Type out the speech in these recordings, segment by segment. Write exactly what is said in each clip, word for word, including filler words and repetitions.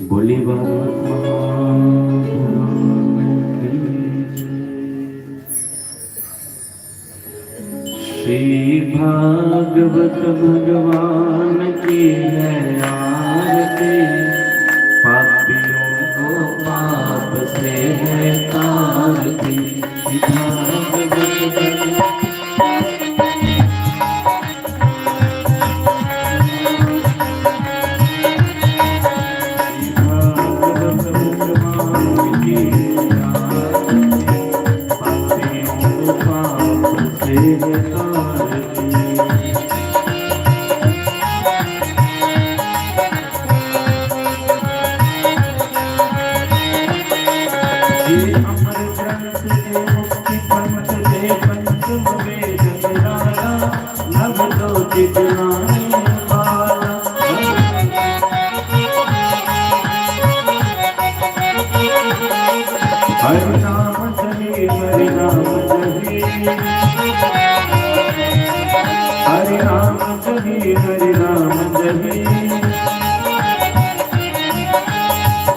बोली भागवत महापुराण की जय। श्री भागवत भगवान की है आरती, पापियों को पाप से है तारती। श्री भागवत भगवान हरे राम जय हरे राम जय, हरे राम जय हरे राम जय।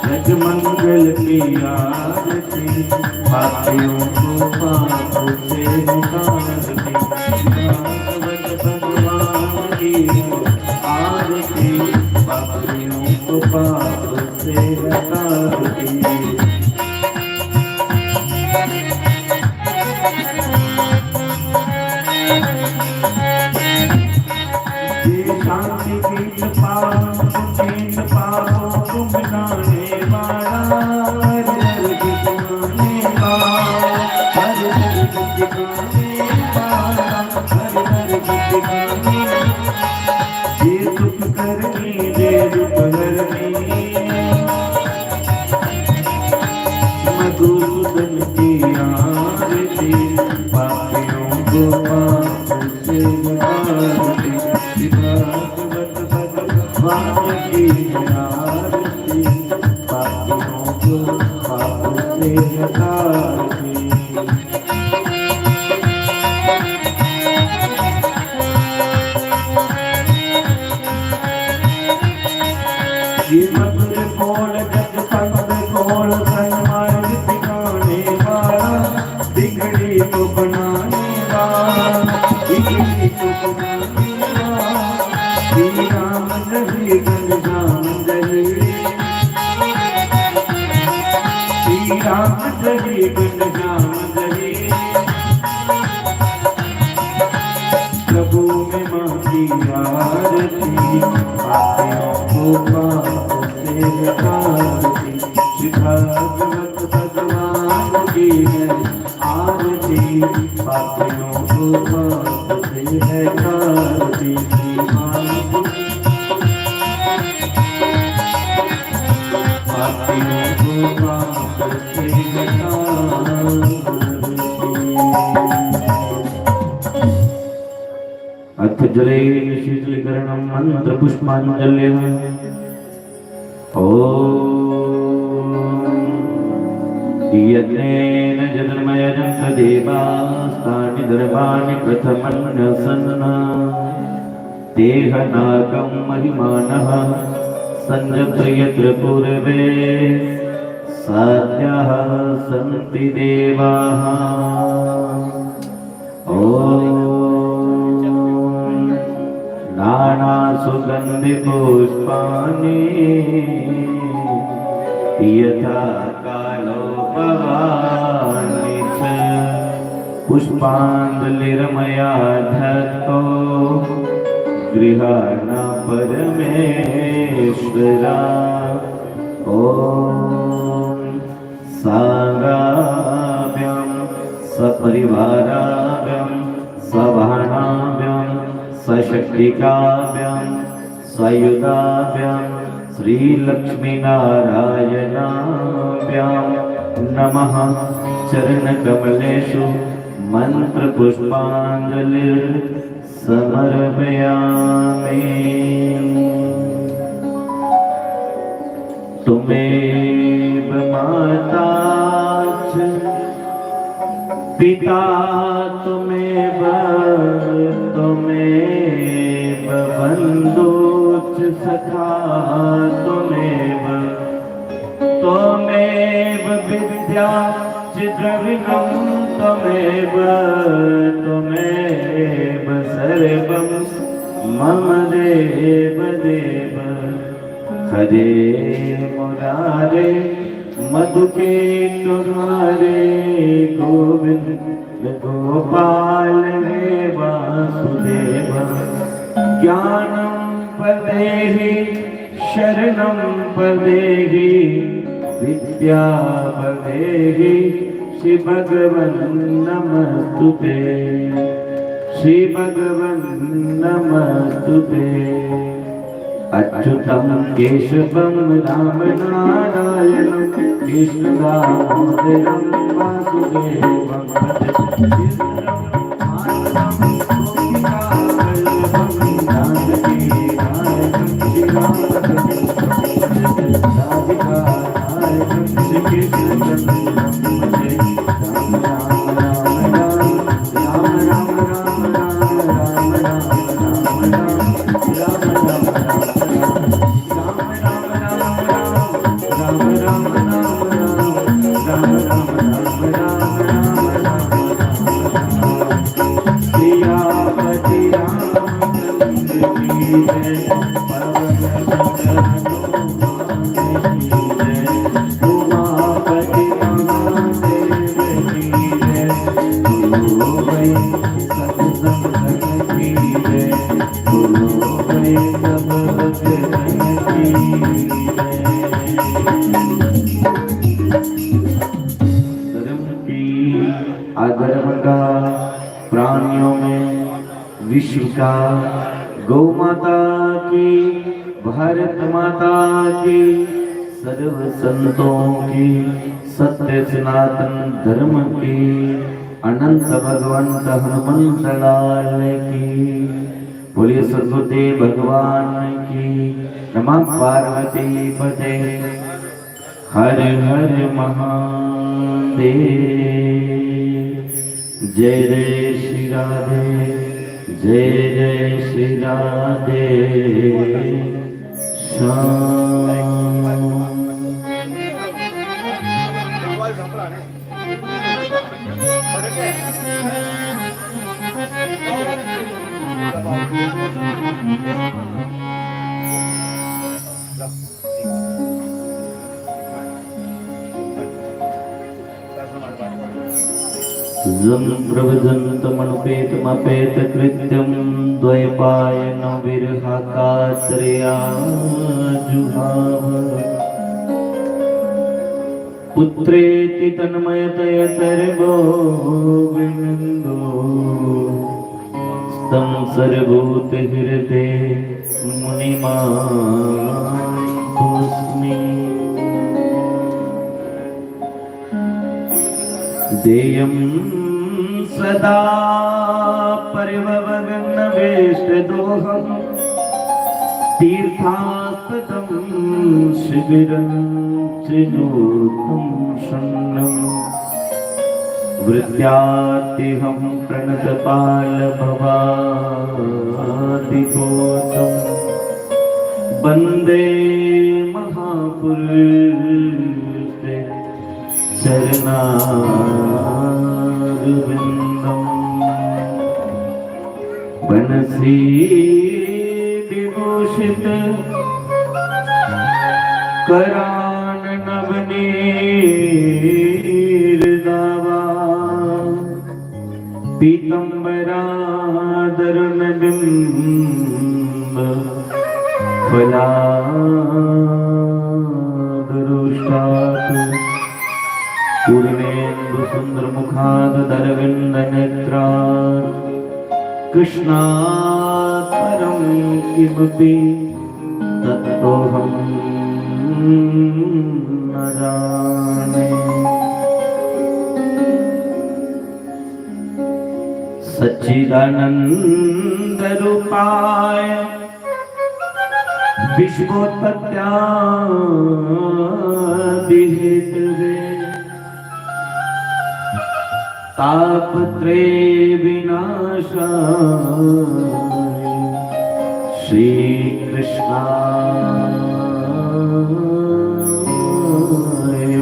गज मंगल की आरती, पापियों को पाप से निकालती। भागवत भगवान की आरती, पापियों को पाप से निकालती। हरनी दे रूप हरनी, मधुसूदन की आरती, पापियों को पाप से उतारती, भागवत भगवान की आरती, पापियों को पाप से हटाती। श्रीमद खोल जग पंथ खोल, सन्मार्ग सिखाने वाला, बिगड़ी को बनाने वाला, बिगड़ी को बनाने वाला। श्री राम जय घनश्याम जय, श्री राम जय घनश्याम जय। प्रभु में माँ की आरती, पापियों को पाप से हटाती। श्री भागवत भगवान की है आरती, पापियों को पाप से हटाती। पापियों को पाप से हटाती। अथ जलेन शीतलीकरणं मन्त्रपुष्पाञ्जलिः। ॐ यज्ञेन यज्ञमयजन्त देवास्तानि दर्भाणि प्रथमन्नसन्ना। तेह नागं महिमानः सञ्जत यत्र पूर्वे साध्याः सन्ति देवाः। ॐ नानासुगन्धिपुष्पाणि यथा कालो भवानि च। पुष्पाञ्जलिर्मया दत्तो गृहाण परमेश्वरा। ॐ साङ्गाभ्यां सपरिवाराभ्यां सवाहनाभ्यां सशक्तिकाभ्यां सायुधाभ्यां श्रीलक्ष्मीनारायणाभ्यां नमः। चरणकमलेषु मन्त्रपुष्पाञ्जलिर् समर्पयामि। त्वमेव माता च पिता त्वमेव, त्वमेव बन्धु च सखा त्वमेव, त्वमेव विद्या च द्रविणं त्वमेव, त्वमेव सर्वं मम देव देव। हरे मुरारे मधुके तुहारे गोविंद गोपाल हे वासुदेव। ज्ञानं प्रदेहि शरणं प्रदेहि विद्या प्रदेहि श्री भगवन् नमस्तुते। श्री भगवन् नमस्तुते। अच्युतं केशवं रामनारायणं कृष्णदामोदरं वासुदेवं भजे। धर्म की आदर मंगा, प्राणियों में विश्व का गौ माता की, भारत माता की, सर्व संतों की, सत्य सनातन धर्म की, अनंत भगवंत हनुमंत लाल की। बोलिए सदगुरुदेव भगवान की। नमः पार्वती पते। हर हर महादेव। जय जय श्री राधे, जय जय श्री राधे श्याम। जं प्रव्रजन्तमनुपेतमपेतकृत्यं द्वैपायनो विरहकातरया जुहाव। पुत्रेति तन्मयतया सर्वो विनन्दो। तं सर्वभूतहृदयमुनिमातोऽस्मि। देयं सदा परिभवग्नवेष्टदोहं तीर्थास्पदं शिबिरं च नूतं शून्यम्। वृत्त्याद्यहं प्रणतपालभवादिभूतं वन्दे महापुरुषे चरणारविन्दम्। वनसीदिभूषितकरान्नवनीरदावा पीताम्बरादरुणबिम्ब फलादरोष्ठात् पूर्णेन्दुसुन्दरमुखादरविन्दनेत्रात् कृष्णात् परं किमपि तत्त्वमहं न जाने। सच्चिदानन्दरूपाय विश्वोत्पत्त्यादिहेतवे तापत्रयविनाशाय श्रीकृष्णाय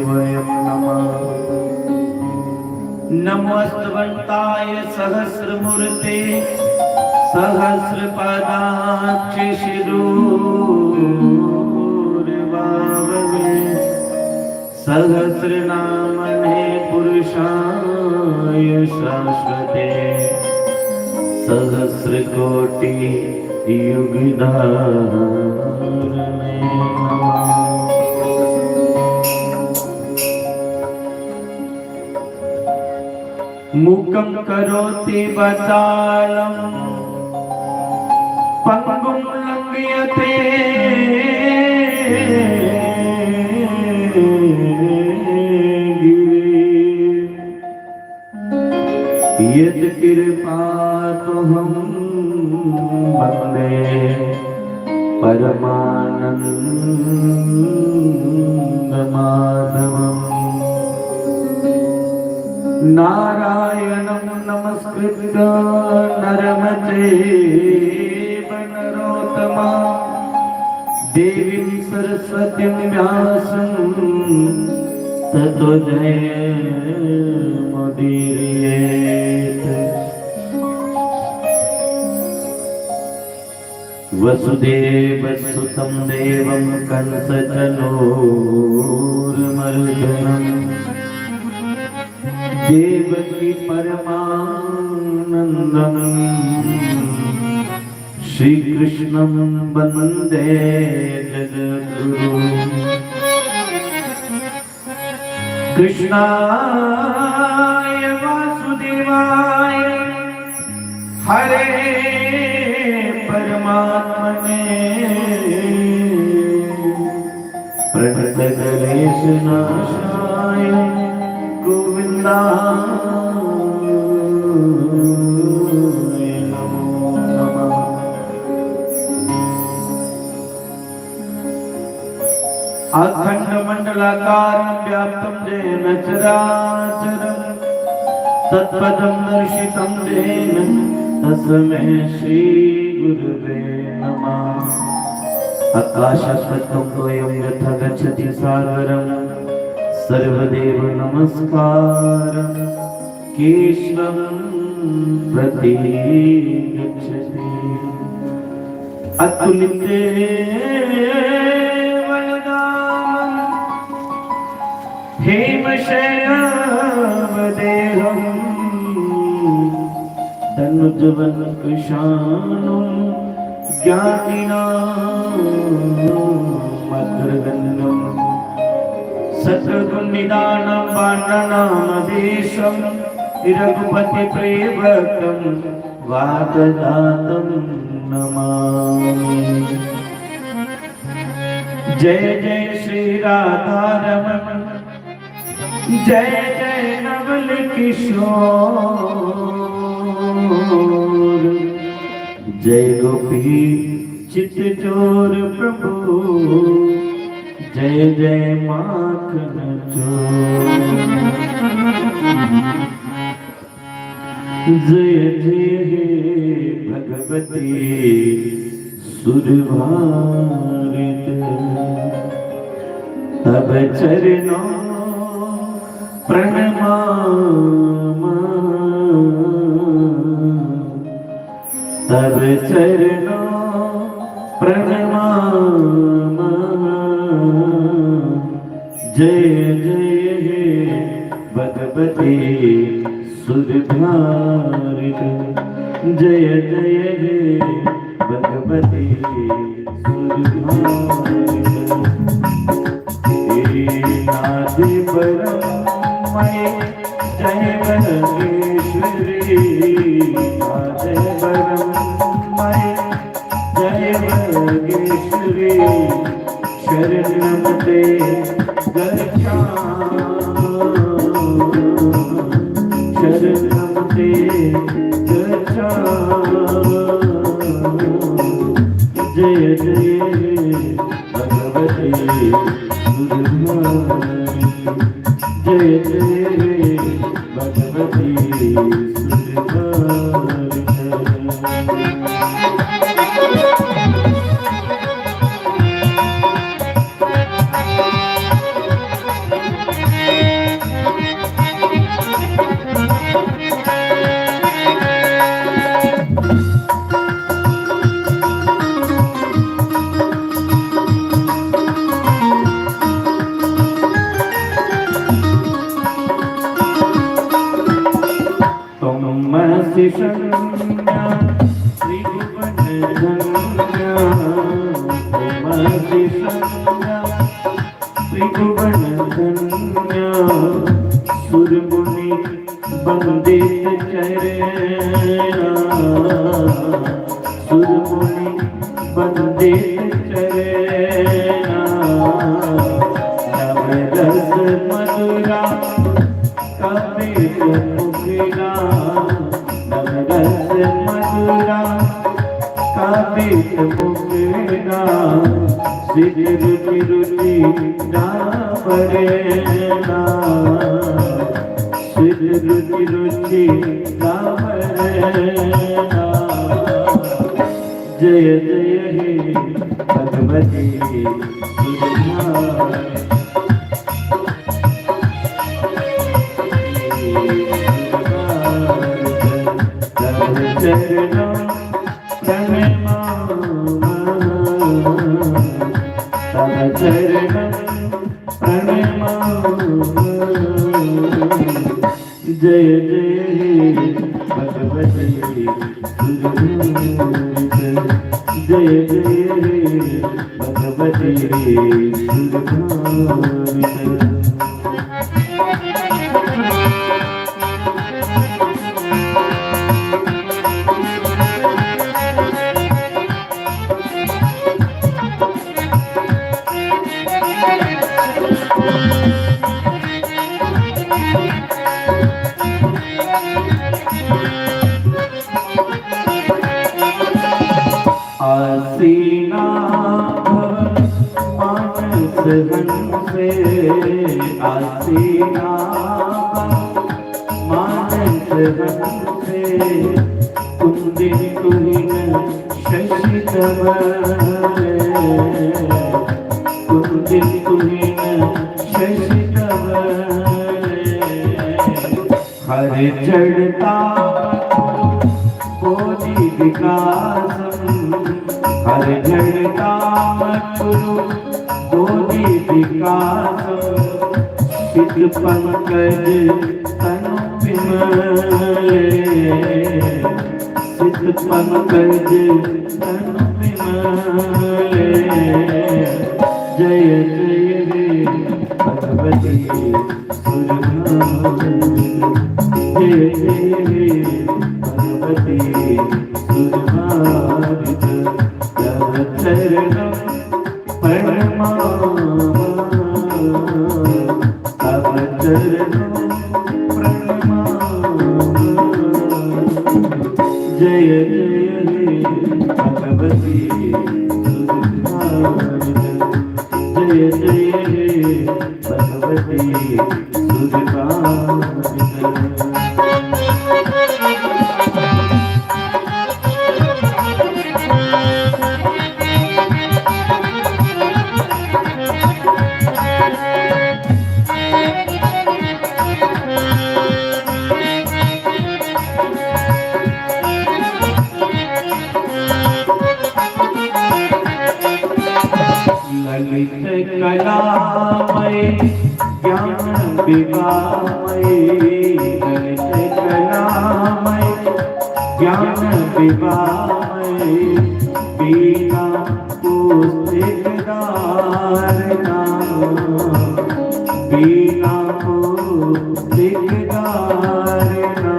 वयं नमः। नमोऽस्तवन्ताय सहस्रमूर्ते सहस्रपादाक्षशिरोरुबाहवे सहस्रनामने पुरुषाय शाश्वते सहस्रकोटियुगधारिणे नमः। मूकं करोति वाचालं पङ्गुं लङ्घयते गिरिं। यत्कृपातुहं वन्दे परमानन्दमाधवम्। नारायणं नमस्कृत्य नरं चैव नरोत्तमम्। देवीं सरस्वतीं व्यासं ततो जयमुदीरयेत्। वसुदेवसुतं देवं कंसचाणूरमर्दनम्। देवकी परमानन्दम् श्रीकृष्णं वन्दे जगद्गुरुम्। कृष्णाय वासुदेवाय हरे परम परमात्मने प्रणतक्लेशनाशाय गोविन्दाय नमो नमः। अखण्डमण्डलाकारं व्याप्तं येन चराचरं तत्पदं दर्शितं येन तस्मै श्री गुरवे नमः। आकाशस्तत्त्वं तोयं यथा गच्छति सागरं सर्वदेव नमस्कारं केशवं प्रतिगच्छति। अतुलिते वरदानं हेमशैलावदेहं दनुजवनकृशानुं ज्ञानिनामग्रगण्यं सकलगुणनिधानं वाणानामधीशं रघुपतिप्रियभक्तं वातजातं नमामि। जय जय श्री राधारमण, जय जय नवल किशोर, जय गोपी चित चोर प्रभु, जय जय माखन चोर। जय जय हे भगवती सुरभारत, तब चरणों प्रणमाम, तब चरणों प्रणमाम। जय जय हे भगवती सुरभारत, जय जय हे भगवती सुरभारत। हे नादे परम मय जय बरमेश्वरी, नादे परम मय जय बरमेश्वरी। शरणं ते गच्छामि, शरणं ते गच्छामि। जय जय भगवती सुरभारती, जय जय भगवती सुरभारती। त्वमसि शरण्या त्रिभुवन धन्या, त्वमसि शरण्या त्रिभुवन धन्या। सुरमुनि वंदित चरणा, सुरमुनि वंदित चरणा। नव रस मधुरा काव्य मुखड़ा, नव रस मधुरा काव्य मुखड़ा। सिद्ध रुचि रुचि रावरेणा, सिद्ध रुचि रुचि रावरेणा। जय जय हे भगवती सुरभारती। तव चरणों प्रणमामि, तव चरणों प्रणमामि। जय जय हे भगवती सुरभारती, जय जय हे भगवती सुरभारती। आसीना भव मानस हंसे, आसीना भव मानस हंसे, कुंदिन तुहिन शशि धवल, कुंदिन तुहिन शशि धवल। हर जड़ ताप बोधि विकासम, हर जड़ ताप बोधि विकासम, सित पंकज तनु विमले, सित पंकज तनु विमले। जय जय हे भगवती सुरभार, जय जय हे भगवती सुरभार, तव चरणम प्रणमाम, तव चरणम प्रणमाम। जय जय हे भगवती सुरभार, जय जय हे भगवती सुरभार। ललित कलामय ज्ञान विवाहमय, ललित कलामय ज्ञान विवाहमय, बीना पुस्तिक धारणा, बीना पुस्तिक धारणा।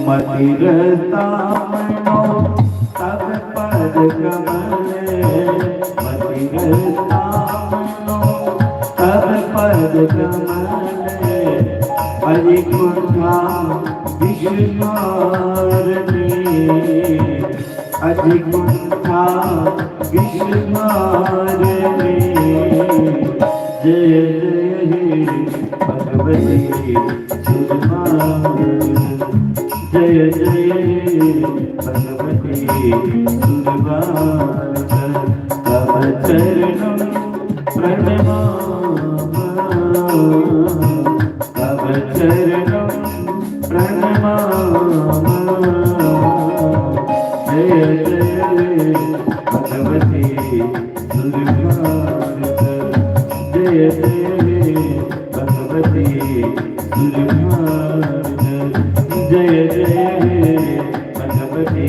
मति रसता मनो तव पद कमल, मति रसता मनो तव पद कमल। अजि कुंठा विष मारने, अजि कुंठा विष मारने। जय जय हे भगवती सुरभार, जय जय हे भगवती सुरभार। तव चरणम प्रणमाम, तव चरणम प्रणमाम। जय जय भगवती सुरभार, जय जय भगवती सुरभार। जय जय भगवती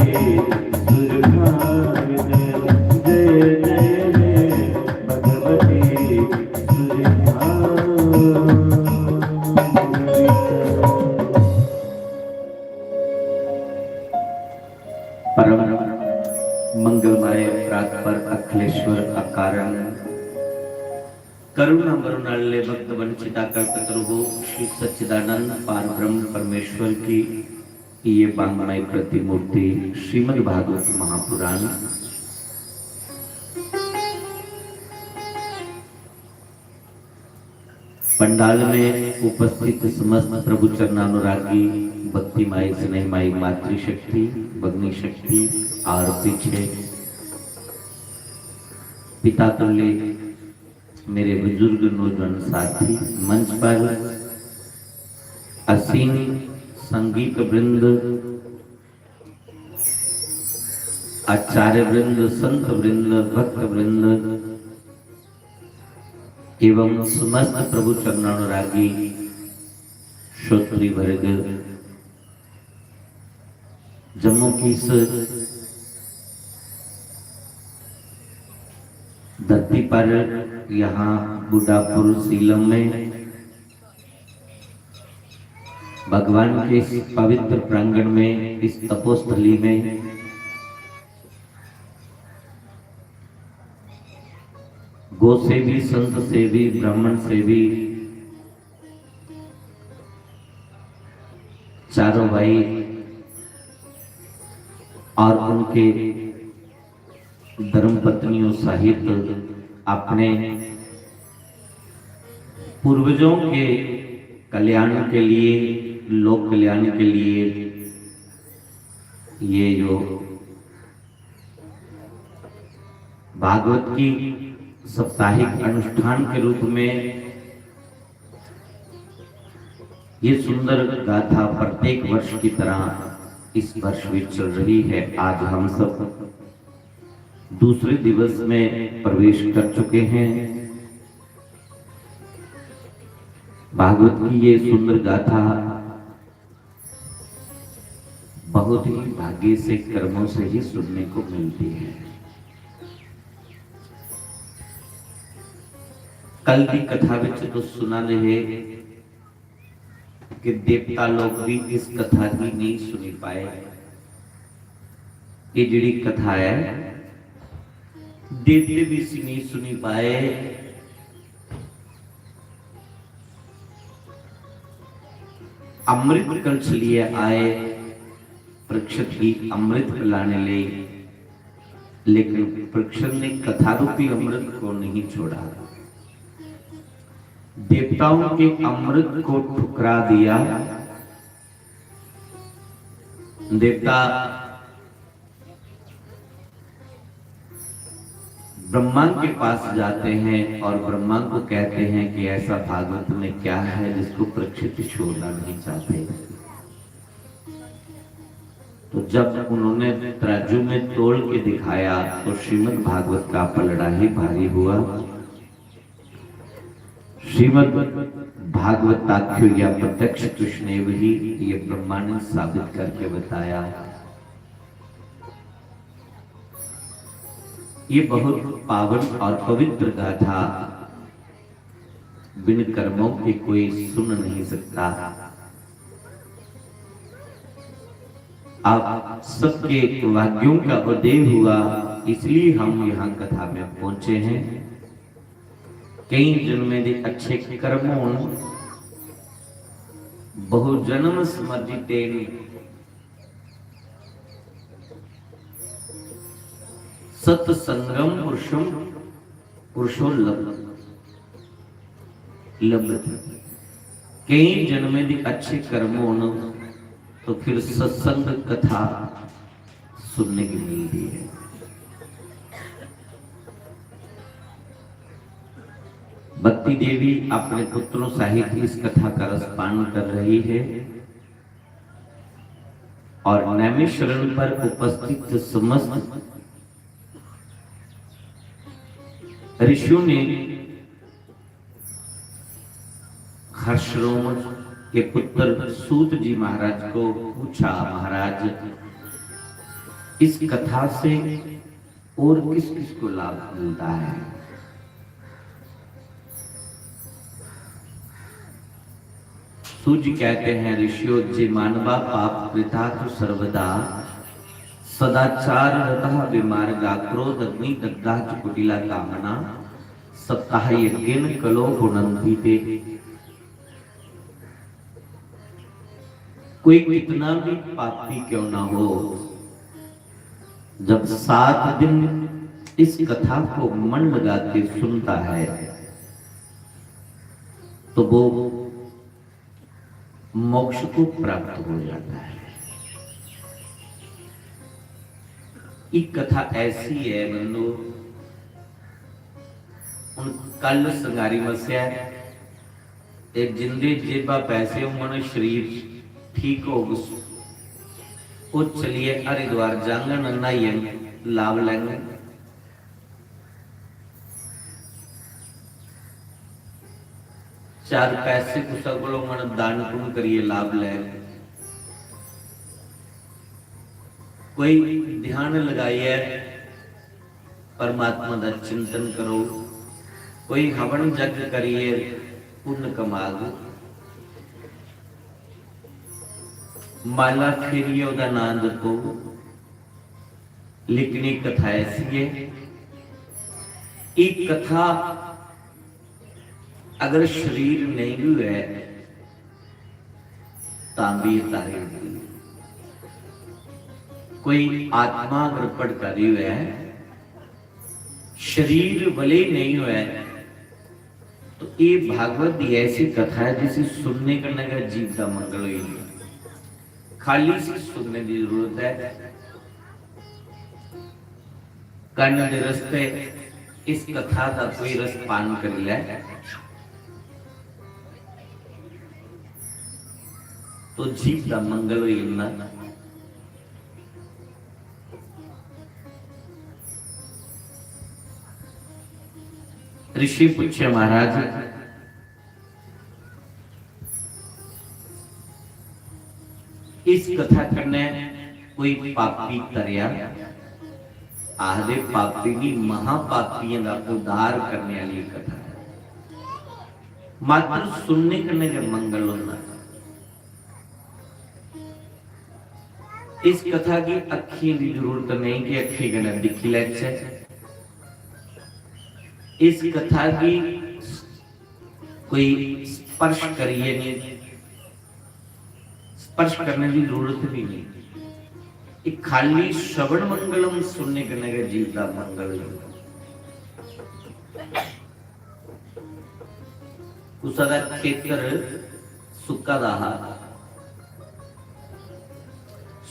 सुरभार, जय जय भगवती सुरभार। परम मंगलमय प्रात पर अखिलेश्वर अकारण करुणा वरुणाले भक्त वंचिता कल्पतरुः श्री सच्चिदानंद पार ब्रह्म परमेश्वर की ये वाङ्मय प्रतिमूर्ति श्रीमद् भागवत महापुराण। पंडाल में उपस्थित समस्त प्रभु चरणानुरागी भक्तिमाई, स्नेहमाई मातृशक्ति, भगिनी शक्ति और पीछे पिता तुल्य मेरे बुजुर्ग नौजवान साथी, मंच पर आसीन संगीत वृंद, आचार्य वृंद, संत वृंद, भक्त वृंद एवं समस्त प्रभु चरणानुरागी श्रोत्री वर्ग, जम्मू की इस धरती पर, यहाँ बुड्ढापुर सीलम में भगवान के इस पवित्र प्रांगण में, इस तपोस्थली में गो सेवी, संत सेवी, ब्राह्मण सेवी, चारों भाई और उनके धर्म पत्नियों सहित अपने पूर्वजों के कल्याण के लिए, लोक कल्याण के लिए ये जो भागवत की साप्ताहिक अनुष्ठान के रूप में ये सुंदर गाथा प्रत्येक वर्ष की तरह इस वर्ष भी चल रही है। आज हम सब दूसरे दिवस में प्रवेश कर चुके हैं। भागवत की ये सुंदर गाथा बहुत ही भाग्य से, कर्मों से ही सुनने को मिलती है। कल की कथा विच तो सुना ने है कि देवता लोग भी इस कथा की नहीं सुनी पाए। ये जिहड़ी कथा है, देवते भी इसी नहीं सुनी पाए। अमृत कलश लिए आए परीक्षित की अमृत पिलाने लिए, लेकिन परीक्षित ने कथा रूपी अमृत को नहीं छोड़ा। देवताओं के अमृत को ठुकरा दिया। देवता ब्रह्मा के पास जाते हैं और ब्रह्मा को कहते हैं कि ऐसा भागवत में क्या है जिसको परीक्षित छोड़ना नहीं चाहते। तो जब उन्होंने तराजू में तोल के दिखाया तो श्रीमद् भागवत का पलड़ा ही भारी हुआ। श्रीमद् भागवताख्यो या प्रत्यक्ष कृष्णेव ही ये ब्रह्मानंद साबित करके बताया। ये बहुत पावन और पवित्र गाथा बिन कर्मों के कोई सुन नहीं सकता। आप सबके भाग्यों का उदय हुआ, इसलिए हम यहाँ कथा में पहुंचे हैं। कई जन्मे दे अच्छे कर्म होन, बहु जन्म समर्जितेन सत्संगम पुरुषम पुरुषो लभ लभते। कई जन्मे दे अच्छे कर्म होन तो फिर सत्संग कथा सुनने की मिलती है। भक्ति देवी अपने पुत्रों सहित इस कथा का रसपान कर रही है और नैमिषारण्य पर उपस्थित समस्त ऋषियों ने हर्षरोम के पुत्र सूत जी महाराज को पूछा, महाराज, इस कथा से और किस किस को लाभ मिलता है? सूत जी कहते हैं, ऋषियो, जे मानवा पाप कृता तो सर्वदा, सदाचार रता विमार्गा, क्रोध अग्नि दग्धा च कुटिला कामना, सप्ताह यज्ञन कलो पुनंती ते। कोई कितना भी पापी क्यों ना हो, जब सात दिन इस कथा को मन लगा के सुनता है तो वो मोक्ष को प्राप्त हो जाता है। एक कथा ऐसी है बंधु, हुन कल संगारी मस्या है, ते जिंदे जेबा पैसे होंगन, शरीर ठीक होग, ओह चलिए हरिद्वार जांगन, न्हाइयै लाभ लैंगन। चार पैसे कुसै कोल होंगन, दान पुण्य करियै लाभ लैग। कोई ध्यान लगाइयै परमात्मा दा चिंतन करो, कोई हवन जग करियै पुण्य कमाग, माला फेरियै ओहदा नां जपो। लेकिन एक कथा ऐसी है, एक कथा अगर शरीर नहीं भी है तां भी तारी होती है। कोई आत्मा अगर भटका दी हुए है शरीर भले ही नहीं होऐ, तो ये भागवत दी ऐसी कथा है जिसी सुनने कन्नै गै जीव दा मंगल होई जंदा। खाली इसी सुनने दी जरूरत है। कन्न दे रस्ते इस कथा दा कोई रस पान करी लै, तो जीव दा मंगल होई जंदा। ऋषि पूछे, महाराज, इस कथा कन्नै कोई पापी तरया? आखदे, पापी गी, महापापियें दा उद्धार करने वाली कथा है। मात्र सुनने कन्नै गै मंगल होंदा। इस कथा गी अक्खियें दी जरूरत नेईं कि अक्खीं कन्नै दिक्खी लैचै। इस कथा गी कोई स्पर्श करियै नहीं, स्पर्श करने की जरूरत भी नहीं। एक खाली श्रवण मंगलम सुनने कन्नै गै जीव दा मंगल होंदा। कुसै दा खेतर सुक्का दा हा,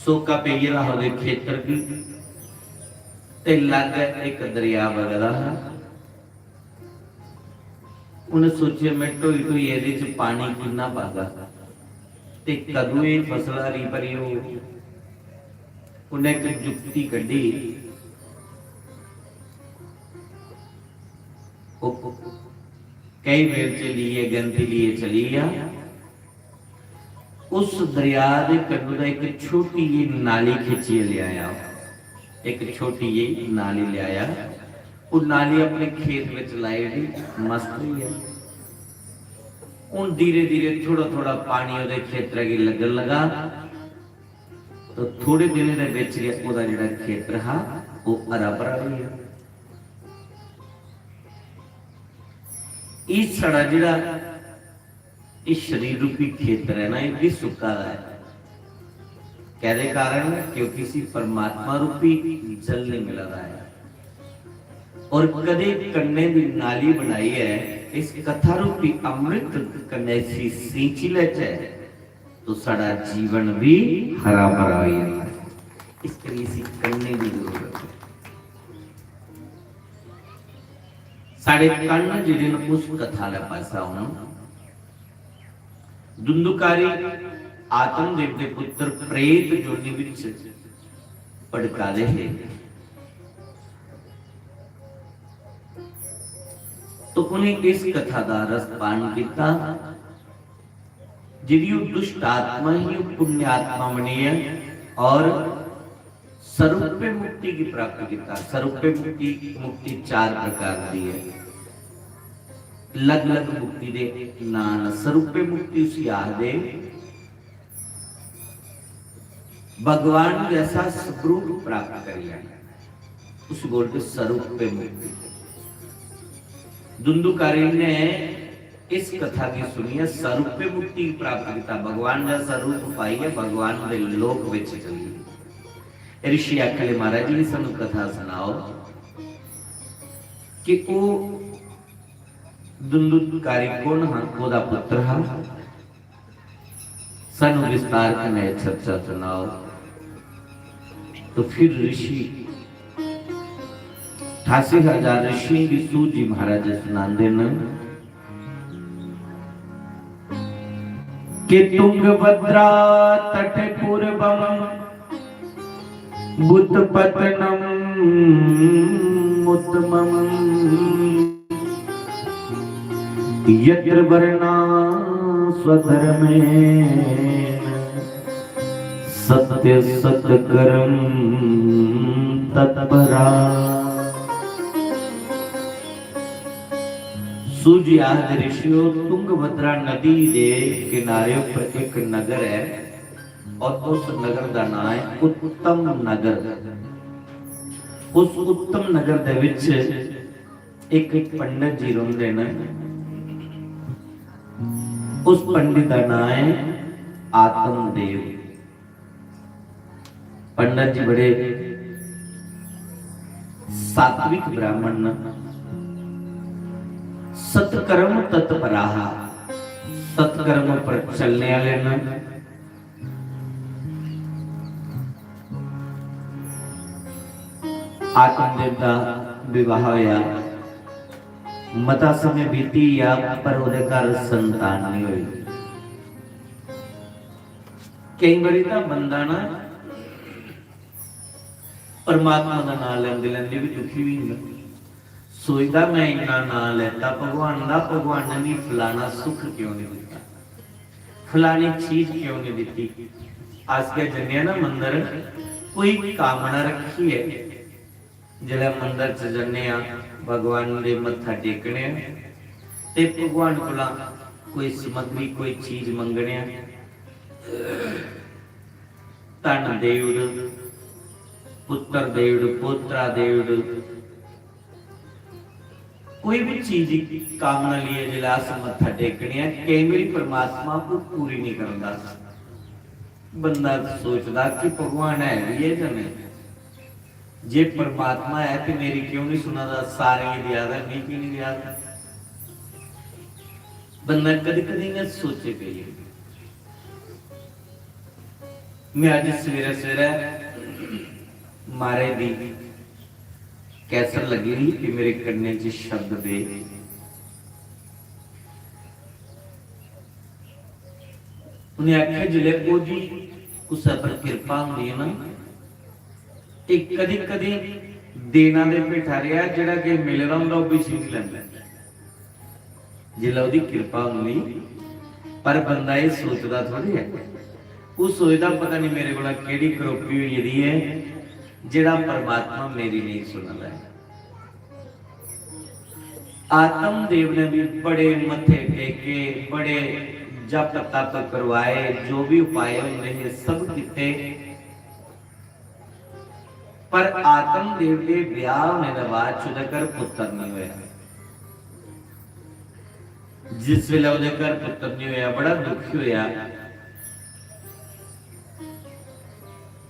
सोका पेई गेदा हा ओह्दे खेतर गी, ते लागै इक दरिया बगदा हा। उन्हें सोचेआ, "मैं ढोई ढोई एह्दे च पानी किन्ना पागा ते कदूं एह् फसल हरी भरी होग।" उन्हें इक जुक्ति कड्ढी, ओह् केई बेर च लेइयै गैंती लेइयै चली गेआ। उस दरिया दे कंढे दा इक छोटी जेही नाली खिच्चियै लेआया, इक छोटी जेही नाली लेआया। ओह् नाली अपने खेत बिच लाई ओड़ी, मस्त होई गेआ। हून धीरे धीरे थोड़ा थोड़ा पानी ओह्दे खेतरै गी लग्गन लगा, तो थोड़े दिनें दे बिच गै ओह्दा जेह्ड़ा खेतर हा, ओह् हरा भरा होई गेआ। एह् साढ़ा जेह्ड़ा एह् शरीर रूपी खेतर है ना, एह् भी सुक्का दा है। कैदे कारण? क्योंकि इसी परमात्मा रूपी जल नहीं मिला दा है। और कदे कन्ने दी नाली बनाई है, इस कथा रूपी अमृत कन्ने इसी सींची लेचै, तो साढ़ा जीवन भी हरा भरा हो जाता है। इस करिए इसी कन्ने की जरूरत है। साढ़े कन्न जेह्ड़े न, उस कथा आह्ले पासै होन। धुंधुकारी आत्मदेव दे पुत्र प्रेत जोनी विच भड़का दे हे, तो उन्हें इस कथा दा रस पान किता। जेह्ड़ी ओह् दुष्ट आत्मा ही, ओह् पुण्य आत्मा बनी ऐ और सरूपे मुक्ति की प्राप्त किता। सरूपे मुक्ति, मुक्ति चार प्रकार दी है। अलग-अलग मुक्ति दे नां न। सरूपे मुक्ति उसी आखदे, भगवान जैसा स्वरूप प्राप्त कर लेना, उसी बोलते सरूपे मुक्ति। धुंधुकारी ने इस कथा की सुनिए, सरूपे मुक्ति प्राप्त किता, भगवान जैसा रूप पाइए, भगवान दे लोक विच चली गए। ऋषि आखले, "महाराज जी, सानू कथा सुनाओ कि वो धुंधुकारी कौन हा, कोदा पुत्र हा, सानू विस्तार कन्नै चर्चा सुनाओ।" तो फिर ऋषि अठासी हजार ऋषियों की सूझ जी महाराज जी सुनांदे न कि तुंगभद्रा तटे पूर्वम बुत पतनम उत्तमम यत्र वर्णा स्वधर्मेण सत्य सत्कर्म तत्परा। सूझ जी आखदे, ऋषियो, तुंगभद्रा नदी दे किनारे उप्पर एक नगर है और उस नगर दा नां है उत्तम नगर। उस उत्तम नगर दे विच एक पंडित जी रौंह्दे न। उस पंडित दा नां है आत्मदेव। पंडित जी बड़े सात्विक ब्राह्मण न, सत्कर्म तत्पराह, सत्कर्म पर चलने वाले न। आत्मदेव दा विवाह होया, मता समय बीती गया, पर ओहदे घर संतान नहीं हुई। कई बारी तां बंदा ना परमात्मा दा नाम लैंदे लैंदे भी दुखी होई जंदा। सोचदा, "मैं इन्ना नाम लैता भगवान दा, भगवान ने मिगी फलाना सुख क्यों नहीं दिता, फलानी चीज क्यों नहीं दिती?" अस गै जन्ने आं ना मंदर, कोई कामना रक्खियै, जिसलै मंदर च जन्ने आं, भगवान दे मत्था टेकने आं ते भगवान कोला कोई समग्री, कोई चीज मंगने आं, धन देई ओड़, पुत्तर देई ओड़, पोतरा देई ओड़, कोई भी चीज दी कामना लेइयै जिसलै अस मत्था टेकने आं, केईं बारी परमात्मा ओह् पूरी नहीं करदा। बंदा सोचदा कि भगवान है भी है जां नेईं? जे परमात्मा है ते मेरी क्यों नहीं सुना दा, सारें गी देआ दा, मिगी क्यों नहीं देआ दा? बंदा कदी कदी इ'यां सोचे पेई जंदा। मैं अज्ज सवेरै सवेरै मारे दी कैसर लगी ही कि मेरे कन्ने च शब्द दे। उन्हें आखेआ, जिसलै ओह्दी कुसै पर किरपा होंदी है ना, ते कदी कदी देना दे भेठा रेहा, जेह्ड़ा कि मिले दा होंदा, ओह् बी छीनी लैंदा। जिसलै ओह्दी किरपा होंदी, पर बंदा एह् सोचदा थोड़ी ऐ। ओह् सोचदा, "पता नहीं मेरे कोला केह्ड़ी करोपी होई गेदी ऐ, जेह्ड़ा परमात्मा मेरी नेईं सुना दा ऐ।" आत्मदेव ने भी बड़े मत्थे टेके, बड़े जप तप करवाए, जो भी उपाय होंदे हे, सब कीते। पर आत्मदेव दे ब्याह होने दे बाद च ओह्दे घर पुत्तर नहीं होया। जिस वेले ओह्दे घर पुत्तर नहीं होया, बड़ा दुखी होया।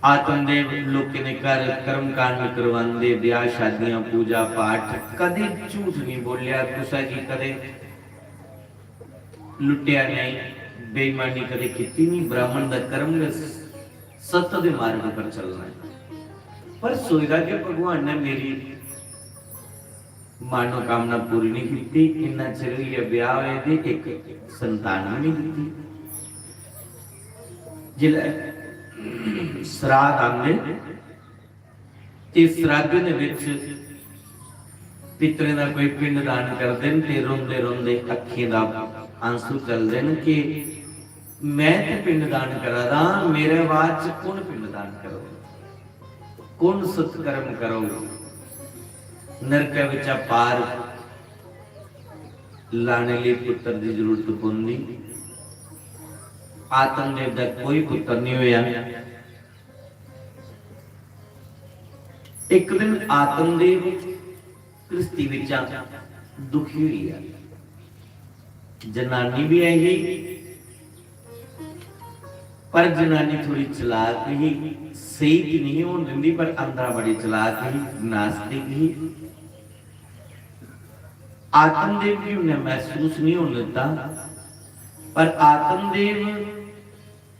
आत्मदेव लोकें दे घर कर्मकांड करवांदे, ब्याह शादियां, पूजा पाठ, कदे झूठ नहीं बोलिया कुसै गी, कदे लुट्टिया नहीं, बेईमानी कदे कीती नहीं, ब्राह्मण दा कर्म गै सत्य दे मार्ग पर चलना है। पर सोचदा कि भगवान ने मेरी मनोकामना पूरी नहीं कीती, इन्ना चिर होई गेआ ब्याह होए दे, इक संतान भी नहीं दित्ती। जिसलै श्राद्ध आंदे, ते श्राद्ध दे विच पितरें दा कोई पिंडदान करदे न ते रोंदे रोंदे अक्खीं दा आंसू चलदे न कि मैं ते पिंडदान करा दा, मेरे बाद च कुण पिंडदान करो, कुण सत्कर्म करो, नरकै बिचा पार लाने लेई पुत्तर दी जरूरत पौंदी। आत्मदेव दा कोई पुत्तर नहीं होया। एक दिन आत्मदेव गृहस्थी बिचा दुखी होई गया। जनानी भी आई ही, पर जनानी थोड़ी चलाक ही, सही की नहीं होन दिंदी, पर अंदरा बड़ी चलाक ही, नास्तिक ही। आत्मदेव की उन्हें महसूस नहीं होने दिता, पर आत्मदेव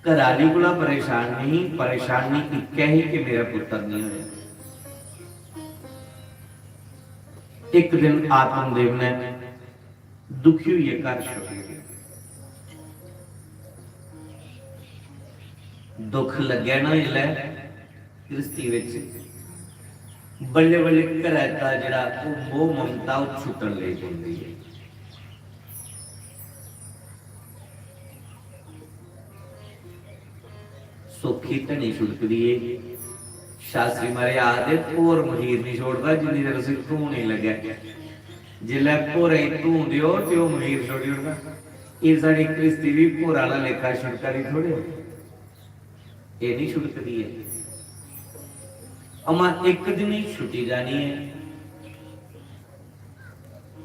घराली कोला परेशान नहीं, परेशानी इक्कै ही कि मेरा पुत्तर नहीं होया। एक दिन आत्मदेव ने दुखी होइयै घर छोड़ी गया। दुख लग्गेआ ना जिसलै गृहस्थी विच, बल्ले बल्ले घरै दा जेह्ड़ा ओह् मोह ममता ओह् छुट्टन लगी पौंदी ऐ। सौखी धनी छुड़कदी ऐ। शास्त्री महाराज आखदे, "भौर मखीर नहीं छोड़दा जिन्नी देर उसी धूं नहीं लग्गै।" जिसलै भौरे गी धूं देओ ते ओह् मखीर छोड़ी ओड़दा। एह् साढ़ी गृहस्थी बी भौरा आह्ला लेखा छुड़का दी थोड़े। एह् नहीं छुड़कदी ऐ। अमा इक दिन ही छुट्टी जानी ऐ।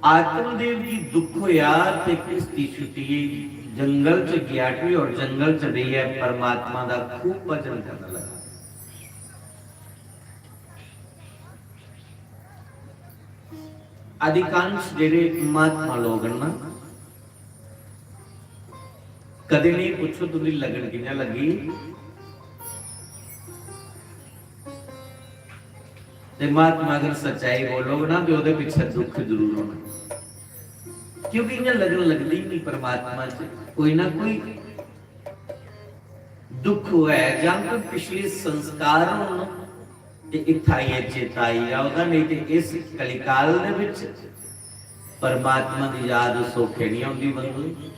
आत्मदेव गी दुख होया ते गृहस्थी छुट्टियै जंगल च गेआ उठी और जंगल च बेहियै परमात्मा दा खूब भजन करन लगा। अधिकांश जेह्ड़े महात्मा लोग न ना, कदें नहीं पुच्छो तुंदी लगन कि'यां लग्गी। ते महात्मा अगर सच्चाई बोलोग ना, ते ओह्दे पिच्छे दुख जरूर होना, क्योंकि इ'यां लगन लगदी नहीं परमात्मा च। कोई ना कोई दुख होऐ जां कोई पिछले संस्कार होन, ते इत्थै आइयै चेता आई जाओ तां, नेईं ते इस कलिकाल दे बिच परमात्मा दी याद सौखे नहीं औंदी बंदे गी।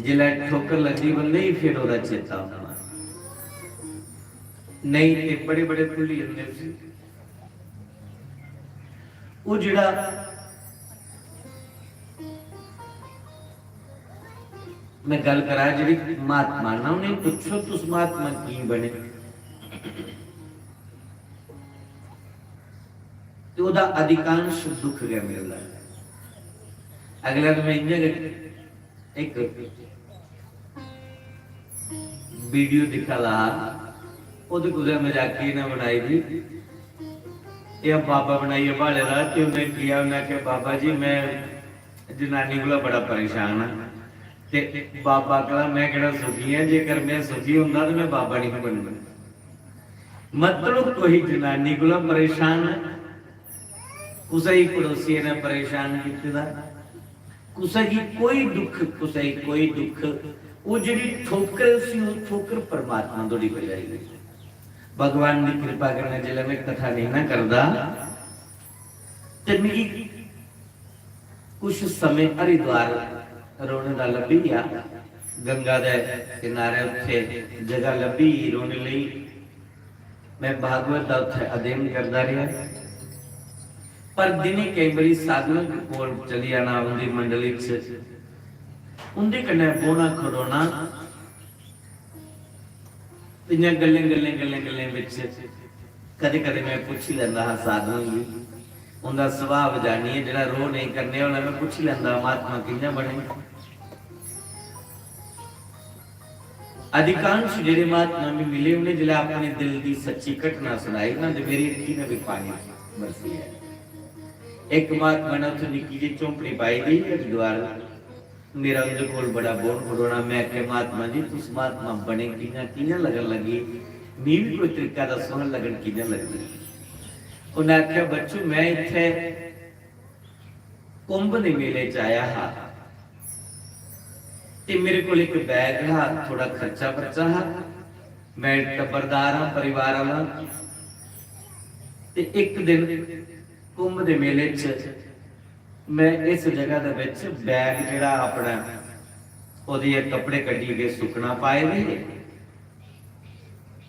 जिसलै ठोकर लगदी बंदे गी, फिर ओह्दा चेता औंदा। नेईं ते बड़े बड़े भुल्ली जंदे उसी। ओह् जेह्ड़ा में गल्ल करा, जेह्ड़े महात्मा न, उ'नेंगी पुच्छो, "तुस महात्मा की बने?" ते ओह्दा अधिकांश दुख गै मिलदा। अगला दिन में इ'यां गै इक वीडियो दिक्खा दा हा, ओह् ते कुसै मजाकी ने बनाई दी। एह् बाबा बनाइयै ब्हाले दा, ते उ'नें गेआ, उ'नें आखेआ, "बाबा जी, में जनानी कोला बड़ा परेशान आं।" ते बाबा आखदा, "में केह्ड़ा सुखी आं? जेकर में सुखी होंदा, ते में बाबा नेईं हा बनना।" मतलब, कोई जनानी कोला परेशान ऐ, कुसै गी पड़ोसिये ने परेशान कीते दा, कुसै गी कोई दुख, कुसै गी कोई दुख, ओह् जेह्ड़ी ठोकर, उसी ओह् ठोकर परमात्मा धोड़ी पजाई गई। भगवान दी कृपा कन्नै जिसलै में कथा नेईं ना करदा, ते मिगी कुछ समें हरिद्वार रौह्ने दा लब्भी गेआ, गंगा दे किनारे उत्थै जगह लब्भी गेई रौह्ने लेई। में भागवत दा उत्थै अध्ययन करदा रेहा, पर दिनें केईं बारी साधुएं दे कोल चली जाना, उं'दी मंडली च उं'दे कन्नै बौह्ना खड़ोना। इ'यां गल्लें, गल्लें, गल्लें, गल्लें बिच कदें-कदें में पुच्छी लैंदा हा साधुएं गी, उं'दा सुभाऽ जानियै, जेह्ड़ा रोह् नेईं करने आह्ला, में पुच्छी लैंदा हा, "महात्मा कि'यां बने?" अधिकांश जेह्ड़े महात्मा मी मिले, उ'नें जिसलै अपने दिल दी सच्ची घटना सनाई ना, ते मेरी अक्खीं ने बी पानी बरसी आया। इक महात्मा ने उत्थै निक्की जेही झोंपड़ी पाई दी ही हरिद्वार, मेरा उं'दे कोल बड़ा बौह्न खड़ोना। में आखेआ, "महात्मा जी, तुस महात्मा बने कि'यां, कि'यां लगन लगी? मी बी कोई तरीका दस्सो हां, लगन कि'यां लगदी?" उ'न्नै आखेआ, "बच्चू, में इत्थै कुंभ दे मेले च आया हा, ते मेरे कोल इक बैग हा, थोह्ड़ा खर्चा-बर्चा हा, में टब्बरदार आं, परिवार आह्ला, ते इक दिन कुंभ दे मेले च में इस जगह दे बिच बैग जेह्ड़ा अपना, ओह्दे कपड़े कड्ढियै सुक्कना पाए दे हे,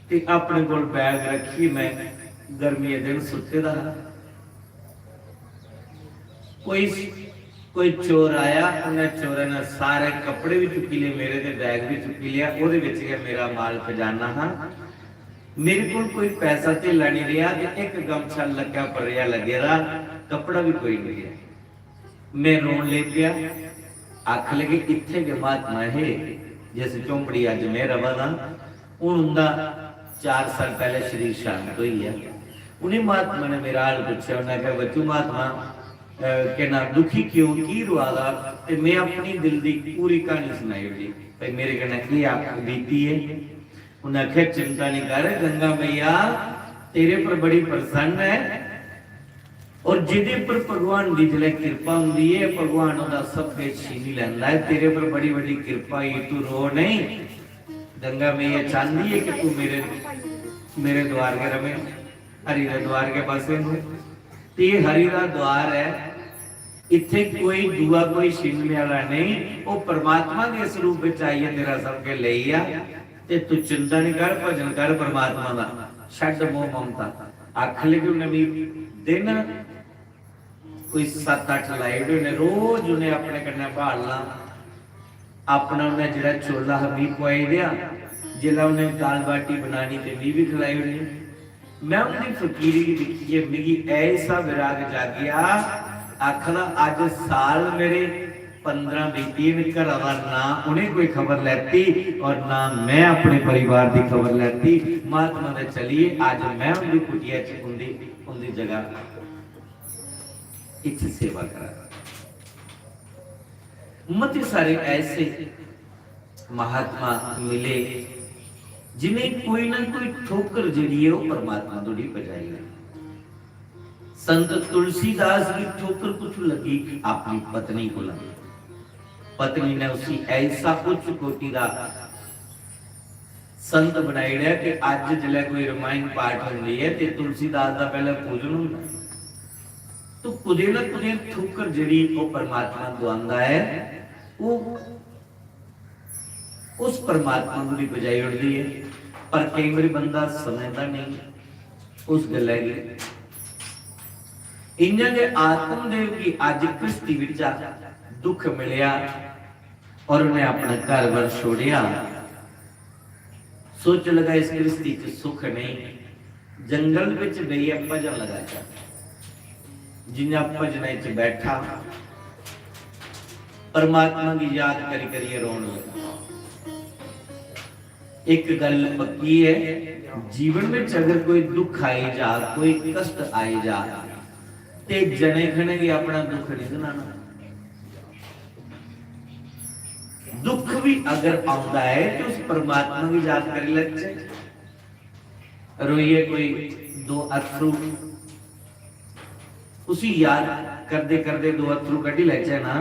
ते अपने कोल बैग रक्खियै में गर्मियें दे दिन सुत्ते दा हा। कोई, कोई चोर आया, उन्नै चोरै ने सारे कपड़े बी चुक्की ले मेरे, ते बैग बी चुक्की लेआ। ओह्दे बिच गै मेरा माल खजाना हा। मेरे कोल कोई पैसा धेला निं रेहा, ते इक गमछा लक्कै पर रेहा लग्गे दा, कपड़ा बी कोई निं रेहा। में रोन लगी पेआ। आखन लगे, "इत्थै गै महात्मा हे, जिस झोंपड़ी अज्ज में र'वा दा, हून उं'दा चार साल पैह्लें शरीर शांत होई गेआ।" उ'नें महात्मा ने मेरा हाल पुच्छेआ, उ'नें आखेआ, "बच्चू महात्मा, अ, केह् नां, दुखी क्यों, की रोआ दा?" ते में अपनी दिल दी पूरी क्हानी सनाई ओड़ी, "भाई, मेरे कन्नै एह् आफत बीती ऐ।" उ'नें आखेआ, "चिंता निं कर, गंगा मैया तेरे पर बड़ी प्रसन्न ऐ, और जेह्दे पर भगवान दी जिसलै किरपा होंदी ऐ, भगवान ओह्दा सब किश छीनी लैंदा ऐ। तेरे पर बड़ी बड्डी किरपा होई, तू रो नहीं। गंगा मैया चांहदी ऐ कि तू मेरे, मेरे द्वार गै रवें, हरि दे द्वार गै बसें तू।" ते एह् हरि दा द्वार ऐ, इत्थै कोई दूआ, कोई छीनने आह्ला नेईं। ओह् परमात्मा दे इस रूप बिच आइयै तेरा सब किश लेई गेआ, ते तू चिंता निं कर, भजन कर परमात्मा दा, छड्ड मोह ममता। आखन लगे, उ'नें मिगी दिन कोई सत्त अट्ठ लाई ओड़े, उ'नें रोज उ'नें अपने कन्नै ब्हालना। अपना उ'नें जेह्ड़ा चोला हा, मी पोआई देआ। जेल्लै उ'नें दाल बाटी बनानी ते मी बी खलाई ओड़नी। में उं'दी फकीरी गी दिक्खियै मिगी ऐसा विराग जागेआ, आखदा, "अज्ज साल मेरे पंदरां बीती न, घरा दा ना उ'नें कोई खबर लैती और ना में अपने परिवार दी खबर लैती।" महात्मा दे चलिए अज्ज में उं'दी कुटिया च उं'दी, उं'दी जगह इत्थै सेवा करा। मते सारे ऐसे महात्मा मिले जिन्हें कोई ना कोई ठोकर जेह्ड़ी ऐ ओह् परमात्मा धोड़ी पजाई। संत तुलसीदास गी ठोकर कुत्थों लगी? अपनी पत्नी कोला। पत्नी ने उसी ऐसा उच्च कोटि का संत बनाई ओड़ेआ कि अज्ज जिसलै कोई रामायण पाठ होंदी ऐ ते तुलसीदास दा पैह्लें पूजन होंदा। तो कुदे ना कुदे ठोकर जेह्ड़ी ओह् परमात्मा दवांदा ऐ, ओह् उस परमात्मा गी बजाई ओड़दी ऐ। पर केई बारी बंदा समझदा नेईं उस गल्लै गी। इ'यां गै आत्मदेव गी अज्ज घृस्ती बिच्चा दुख मिलेआ और उन्हें अपना घर-बार छोड़ेआ। सोच लगा, इस घृस्ती च सुख नेईं, जंगल बिच बेहियै भजन लगाचा। जि'यां भजनै च बैठा, परमात्मा गी याद करी करियै रोन लगा। एक गल्ल पक्की ऐ, जीवन विच अगर कोई दुख आई जा, कोई कष्ट आई जा, ते जने खने गी अपना दुख नहीं सुनाना। दुख भी अगर आंदा है, तो उस परमात्मा की याद करी लेते। रोइए कोई दो अथरू, उसी याद करदे करदे दो अथरू कड्ढी लैचे ना,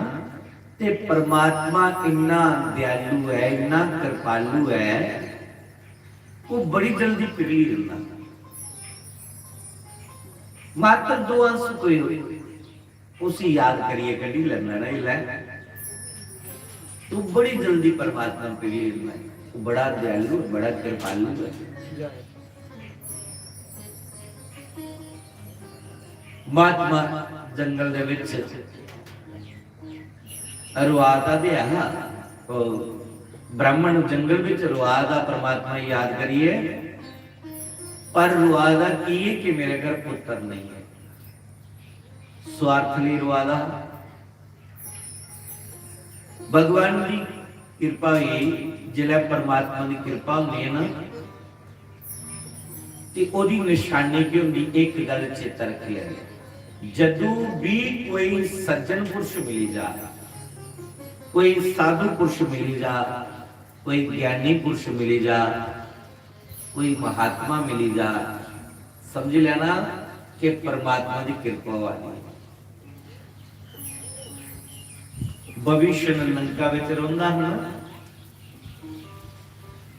ते परमात्मा इन्ना दयालु है, इन्ना कृपालु है, वो बड़ी जल्दी पिघली जंदा। मात्र दो आंसू कोई होए, उसी याद करिए कड्ढी लेना ना, इल्लै। तू बड़ी जल्दी परमात्मा पिघली जंदा है। वो बड़ा दयालु है, बड़ा कृपालु है। महात्मा जंगल दे विच रोआ दा ते ऐ हा, ओह् ब्राह्मण जंगल विच रोआ दा परमात्मा गी याद करिए, पर रोआ दा की है कि मेरे घर पुत्र नहीं है। स्वार्थ लेई रोआ दा हा। भगवान दी किरपा होई, जिसलै परमात्मा दी किरपा होंदी है ना, ते ओह्दी निशानी केह् होंदी, इक गल्ल चेता रक्खी लैनी। जदू भी कोई सज्जन पुरुष मिली जा, कोई साधु पुरुष मिली जा, कोई ज्ञानी पुरुष मिली जा, कोई महात्मा मिली जा, समझी लैना कि परमात्मा दी किरपा होआ दी है। भविष्य लंका विच रौंदा हा ना,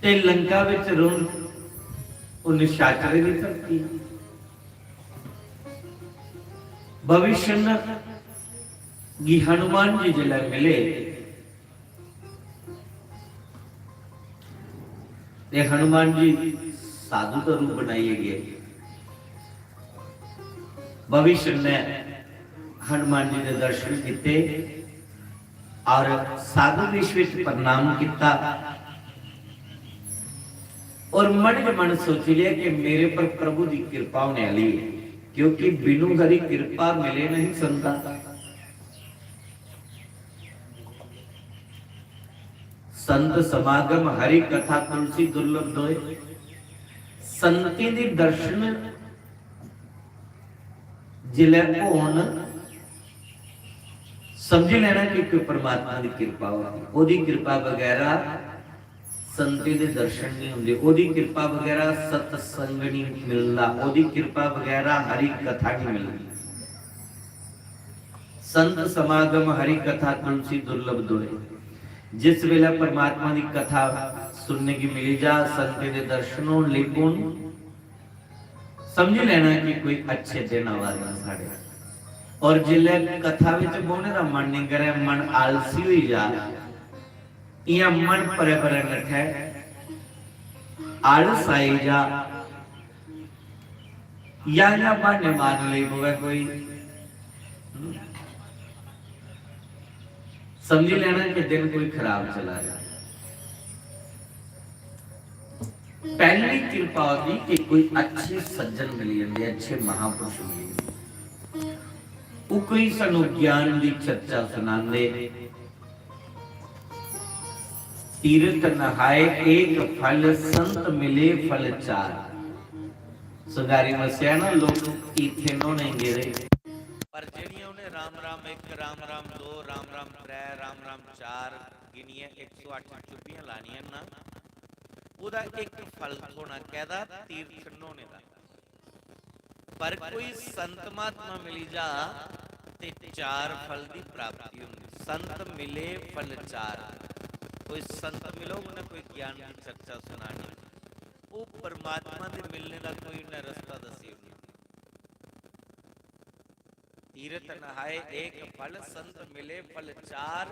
ते लंका विच रौंद, ओह निशाचरे दी धरती। भविष्य गी हनुमान जी जिसलै मिले, ते हनुमान जी साधु का रूप बनाइए गए। भविष्य ने हनुमान जी के दर्शन किए और साधु वेश विच प्रणाम किया और मन ही मन सोच लिया कि मेरे पर प्रभु की कृपा होने वाली है, क्योंकि बिनु हरि कृपा मिले नहीं संता। संत समागम हरि कथा तुलसी दुर्लभ दोय। संतें दे दर्शन जिले होन, समझी लेना कि कोई परमात्मा की कृपा होती। ओदी कृपा वगैरह संतें दे दर्शन नहीं होंदे, ओदी कृपा वगैरह सत्संग नहीं मिलदा, ओदी कृपा वगैरह हरि कथा नहीं मिलदी। संत समागम हरि कथा तुलसी दुर्लभ दोय। जिस वेले परमात्मा की कथा सुनने की मिली जा, संतें दे दर्शन होन लगी पौन, समझी लेना कि कोई अच्छे दिन आवा रहे हैं साढ़े। और जिसले कथा विच बौहने का मन नहीं करे, मन आलसी हुई जा, इयां मन परे परे नठे, आलस आई जा, या इयां बहाने मारन लगी पवे कोई, समझी लेना कि दिन कोई खराब चला जा। पहली कृपा होती कि कोई अच्छे सज्जन मिली जाते, अच्छे महापुरुष मिली जाते, वो कोई सानू ज्ञान की चर्चा सुनाते। तीर्थ नहाए एक फल, संत मिले फल चार। संगारी मस्सेआ ना, लोग तीर्थे न्हौने गेदे, पर जेह्ड़ियां उ'नें राम राम इक, राम राम दो, राम राम त्रै, राम राम चार गिनियै इक सौ अट्ठ चुब्बियां लानियां ना, ओह्दा इक फल थ्होना। कैह्दा? तीर्थ न्हौने दा। पर कोई संत महात्मा मिली जा ते चार फल दी प्राप्ति होंदी। संत मिले फल चार। कोई संत मिलो, उ'नें कोई ज्ञान की चर्चा सुनानी, ओह् परमात्मा दे मिलने दा कोई उ'नें रस्ता दस्सी ओड़ना। तीरथ नहाए एक फल, संत मिले फल चार,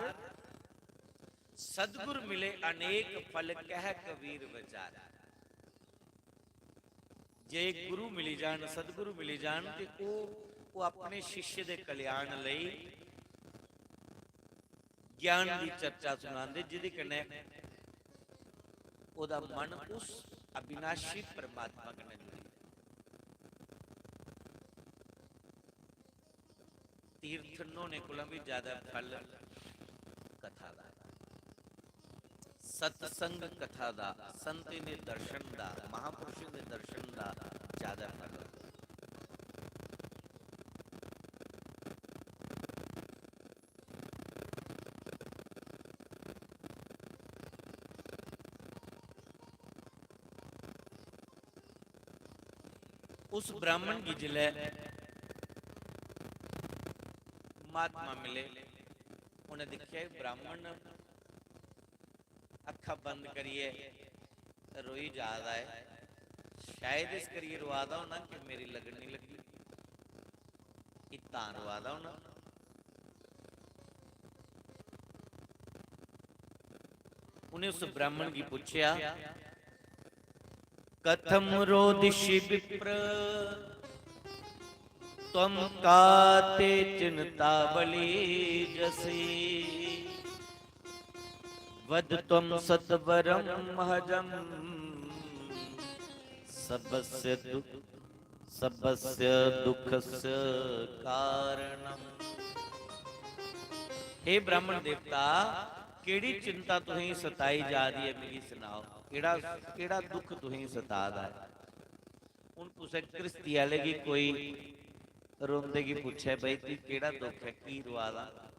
सदगुर मिले अनेक फल, कह कबीर विचार। जे गुरु मिली जान, सदगुरु मिली जान, ते ओह्, ओह् अपने शिष्य दे कल्याण लेई ज्ञान दी चर्चा सुनांदे, जिदे कन्नै ओह्दा मन उस अविनाशी परमात्मा कन्नै जुड़ी। तीर्थ न्हौने कोला बी ज्यादा फल कथा दा, सत्संग कथा दा, संतें दे दर्शन दा, महापुरुषें दे दर्शन दा ज्यादा फल। उस ब्राह्मण गी जिसलै महात्मा मिले, उ'नें दिक्खेआ, "एह् ब्राह्मण अक्खां बंद करियै रोई जा दा ऐ, शायद इस करियै रोआ दा होना कि मेरी लगन निं लग्गी, एह् तां रोआ दा होना।" उ'नें उस ब्राह्मण गी पुच्छेआ, "कथम रोदिषि विप्र त्वम काते चिंतावली जसि। वद त्वम सत्वरम महजम सबस्य दु-, सबस्य दुखस्य कारणम।" हे ब्राह्मण देवता, केह्ड़ी चिंता तुसेंगी सताई जा दी ऐ, मिगी सनाओ, केह्ड़ा, केह्ड़ा दुख तुसेंगी सता दा ऐ? हून कुसै घृस्ती आह्ले गी कोई रोंदे गी पुच्छै, "भाई, तुगी केह्ड़ा दुख ऐ, की रोआ दा?"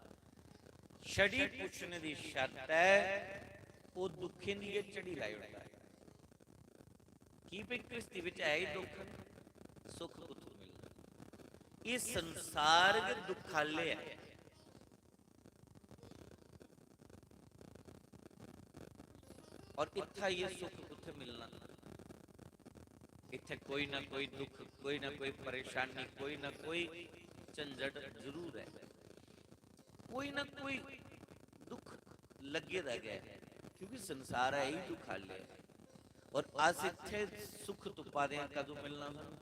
छड़ी पुच्छने दी शर्त ऐ, ओह् दुखें दी गै झड़ी लाई ओड़दा ऐ। की भई घृस्ती बिच है ही दुख, सुख कुत्थों मिलना? एह् संसार गै दुखालय ऐ। और इत्थै एह् सुख कुत्थै मिलना? इत्थै कोई ना कोई दुख, कोई ना कोई परेशानी, कोई ना कोई झंझट जरूर ऐ। कोई ना कोई दुख लग्गे दा गै ऐ, क्योंकि संसार ऐ ही दुखालय। और अस इत्थै सुख तुप्पा दे आं, कदूं मिलना सानूं?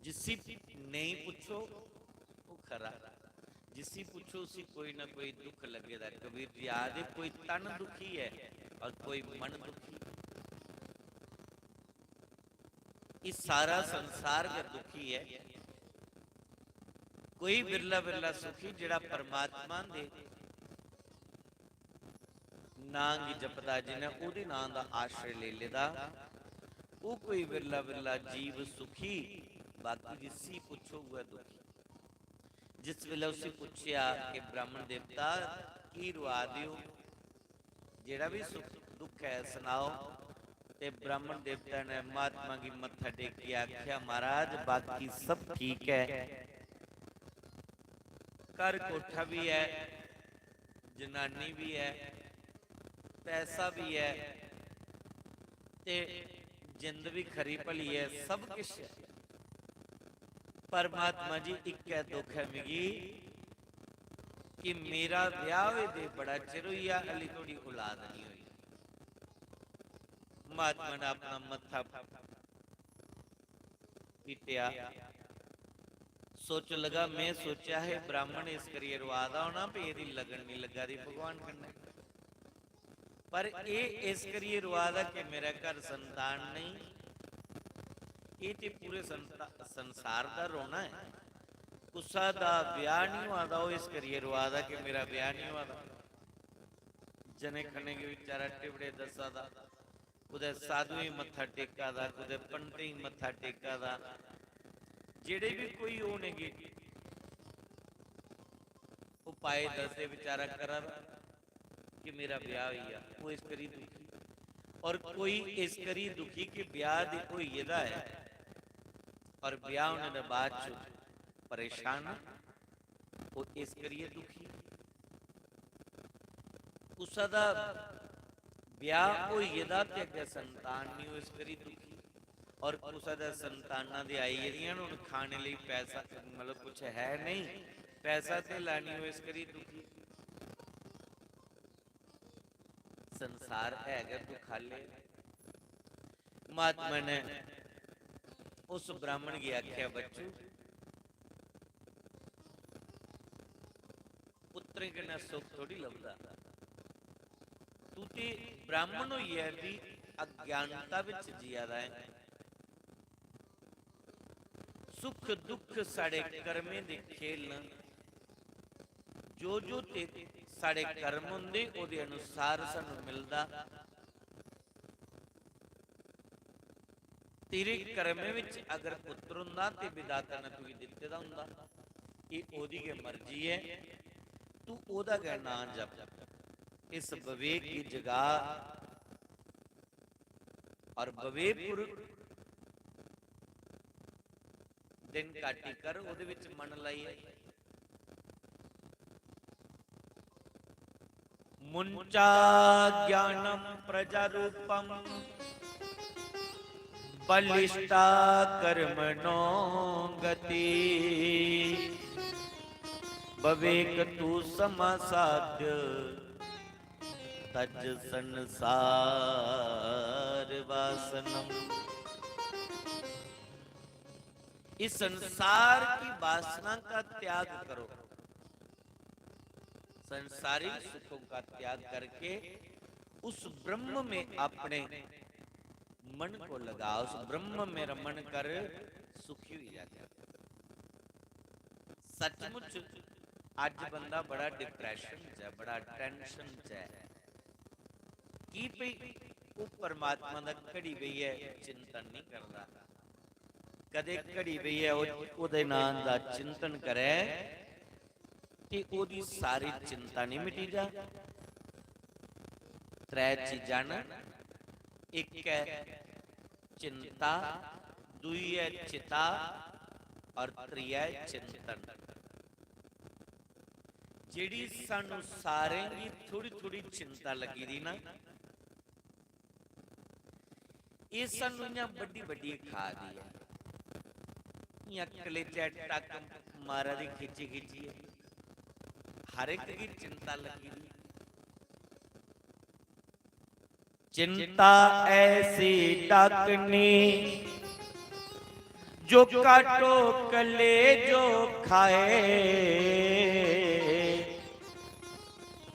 जिसी नेईं पुच्छो, ओह् खरा। जिसी पुच्छो, उसी कोई ना कोई दुख लग्गे दा। कबीर जी आखदे, "कोई तन दुखी ऐ और कोई मन दुखी।" एह् सारा संसार गै दुखी ऐ। कोई बिरला बिरला सुखी जेह्ड़ा परमात्मा दे नां गी जपदा, जिन्नै ओह्दे नां दा आश्रय लेई लेदा, ओह् कोई बिरला बिरला जीव सुखी, बाकी जिसी पुच्छो उ'ऐ दुखी। जिस बेल्लै उसी पुच्छेआ कि ब्राह्मण देवता, की रोआ दे ओ, जेह्ड़ा बी सुख दुख ऐ सनाओ, ते ब्राह्मण देवता ने महात्मा गी मत्था टेकियै आखेआ, "महाराज, बाकी सब ठीक ऐ, घर कोठा बी ऐ, जनानी बी ऐ, पैसा बी ऐ, ते जिंद बी खरी भली ऐ, सब किश ऐ। पर महात्मा जी, इक्कै दुख ऐ मिगी कि मेरा ब्याह् होए दे बड़ा चिर होई गेआ, हल्ली धोड़ी औलाद निं होई।" महात्मा ने अपना मत्था पिट्टेआ। सोच लगा, "में सोचेआ हे ब्राह्मण इस करियै रोआ दा होना भी एह्दी लगन निं लग्गा दी भगवान कन्नै, पर एह् इस करियै रोआ दा कि मेरे घर संतान नेईं।" एह् ते पूरे संता-, संसार दा रोना ऐ। कुसा दा ब्याह् निं होआ दा, ओह् इस करियै रोआ दा कि मेरा ब्याह् निं होआ दा। जने खने गी बेचारा टिबड़े दस्सा दा, कुतै साधुएं गी मत्था टेका दा, कुतै पंडितें गी मत्था टेका दा, जेह्ड़े बी कोई होने गे उपाय दसदे, बेचारा करा दा कि मेरा ब्याह होई गेआ, ओह् इस करी दुखी। और कोई इस करी दुखी कि ब्याह दे होई गेदा ऐ और ब्याह होने दे बाद च परेशान ऐ, ओह् इस करियै दुखी ऐ। कुसै दा ब्याह होई गेदा ते अग्गें संतान निं, ओह् इस करी दुखी। और कुसै दा संतानां ते आई गेदियां न, हून खाने लेई पैसा, मतलब, कुछ है नेईं, पैसा ते लानी, ओह् इस करी दुखी। संसार है गै दुखाले। महात्मा ने उस ब्राह्मण गी आखेआ, "बच्चू, पुत्तरें कन्नै सुख थोड़ी लभदा। तू ते ब्राह्मण होइयै बी अज्ञानता बिच जिया दा ऐ। सुख दुख साढ़े कर्में दे खेल न। जो जो ते साढ़े कर्म होंदे, ओह्दे अनुसार सानूं मिलदा। तेरे कर्में विच अगर पुत्र हुंदा ते विधाता ने तुगी दित्ते दा हुंदा। एह् ओह्दी गै मर्जी ऐ, तू ओह्दा गै नांऽ जप।" इस विवेक गी जगा और विवेकपूर्वक दिन काटी कर, ओह्दे विच मन लाइयै। मुंचा ज्ञानम प्रजारूपम बलिष्ठा कर्मणो गति। विवेक तू समासाध्य तज संसार वासनम। इस संसार की वासना का त्याग करो, संसारी सुखों का त्याग करके उस ब्रह्म में अपने मन को लगा, उस ब्रह्म में रमण कर सुखी हुई जाते। सचमुच अज बंदा बड़ा डिप्रैशन च ऐ, बड़ा टेंशन च ऐ। की भई ओह् परमात्मा दा घड़ी बेहियै चिंतन नहीं करदा। कदे घड़ी बेहियै ओह्, ओह्दे नांऽ दा चिंतन करै ते ओह्दी सारी चिंता नहीं मिटी जा। त्रै चीजां न, इक ऐ चिंता, दूई ऐ चिता और त्रीया ऐ चिंतन। जेह्ड़ी सानू सारें गी थोड़ी-थोड़ी चिंता लग्गी दी ना, एह् सानू इ'यां बड्डी-बड्डी खा दी ऐ, इ'यां कलेजै टक मारा दी खिच्ची-खिच्चियै, हर इक गी चिंता लग्गी दी। चिंता ऐसी डाकनी जो काटो कलेजो खाए।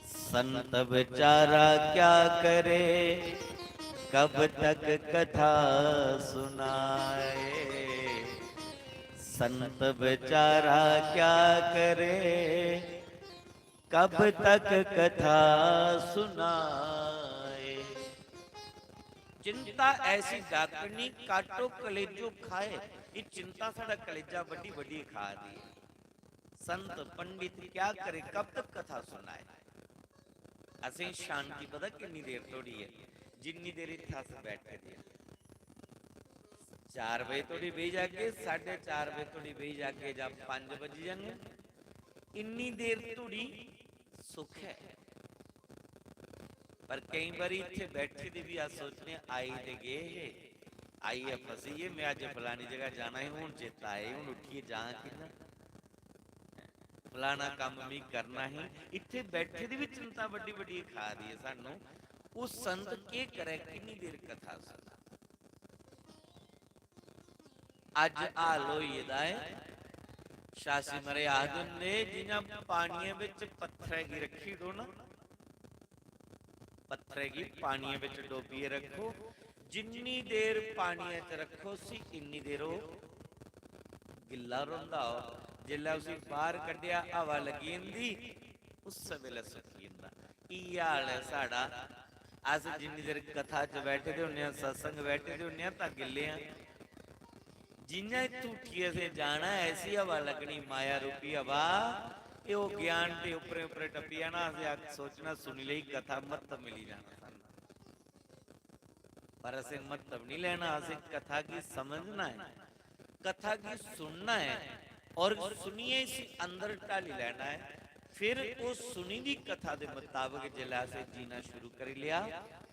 संत बेचारा क्या करे, कब तक कथा सुनाए। संत बेचारा क्या करे, कब तक कथा सुनाए। चिंता ऐसी डाकनी काटो कलेजो खाए। ये चिंता साडा कलेजा बड्डी बड्डी खा दी है। संत पंडित क्या करे, कब तक कथा सुनाए। असें शांति पता किन्नी देर थोड़ी है, जिन्नी देर इत्थै अस बैठे दे। चार बजे थोड़ी बेही जागे, साढ़े चार बजे थोड़ी बेही जागे जां पंज बजी जाङन, इन्नी देर धोड़ी सुख ऐ। पर केईं बारी इत्थै बैठे दे बी अस सोचने, आई ते गे हे, आइयै फसी गे, में अज्ज फलानी जगह जाना ही, हून चेता आए, हून उट्ठियै जां कि'यां? फलाना कम्म मी करना ही। इत्थै बैठे दी बी चिंता बड्डी बड्डी खा दी ऐ सानू। ओह् संत केह् करै, किन्नी देर कथा सुनै? अज्ज हाल होई गेदा ऐ, शास्त्री महाराज आखदे होंदे, जि'यां पानियै बिच पत्थरै गी रक्खी ओड़ो ना, पत्थरै गी पानियै बिच डोबियै रक्खो, जिन्नी देर पानियै च रक्खो उसी, इन्नी देर ओह् गिल्ला रौंह्दा। ओह् जिसलै उसी बाह्र कड्ढेआ, हवा लग्गी जंदी, उस्सै बेल्लै सुक्की जंदा। इ'यै हाल ऐ साढ़ा। अस जिन्नी देर कथा च बैठे दे होन्ने आं, सत्संग बैठे दे होन्ने आं, तां गिल्ले आं। जि'यां इत्थूं उट्ठियै असें जाना ऐ, ऐसी हवा लग्गनी, माया रूपी हवा, एह् ओह् ज्ञान ते उप्परें उप्परें टप्पी जाना। असें अक्ख सोचना, सुनी लेई कथा, म्हत्तव मिली जाना सानूं। पर असें म्हत्तव निं लैना, असें कथा गी समझना ऐ, कथा गी सुनना ऐ और सुनियै इसी अंदर ढाली लैना ऐ। फिर ओह् सुनी दी कथा दे मताबक जिसलै असें जीना शुरू करी लेआ,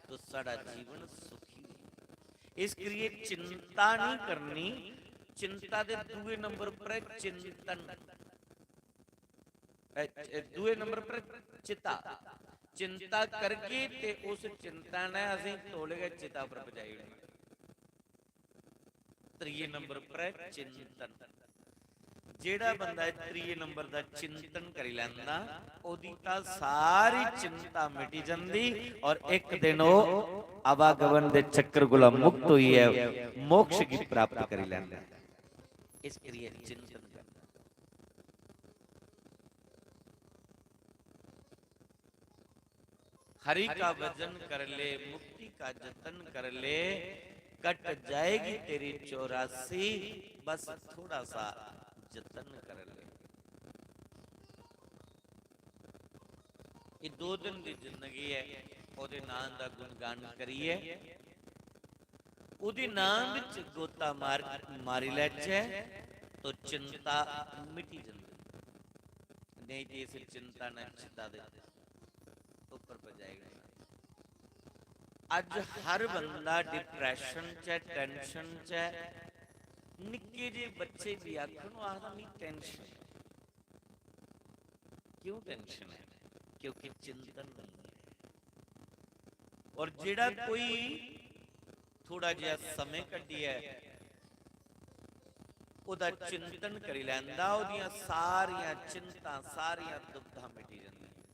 तो साढ़ा जीवन सुखी होई। इस करियै चिंता निं करनी। चिंता दे दूए नंबर पर ऐ चिंतन। ए, ए, दूए नंबर पर चिता। चिंता करगे ते उस चिंता ने असें तौले गै चिता पर पजाई ओड़ना। त्रिये नंबर पर ऐ चिंतन। जेड़ा बंदा त्रिये नंबर दा चिंतन करी लैंदा, ओदी तां सारी चिंता मिटी जंदी और इक दिन ओह् आवागमन दे चक्कर कोला मुक्त होइयै मोक्ष गी प्राप्त करी लैंदा। इस करियै चिंतन करना। हरि का भजन कर ले, मुक्ति का जतन कर ले, कट जाएगी तेरी चौरासी, बस थोड़ा सा जतन कर ले। ये दो दिन दी जिंदगी है, ओदे नाम दा गुणगान करिए, ओदे नाम विच गोता मार, मारी लैचे, तो चिंता मिटी जंदी। नहीं तो इस चिंता ने चिता दे ऊपर पजाई देना। अज हर बंदा डिप्रेशन च ऐ, टेंशन च ऐ। निक्के जे बच्चे भी आखन, ओह् आखदा, "मिगी टेंशन।" क्यों टेंशन है? क्योंकि चिंतन नहीं है। और जेड़ा कोई थोड़ा जिहा समें कड्ढियै ओह्दा चिंतन करी लैंदा, ओह्दियां सारियां चिंतां, सारियां दुविधां मिटी जंदियां।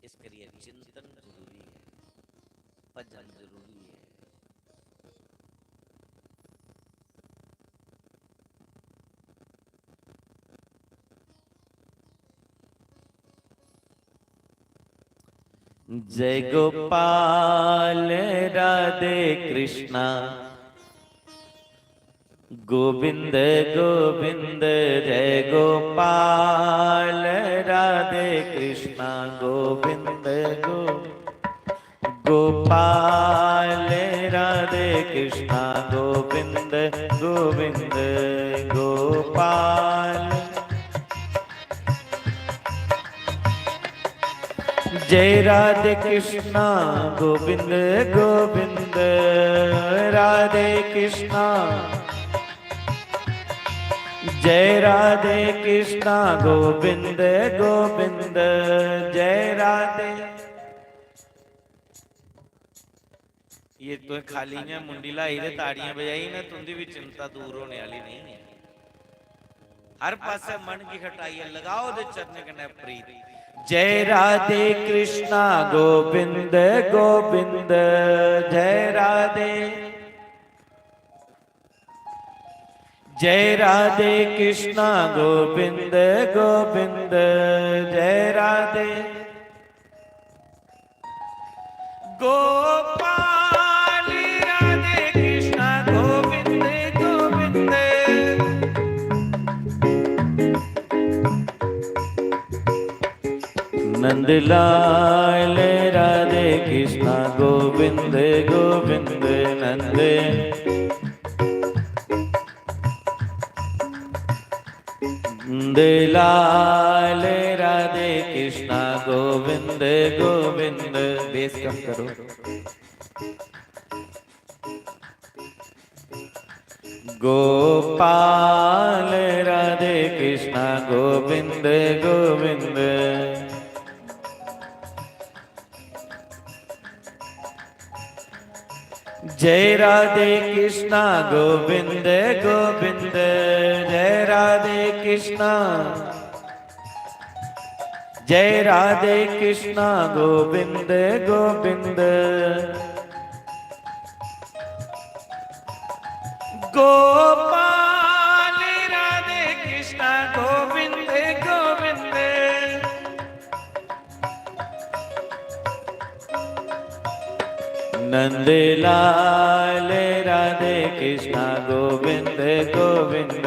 इस करियै चिंतन जरूरी ऐ, भजन जरूरी ऐ। जय गोपाल राधे कृष्णा, गोविंद गोविंद जय गोपाल, राधे कृष्णा गोविंद गो, गोपाल राधे कृष्णा गोविंद गोविंद गोपाल। जय राधे कृष्णा गोविंद गोविंद, राधे कृष्णा। जय राधे कृष्णा गोविंद गोविंद, जय राधे। ये तुसें खाली इ'यां मुंडी ल्हाई ते ताड़ियां बजाई ना, तुं'दी बी चिंता दूर होने आह्ली नेईं ऐ। हर पासै मन गी हटाइयै लगाओ ओह्दे चरणें कन्नै प्रीत। जय राधे कृष्णा गोविंद गोविंद, जय राधे। जय राधे कृष्णा गोविंद गोविंद, जय राधे। गोपाल राधे कृष्णा गोविंद गोविंद। नंदलाल राधे कृष्णा गोविंद गोविंद नंद। नंदलाल राधे कृष्णा गोविंद गोविंद। बेस कम करो। गोपाल राधे कृष्णा गोविंद गोविंद। जय राधे कृष्णा गोविंद गोविंद, जय राधे कृष्णा। जय राधे कृष्णा गोविंद गोविंद। गोपाल राधे कृष्णा गोविंद गोविंद। नंद लाल राधे कृष्णा गोविंद गोविंद।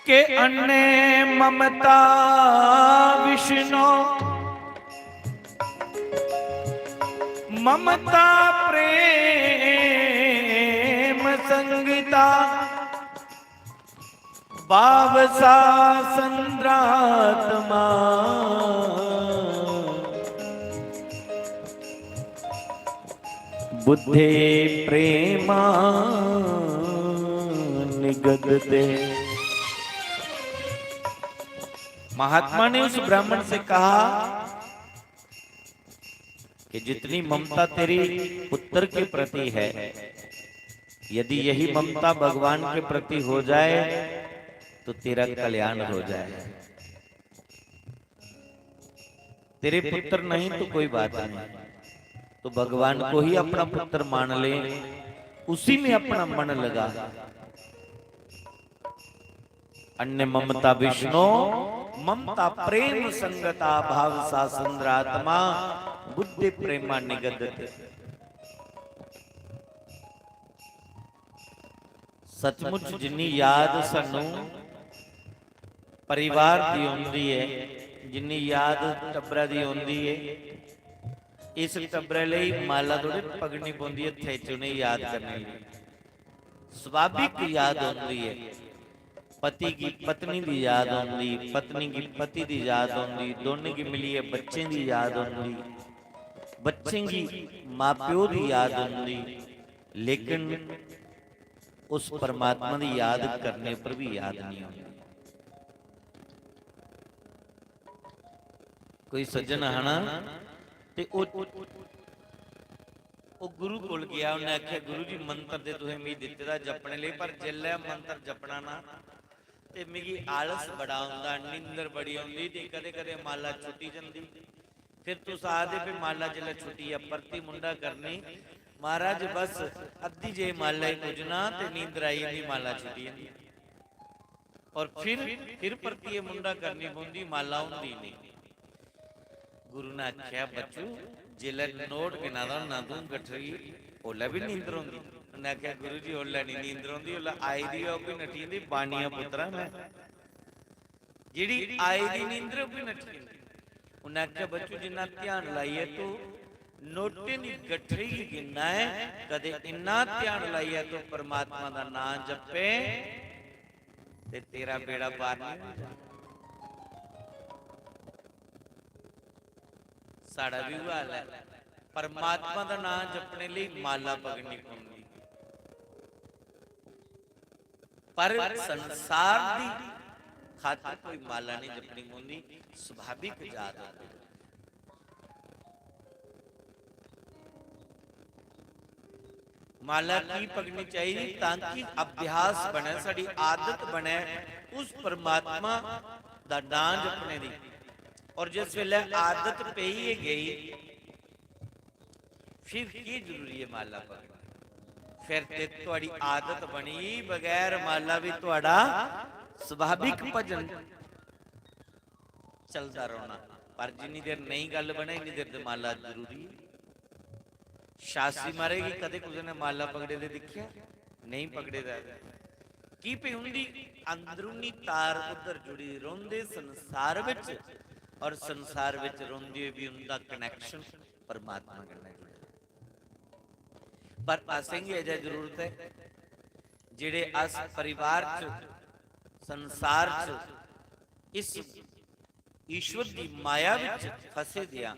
के अन्ने ममता विष्णु, ममता प्रेम संगता, भावसा संद्रात्मा। बुद्धे प्रेमा निगदते। महात्मा ने उस ब्राह्मण से कहा कि जितनी ममता तेरी पुत्र के प्रति है, यदि यही ममता भगवान के प्रति हो जाए तो तेरा कल्याण हो जाए। तेरे पुत्र नहीं तो कोई बात नहीं, तो भगवान को ही अपना पुत्र मान ले, उसी में अपना मन लगा। अन्य ममता विष्णु, ममता प्रेम संगता, भावसा संद्रात्मा, बुद्धि प्रेमा निगदते। सचमुच जिन्नी याद सानू परिवार दी औंदी ऐ, जिन्नी याद टब्बरा दी औंदी ऐ, इस टब्बरै लेई माला थोड़े पगड़नी पौंदी ऐ, हत्थै च उ'नेंगी याद करने लेई। सुभाविक याद औंदी ऐ। पति गी पत्नी दी याद औंदी, पत्नी गी पति दी याद औंदी, दोनें गी मिलियै बच्चें दी याद औंदी, बच्चें गी मां-प्यो दी याद औंदी, लेकिन उस परमात्मा दी याद करने पर भी याद नहीं औंदी। कोई सज्जन आना ते ओह्, ओह् गुरु कोल गेआ, उन्नै आखेआ, "गुरु जी, मंत्र ते तुसें मिगी दित्ते दा जपने लेई, पर जिसलै मंत्र जपना ना, ते मिगी आलस बड़ा औंदा, नींदर बड़ी औंदी, ते कदें-कदें माला छुट्टी जंदी। फिर तुस आखदे भी माला जिसलै छुट्टी ऐ, परती मुंडा करनी।" महाराज, बस अद्धी जेही माला गी पुज्जना ते नींदर आई जंदी, माला छुट्टी जंदी। और फिर, फिर परतियै मुंडा करनी पौंदी, माला होंदी नेईं। गुरु ने आखेआ, "बच्चू, जिसलै नोट गिना दा होना तूं गठरी, उसलै बी नींदर औंदी?" उन्नै आखेआ, "गुरु जी, उसलै निं नींदर औंदी, उसलै आई दी होऐ, ओह् बी नट्ठी जंदी, बानिया पुत्तरा में। जेह्ड़ी आई दी नींदर, ओह् बी नट्ठी जंदी।" उन्नै आखेआ, "बच्चू, जिन्ना ध्यान लाइयै तूं नोटें दी गठरी गी गिनना ऐ, कदें इन्ना ध्यान लाइयै तूं परमात्मा दा नांऽ जप्पे, ते तेरा बेड़ा पार नहीं होई जाना।" साढ़ा भी उ'ऐ हाल ऐ। परमात्मा दा नांऽ जपने लेई माला पगड़नी पौंदी, पर संसार दी खातर कोई माला नहीं जपनी पौंदी, सुभाविक जात होंदी। माला की पकड़नी चाहिए? ताकि अभ्यास बने, साड़ी आदत बने उस परमात्मा दा नां जपने दी। और जिस वेले आदत पेई गई, फिर की जरूरी है माला पकड़नी? फिर ते थुआड़ी आदत बनी, बगैर माला भी थुआड़ा स्वाभाविक भजन चलदा रौहना। पर जिन्नी देर नेईं गल्ल बने, इन्नी देर ते माला जरूरी है। शास्त्री महाराज गी कदें कुसै ने माला पकड़े दे दिक्खेआ? नेईं पकड़े दा। की भई उंदी अंदरूनी तार उद्धर जुड़ी रौंह्दे संसार बिच, और संसार बिच रौंह्दे होई बी उंदा connection परमात्मा कन्नै जुड़े। पर असेंगी अजें जरूरत ऐ, जेह्ड़े अस परिवार च, संसार च, इस ईश्वर दी माया विच फसे दे आं।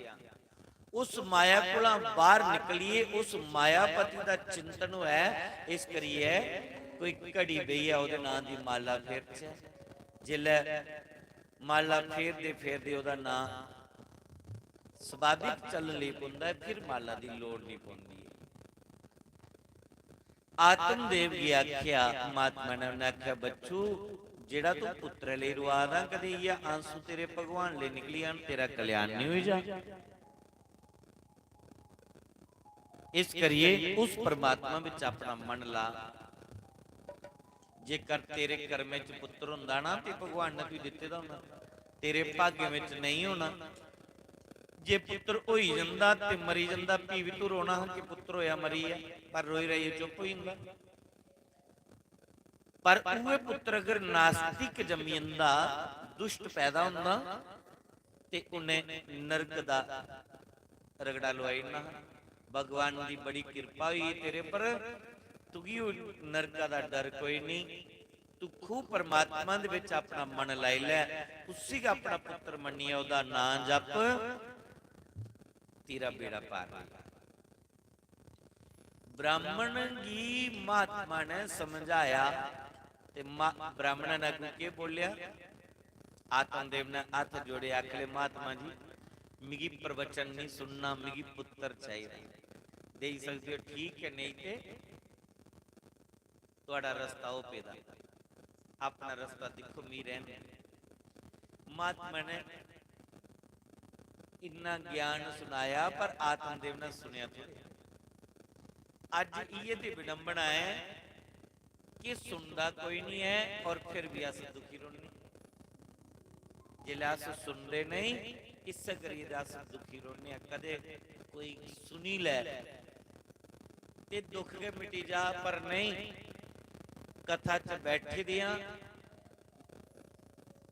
उस माया कोला बाहर निकलिए उस मायापति दा चिंतन होऐ। इस करियै कोई घड़ी बेहियै ओह्दे नांऽ दी माला फेरचै। जिसलै माला फेरदे फेरदे ओह्दा नांऽ स्वाभाविक चलन लगी पौंदा ऐ, फिर माला दी लोड़ नहीं पौंदी ऐ। आत्मदेव गी आखेआ, महात्मा ने उन्नै आखेआ, "बच्चू, जेह्ड़ा तू पुत्तरै लेई रोआ दा, कदें इ'यै आंसू तेरे भगवान लेई निकली जान, तेरा कल्याण नहीं होई जा?" इस करियै उस परमात्मा बिच अपना मन ला। जेकर तेरे कर्में च पुत्तर होंदा ना, ते भगवान ने तुगी दित्ते दा होंदा, तेरे भाग्य बिच नहीं होना। जे पुत्तर होई जंदा ते मरी जंदा, फ्ही बी तू रोना हा कि पुत्तर होया, मरी गेआ, पर रोई रोइयै चुप होई जंदा। पर उ'ऐ पुत्तर अगर नास्तिक जम्मी जंदा, दुष्ट पैदा होंदा, ते उन्हें नरक दा रगड़ा लुआई ओड़ना हा। भगवान दी बड़ी किरपा होई तेरे पर, तुगी ओह् नरका दा डर कोई नहीं। तू खूब परमात्मा दे विच अपना मन लाई लै, उसी गै अपना पुत्र मन्नियै ओह्दा नां जप, तेरा बेड़ा पार होई जाना। ब्राह्मण गी महात्मा ने समझाया, ते मा-, ब्राह्मण ने अग्गों केह् बोलेआ? आत्मदेव ने हत्थ जोड़े, आखले, "महात्मा जी, मिगी प्रवचन नहीं सुनना, मिगी पुत्र चाहिदा।" देई सकदे ओ, ठीक ऐ, नेईं ते थुआढ़ा रस्ता ओह् पेदा, अपना रस्ता दिक्खो, मी रैह्न देओ। महात्मा ने इन्ना ज्ञान सुनाया, पर आत्मदेव ने सुनेआ थोड़े। अज्ज इ'यै ते विडंबना ऐ कि सुनदा कोई नहीं ऐ और फिर भी अस दुखी रौह्ने। जिसलै अस सुनदे नहीं, इस्सै करियै ते अस दुखी रौह्ने आं। कदें कोई सुनी लै ते दुख गै मिटी जा, पर नहीं, कथा च बैठे दे आं,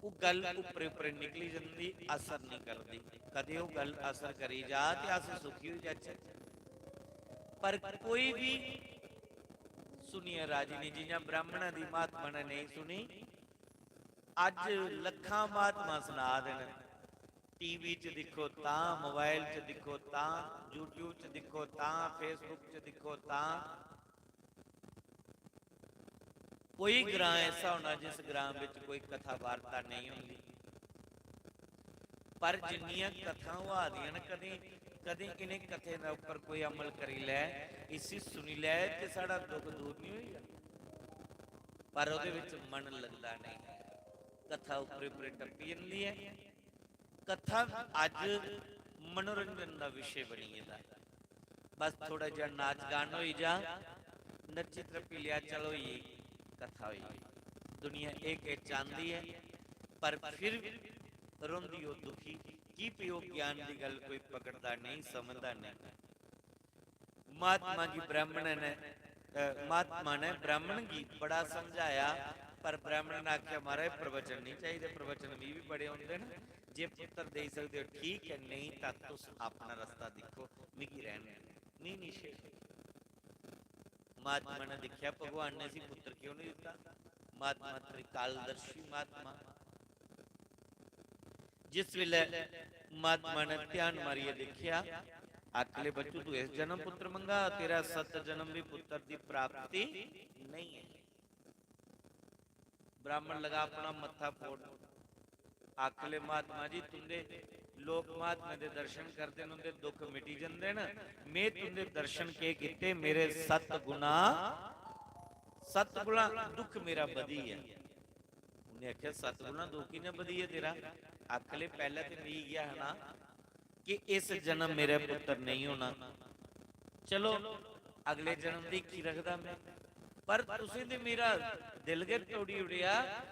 ओह् गल्ल उप्परे उप्परे निकली जंदी, असर नहीं करदी। कदें ओह् गल्ल असर करी जा ते अस सुखी होई जाचै। पर कोई भी सुनियै राजी नहीं। जियां ब्राह्मणा दी महात्मा ने नहीं सुनी, अज्ज लक्खां महात्मा सना दे न। टीवी च दिक्खो तां, मोबाइल च दिक्खो तां, YouTube च दिक्खो तां, Facebook च दिक्खो तां। कोई ग्रां ऐसा होना जिस ग्रां विच कोई कथा वार्ता नहीं होंदी, पर जिन्नियां कथां होआ दियां न, कदें, कदें इ'नें कथें दे उप्पर कोई अमल करी लै, इसी सुनी लै ते साढ़ा दुख दूर नहीं होई जा। पर ओह्दे विच मन लगदा नहीं, कथा उप्परे उप्परे टप्पी जंदी ऐ। कथा अज्ज मनोरंजन दा विशे बनी गेदा ऐ। बस थोड़ा जिहा नाच गान होई जा, नच्ची त्रप्पी लिया, चलो, ये कथा होई गेई। दुनिया एह् किश चांह्दी ऐ, पर फिर रोंदी ओह् दुखी, की भई ओह् ज्ञान दी गल्ल कोई पकड़दा नेईं, समझदा नेईं। महात्मा गी ब्राह्मण ने, अ, महात्मा ने ब्राह्मण गी बड़ा समझाया, पर ब्राह्मण ने आखेआ, "महाराज, प्रवचन नहीं चाहिए, प्रवचन मी भी बड़े होंदे न। जे पुत्र देई सकदे हो ठीक है, नेईं तां तुस अपना रस्ता दिक्खो, मिगी रैह्न देओ, मी निं छेड़ो।" महात्मा ने दिक्खेआ, भगवान ने इसी पुत्र क्यों नहीं दित्ता। महात्मा त्रिकालदर्शी महात्मा। जिस वेले महात्मा ने ध्यान मारियै दिक्खेआ, आखले, "बच्चू, तू इस जन्म पुत्र मंगा, तेरा सत जन्म भी पुत्र दी प्राप्ति नहीं है।" ब्राह्मण लगा अपना मत्था फोड़। आखले, "महात्मा जी, तुंदे लोक महात्मा दे दर्शन करदे न, उंदे दुख मिटी जंदे न। में तुंदे दर्शन केह् कीते, मेरे सत्त गुणा, सत्त गुणा दुख मेरा बधी गेआ।" उन्हें आखेआ, "सत्त गुणा दुख कि'यां बधी गेआ तेरा?" आखले, "पैह्लें ते मिगी इ'यै हा ना कि इस जन्म मेरा पुत्र नेईं होना। चलो, अगले जन्म दी हिक्खी रखदा में, पर तुसें ते मेरा दिल गै तोड़ी ओड़ेआ।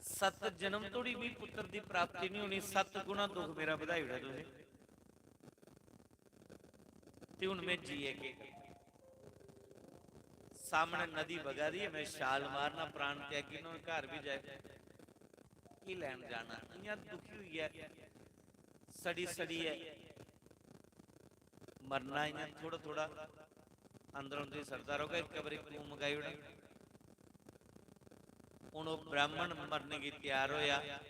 सत्त जन्म तोड़ी मी पुत्र दी प्राप्ति निं होनी, सत्त गुणा दुख मेरा बधाई ओड़ेआ तुसें। ते हुन में जियै केह् करां? सामनै नदी बगा दी ऐ, में छाल मारना, प्राण त्यागी ना, घर बी जाई, केह् लैन जाना?" इ'यां दुखी होइयै, सड़ी सड़ियै मरना, इ'यां थोह्ड़ा थोह्ड़ा अंदर अंदर सरदा रौह्गा, इक बारी तूं मगाई ओड़ां। हुन ओह् ब्राह्मण मरने गी त्यार होया,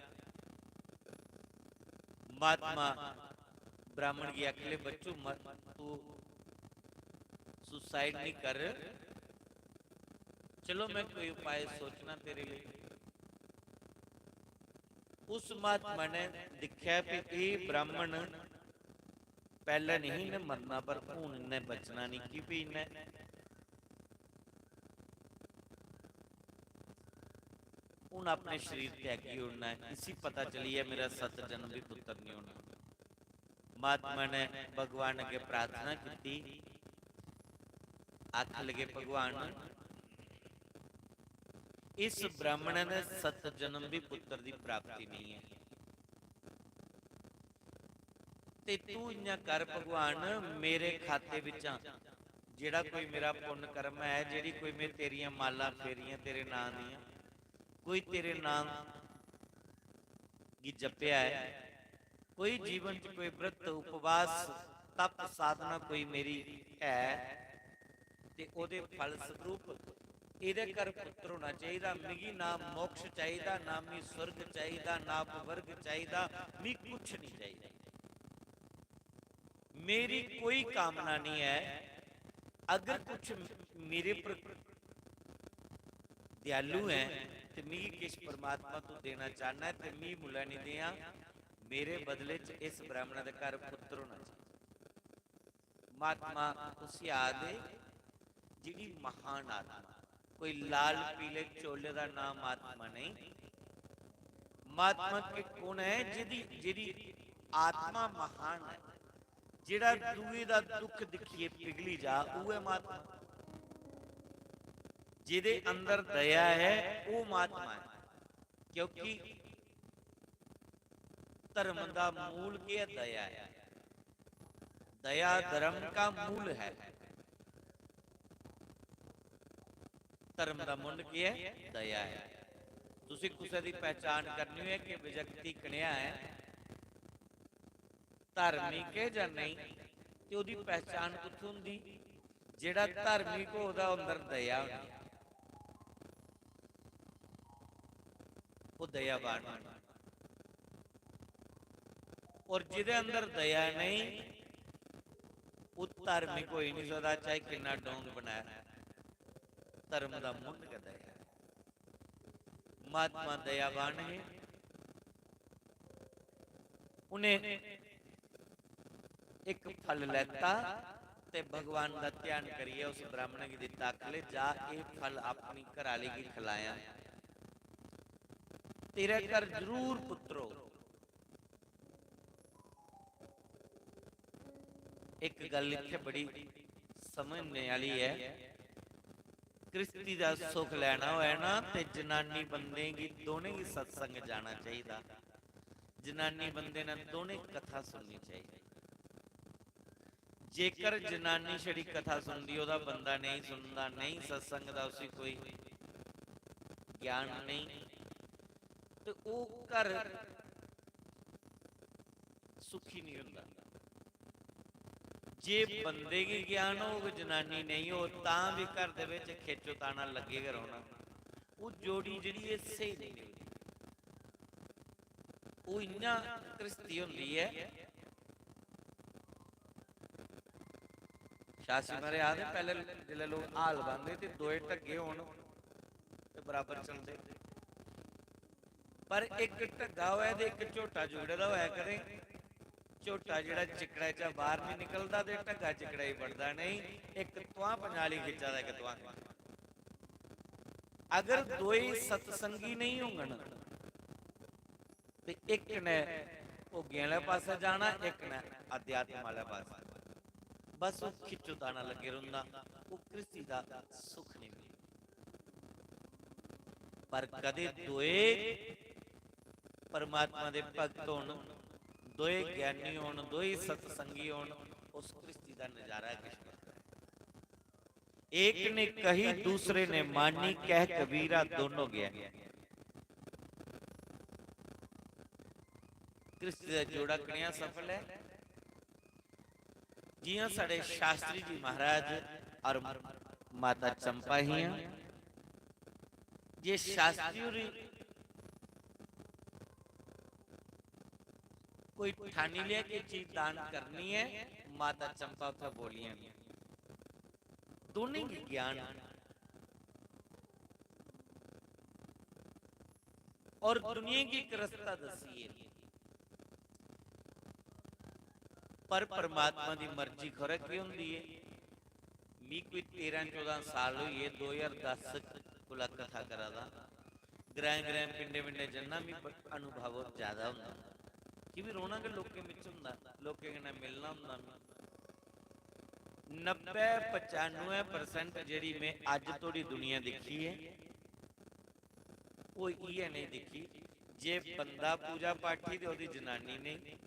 महात्मा ब्राह्मण गी आखले, "बच्चू, मत तू सुसाइड नहीं कर, चलो मैं कोई उपाय सोचना तेरे लिए।" उस महात्मा ने दिक्खेआ कि एह् ब्राह्मण पैह्लें नहीं इन्नै मरना, पर हून इन्नै बचना नहीं, की भी इन्नै हून अपने शरीर त्यागी ओड़ना ऐ। इसी पता चली ऐ मेरा सत्त जन्म भी पुत्तर नहीं होना। महात्मा ने भगवान अग्गें प्रार्थना कीती, आखन लगे, "भगवान, इस ब्राह्मण ने सत्त जन्म भी पुत्तर दी प्राप्ति नहीं है, ते तू इ'यां कर भगवान, मेरे खाते बिच्चा जेह्ड़ा कोई मेरा पुन्न कर्म है, जेह्ड़ी कोई में तेरियां मालां फेरियां तेरे नां दियां, कोई तेरे नां गी जपेआ ऐ, कोई जीवन च कोई व्रत, उपवास, तप, साधना कोई मेरी है, ते ओह्दे फल स्वरूप एह्दे घर पुत्तर होना चाहिदा। मिगी ना मोक्ष चाहिदा, ना मी स्वर्ग चाहिदा, ना अपवर्ग चाहिदा, मी कुछ नहीं चाहिदा। मेरी कोई कामना नहीं है। अगर कुछ मेरे पर दयालु है ते मिगी किश परमात्मा तू देना चाहना है ते मी मुल्ला नहीं देआं, मेरे बदले च इस ब्राह्मण दे घर पुत्तर होना चाहिए।" महात्मा उसी आखदे, जेह्ड़ी महान आत्मा, कोई लाल पीले चोले दा नाम महात्मा नहीं। महात्मा के कौन है? जेह्दी, जेह्ड़ी आत्मा महान है, जेह्ड़ा दूए दा दुख दिक्खियै पिघली जा, उ'ऐ महात्मा। जेह्दे अंदर दया है, ओह् महात्मा है। क्योंकि धर्म दा मूल केह् है? दया ऐ। दया धर्म का मूल है। धर्म दा मुंढ केह् ऐ? दया ऐ। तुसी कुसै दी पहचान करनी होऐ कि व्यक्ति कनेहा ऐ, धार्मिक ऐ जां नेईं, ते ओह्दी पहचान कुत्थों होंदी? जेह्ड़ा धार्मिक होग, ओह्दा अंदर दया होनी, ओह् दयावान होना। और जेह्दे अंदर दया नेईं, ओह् धार्मिक होई निं सकदा, चाहे किन्ना डोंग बनाए। धर्म दा मुंढ गै दया। महात्मा दयावान हे। उ'नें इक फल लैता ते भगवान दा ध्यान करियै उस ब्राह्मण गी दित्ता, आखले, "जा, एह् फल अपनी घराली गी खलायां, तेरे घर जरूर पुत्तर होग।" इक गल्ल इत्थै बड़ी समझने आह्ली ऐ, गृहस्थी दा सुख लैना होऐ ना, ते जनानी बंदें गी, दोनें गी सत्संग जाना चाहिदा। जनानी बंदे ने दोनें कथा सुननी चाहिदी। जेकर जनानी छड़ी कथा सुनदी, ओह्दा बंदा नेईं सुनदा, नेईं सत्संग दा उसी कोई ज्ञान नेईं, ते ओह् घर सुखी नहीं होंदा। जे बंदे गी ज्ञान होग, जनानी नेईं होग, तां बी घर दे बिच खिच्च ताना लग्गे गै रौह्ना। ओह् जोड़ी जेह्ड़ी ऐ, स्हेई नेईं निभदी। ओह् इ'यां घ्रिस्ती होंदी ऐ। शास्त्री महाराज आखदे, पैह्लें जिसलै लोक हाल बांह्दे ते दोए ढग्गे होन ते बराबर चलदे, पर इक ढग्गा होऐ ते इक झोटा जुगड़े दा होऐ, कदें झोटा जेह्ड़ा चिक्कड़ै चा बाह्र निं निकलदा ते ढग्गा चिक्कड़ै च बड़दा नेईं। इक तुआंह् पंजाली खिच्चा दा, इक तुआंह् खिच्चा दा। अगर दोए सत्संगी नेईं होङन ते इक ने भोगें आह्ले पासै जाना, इक ने अध्यात्म आह्ले पासै। बस ओह् खिच्चो ताना लग्गे रौंह्दा, ओह् गृहस्थी दा सुख नेईं मिलदा। पर कदें दोए परमात्मा दे भक्त होन, दोए ज्ञानी होन, दोए सत्संगी होन, उस गृहस्थी दा नजारा किश बक्खरा ऐ। एक ने कही दूसरे ने मानी, कह कबीरा दोनों ज्ञानी। गृहस्थी दा जोड़ा कनेहा सफल ऐ? जियां साढ़े शास्त्री जी महाराज और माता चंपा हियां, जे शास्त्री होर कोई ठानी लिया कि चीज दान करनी ऐ, माता चंपा उत्थै बोलियां न। दोनें गी ज्ञान और दुनिया गी इक रस्ता दस्सिए। पर परमात्मा दी मर्जी खरै केह् होंदी ऐ। मी कोई तेरां चौदां साल होई गे, दो ज्हार दस कोला कथा करा दा। ग्राएं ग्राएं, पिंडें पिंडें जन्ना, मी ब-, अनुभव ज्यादा होंदा। की बी रौह्ना गै लोकें बिच होंदा, लोकें कन्नै मिलना होंदा मी। नब्बै पचानुऐ percent जेह्ड़ी में अज्ज धोड़ी दुनिया दिक्खी ऐ, ओह् इ'यै नेईं दिक्खी। जे बंदा पूजा पाठी ते ओह्दी जनानी नेईं,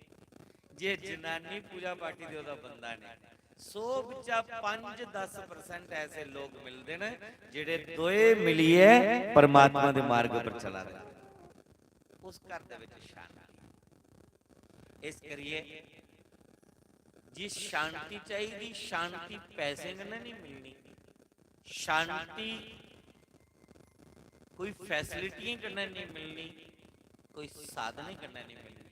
जे जनानी पूजा पाठी ते ओह्दा बंदा नेईं। सौ बिच्चा पंज दस percent ऐसे लोक मिलदे न जेह्ड़े दोए मिलियै परमात्मा दे मार्ग पर चला दे न। उस घर दे बिच शांति। इस करियै जी शांति चाहिदी, शांति पैसे कन्नै नहीं मिलनी, शांति कोई फैसिलिटियें कन्नै नहीं मिलनी, कोई साधनें कन्नै नहीं मिलनी।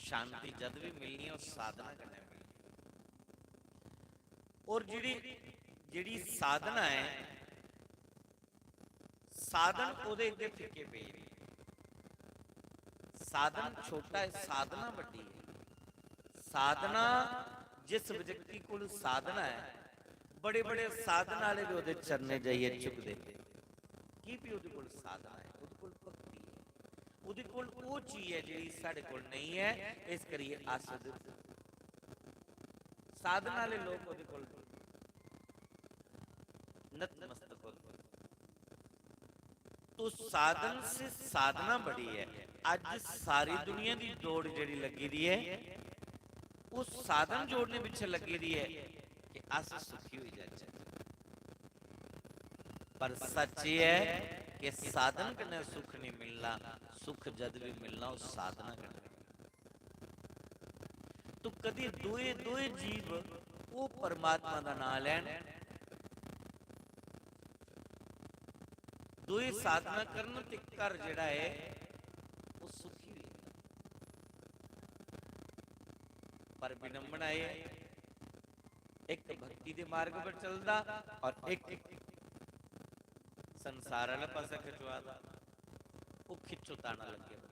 शांति जद भी मिलनी ऐ, ओह् साधना कन्नै मिलनी। और जेह्ड़ी, जेह्ड़ी साधना ऐ, साधन ओह्दे अग्गें फिक्के पेई दे। साधन छोटा ऐ, साधना बड्डी ऐ। साधना, जिस व्यक्ति कोल साधना ऐ, बड़े-बड़े साधन आह्ले बी ओह्दे चरणें जाइयै झुकदे। की भी ओह्दे कोल साधना ऐ, ओह्दे कोल भक्ति ऐ, ओह्दे कोल ओह् चीज ऐ जेह्ड़ी साढ़े कोल नेईं ऐ, इस करियै अस ओह्दे साधन आह्ले लोक ओह्दे कोल नतमस्तक होंदे। तो साधन से साधना बड़ी है। अज्ज सारी दुनिया दी दौड़ जेह्ड़ी लग्गी दी ऐ, ओह् साधन जोड़ने पिच्छे लग्गी दी ऐ कि अस सुखी होई जाचै। पर सच्च एह् ऐ कि साधन कन्नै सुख नेईं मिलना, सुख जद बी मिलना ओह् साधना कन्नै। तो कदी दोए, दोए जीव ओह् परमात्मा दा नांऽ लैन, दोए साधना करन ते घर जेह्ड़ा ऐ ओह् सुखी होई जंदा। पर विडंबना एह् ऐ, इक भक्ति दे मार्ग पर चलदा और इक संसार आह्ले पासै खचोआ दा, ओह् खिच्चो ताना लग्गे दा।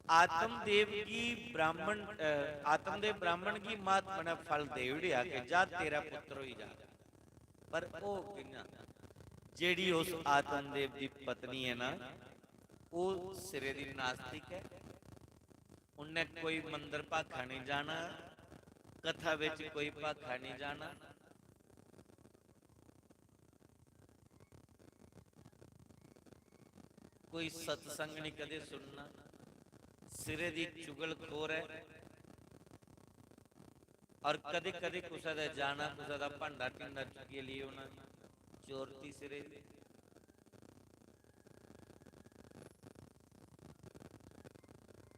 आत्मदेव गी ब्राह्मण, अ, आत्मदेव ब्राह्मण गी महात्मा ने फल देई ओड़ेआ कि जा तेरा पुत्र होई जा। पर ओह् कि'यां? जेह्ड़ी उस आत्मदेव दी पत्नी ऐ ना, ओह् सिरे दी नास्तिक ऐ। उन्नै कोई मंदर भाखा निं जाना, कथा बिच कोई भाखा निं जाना, कोई सत्संग निं कदें सुनना, सिरे दी चुगलखोर ऐ। और कदें-कदें कुसै दे जाना, कुसै दा भांडा टिंडा चुक्कियै लेई औना, चोरती सिरे दी।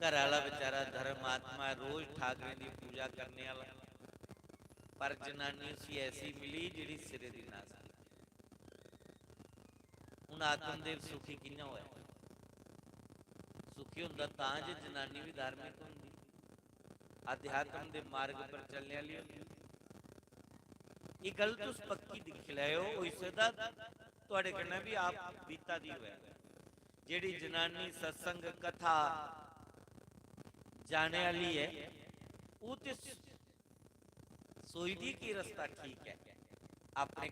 घर आह्ला बेचारा धर्मात्मा ऐ, रोज ठाकरें दी पूजा करने आह्ला, पर जनानी उसी ऐसी मिली जेह्ड़ी सिरे दी नास्तिक। हून आत्मदेव सुखी कि'यां होऐ? सुखी होंदा तां जे जनानी बी धार्मिक होंदी, अध्यात्म दे मार्ग पर चलने आह्ली होंदी। एह् गल्ल तुस पक्की दिक्खी लैओ, होई सकदा थुआढ़े कन्नै बी आप बीता दी होऐ। जेह्ड़ी जनानी सत्संग कथा जाने आह्ली ऐ, ओह् ते सोचदी कि रस्ता ठीक ऐ, अपने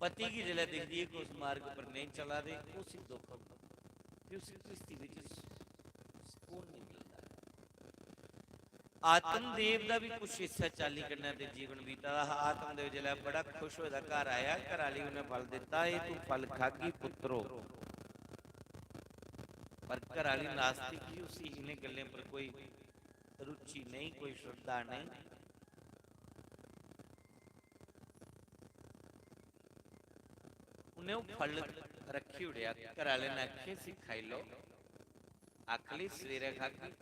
पति गी जिसलै दिखदी ऐ कि उस मार्ग पर नेईं चला दे, उसी दुख होंदा, फ्ही उसी किस्ती बिच सकून नेईं मिलदा। आत्मदेव दा बी कुछ इस्सै चाल्ली कन्नै ते जीवन बीता दा हा। आत्मदेव जिसलै बड़ा खुश होए दा घर आया, घर आह्ली उन्नै फल दित्ता, "एह् तूं फल खागी पुत्रो।" पर घर आह्ली नास्तिक ही, उसी इ'नें गल्लें पर कोई रुचि नेईं, कोई श्रद्धा नेईं। उन्नै ओह् फल रक्खी ओड़ेआ। घर आह्ले ने आखेआ, "इसी खाई लैओ।" आखली, "सवेरै खागी।"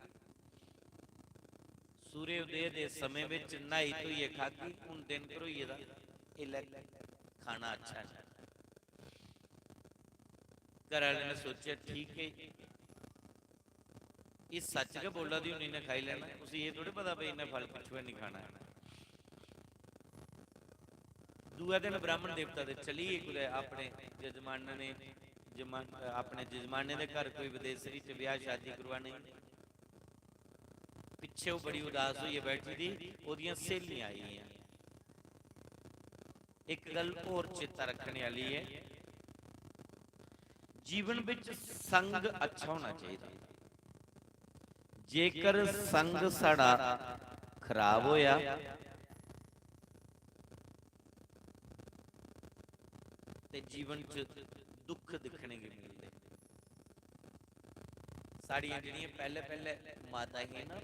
सूर्य उदय दे समें बिच न्हाई धोइयै खागी। हून दिन भरोई गेदा, इसलै खाना अच्छा नेईं। घर आह्ले ने सोचेआ, "ठीक है, एह् सच्च गै बोला दी होनी, इन्नै खाई लैना, उसी एह् थोड़ी पता भाई इन्नै फल पिच्छुआं निं खाना ऐ।" दूए दिन ब्राह्मण देवता दे चली गे कुतै अपने जजमाने ने, जमा-, अपने जजमाने दे घर कोई विदेसरी च ब्याह् शादी करवाने। पिच्छे ओह् बड़ी उदास होइयै बैठी दी, ओह्दियां स्हेलियां आई गेइयां। इक गल्ल होर चेता रक्खने आह्ली ऐ, जीवन बिच संग अच्छा होना चाहिदा। जेकर संग साढ़ा खराब होया ते जीवन च दुख दिक्खने गी मिलदे। साढ़ियां जेह्ड़ियां पैह्ले पैह्ले माता हियां ना,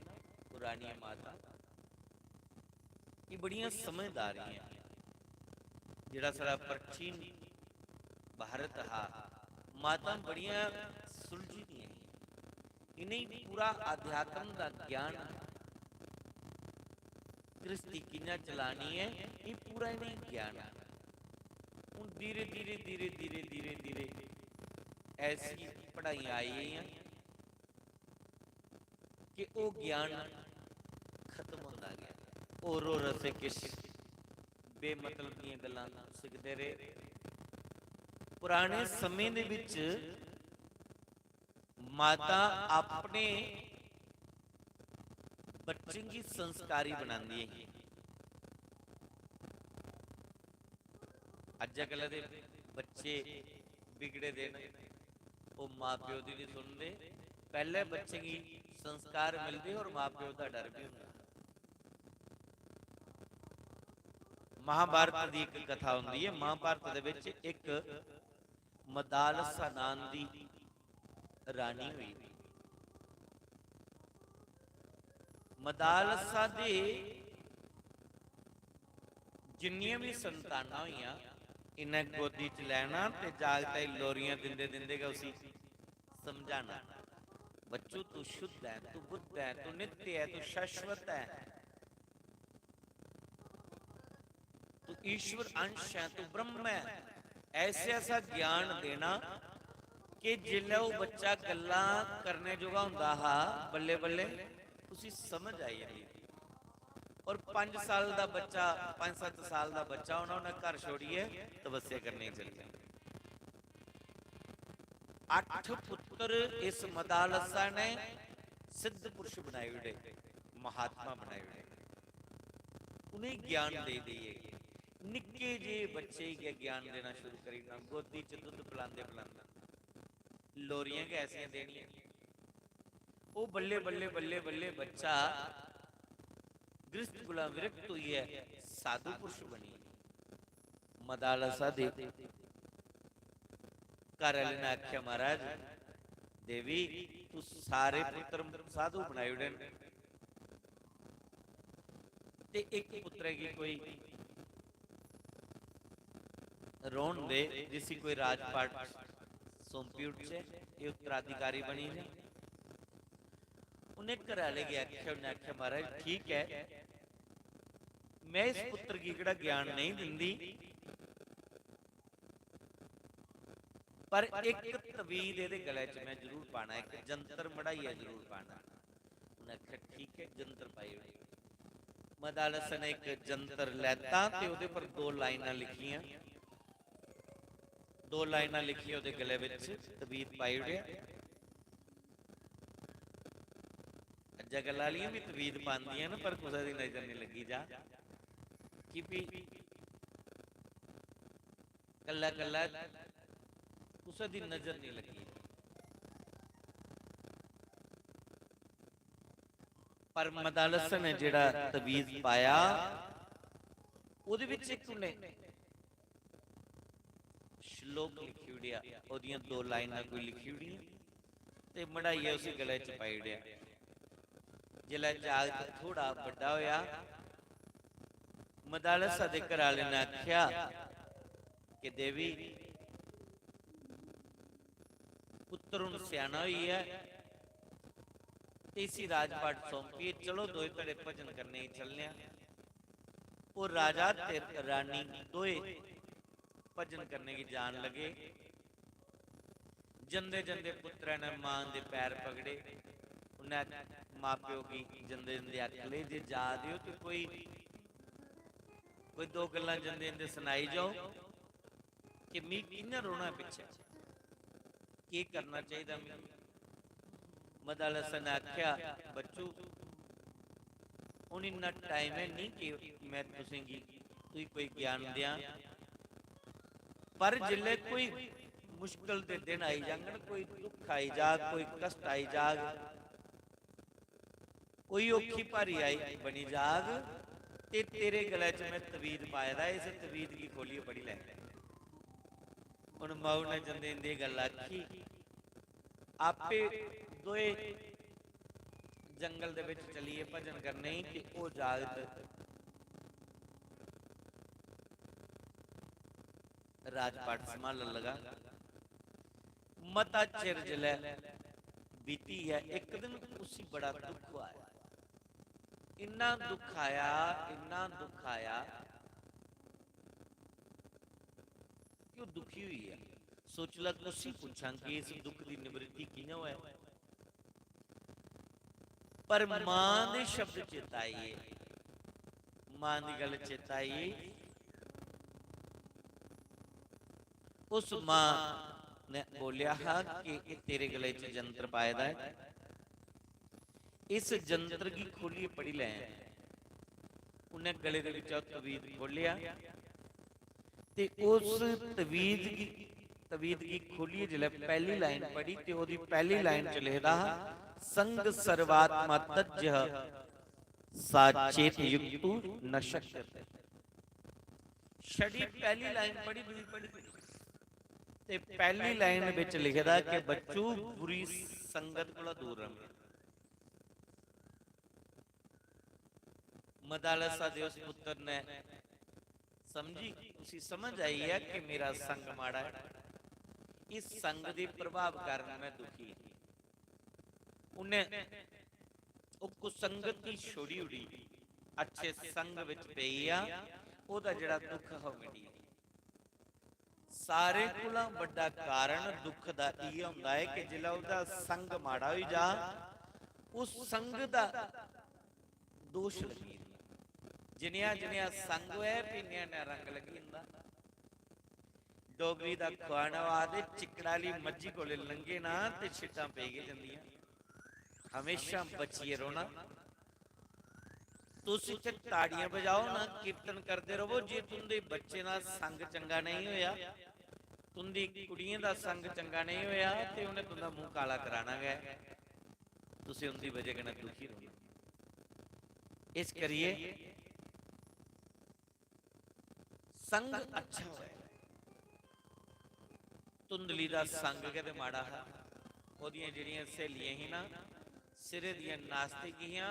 पुरानियां माता, एह् बड़ियां समझदार हियां। जेह्ड़ा साढ़ा प्राचीन भारत हा, मातां बड़ियां सुलझी दियां हियां। इ'नेंगी पूरा अध्यात्म दा ज्ञान, गृहस्थी कि'यां चलानी ऐ, एह् पूरा इ'नेंगी ज्ञान ऐ। हून धीरे धीरे धीरे धीरे धीरे धीरे ऐसी पढ़ाइयां आई गेइयां कि ओह् ज्ञान खत्म होंदा गेआ। होर होर असें किश बेमतलब दियां गल्लां सिखदे रेह्। पुराने समें दे बिच माता अपने बच्चें गी संस्कारी बनांदी ही। अज्जकल दे बच्चे बिगड़े दे न, ओह् मां प्यो दी निं सुनदे। पैह्ले बच्चें गी संस्कार मिलदे और मां प्यो दा डर बी होंदा। महाभारत दी इक कथा होंदी ऐ। महाभारत दे बिच इक मदालसा नांऽ दी रानी होई। मदालसा दे जिन्नियां बी संतानां होइयां, इन्नै गोदी च लैना ते जागतै गी लोरियां दिंदे दिंदे गै उसी समझाना, "बच्चू, तू शुद्ध ऐ, तू बुद्ध ऐ, तू नित्य ऐ, तू शाश्वत ऐ, तू ईश्वर अंश ऐ, तू ब्रह्म ऐ।" ऐसे ऐसा ज्ञान देना कि जिसलै ओह् बच्चा गल्लां करने जोगा होंदा हा, बल्लें बल्लें उसी समझ आई जंदी। और पंज साल दा बच्चा, पंज सत्त साल दा बच्चा होना, उन्नै घर छोड़ियै तपस्या करने गी चली जाना। अट्ठ पुत्र इस मदालसा ने सिद्ध पुरुष बनाई ओड़े, महात्मा बनाई ओड़े। उ'नेंगी ज्ञान देई देइयै निक्के जेह् बच्चे गी गै ज्ञान देना शुरू करी ओड़ना, गोदी च दुद्ध पलांदे पलांदे, लोरियां गै ऐसियां देनियां। ओह् बल्लें बल्लें बल्लें बल्लें बच्चा गृहस्थ कोला विरक्त होइयै साधु पुरुष बनी। मदालसा दे घर आह्ले ने आखेआ, "महाराज, देवी, तू सारे पुत्र साधु बनाई ओड़े न, ते इक पुत्रै गी कोई रौह्न दे, जिसी कोई राजपाट सौंपी ओड़चै, एह् उत्तराधिकारी बनी जा।" उ'नें घरै आह्ले गी आखेआ, उ'नें आखेआ, "महाराज, ठीक ऐ, में इस पुत्तर गी केह्ड़ा ज्ञान नेईं दिंदी, पर इक तवीद एह्दे गले च में जरूर पाना, इक जंतर मढ़ाइयै जरूर पाना।" उ'नें आखेआ, "ठीक ऐ, जंतर पाई ओड़ो।" मदालस ने इक जंतर लैता ते ओह्दे पर दो लाइनां लिखियां। दो लाइनां लिखियै ओह्दे गले बिच तबीत पाई ओड़ेआ। अज्जै कल्ला आह्लियां बी तबीत पांदियां न, पर कुसै दी नजर निं लग्गी जा। की भी कल्ला कल्ला कुसै दी नजर निं लग्गी। पर मदालस ने जेह्ड़ा तबीत पाया, ओह्दे बिच इक उ'नें श्लोक लिखी ओड़ेआ, ओह्दियां दो लाइनां कोई लिखी ओड़ियां ते मढ़ाइयै उसी गले च पाई ओड़ेआ। जिसलै जागत थोह्ड़ा बड्डा होएआ, मदालसा दे घरै आह्ले ने आखेआ कि देवी, पुत्तर हून स्याना होई गेआ ऐ ते इसी राजपाट सौंपियै चलो दोए धड़े भजन करने गी चलने आं। ओह् राजा ते रानी दोए भजन करने गी जान लगे। जंदे जंदे पुत्तरै ने मां दे पैर पकड़े। उन्नै मां प्यो गी जंदे जंदे आखले जे जा दे ओ ते कोई, कोई दो गल्लां जंदे जंदे सनाई जाओ कि मी कि'यां रौह्ना पिच्छें, केह् करना चाहिदा मिगी। मदालसा ने आखेआ, बच्चू, हून इन्ना टाइम है नहीं कि मैं तुसेंगी, तुई कोई ज्ञान देआं, पर जिसलै कोई मुश्कल दे दिन आई जाङन, कोई दुख आई जाग, कोई कष्ट आई जाग, कोई औखी भारी आई बनी जाग, ते तेरे गले च मैं तवीत पाए दा, इस तवीत गी खोलियै पढ़ी लै। हुन माऊ ने जंदे जंदे एह् गल्ल आखी, आपे दोए जंगल दे बिच चलिए भजन करने गी, ते ओह् जागत राजपाट संभालन लगा। मता चिर जिसलै बीती ऐ, इक दिन उसी बड़ा दुख आया, इन्ना दुख आया, इन्ना दुख आया कि ओह् दुखी होई गेआ। सोची लै, कुसी पुच्छां कि इस दुख दी निवृत्ति कि'यां होऐ? पर मां दे शब्द चेता आई गे, मां दी गल्ल चेता आई। उस मां ने बोलेआ हा कि एह् तेरे गले च जंतर पाए दा ऐ, इस जंतर गी खोलियै पढ़ी लै। उन्नै गले दे बिच्चा तवीत खोलेआ ते उस तवीत गी, तवीत गी खोलियै जिसलै पैह्ली लाइन पढ़ी ते ओह्दी पैह्ली लाइन च लिखदा हा, संग सर्वात्मा तज्जह सा चेत युक्तु न शक्यते। छड़ी पैह्ली लाइन पढ़ी, दूई पढ़ी ते पैह्ली लाइन बिच लिखे दा कि बच्चू, बुरी संगत कोला दूर र'वें। मदालसा दे उस पुत्तर ने समझी, उसी समझ आई ऐ कि मेरा संग माड़ा ऐ, इस संग दे प्रभाव कारण मैं दुखी आं। उन्नै ओह् कुसंगत गी छोड़ी ओड़ी, अच्छे संग बिच पेई आ, ओह्दा जेह्ड़ा दुख हा ओह् मिटी गेआ। सारे कोला बड्डा कारण दुख दा इ'यै होंदा ऐ कि जिसलै ओह्दा संग माड़ा होई जा, उस संग दा दोश लग्गी जंदा। जनेहा जनेहा संग होऐ, फ्ही नेहा नेहा रंग लग्गी जंदा। डोगरी दा खुआन आखदे, चिक्कड़ा आह्ली मज्झी कोले लंघे ना ते छिट्टां पेई गै जंदियां। हमेशा बचियै रौह्ना। तुस इत्थै ताड़ियां बजाओ ना, कीर्तन करदे र'वो, जे तुं'दे बच्चें दा संग चंगा नेईं होएआ, तुं'दी कुड़ियें दा संग चंगा नेईं होएआ, ते उ'नें तुं'दा मूंह काला कराना गै। तुसें उं'दी बजह कन्नै दुखी रौह्ना। इस करियै संग अच्छा होऐ। धुंधली दा संग गै ते माड़ा हा। ओह्दियां जेह्ड़ियां स्हेलियां ही ना, सिरे दियां नास्तिक हियां।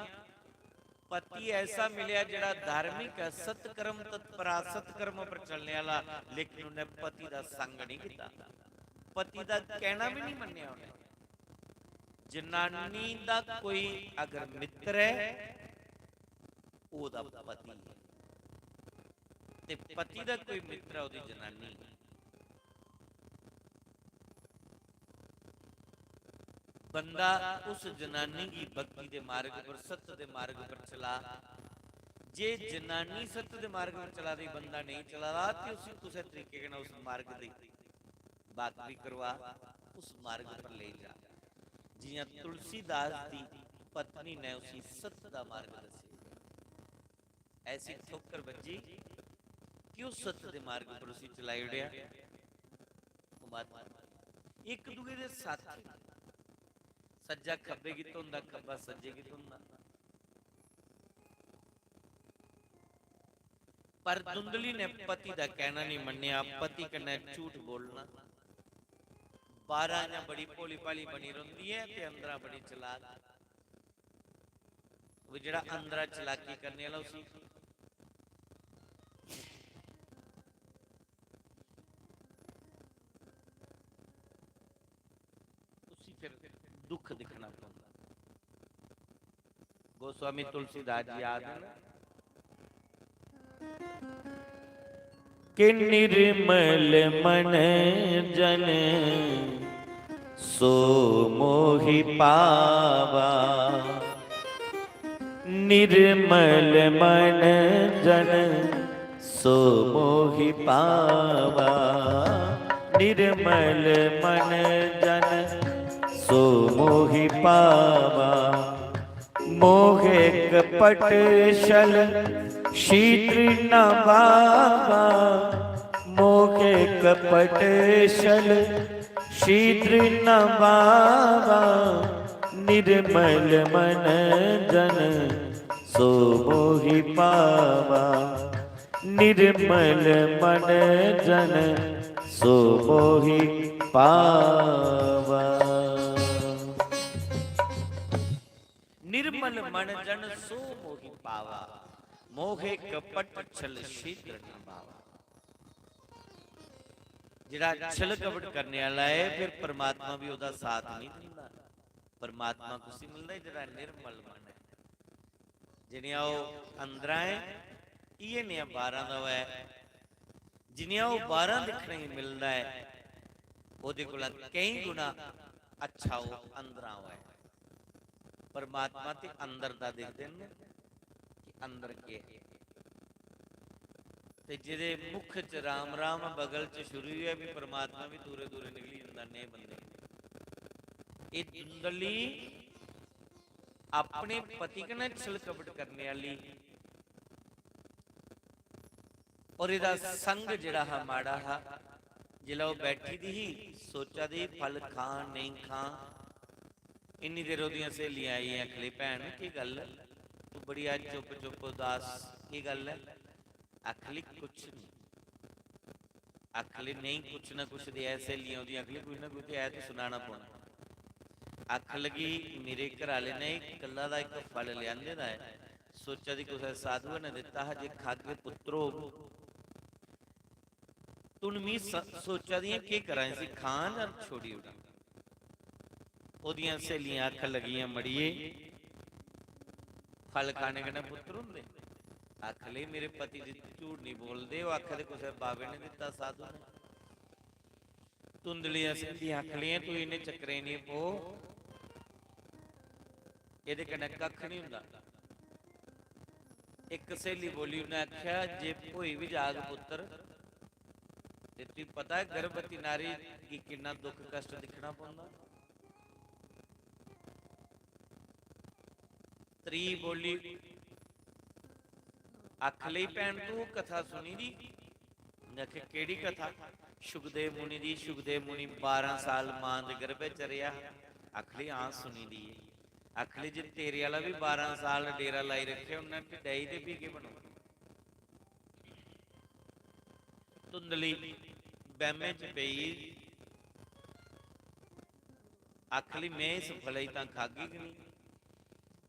पति ऐसा मिलेआ जेह्ड़ा धार्मिक ऐ, सत्कर्म तत्परा, सत्कर्म पर चलने आह्ला, लेकिन उन्नै पति दा संग नहीं कीता, पति दा कहना भी नहीं मन्नेआ उन्नै। जनानी दा कोई अगर मित्र ऐ, ओह्दा पति ऐ, ते पति दा कोई मित्र ऐ, ओह्दी जनानी। बंदा उस जनानी गी भक्ति दे मार्ग पर, सत्य दे मार्ग पर चला। जे जनानी सत्य दे मार्ग पर चला दी, बंदा नेईं चला दा, ते उसी कुसै तरीके कन्नै उस मार्ग दी बाकफी करवा, उस मार्ग पर लेई जा। जियां तुलसीदास दी पत्नी ने उसी सत्य दा मार्ग दस्सेआ। ऐसी ठोकर बज्जी कि उस सत्य दे मार्ग पर उसी चलाई ओड़ेआ। ओह् माता, इक दूए दे साथी, सज्जा खब्बे गी धोंदा, खब्बा सज्जे गी धोंदा। पर धुंधली ने पति दा कहना नहीं मन्नेआ, पति कन्नै झूठ बोलना। बाहरा इ'यां बड़ी भोली भाली बनी रौंह्दी ऐ ते अंदरा बड़ी चलाक। ओह् जेह्ड़ा अंदरा चलाकी करने आह्ला, उसी उसी फिर दुख दिक्खना पौंदा। गोस्वामी तुलसीदास जी आखदे न कि निर्मल मन जन सो मोहि पावा। निर्मल मन जन सो मोहि पावा। निर्मल मन जन सो मोहि पावा। मोहे कपट छल शीत्र न भावा। मोहे कपट छल शीत्र न भावा। निर्मल मन जन सो मोहि पावा। निर्मल मन जन सो मोहि पावा। निर्मल मन जन सो मोहि पावा। मोहे कपट छल शीत्र न भावा। ਜਿਹੜਾ ਛਲ ਕਪਟ ਕਰਨੇ ਵਾਲਾ ਹੈ, ਫਿਰ ਪਰਮਾਤਮਾ ਵੀ ਉਹਦਾ ਸਾਥ ਨਹੀਂ ਦਿੰਦਾ। ਪਰਮਾਤਮਾ ਕੁਸੀ ਮਿਲਦਾ ਹੈ ਜਿਹੜਾ ਨਿਰਮਲ ਮਨ ਹੈ, ਜਿਹੜੀਆਂ ਉਹ ਅੰਦਰਾਂ ਹੈ, ਇਹ ਨੇ ਬਾਹਰਾਂ ਦਾ ਹੈ। ਜਿੰਨੀਆਂ ਉਹ ਬਾਹਰਾਂ ਦੇਖਣ ਹੀ ਮਿਲਦਾ ਹੈ, ਉਹਦੇ ਕੋਲ ਕਈ ਗੁਣਾ ਅੱਛਾ ਉਹ ਅੰਦਰਾਂ ਹੋਇਆ। ਪਰਮਾਤਮਾ ਤੇ ਅੰਦਰ ਦਾ ਦੇਖਦੇ ਨੇ ਕਿ ਅੰਦਰ ਕੀ ਹੈ। ਤੇ ਜਿਹਦੇ ਮੁਖ ਚ ਰਾਮ ਰਾਮ, ਬਗਲ ਚ ਸ਼ੁਰੂ ਹੀ ਹੈ, ਵੀ ਪਰਮਾਤਮਾ ਵੀ ਦੂਰੇ ਦੂਰੇ ਨਿਕਲੀ ਜਾਂਦਾ ਨੇ ਬੰਦੇ। ਇਹ ਧੁੰਦਲੀ ਆਪਣੇ ਪਤੀ ਕਨੇ ਛਲ ਕਪਟ ਕਰਨੇ ਵਾਲੀ, ਔਰ ਇਹਦਾ ਸੰਗ ਜਿਹੜਾ ਹਾ ਮਾੜਾ ਹਾ। ਜਿਲਾ ਉਹ ਬੈਠੀ ਦੀ ਹੀ, ਸੋਚਾ ਦੀ ਫਲ ਖਾਂ ਨਹੀਂ ਖਾਂ। ਇੰਨੀ ਦੇਰ ਉਹਦੀਆਂ ਸਹੇਲੀਆਂ ਆਈਆਂ, "ਅਖਲੀ ਭੈਣ, ਕੀ ਗੱਲ ਹੈ? ਤੂੰ ਬੜੀ ਅੱਜ ਚੁੱਪ ਚੁੱਪ, ਉਦਾਸ, ਕੀ ਗੱਲ ਹੈ?" ਅਖਲੀ, "ਕੁਛ ਨਹੀਂ।" ਅਖਲੀ, "ਨਹੀਂ, ਕੁਛ ਨਾ ਕੁਛ ਦੇ ਐ ਸਹੇਲੀਆਂ ਉਹਦੀਆਂ, ਅਖਲੀ, ਕੁਛ ਨਾ ਕੁਛ ਤੇ ਐ ਤੇ ਸੁਣਾਣਾ ਪਉਣਾ।" ਅਖ ਲਗੀ, "ਮੇਰੇ ਘਰ ਵਾਲੇ ਨੇ ਇਕੱਲਾ ਦਾ ਇੱਕ ਫਲ ਲਿਆਂਦੇ ਦਾ ਹੈ, ਸੋਚਾ ਦੀ ਕਿਸੇ ਸਾਧੂ ਨੇ ਦਿੱਤਾ, ਹਜੇ ਖਾ ਕੇ ਪੁੱਤਰੋ।" ਤੂੰ ਮੀ ਸ-, ਸੋਚਾ ਦੀਆਂ ਕੀ ਕਰਾਂ, ਅਸੀਂ ਖਾਂ ਜਾਂ ਛੋੜੀ ਉਡਾ? ਉਹਦੀਆਂ ਸਹੇਲੀਆਂ ਅਖ ਲਗੀਆਂ, "ਮੜੀਏ, ਫਲ ਖਾਣੇ ਕਨੇ ਪੁੱਤਰ ਹੁੰਦੇ?" ਅਖ ਲਈ, "ਮੇਰੇ ਪਤੀ ਜੀ ਝੂਠ ਨਹੀਂ ਬੋਲਦੇ, ਉਹ ਆਖਦੇ ਕਿਸੇ ਬਾਬੇ ਨੇ ਦਿੱਤਾ, ਸਾਧੂ ਨੇ।" ਧੁੰਦਲੀਆਂ ਸਹੇਲੀਆਂ ਅਖ ਲਈਆਂ, "ਤੂੰ ਇਹਨੇ ਚੱਕਰੇ ਨਹੀਂ ਪੋ, ਇਹਦੇ ਕਨੇ ਕੱਖ ਨਹੀਂ ਹੁੰਦਾ।" ਇੱਕ ਸਹੇਲੀ ਬੋਲੀ, ਉਹਨੇ ਆਖਿਆ, "ਜੇ ਭੋਈ ਵੀ ਜਾਗ ਪੁੱਤਰ, ਤੇ ਤੁਸੀਂ ਪਤਾ ਹੈ ਗਰਭਵਤੀ ਨਾਰੀ ਕੀ ਕਿੰਨਾ ਦੁੱਖ ਕਸ਼ਟ ਦਿਖਣਾ ਪੈਂਦਾ?" ਤਰੀ ਬੋਲੀ, "ਅਖ ਲਈ ਭੈਣ, ਤੂੰ ਕਥਾ ਸੁਣੀ ਦੀ?" ਉਹਨੇ ਆਖਿਆ, "ਕਿਹੜੀ ਕਥਾ?" "ਸ਼ੁਕਦੇਵ ਮੁਨੀ ਦੀ।" "ਸ਼ੁਕਦੇਵ ਮੁਨੀ ਬਾਰਾਂ ਸਾਲ ਮਾਂ ਦੇ ਗਰਭੇ ਚ ਰਿਹਾ।" ਅਖ ਲਈ, "ਹਾਂ, ਸੁਣੀ ਦੀ ਹੈ।" ਅਖ ਲਈ, "ਜੇ ਤੇਰੇ ਵਾਲਾ ਵੀ ਬਾਰਾਂ ਸਾਲ ਡੇਰਾ ਲਾਈ ਰੱਖਿਆ, ਉਹਨਾਂ ਢਿੱਡਾਈ ਤੇ ਪੀ ਕੇ ਬਣੋ।" ਧੁੰਦਲੀ ਬਹਿਮੇ ਚ ਪਈ, ਅਖ ਲਈ, "ਮੈਂ ਇਸ ਫਲਈ ਤਾਂ ਖਾਗੀ ਕਿ ਨਹੀਂ?"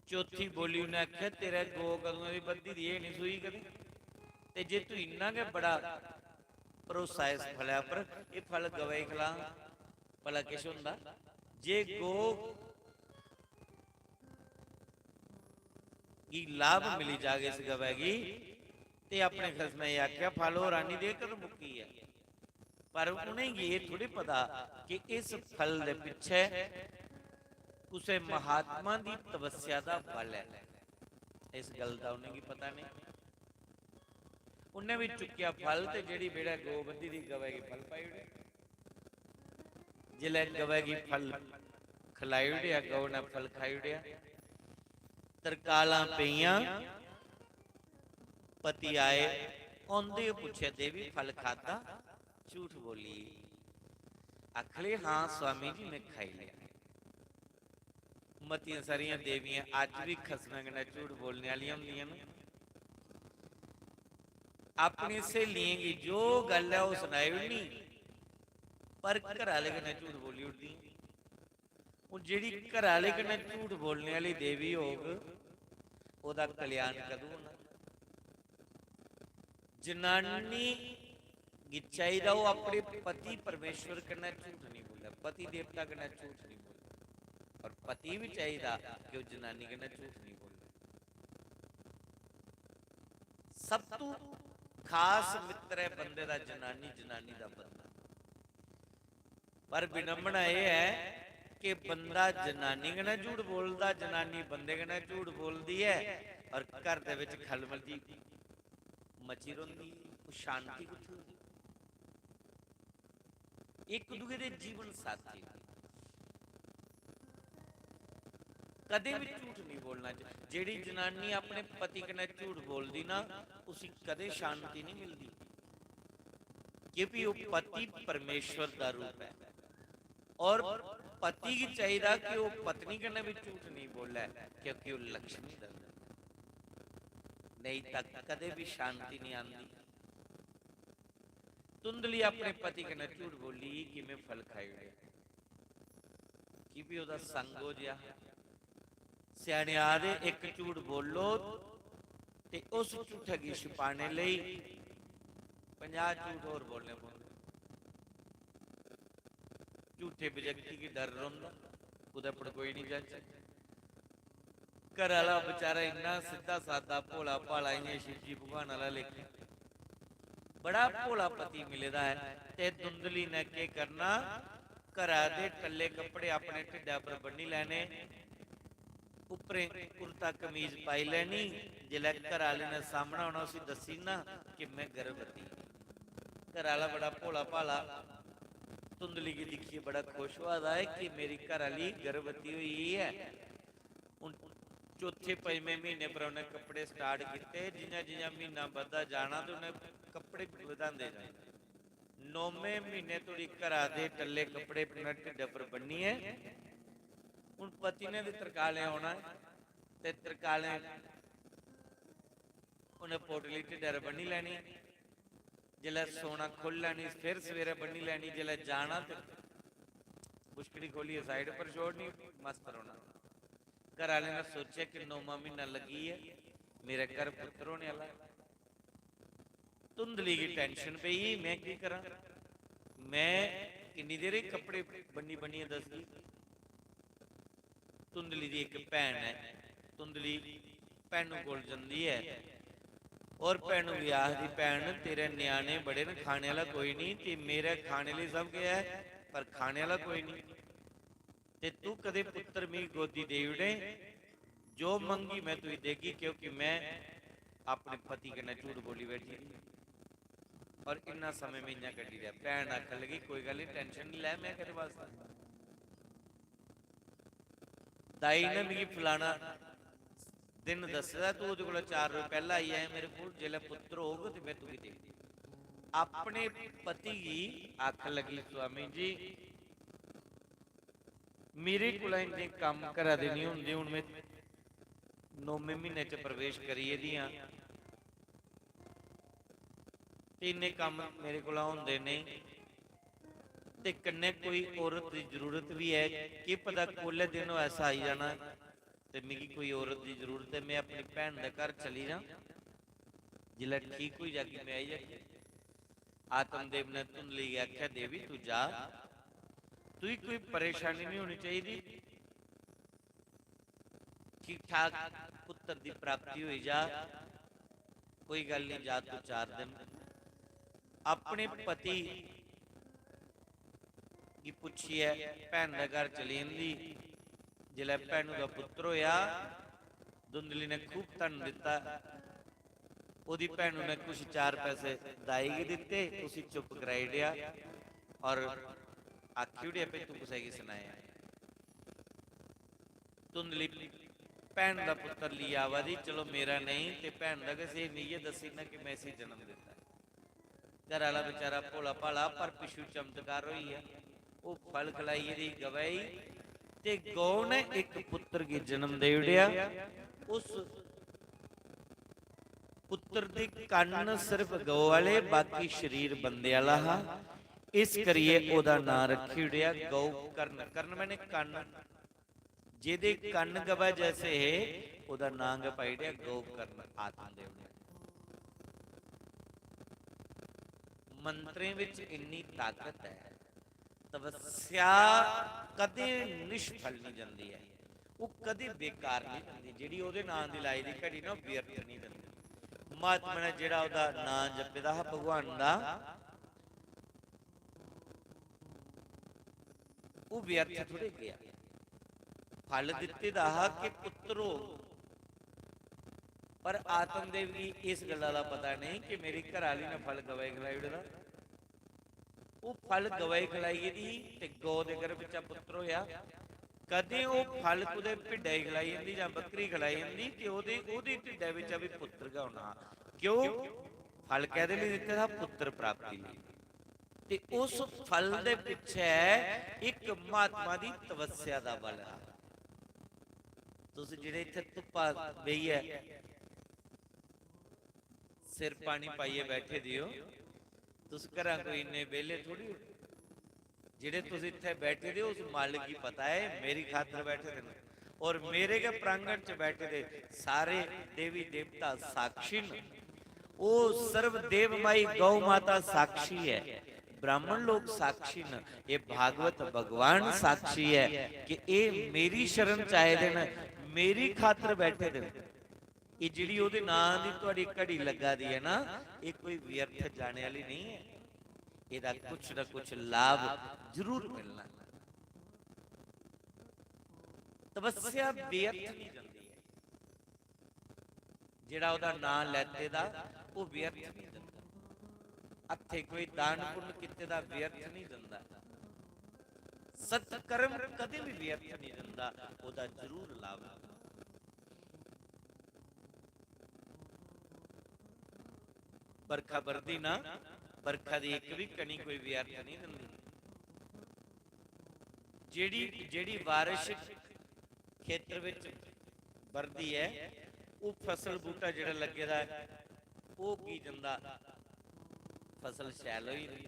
ਚੌਥੀ ਬੋਲੀ, ਉਹਨੇ ਆਖਿਆ, "ਤੇਰਾ ਗੋ ਕਦੋਂ ਦੀ ਬੱਧੀ ਦੀ, ਇਹ ਨਹੀਂ ਸੂਈ ਕਦੇ। ਤੇ ਜੇ ਤੂੰ ਇੰਨਾ ਕਿ ਬੜਾ ਭਰੋਸਾ ਇਸ ਫਲਿਆ ਪਰ, ਇਹ ਫਲ ਗਵੇ ਖਲਾ, ਭਲਾ ਕਿਛ ਹੁੰਦਾ?" ਜੇ ਗੋ ਕੀ ਲਾਭ ਮਿਲੀ ਜਾਗੇ ਇਸ ਗਵੇ ਕੀ, ਤੇ ਆਪਣੇ ਖਸਮੇ ਆਖਿਆ, "ਫਲ ਹੋਰਾਂ ਨਹੀਂ ਦੇ, ਕਦੋਂ ਮੁੱਕੀ ਹੈ।" ਪਰ ਉਹਨੇ ਇਹ ਥੋੜੀ ਪਤਾ ਕਿ ਇਸ ਫਲ ਦੇ ਪਿੱਛੇ ਉਸੇ ਮਹਾਤਮਾ ਦੀ ਤਪੱਸਿਆ ਦਾ ਫਲ ਹੈ। ਇਸ ਗੱਲ ਦਾ ਉਹਨੇ ਕੀ ਪਤਾ ਨਹੀਂ। ਉਹਨੇ ਵੀ ਚੁੱਕਿਆ ਫਲ ਤੇ ਜਿਹੜੀ ਬੇੜਾ ਗੋਬੰਦੀ ਦੀ ਗਵੇ ਕੀ ਫਲ ਪਾਈ ਉੜਿਆ। ਜਿਲੇ ਗਵੇ ਕੀ ਫਲ ਖਲਾਈ ਉੜਿਆ, ਗਊ ਨੇ ਫਲ ਖਾਈ ਉੜਿਆ। ਤਰਕਾਲਾਂ ਪਈਆਂ, ਪਤੀ ਆਏ, ਆਉਂਦੇ ਉਹ ਪੁੱਛਿਆ, "ਦੇਵੀ, ਫਲ ਖਾਦਾ?" ਝੂਠ ਬੋਲੀ। ਅਖਲੇ, "ਹਾਂ ਸਵਾਮੀ ਜੀ, ਮੈਂ ਖਾਈ ਲਿਆ।" ਮਤੀਆਂ ਸਾਰੀਆਂ ਦੇਵੀਆਂ ਅੱਜ ਵੀ ਖਸਮਾਂ ਕਨੇ ਝੂਠ ਬੋਲਣ ਵਾਲੀਆਂ ਹੁੰਦੀਆਂ ਨੇ। ਆਪਣੀ ਸਹੇਲੀਆਂ ਕੀ ਜੋ ਗੱਲ ਹੈ ਉਹ ਸੁਣਾਈ ਉੜਨੀ, ਪਰ ਘਰ ਵਾਲੇ ਕਨੇ ਝੂਠ ਬੋਲੀ ਉੜਦੀ। ਉਹ ਜਿਹੜੀ ਘਰ ਵਾਲੇ ਕਨੇ ਝੂਠ ਬੋਲਣ ਵਾਲੀ ਦੇਵੀ ਹੋਗ, ਉਹਦਾ ਕਲਿਆਣ ਕਦੋਂ ਹੋਣਾ? ਜਨਾਨੀ ਕੀ ਚਾਹੀਦਾ ਉਹ ਆਪਣੇ ਪਤੀ ਪਰਮੇਸ਼ਵਰ ਕਨੇ ਝੂਠ ਨਹੀਂ ਬੋਲੇ, ਪਤੀ ਦੇਵਤਾ ਕਨੇ ਝੂਠ ਨਹੀਂ ਬੋਲੇ, ਔਰ ਪਤੀ ਵੀ ਚਾਹੀਦਾ ਕਿ ਉਹ ਜਨਾਨੀ ਕਨੇ ਝੂਠ ਨਹੀਂ ਬੋਲੇ। ਸਭ ਤੋਂ ਖਾਸ ਮਿੱਤਰ ਹੈ ਬੰਦੇ ਦਾ ਜਨਾਨੀ, ਜਨਾਨੀ ਦਾ ਬੰਦਾ। ਪਰ ਬਿਨੰਬਣਾ ਇਹ ਹੈ कि बंदा जनानी कन्नै झूठ बोलदा, जनानी बंदे कन्नै झूठ बोलदी ऐ, और घर दे बिच खलबली मची रौंह्दी, ओह् शांति कुत्थै होंदी? इक दूए दे जीवन साथी न। कदें बी झूठ नहीं बोलना चाहिए। जेह्ड़ी जनानी अपने पति कन्नै झूठ बोलदी ना, उसी कदें शांति नहीं मिलदी, क्योंकि ओह् पति परमेश्वर दा रूप ऐ। और पति गी चाहिदा कि ओह् पत्नी कन्नै बी झूठ नहीं बोलै, क्योंकि ओह् लक्ष्मी दा रूप ऐ। नेईं तां कदें बी शांति नहीं आंदी। धुंधली अपने पति कन्नै झूठ बोली, किवें फल खाई ओड़ेआ, की भी ओह्दा संग हो जेहा। स्याने आखदे, इक झूठ बोलो ते उस झूठै गी छुपाने लेई पंजाह् झूठ होर बोलने पौंदे। झूठे बजक्की गी डर रौंह्दा, कुतै पड़कोई निं जाचै। घर आह्ला बेचारा इन्ना सिद्धा सादा, भोला भाला, इ'यां शिवजी भगवान आह्ला लेखा, बड़ा भोला पति मिले दा ऐ। ते धुंधली ने केह् करना, घरा दे टल्ले कपड़े अपने ढिड्डा पर बन्नी लैने, उप्परें कुर्ता कमीज पाई लैनी। जिसलै घर आह्ले ने सामना होना, उसी दस्सी ना कि में गर्भवती आं। घर आह्ला बड़ा भोला भाला, धुंधली गी दिक्खियै बड़ा खुश होआ दा ऐ कि मेरी घर आह्ली गर्भवती होई गेई ऐ। हून चौथे पंजमें म्हीने पर उ'नें कपड़े start कीते। जि'यां जि'यां म्हीना बधदा जाना ते उ'नें कपड़े बधांदे जाना। नौमें म्हीने धोड़ी घरा दे टल्ले कपड़े अपने ढिड्डै पर बन्नियै हून पति ने बी तरकालें औना ऐ ते तरकालें उ'नें पोटली ढिड्डै पर बन्नी लैनी। जिसलै सोना खोह्ल्ली लैनी, फिर सवेरै बन्नी लैनी। जिसलै जाना ते बुछकड़ी खोह्ल्लियै side पर छोड़नी, मस्त रौह्ना। घर आह्लें ने सोचेआ कि नौमां म्हीना लग्गी गेआ, मेरे घर पुत्तर होने आह्ला ऐ। धुंधली गी tension पेई, में केह् करां, में किन्नी देर एह् कपड़े बन्नी बन्नियै दसगी। धुंधली दी इक भैन ऐ, धुंधली भैनू कोल जंदी ऐ और भैनू गी आखदी, "भैन, तेरे ञ्याणे बड़े न, खाने आह्ला कोई निं, ते मेरे खाने लेई सब किश ऐ, पर खाने आह्ला कोई निं। ते तू कदें पुत्तर मिगी गोदी देई ओड़ें, जो मंगगी में तुगी देगी, क्योंकि में अपने पति कन्नै झूठ बोली बैठी दी और इन्ना समें में इ'यां कड्ढी देआ।" भैन आखन लगी, "कोई गल्ल निं, tension निं लै, में केह्दे बास्तै।" दाई ने मिगी फलाना दिन दस्से दा, तू ओह्दे कोला चार रोज पैह्लें आई जाएं मेरे कोल, जिसलै पुत्तर होग ते में तुगी देङ। अपने पति गी आखन लगी, "स्वामी जी, मेरे कोला इन्ने कम्म घरा दे निं होंदे, हून में नौमें म्हीने च प्रवेश करी गेदी आं, ते इन्ने कम्म मेरे कोला होंदे नेईं, ते कन्नै कोई औरत दी जरूरत बी ऐ, केह् पता कोल्लै दिन ओह् ऐसा आई जाना ते मिगी कोई औरत दी जरूरत ऐ, में अपनी भैन दे घर चली जां, जिसलै ठीक होई जागी में आई जागी।" आत्मदेव ने धुंधली गी आखेआ, "देवी, तू जा, तुगी कोई परेशानी निं होनी चाहिदी, ठीक ठाक पुत्तर दी प्राप्ति होई जा, कोई गल्ल निं, जा तू चार दिन।" अपने पति गी पुच्छियै भैन दे घर चली जंदी। जिसलै भैनू दा पुत्तर होआ, धुंधली ने खूब धन दित्ता। ओह्दी भैनू ने कुछ चार पैसे दाई गी दित्ते, उसी चुप कराई ओड़ेआ और आखी ओड़ेआ, "भई तूं कुसै गी सनाया।" धुंधली भैन दा पुत्तर लेइयै आवा दी, "चलो मेरा नेईं, ते भैन दा गै स्हेई, में इ'यै दस्सी ओड़ना कि में इसी जन्म दित्ता।" घर आह्ला बेचारा भोला भाला, पर पिच्छू चमत्कार होई गेआ। ओह् फल खलाई दी गवै गी, ते गौ ने इक पुत्तर गी जन्म देई ओड़ेआ। उस पुत्तर दे कन्न सिर्फ गौ आह्ले, बाकी शरीर बंदे आह्ला हा। इस करियै ओह्दा नांऽ रक्खी ओड़ेआ गौ कर्ण। कर्ण माने कन्न। जेह्दे कन्न गवै जैसे हे, ओह्दा नांऽ गै पाई ओड़ेआ गौ कर्ण, आत्मदेव ने। मंत्रें बिच इन्नी ताकत ऐ, तपस्या कदें निष्फल निं जंदी ऐ, ओह् कदें बेकार निं जंदी। जेह्ड़ी ओह्दे नांऽ दी लाई दी घड़ी ना, ओह् व्यर्थ निं जंदी। महात्मा ने जेह्ड़ा ओह्दा नांऽ जपे दा हा भगवान दा, ओह् व्यर्थ थोड़े गेआ। फल दित्ते दा हा कि पुत्र होग। पर आत्मदेव गी इस गल्ला दा पता नेईं कि मेरी घरै आह्ली ने फल गवै गी खलाई ओड़े दा। ओह् फल गवै गी खलाई गेदी ही ते गौ दे गर्भ चा पुत्र होआ। कदें ओह् फल कुतै भिड्डै गी खलाई जंदी जां बक्करी खलाई जंदी ते ओह्दे, ओह्दी ढिड्डै बिच्चा बी पुत्र गै होना हा। क्यों? फल कैह्दे लेई दित्ते दा? पुत्र प्राप्ति लेई। ते उस फल दे पिच्छै इक महात्मा दी तपस्या दा बल हा। तुस जेह्ड़े इत्थै धुप्पा बेहियै सिर पानी पाइयै बैठे दे ओ, तुस घरा कोई इन्ने बेह्ले थोड़ी ओ। जेह्ड़े तुस इत्थै बैठे दे ओ, उस मालक गी पता ऐ, मेरी खातर बैठे दे न। और मेरे गै प्रांगण च बैठे दे सारे देवी देवता साक्षी न। ओह् सर्वदेव माई गौ माता साक्षी ऐ, ब्राह्मण लोक साक्षी न, एह् भागवत भगवान साक्षी ऐ कि एह् मेरी शरण च आए दे न, मेरी खातर बैठे दे न। एह् जेह्ड़ी ओह्दे नांऽ दी थुआढ़ी घड़ी लग्गा दी ऐ ना, एह् कोई व्यर्थ जाने आह्ली नेईं ऐ। एह्दा कुछ ना कुछ लाभ जरूर मिलना। तपस्या व्यर्थ नहीं जंदी ऐ। जेह्ड़ा ओह्दा नांऽ लैते दा, ओह् व्यर्थ नहीं जंदा। हत्थे कोई दान पुण्य कीते दा व्यर्थ नहीं जंदा। सत्कर्म कदें भी व्यर्थ नहीं जंदा, ओह्दा जरूर लाभ होंदा। बरखा बरदी ना, बरखा दी इक भी कणी कोई व्यर्थ नहीं जंदी। जेह्ड़ी, जेह्ड़ी बारिश खेतर विच बरदी ऐ, ओह् फसल बूह्टा जेह्ड़ा लग्गे दा ऐ, ओह् उग्गी जंदा, फसल शैल होई जंदी।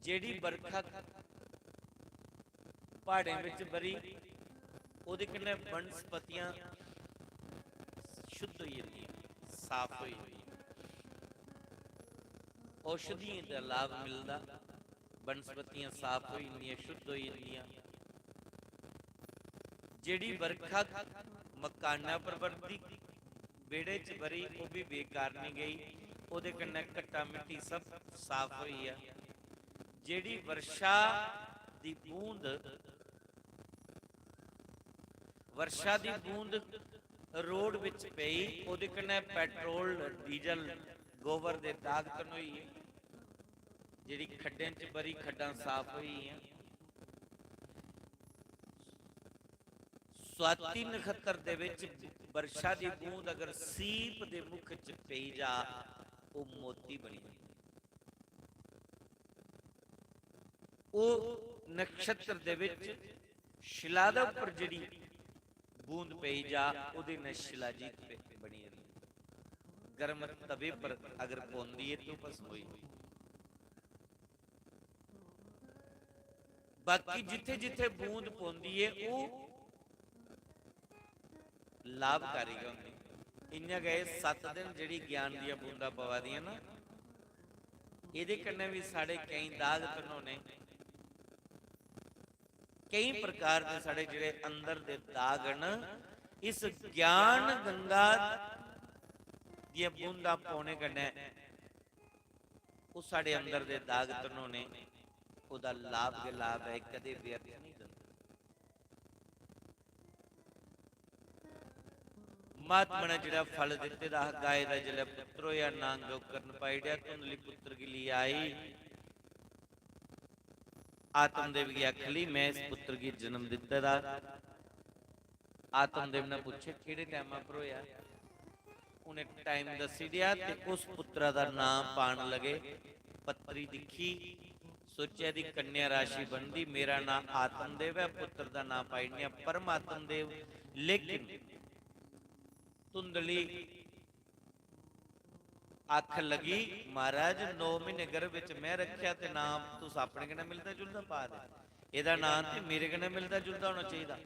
जेह्ड़ी बरखा प्हाड़ें बिच बरी, ओह्दे कन्नै बनस्पतियां शुद्ध होई जंदियां, साफ होई जंदियां, औषधियें दा लाभ मिलदा। बनस्पतियां साफ होई जंदियां, शुद्ध होई जंदियां। जेह्ड़ी बरखा मकाना पर बरदी, बेह्ड़े च बरी, ओह् बी बेकार निं गेई, ओह्दे कन्नै घट्टा मिट्टी सब साफ होई गेआ। जेह्ड़ी वर्षा दी बूंद, वर्षा दी बूंद रोड बिच पेई, ओह्दे कन्नै पेट्रोल, डीजल, गोबर दे दाग धनोई गे। जेह्ड़ी खड्डें च बरी, खड्डां साफ होई गेइयां। स्वाति नक्षत्र दे विच वर्षा दी बूंद अगर सीप दे मुख च पेई जा, ओह् मोती बनी जंदा। ओह् नक्षत्र दे विच शिला दे उप्पर जेह्ड़ी बूंद पेई जा, ओह्दे नै शिलाजीत पे-, बनी जंदी। गर्म तवे पर अगर पौंदी ऐ, ते ओह् भस्म होई जंदी। बाकी जित्थै जित्थै बूंद पौंदी ऐ, ओह् लाभकारी गै होंदी। इ'यां गै एह् सत्त दिन जेह्ड़ी ज्ञान दियां बूंदां पवा दियां ना, एह्दे कन्नै बी साढ़े केईं दाग धनोने, केईं प्रकार दे साढ़े जेह्ड़े अंदर दे दाग न, इस ज्ञान गंगा दियां बूंदां पौने कन्नै ओह् साढ़े अंदर दे दाग धनोने, ओह्दा लाभ गै लाभ ऐ, कदें व्यर्थ नहीं जंदा। महात्मा ने जेह्ड़ा फल दित्ते दा हा, गाय दा जिसलै पुत्र होया, नां गौकर्ण पाई ओड़ेआ, धुंधली पुत्र गी लेई आई। आत्मदेव गी आखन लगी, "मैं इस पुत्र गी जन्म दित्ते दा।" आत्मदेव ने पुच्छे, "केह्ड़े टैमा पर होया?" उ'नें टाइम दस्सी दिया ते उस पुत्रा दा नां पान लगे। पत्री दिक्खी, सोचेआ दी कन्या राशि बनदी, मेरा नां आत्मदेव ऐ, पुत्र दा नां पाई ओड़ने आं परमात्मदेव। लेकिन धुंधली आखन लगी, "महाराज, नौ म्हीने गर्भ च मैं रखेआ ते नां तुस अपने कन्नै मिलदा जुलदा पा दे। एह्दा नां ते मेरे कन्नै मिलदा जुलदा होना चाहिदा,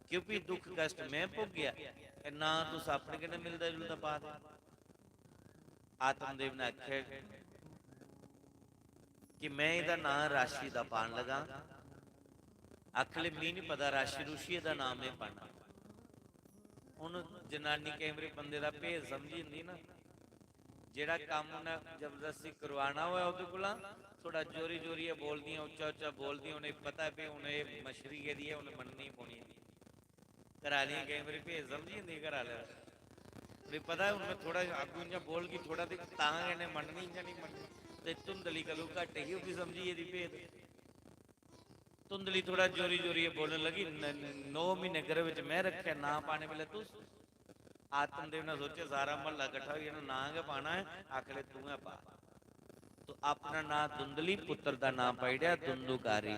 क्योंकि दुख कष्ट मैं भोगेआ, ते नां तुस अपने कन्नै मिलदा जुलदा पा दे।" आत्मदेव ने आखेआ कि मैं एह्दा नां राशि दा पान लगा। आखन लगी, "मी निं पता राशि रूशि, एह्दा नां में पाना।" हुन जनानी केईं बारी बंदे दा भेद समझी जंदी ना, जेह्ड़ा कम्म उन्नै जबरदस्ती करवाना होऐ ओह्दे कोला, थोह्ड़ा जोरी जोरियै बोलदियां, उच्चा उच्चा बोलदियां, उ'नेंगी पता ऐ भई हून एह् मच्छरी गेदी ऐ, हून मन्ननी पौनी ऐ। घरा आह्लियां केईं बारी भेत समझी जंदियां घरा आह्ले दा। उ'नेंगी पता ऐ, हून में थोह्ड़ा अग्गूं इ'यां बोलगी, थोह्ड़ा ते तां गै इ'नें मन्ननी, इ'यां निं मन्ननी। ते धुंधली कदूं घट्ट ही, ओह् बी समझी गेदी भेत। धुंधली थोह्ड़ा जोरी जोरियै बोलन लगी, "न-, न-, नौ म्हीने गर्भ च में रक्खेआ, नांऽ पाने बेल्लै तुस।" आत्मदेव ने सोचेआ, "सारा म्हल्ला कट्ठा होई जाना, नांऽ गै पाना ऐ, आखले तूं गै पा।" तो अपना नांऽ धुंधली, पुत्र दा नांऽ पाई ओड़ेआ धुंधुकारी।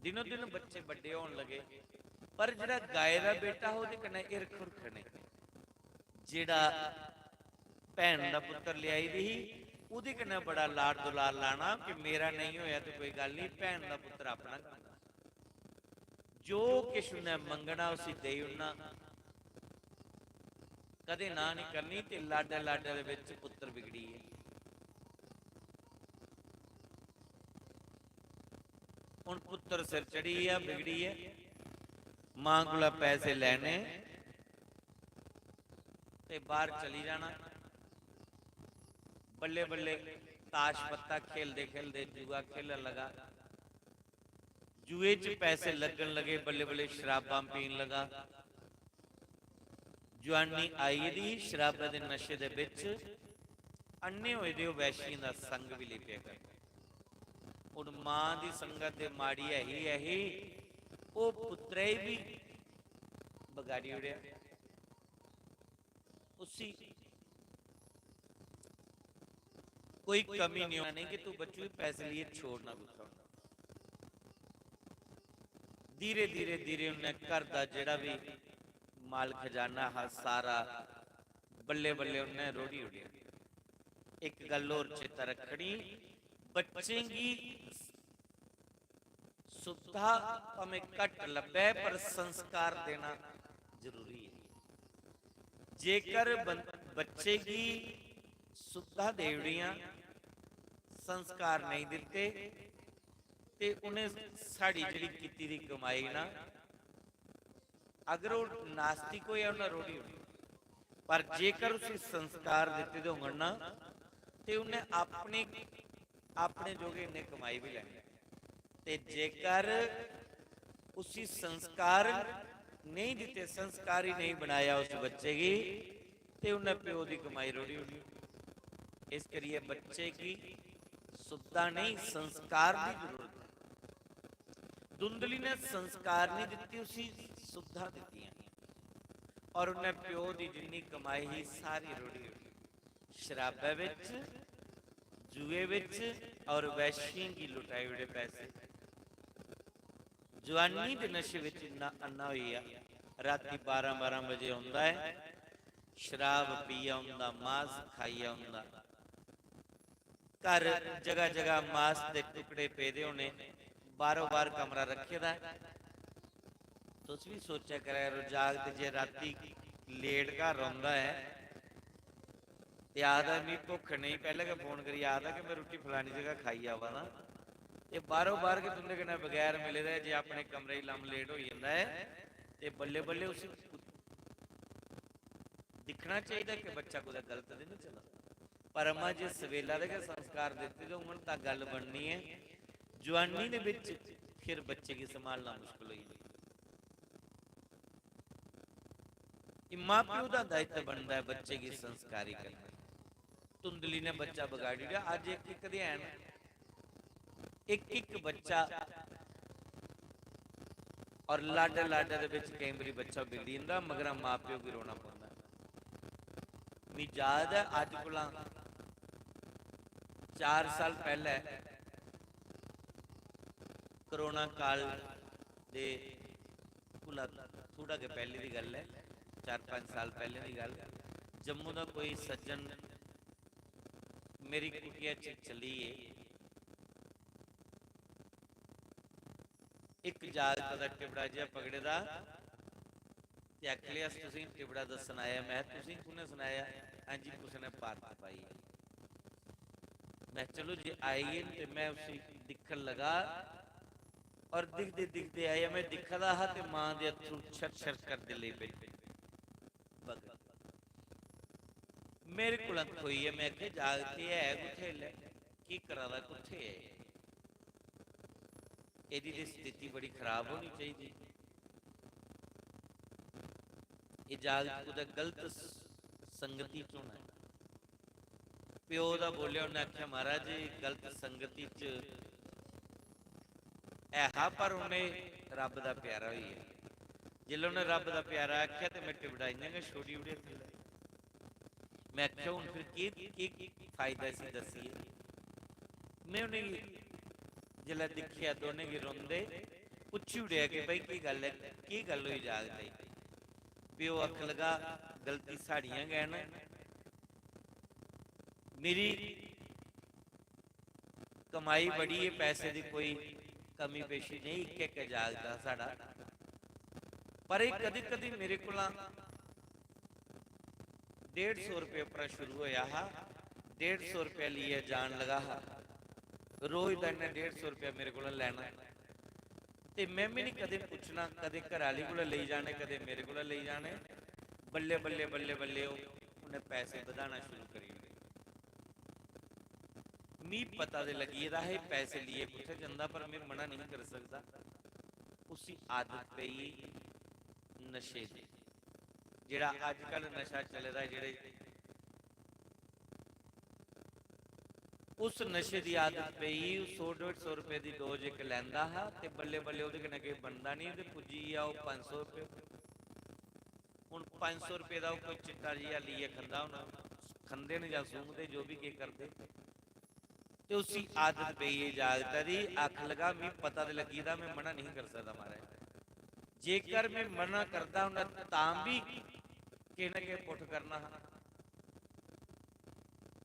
दिनों दिन बच्चे बड्डे होन लगे, पर जेह्ड़ा गाय दा बेटा हा, ओह्दे कन्नै हिरख हुरख नेईं। जेह्ड़ा भैन दा पुत्तर लेआई दी ही, ओह्दे कन्नै बड़ा लाड दुलार लाना कि मेरा नेईं होएआ ते कोई गल्ल निं, भैन दा पुत्तर अपना गै होना। जो किश उन्नै मंगना, उसी देई ओड़ना, कदें ना निं करनी। ते लाडै लाडै दे बिच पुत्तर बिगड़ी गे। हून पुत्तर सिर चढ़ी गेआ, बिगड़ी गेआ, मां कोला पैसे लैने ते बाहर चली जाना। बल्ले बल्ले ताश पत्ता खेलदे खेलदे जुआ खेलन लगा। जुए च पैसे लग्गन लगे, बल्ले बल्ले शराबां पीन लगा। जुआनी आई गेदी ही, शराबै दे नशे दे बिच अन्ने होए दे ओह् वैशियें दा संग बी लेई पेआ करदे। हून मां दी संगत ते माड़ी ऐ ही, ऐ ही, ओह् पुत्तरै गी बी बगाड़ी ओड़ेआ। उसी कोई कमी नहीं होनी कि तू बच्चू पैसे लिए छोड़ना कुत्थों। धीरे धीरे धीरे उन्नै घर दा जेह्ड़ा बी माल खजाना हा, सारा बल्ले बल्ले उन्नै रोढ़ी ओड़ेआ। इक गल्ल होर चेता रक्खनी, बच्चें गी सुविधा भामें घट्ट लब्भै, पर संस्कार देना जरूरी ऐ। जेकर बन-, बच्चे गी सुविधा देई ओड़ियां, संस्कार नेईं दित्ते, ते उ'नें साढ़ी जेह्ड़ी कीती दी कमाई ना, अगर ओह् नास्तिक होएआ, उन्नै रोढ़ी ओड़ी, पर जेकर उसी संस्कार दित्ते दे होङन ना, ते उन्नै अपने, अपने जोगे इन्ने कमाई बी लैने। ते जेकर उसी संस्कार नेईं दित्ते, संस्कारी नेईं बनाया उस बच्चे गी, ते उन्नै प्यो दी कमाई रोढ़ी ओड़ी। इस करियै बच्चे गी सुविधा नेईं, संस्कार दी जरूरत ऐ। धुंधली ने संस्कार नहीं दित्ती, उसी सुविधा दित्तियां, और उन्नै प्यो दी जिन्नी कमाई ही, सारी रोढ़ी ओड़ी। शराबै बिच, जुए बिच और वैशियें गी लुटाई ओड़े पैसे। जुआनी दे नशे बिच इन्ना अन्ना होई गेआ, राती बारां बारां बजे औंदा ऐ, शराब पीयै औंदा, मांस खाइयै औंदा। घर जगह जगह मांस दे टुकड़े पेदे होने, बारो बार कमरा रक्खे दा ऐ। तुस बी सोचा करा करो, जागत जे राती लेट घर रौंह्दा ऐ, ते आखदा, "मिगी भुक्ख नेईं", पैह्लें गै फोन करियै आखदा कि "में रुट्टी फलानी जगह खाई आवा दा", ते बारो बार गै तुं'दे कन्नै बगैर मिले दा ऐ, जे अपने कमरे च लम्म लेट होई जंदा ऐ, ते बल्लें बल्लें उसी दिक्खना चाहिदा कि बच्चा कुतै गलत ते निं चला दा। पर अम्मा, जे सवेला दे गै संस्कार दित्ते दे होङन, तां गल्ल बननी ऐ। जुआनी दे बिच फिर बच्चे गी संभालना मुश्कल होई जंदा। एह् मां प्यो दा दायित्व बनदा ऐ बच्चे गी संस्कारी करना। धुंधली ने बच्चा बगाड़ी ओड़ेआ। अज्ज इक इक दे हैन, इक इक बच्चा, और लाडे लाडे दे बिच केईं बारी बच्चा बिगड़ी जंदा, मगरा मां प्यो गी रोना पौंदा। मिगी याद ऐ, अज्ज कोला चार साल पैह्ले कोरोना काल दे कोला थोह्ड़ा गै पैह्ले दी गल्ल ऐ, चार पंज साल पैह्ले दी गल्ल, जम्मू दा कोई सज्जन मेरी कुटिया च चली गे। इक जागत दा टिबड़ा जेहा पकड़े दा, ते आखन लगे, "अस तुसेंगी टिबड़ा दस्सन आए आं।" में, "तुसेंगी कु'न्नै सनाया?" "हां जी, कुसै ने पार्क पाई ऐ।" में, "चलो, जे आई गे न," ते में उसी दिक्खन लगा, और दिखदे दिखदे आया, में दिक्खा दा हा ते मां दे अत्थरू छर छर करदे लेई पे। बग-, मेरे कोला खोई गेआ। में आखेआ, "जागत एह् है कुत्थै इसलै? केह् करा दा, कुत्थै ऐ?" एह्दी ते स्थिति बड़ी खराब होनी चाहिदी। एह् जागत कुतै गलत स-, संगति च होना ऐ। प्यो दा बोलेआ, उन्नै आखेआ, "महाराज, एह् गलत संगति च ऐ हा, पर उन्नै रब्ब दा प्यारा होई गेआ।" जिसलै उन्नै रब्ब दा प्यारा आखेआ ते में टिबड़ा इ'यां गै छोड़ी ओड़ेआ थल्लै। में आखेआ, "हून फिर केह्, केह् फायदा इसी दस्सियै?" में उ'नेंगी जिसलै दिक्खेआ, दोनें गी रोंदे, पुच्छी ओड़ेआ कि, "भाई, केह् गल्ल ऐ, केह् गल्ल होई जागतै गी?" प्यो आखन लगा, "गलती साढ़ियां गै न, मेरी कमाई बड़ी है, पैसे दी कोई कमी पेशी नहीं, इक्कै इक्कै जागत हा साढ़ा, पर एह् कदी कदी मेरे कोला डेढ़ सौ रपेऽ उप्परा शुरू होया हा, डेढ़ सौ रपेआ लेइयै जान लगा हा। रोज दा इन्नै डेढ़ सौ रपेआ मेरे कोला लैना, ते में बी निं कदें पुच्छना, कदें घरै आह्ली कोला लेई जाने, कदें मेरे कोला लेई जाने। बल्लें बल्लें बल्लें बल्लें ओह्, उन्नै पैसे बधाना शुरू करी ओड़े। मी पता ते लग्गी गेदा हा, एह् पैसे लेइयै कुत्थै जंदा, पर में मना नेईं करी सकदा। उसी आदत पेई नशे दी, जेह्ड़ा अजकल नशा चले दा, जेह्ड़े उस नशे दी आदत पेई, ओह् सौ डेढ़ सौ रपेऽ दी डोज इक लैंदा हा ते बल्लें बल्लें ओह्दे कन्नै किश बनदा निं ते पुज्जी गेआ ओह् पंज सौ रपेऽ। हून पंज सौ रपेऽ दा ओह् कोई चिट्टा जेहा लेइयै खंदा होना, खंदे न जां सूंघदे, जो बी किश करदे। ते उसी आदत पेई एह् जागतै दी, आखन लगा, "मी पता ते लग्गी दा, में मना नेईं करी सकदा महाराज। जेकर में मना करदा होंदा तां बी किश ना किश पुट्ठ करना हा।"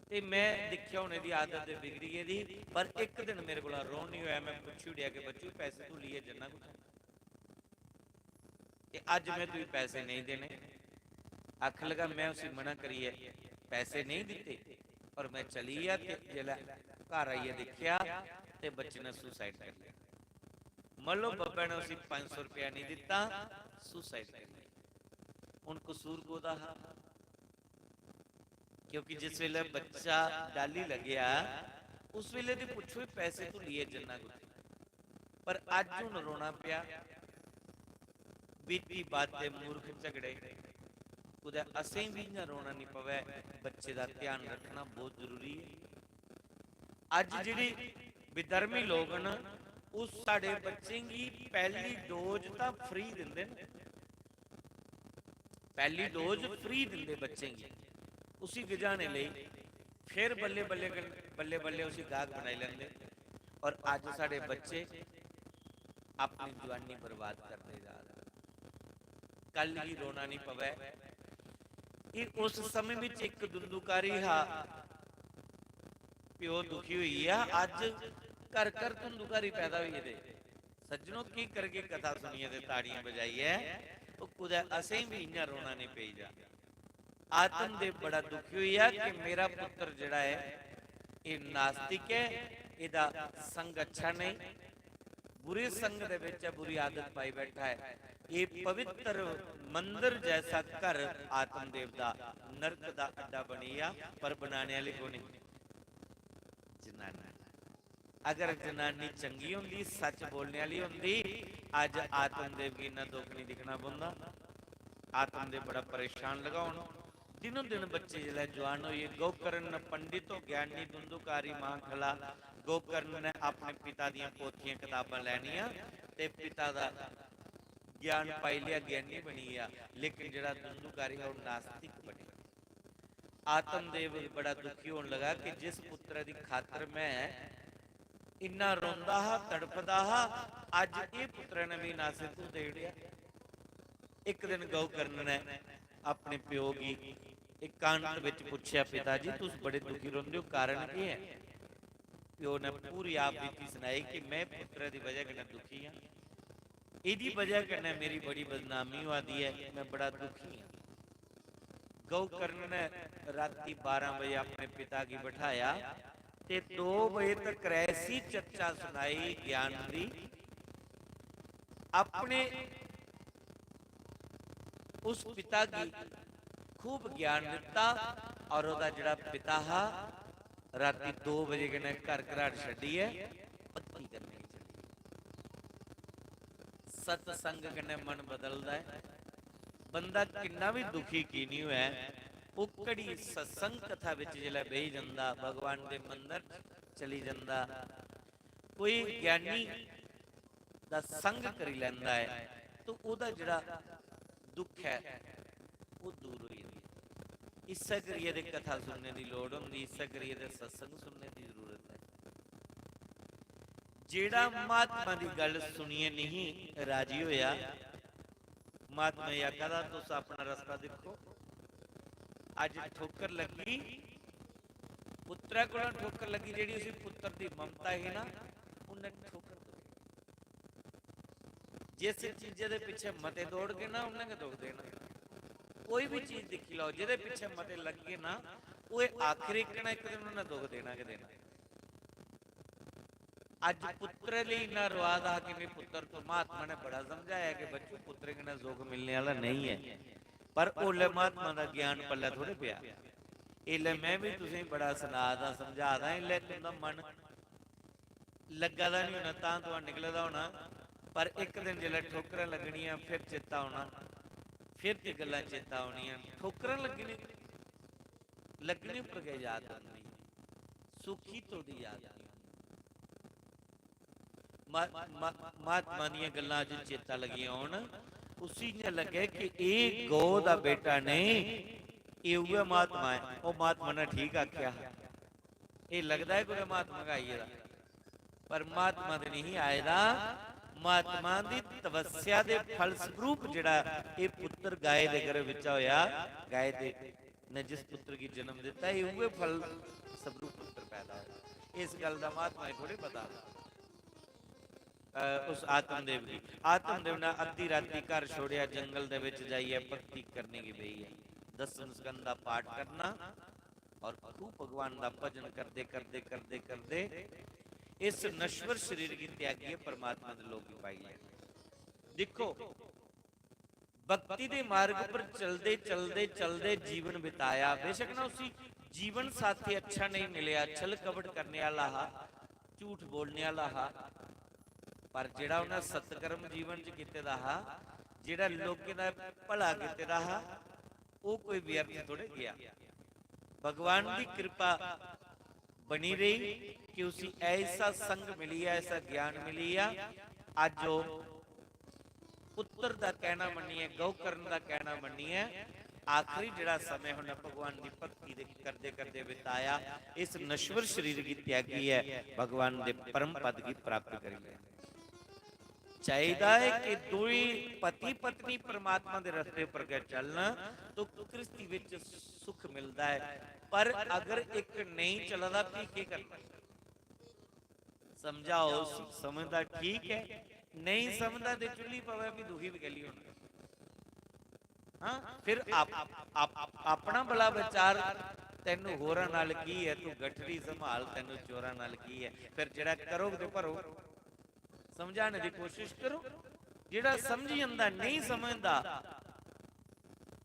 ते में दिक्खेआ हून एह्दी आदत ते बिगड़ी गेदी, पर इक दिन मेरे कोला रौह्न निं होआ। में पुच्छी ओड़ेआ कि, "बच्चू, पैसे तूं लेइयै जन्ना कुत्थै?" ते अज्ज में तुगी पैसे नेईं देने। आखन लगा, में उसी मना करियै पैसे नेईं दित्ते और में चली गेआ। ते जिसलै घर आइयै दिक्खेआ ते बच्चे ने suicide करी लेआ। मतलब, बब्बै ने उसी पंज सौ रपेआ नेईं दित्ता, suicide करी लेआ। हून कसूर कोह्दा हा? क्योंकि जिस बेल्लै बच्चा डाली लग्गेआ, उस बेल्लै ते पुच्छो, "पैसे तूं लेइयै जन्ना कुत्थै?" पर अज्ज हून रोना पेआ। बीती बातें, मूर्ख झगड़े, कुतै असें बी इ'यां रोना निं पवै। बच्चे दा ध्यान रक्खना बहुत जरूरी ऐ। अज्ज जेह्ड़े विधर्मी लोक न, ओह् साढ़े बच्चें गी पैह्ली डोज तां फ्री दिंदे न, पैह्ली डोज फ्री दिंदे बच्चें गी, उसी गझाने लेई। फिर बल्लें बल्लें कन-, बल्लें बल्लें उसी गाह्क बनाई लैंदे। और अज्ज साढ़े बच्चे अपनी जुआनी बर्बाद करदे जा दे। कल गी रोना निं पवै। एह् उस समें बिच इक धुंधुकारी हा, प्यो दुखी होई गेआ। अज्ज घर घर धुंधुकारी पैदा होई गेदे। सज्जनो, केह् करगे कथा सुनियै ते ताड़ियां बजाइयै? ओह् कुतै असें बी इ'यां रोना निं पेई जा। आत्मदेव बड़ा दुखी होई गेआ कि मेरा पुत्तर जेह्ड़ा ऐ, एह् नास्तिक ऐ, एह्दा संग अच्छा नेईं, बुरी संग दे बिच ऐ, बुरी आदत पाई बैठा ऐ। एह् पवित्र मंदर जैसा घर आत्मदेव दा नरक दा अड्डा बनी गेआ। पर बनाने आह्ली कु'न ही? जनानी। अगर जनानी चंगी होंदी, सच बोलने आह्ली होंदी, अज्ज आत्मदेव गी इन्ना दुख निं दिक्खना पौंदा। आत्मदेव बड़ा परेशान लगा हून। दिनों दिन बच्चे जिसलै जुआन होइयै, गोकर्ण पंडित हो, ज्ञानी धुंधुकारी महाखला, गोकर्ण ने अपने पिता दियां पोथियां कताबां लैनियां ते पिता दा ज्ञान पाई लेआ, ज्ञानी बनी गेआ। लेकिन जेह्ड़ा धुंधुकारी हा, ओह् नास्तिक बनी गेआ। आत्मदेव बड़ा दुखी होन लगा कि जिस पुत्तरै दी खातर में इन्ना रोंदा हा, तड़फदा हा, अज्ज एह् पुत्तरै ने बी नासे धूं देई ओड़ेआ। इक दिन गोकर्ण ने अपने प्यो गी एकांत बिच पुच्छेआ, "पिता जी, तुस बड़े दुखी रौंह्दे ओ, कारण केह् ऐ?" प्यो ने पूरी आप बीती सनाई कि में पुत्तरै दी बजह कन्नै दुखी आं, एह्दी बजह कन्नै मेरी बड़ी बदनामी होआ दी ऐ, में बड़ा दुखी आं। गोकर्ण ने राती बारां बजे अपने पिता गी बठाया ते दो बजे तक ऐसी चर्चा सुनाई ज्ञान दी। अपने उस पिता गी खूब ज्ञान दित्ता और ओह्दा जेह्ड़ा पिता हा, राती दो बजे कन्नै घर घराट छड्डियै भक्ति करने गी चली गे। सत्संग कन्नै मन बदलदा ऐ। बंदा किन्ना भी दुखी की निं होऐ, ओह् घड़ी सत्संग कथा बिच जिसलै बेही जंदा, भगवान दे मंदर च चली जंदा, कोई ज्ञानी दा संग करी लैंदा ऐ, तो ओह्दा जेह्ड़ा दुख ऐ, ओह् दूर होई जंदा। इस्सै करियै ते कथा सुनने दी लोड़ होंदी, इस्सै करियै ते सत्संग सुनने दी जरूरत ऐ। जेह्ड़ा महात्मा दी गल्ल सुनियै नहीं राजी होया, महात्मा जी आखा दा, "तुस अपना रस्ता दिक्खो।" अज्ज ठोकर लग्गी, पुत्तरै कोला ठोकर लग्गी, जेह्ड़ी उसी पुत्तर दी ममता ही ना, उन्नै ठोकर दवाई। जिस चीजै दे पिच्छे मते दौड़गे ना, उन्नै गै दुख देना। कोई भी चीज दिक्खी लैओ, जेह्दे पिच्छे मते लग्गे ना, ओह् आखिर इक ना इक दिन उन्नै दुख देना गै देना। अज्ज पुत्तरै लेई इन्ना रोआ दा हा कि "मी पुत्तर," तो महात्मा ने बड़ा समझाया कि "बच्चू, पुत्तरें कन्नै सुख मिलने आह्ला नेईं ऐ।" पर ओल्लै महात्मा दा ज्ञान पल्लै थोड़े पेआ। एल्लै में बी तुसेंगी बड़ा सना दा, समझा दा, एल्लै तुं'दा मन लग्गा दा निं होना, तां तुआं निकले दा होना, पर इक दिन जिसलै ठोकरां लग्गनियां, फिर चेता औना, फिर ते गल्लां चेता औनियां। ठोकरां लग्गनी, लग्गनी पर गै याद औंदी, सुखी तोड़ी याद निं औंदी। मा-, मा-, महात्मा दियां गल्लां अज्ज चेता लगियां औन, उसी इ'यां लग्गै कि एह् गौ दा बेटा नेईं, एह् उ'ऐ महात्मा ऐ। ओह् महात्मा ने ठीक आखेआ हा। एह् लगदा ऐ कुतै महात्मा गै आई गेदा, पर महात्मा ते नेईं आए दा। महात्मा दी तपस्या दे फलस्वरूप जेह्ड़ा एह् पुत्तर गाय दे गर्भ बिच्चा होएआ, गाय दे ने जिस पुत्तर गी जन्म दित्ता, एह् उ'ऐ फलस्वरूप पुत्तर पैदा होएआ। इस गल्ल दा महात्मा गी थोड़े पता। अ, उस आत्मदेव गी, आत्मदेव ने अद्धी राती घर छोड़ेआ, जंगल दे बिच जाइयै भक्ति करने गी बेही गेआ। दसम स्कंद दा पाठ करना और खूब भगवान दा भजन करदे, करदे, करदे, करदे इस नश्वर शरीर गी त्यागियै परमात्मा दे लोक गी पाई लेआ। दिक्खो, भक्ति दे मार्ग पर चलदे, चलदे, चलदे जीवन बिताया। बेशक ना उसी जीवन साथी अच्छा नहीं मिलेआ, छल कपट करने आह्ला हा, झूठ बोलने आह्ला हा, पर जेह्ड़ा उन्नै सत्कर्म जीवन च कीते दा हा, जेह्ड़ा लोकें दा भला कीते दा हा, ओह् कोई व्यर्थ थोड़े गेआ। भगवान दी कृपा बनी रेही कि उसी ऐसा संग मिली गेआ, ऐसा ज्ञान मिली गेआ। अज्ज ओह् पुत्तर दा कहना मन्नियै, गौकर्ण दा कहना मन्नियै, आखिरी जेह्ड़ा समें उन्नै भगवान दी भक्ति दे करदे करदे बिताया, इस नश्वर शरीर गी त्यागियै भगवान दे परम पद गी प्राप्त करी लेआ। चाहिदा ऐ कि दोई पति पत्नी परमात्मा दे रस्ते पर गै चलन, तो गृहस्थी विच सुख मिलदा ऐ। पर अगर इक नेईं चला दा, फ्ही केह् करना? समझाओ उसी, समझदा ठीक ऐ, नेईं समझदा ते चुल्ली पवै, फ्ही दुखी बी कैल्ली होना? हाँ, फिर आप, आप, अपना भला विचार, तैनू होरां नाल की ऐ, तू गठरी संभाल, तैनू चोरां नाल की ऐ। फिर जेह्ड़ा करोग ते भरोग। समझाने दी कोशिश करो। जेह्ड़ा समझी जंदा, नेईं समझदा,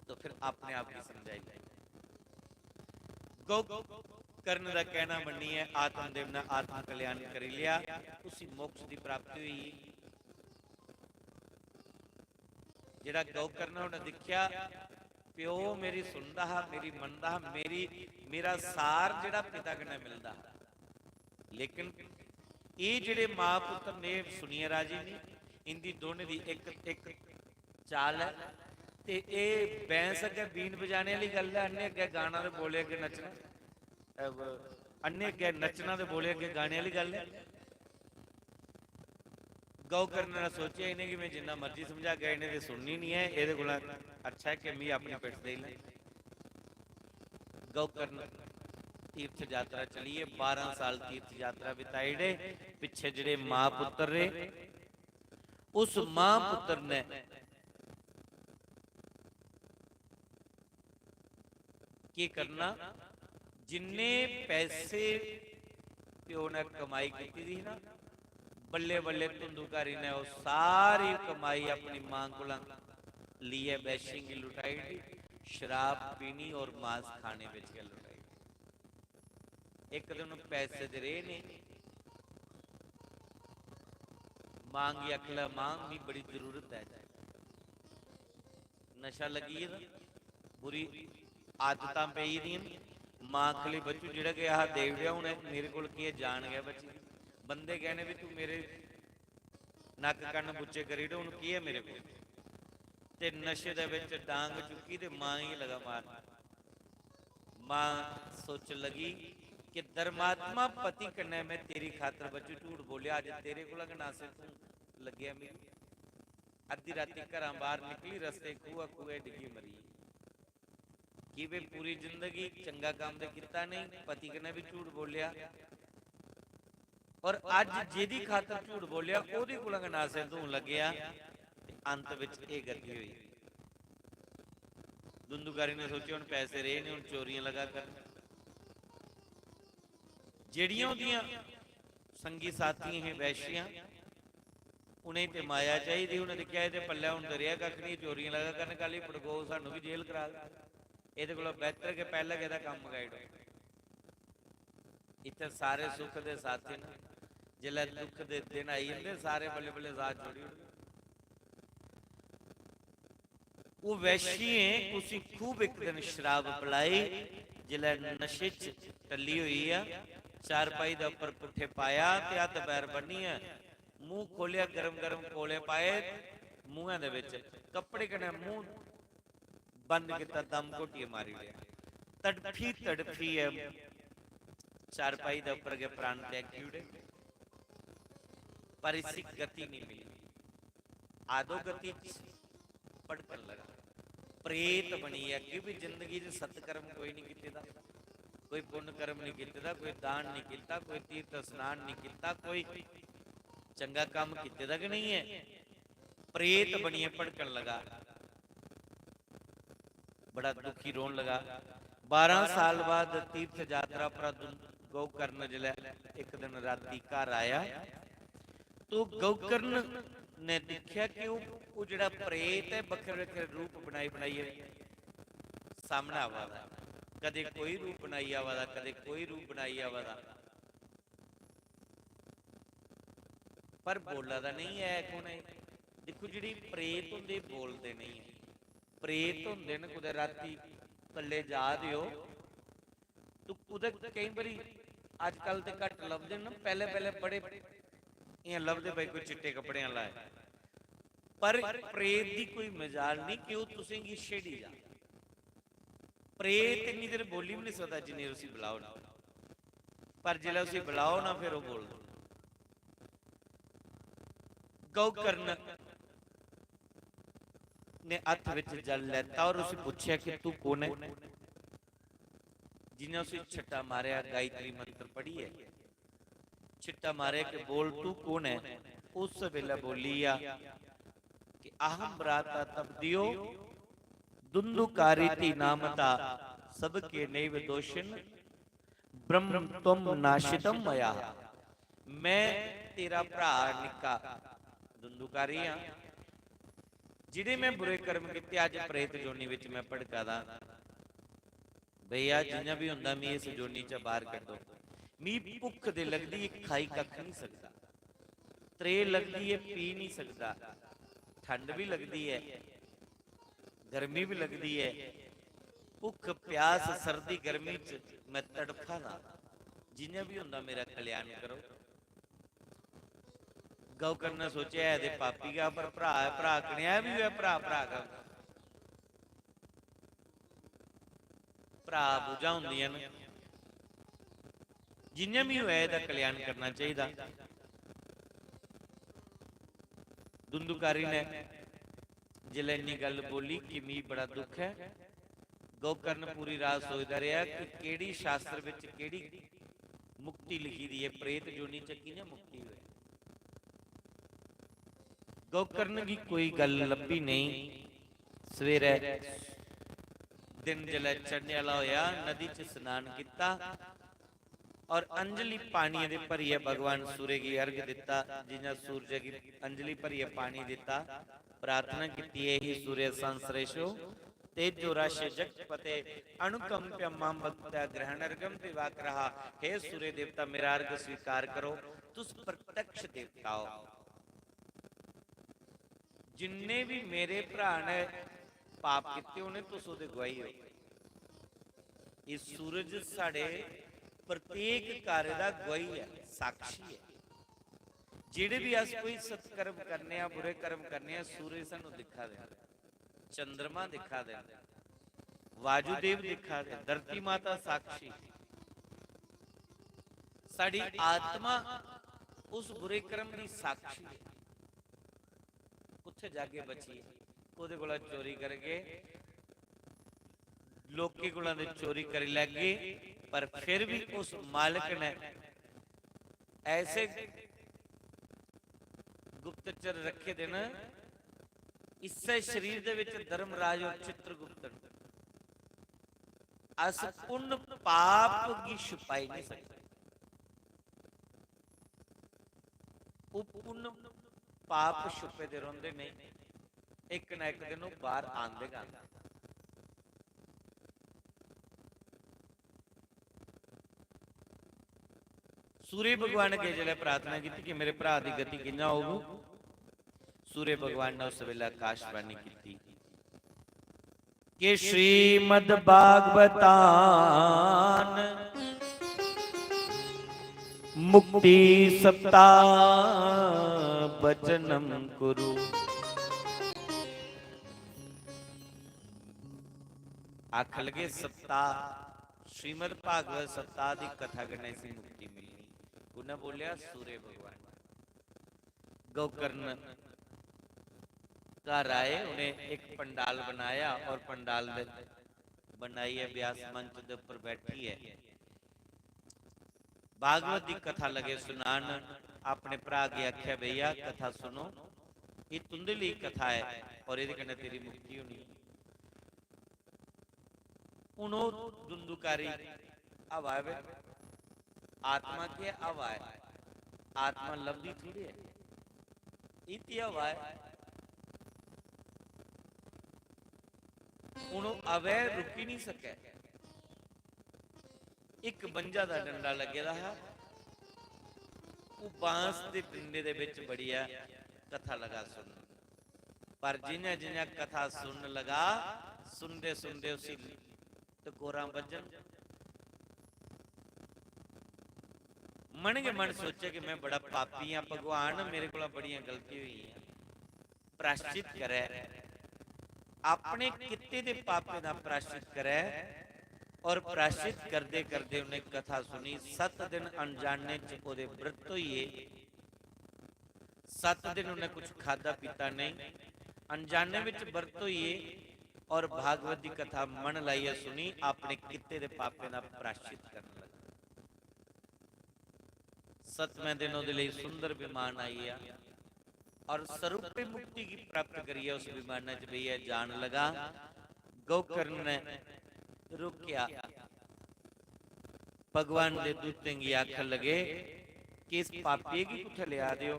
तो फिर अपने आप गी समझाई लै। गौ कर्ण दा कहना मन्नियै आत्मदेव ने आत्म कल्याण करी लिया, उसी मोक्ष दी प्राप्ति हुई। जेह्ड़ा गौ कर्ण उन्नै दिक्खेआ, प्यो मेरी सुनदा हा, मेरी मनदा हा, मेरी, मेरा सार जेह्ड़ा पिता कन्नै मिलदा हा। लेकिन एह् जेह्ड़े मां पुत्तर ने, सुनियै राजी निं, इंदी दोनें दी इक, इक चाल ऐ। ते एह् बैंस अग्गें बीन बजाने आह्ली गल्ल ऐ, अन्ने अग्गें गाना ते बोले अग्गें नच्चना। अ, अन्ने अग्गें नच्चना ते बोले अग्गें गाने आह्ली गल्ल ऐ। गौ कर्ण ने सोचेआ, "इ'नेंगी में जिन्ना मर्जी समझागा, इ'नें ते सुननी निं ऐ, एह्दे कोला अच्छा ऐ कि मी अपनी पिट्ठ देई लैं।" गौ कर्ण तीर्थ यात्रा चलियै बारां साल तीर्थ यात्रा बिताई ओड़े। पिच्छे जेह्ड़े मां पुत्तर रेह्, उस मां पुत्तर ने केह् करना, जिन्ने पैसे प्यो ने कमाई कीती दी ही ना, बल्ले बल्ले धुंधुकारी ने ओह् सारी कमाई अपनी मां कोला लेइयै वैश्यें गी लुटाई ओड़ी, शराब पीनी और मांस खाने बिच गै लुटाई ओड़ी। इक दिन पैसे दे रेह् नेईं, मां गी आखन लगा, "मां, मी बड़ी जरूरत ऐ।" नशा लग्गी गेदा, बुरी आदतां पेई दियां न। मां आखली, "बच्चू, जेह्ड़ा गेआ हा, देई ओड़ेआ, हून मेरे कोल केह् ऐ, जान गै बची दी।" बंदे कहने, "भी तू मेरे नक्क कन्न बुच्चे करी ओड़े, हून केह् ऐ मेरे कोल?" ते नशे दे बिच डांग चुक्की ते मां गी लगा मारन। मां सोचन लगी कि धर्मात्मा पति कन्नै में तेरी खातर, बच्चू, झूठ बोलेआ, अज्ज तेरे कोला गंडासे तूं लग्गेआ मिगी। अद्धी राती घरा बाहर निकली, रस्ते खूहा, खूहे डिग्गी मरी। की वे पूरी जिंदगी चंगा काम ते कीता नहीं, पति कन्नै भी झूठ बोलेआ, और अज्ज जेदी खातर झूठ बोलेआ, ओदी कोला गंडासे धून लग्गेआ, ते अंत विच एह गति होई। धुंधुकारी ने सोचेआ, "हुण पैसे रेह ने, हुण चोरियां लगा करन।" जेड़ियां ओदियां संगी साथी हे वैश्यां, उ'नें ते माया चाहिदी, उ'नें दिक्खेआ, "एह्दे पल्लै हुन ते रेहा कक्ख निं, चोरियां लगा करन, कल गी पड़कोग, सानूं बी जेल कराग। एह्दे कोला बेहतर गै पैह्लें गै एह्दा कम्म मकाई ओड़ो।" इत्थै सारे सुख दे साथी न, जिसलै दुख दे दिन आई जंदे, सारे बल्लें बल्लें साथ छोड़ी ओड़दे। ओह् वैश्यें उसी खूब इक दिन शराब पलाई, जिसलै नशे च टल्ली होई ऐ, चारपाई दे उप्पर पुट्ठे पाया ते हत्थ पैर बन्नियै मूंह खोलेआ, गरम गरम कोले पाए मूंहै दे बिच, कपड़े कन्नै मूंह बंद कीता, दम घोटियै मारी ओड़ेआ। तड़फी तड़फियै चारपाई दे उप्पर गै प्राण त्यागी ओड़े, पर इसी गति नहीं मिली। आदो गति च भटकन लगा, प्रेत बनियै। क्योंकि जिंदगी च सत्कर्म कोई नहीं कीते दा, कोई पुण्य कर्म नहीं कीते दा, कोई दान नहीं कीता, कोई तीर्थ स्नान नहीं कीता, कोई चंगा काम कीते दा कि नहीं है। प्रेत बनियै भटकन लगा, बड़ा दुखी रोन लगा। बारह साल बाद तीर्थ यात्रा पर दु-, गोकर्ण जिसलै इक दिन राती घर आया, तो गोकर्ण ने दिक्खेआ कि ओह्, ओह् जेह्ड़ा प्रेत ऐ, बक्खरे बक्खरे रूप बनाई बनाइयै सामनै आवा दा, कदे कोई रूप बनाई आवा दा, कदे कोई रूप बनाई आवा दा, पर बोला दा नहीं ऐ। कु'न ऐ? दिक्खो, जेह्ड़े प्रेत होंदे, बोलदे नहीं ऐ। प्रेत होंदे न, कुतै राती कल्ले जा दे ओ, तो कुतै केईं बारी अजकल ते घट्ट लभदे न, पैह्लें पैह्लें बड़े इ'यां लभदे, भाई, कोई चिट्टे कपड़े आह्ला ऐ, पर प्रेत दी कोई मजाल नहीं कि ओह् तुसेंगी छेड़ी जा। प्रेत इन्नी देर बोली भी नहीं सकदा जिन्नी देर उसी बुलाओ ना, पर जिसलै उसी बुलाओ ना, फिर ओह् बोलदा। गोकर्ण ने हत्थ विच जल लैता और उसी पुच्छेआ कि तू कु'न ऐ? जि'यां उसी छट्टा मारेआ, गायत्री मंत्र पढ़ियै छिट्टा मारेआ कि बोल, तू कु'न ऐ? उस बेल्लै बोलिया कि अहम भ्राता तव द्विजो दुंदुकारीति नामता, सबके नैव दोषिन ब्रह्म त्वम नाशितम मया। मैं तेरा भ्रा निक्का दुंदुकारी हां, जिने मैं बुरे कर्म कीते, अज्ज प्रेत जोनी विच मैं भटका दा। भैया, जियां भी होंदा, मी इस जोनी चा बाहर कड्ढो। मी भुक्ख ते लगदी ऐ, खाई कक्ख नहीं सकदा। त्रेह् लगदी ऐ, पी नहीं सकदा। ठंड भी लगदी ऐ, गर्मी भी लगदी ऐ। भुक्ख, प्यास, सर्दी, गर्मी च मैं तड़फा दा। जियां भी होंदा, मेरा कल्याण करो। गोकर्ण ने सोचेआ, "ऐ ते पापी गै, पर भ्रा ऐ, भ्रा कनेहा बी होऐ, भ्रा भ्रा गै होंदा।" भ्रा बुझां होंदियां न, जियां बी होऐ, एह्दा कल्याण करना चाहिदा। दुंदुकारी ने जिसलै इन्नी गल्ल बोली कि "मी बड़ा दुख ऐ", गोकर्ण पूरी रात सोचदा रेहा कि केह्ड़ी शास्त्र बिच केह्ड़ी मुक्ति लिखी दी ऐ, प्रेत जोनी च कि'यां मुक्ति होऐ। गोकर्ण गी कोई गल्ल लब्भी नेईं। सवेरै दिन जिसलै चढ़ने आह्ला होएआ, नदी च स्नान कीता और अंजलि पानियै दी भरियै भगवान सूर्य गी अर्घ दित्ता। जियां सूरज गी अंजलि भरियै पानी दित्ता, प्रार्थना कीती, "हे सूर्य संश्लेषो तेजो राशे जगतपते, अनुकंप्य मां भक्त्या ग्रहणार्घम दिवाकरहा।" हे सूर्य देवता, मेरा अर्घ स्वीकार करो, तुस प्रत्यक्ष देवता हो। जिन्ने भी मेरे भ्रा ने पाप कीते होने, तुस ओह्दे गुआही हो। एह् सूरज साढ़े प्रत्येक कार्य दा गुआही ऐ, साक्षी ऐ। जेह्ड़े बी अस कोई सत्कर्म करने आं, बुरे कर्म करने आं, सूरज सानू दिक्खा दे, चंद्रमा दिक्खा दे, वायुदेव दिक्खा दे, धरती माता साक्षी। साढ़ी आत्मा उस बुरे कर्म दी साक्षी ऐ। कुत्थै जागे बचियै? कोह्दे कोला चोरी करगे? लोकें कोला ते चोरी करी लैगे, पर फिर भी उस मालक ने ऐसे गुप्तचर रखे दे न, इस्सै शरीर दे विच धर्मराज और चित्रगुप्त न। अस पुन्न पाप गी छुपाई नहीं सकते। ओह् पुन्न पाप छुपे दे रौंह्दे नेईं, इक ना इक दिन ओह् बाहर आंदे गै आंदे। सूर्य भगवान अग्गें जिसलै प्रार्थना कीती कि मेरे भ्राऽ दी गति कि'यां होग, सूर्य भगवान ने उस बेल्लै आकाशवाणी कीती कि श्रीमद् भागवतान मुक्ति सप्ताह वचनम कुरु। आखन लगे, सप्ताह, श्रीमद् भागवत सप्ताह दी कथा कन्नै इसी मुक्ति मिलनी। कु'न्नै बोलेआ? सूर्य भगवान। गोकर्ण घर आए, उ'नें इक पंडाल बनाया और पंडाल दे बनाइयै व्यास मंच दे उप्पर बैठियै भागवत दी कथा लगे सुनान। अपने भ्राऽ गी आखेआ, भैया, कथा सुनो, एह् तुं'दे लेई कथा ऐ और एह्दे कन्नै तेरी मुक्ति होनी ऐ। हून ओह् धुंधुकारी हवा ऐ, आत्मा केह् ऐ? हवा ऐ। आत्मा लभदी थोड़ी ऐ, एह् ते हवा ऐ। हून ओह् आवै, रुकी निं सकै। इक बंजा दा डंडा लग्गे दा हा, ओह् बांस दे डंडे दे बिच बड़ियै कथा लगा सुनन। पर जि'यां जि'यां कथा सुनन लगा, सुनदे सुनदे उसी टकोरां बज्जन। मन गै मन सोचे कि मैं बड़ा पापी आं भगवान, मेरे कोला बड़ियां गलतियां होई गेइयां। प्राश्चित करै, अपने कीते दे पापें दा प्राश्चित करै। और प्राश्चित करदे करदे उन्हें कथा सुनी। सत्त दिन अनजाने च ओह्दे व्रत होइए। सत्त दिन उन्हें कुछ खादा पीता नहीं, अनजाने विच व्रत होइए और भागवत दी कथा मन लाइयै सुनी, अपने कीते दे पापें दा प्राश्चित करन लगा। सतवें दिन ओह्दे लेई सुंदर विमान आई गया और स्वरूपे मुक्ति की प्राप्त करिए उस विमान च बेहियै जान लगा। गोकर्ण ने रोकेआ, भगवान दे दूतें गी आखन लगे कि इस पापिये गी कुत्थै लेआ दे ओ?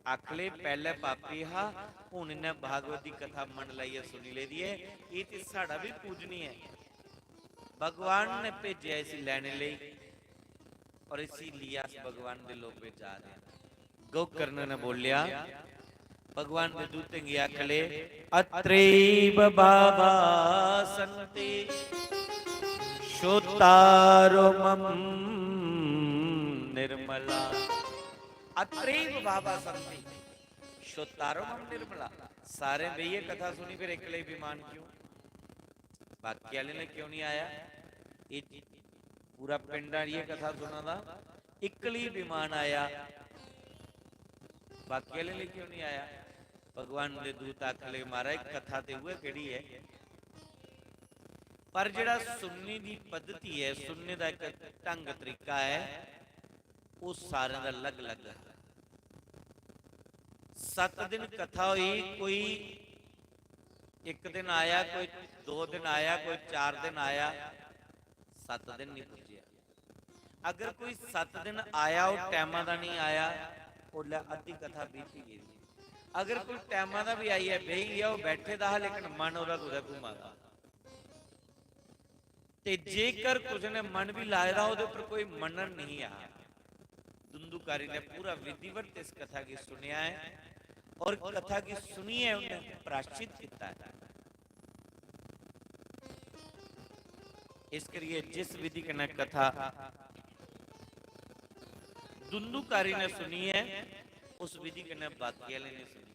आखले, पैह्ले पापी हा, हुन इन्नै भागवत दी कथा मन लाइयै सुनी लेदी ऐ, एह् ते साढ़ा बी पूजनीय ऐ। भगवान ने भेजेआ इसी लैने लेई और इसी लेइयै अस भगवान दे लोक जा दे आं। गोकर्ण ने बोलिया, भगवान दे दूतें गी आखले, अत्रैव भावा सन्ति श्रोतारो मम निर्मला। अत्रैव भावा सन्ति श्रोतारो मम निर्मला। सारे बेहियै कथा सुनी, फिर इकले विमान क्यों? बाकी आह्ले ने क्यों नहीं आया? ये पूरा पिंड आइयै कथा सुना दा, इकली विमान आया, बाकी आह्ले लेई क्यों नहीं आया? भगवान दे दूत आखले, महाराज, कथा ते उ'ऐ केह्ड़ी ऐ, पर जेह्ड़ा सुनने दी पद्धति ऐ, सुनने दा इक ढंग तरीका ऐ, ओह् सारें दा अलग-अलग ऐ। सत्त दिन कथा होई, कोई इक दिन आया, कोई दो दिन आया, कोई चार दिन आया, सत्त दिन नहीं पुज्जेआ। अगर कोई सत्त दिन आया, ओह् टैमा दा नहीं आया, ओल्लै अद्धी कथा बीती गेदी। अगर कोई टैमा दा भी आइयै बेही गेआ, ओह् बैठे दा हा, लेकिन मन ओह्दा कुतै घुमा दा। ते जेकर कुसै ने मन बी लाए दा, ओह्दे पर कोई मनन नहीं आ। धुंधुकारी ने पूरा विधिवत इस कथा गी सुनेआ ऐ और कथा गी सुनियै उन्हें प्राश्चित कीता ऐ। इस करियै जिस विधि कन्नै कथा दुंदुकारी ने सुनी ऐ, उस विधि कन्नै बाकी आह्ले ने सुनी।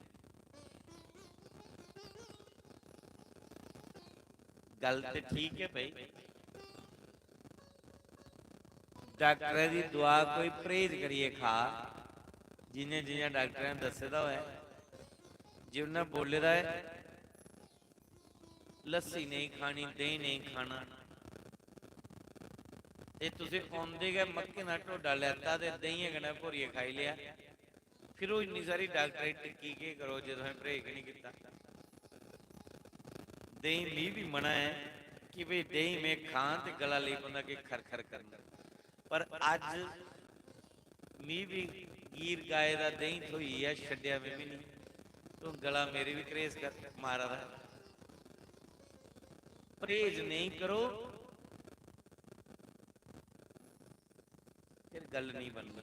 गल्ल ते ठीक ऐ भाई, डाक्टरै दी दुआ कोई परहेज करियै खा, जि'यां जि'यां डाक्टरै ने दस्से दा होऐ, जे उ'न्नै बोले दा ऐ, लस्सी नेईं खानी, देहीं नेईं खाना, ते तुसें औंदे गै मक्कें दा ढोडा लैता ते देहियै कन्नै भोरियै खाई लेआ, फिर ओह् इन्नी सारी डाक्टरी टिक्की केह् करो जे तुसें परहेज गै निं कीता। देहीं मी बी मना ऐ कि भई देहीं में खां ते गला लेई पौंदा कि खर खर करन। पर अज्ज मी बी गीर गाए दा देहीं थ्होई गेआ, छड्डेआ में बी निं। तूं गला मेरे बी घरेस कर मारा दा ऐ। परहेज नेईं करो, फिर गल्ल नेईं बनदी।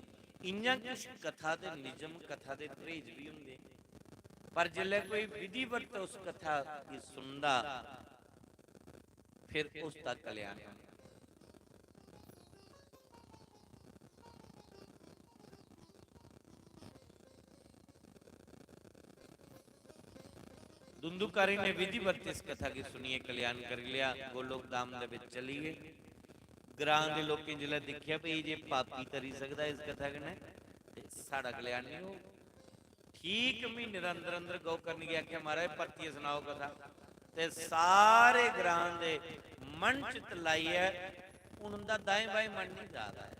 इ'यां किश कथा दे निजम, कथा दे परहेज बी होंदे, पर जिसलै कोई विधिवत उस कथा गी सुनदा, फिर उसदा कल्याण होंदा। दुंदुकारी ने विधिवत इस कथा गी सुनियै कल्याण करी लेआ, गोलोक धाम दे बिच चली गे। ग्रां दे लोकें जिसलै दिक्खेआ भई जे पापी तरी सकदा इस कथा कन्नै, ते साढ़ा कल्याण निं होग। ठीक म्हीने दे अंदर अंदर गौकर्ण गी आखेआ, "महाराज, परतियै सनाओ कथा।" ते सारे ग्रां दे मन चित लाइयै, हून उं'दा दाएं बाएं मन निं जा दा ऐ।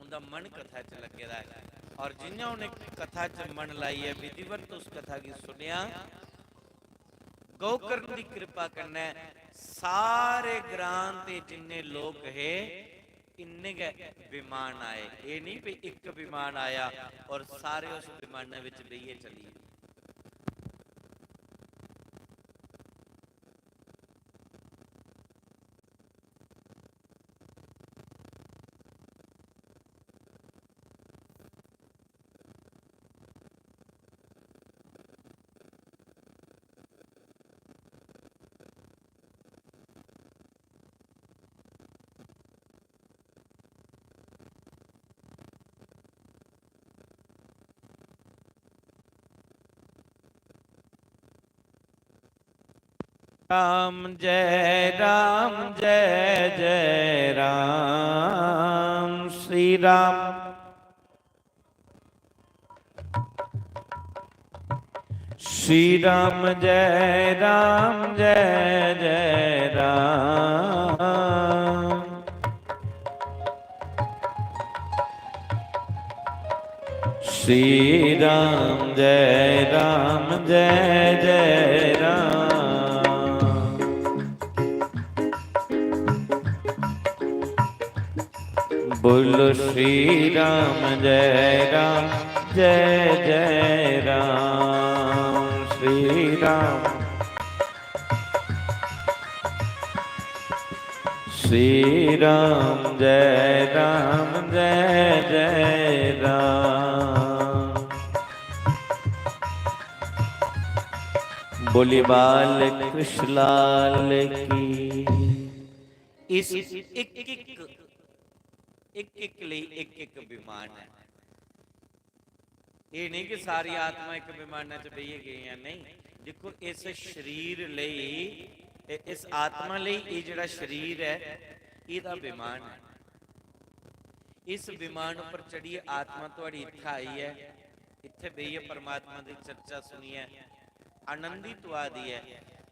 उं'दा मन कथा च लग्गे दा ऐ। और जि'यां उ'नें कथा च मन लाइयै विधिवत उस कथा गी सुनेआ, गौकर्ण दी किरपा कन्नै सारे ग्रां दे जिन्ने लोक हे, इन्ने गै विमान आए। एह् निं भई इक विमान आया और सारे उस विमानै बिच बेहियै चली गे। राम जय राम जय जय राम श्री राम। श्री राम जय राम जय जय राम। श्री राम जय राम जय जय राम। बोलो श्री राम जय राम जय जय राम। श्री राम श्री राम जय राम जय जय राम। बोली बाल कृष्ण लाल की। इस एक एक, एक एक लेई एक एक विमान है। एह् नेईं कि सारी आत्मा इक विमाना च बेहियै गेइयां, नेईं। दिक्खो, इस शरीर लेई ते इस आत्मा लेई, एह् जेह्ड़ा शरीर ऐ, एह्दा विमान ऐ। इस विमान उप्पर चढ़ियै आत्मा थुआढ़ी इत्थै आई ऐ, इत्थै बेहियै परमात्मा दी चर्चा सुनियै आनंदित होआ दी ऐ,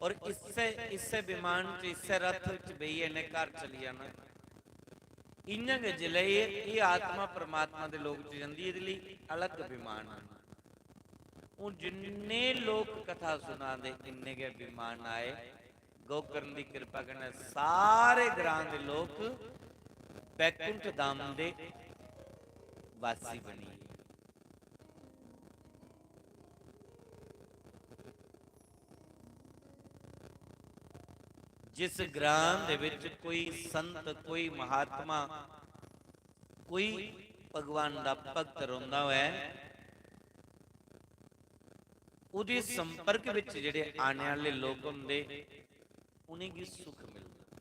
और इस्सै, इस्सै विमान च, इस्सै रथ च बेहियै इन्नै घर चली जाना। इ'यां गै जिसलै एह्, एह् आत्मा परमात्मा दे लोक च जंदी, एह्दे लेई अलग विमान न। हून जिन्ने लोक कथा सुना दे, इन्ने गै विमान आए। गोकर्ण दी किरपा कन्नै सारे ग्रां दे लोक बैकुंठ धाम दे वासी बनी गे। जिस ग्रां दे विच कोई संत, कोई महात्मा, कोई भगवान दा भक्त रौंह्दा होऐ, ओह्दे संपर्क विच जेह्ड़े आने आह्ले लोक होंदे, उ'नेंगी सुख मिलदा।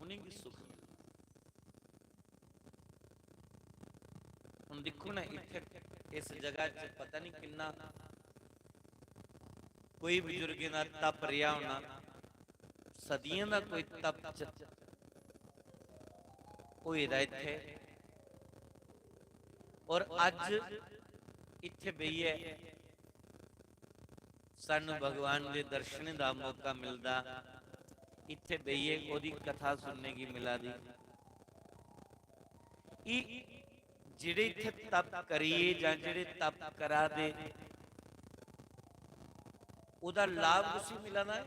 उ'नेंगी सुख मिलदा। हून दिक्खो ना, इत्थै इस जगह च पता निं किन्ना कोई बजुर्गें दा तप रेहा होना, सदियें दा कोई तप च होए दा इत्थै। और अज्ज इत्थै बेहियै सानू भगवान दे दर्शनें दा मौका मिलदा, इत्थै बेहियै ओह्दी कथा सुनने गी मिला दी। ई जेह्ड़े इत्थै तप करियै जां जेह्ड़े तप करा दे, ओह्दा लाभ कुसी मिला दा ऐ?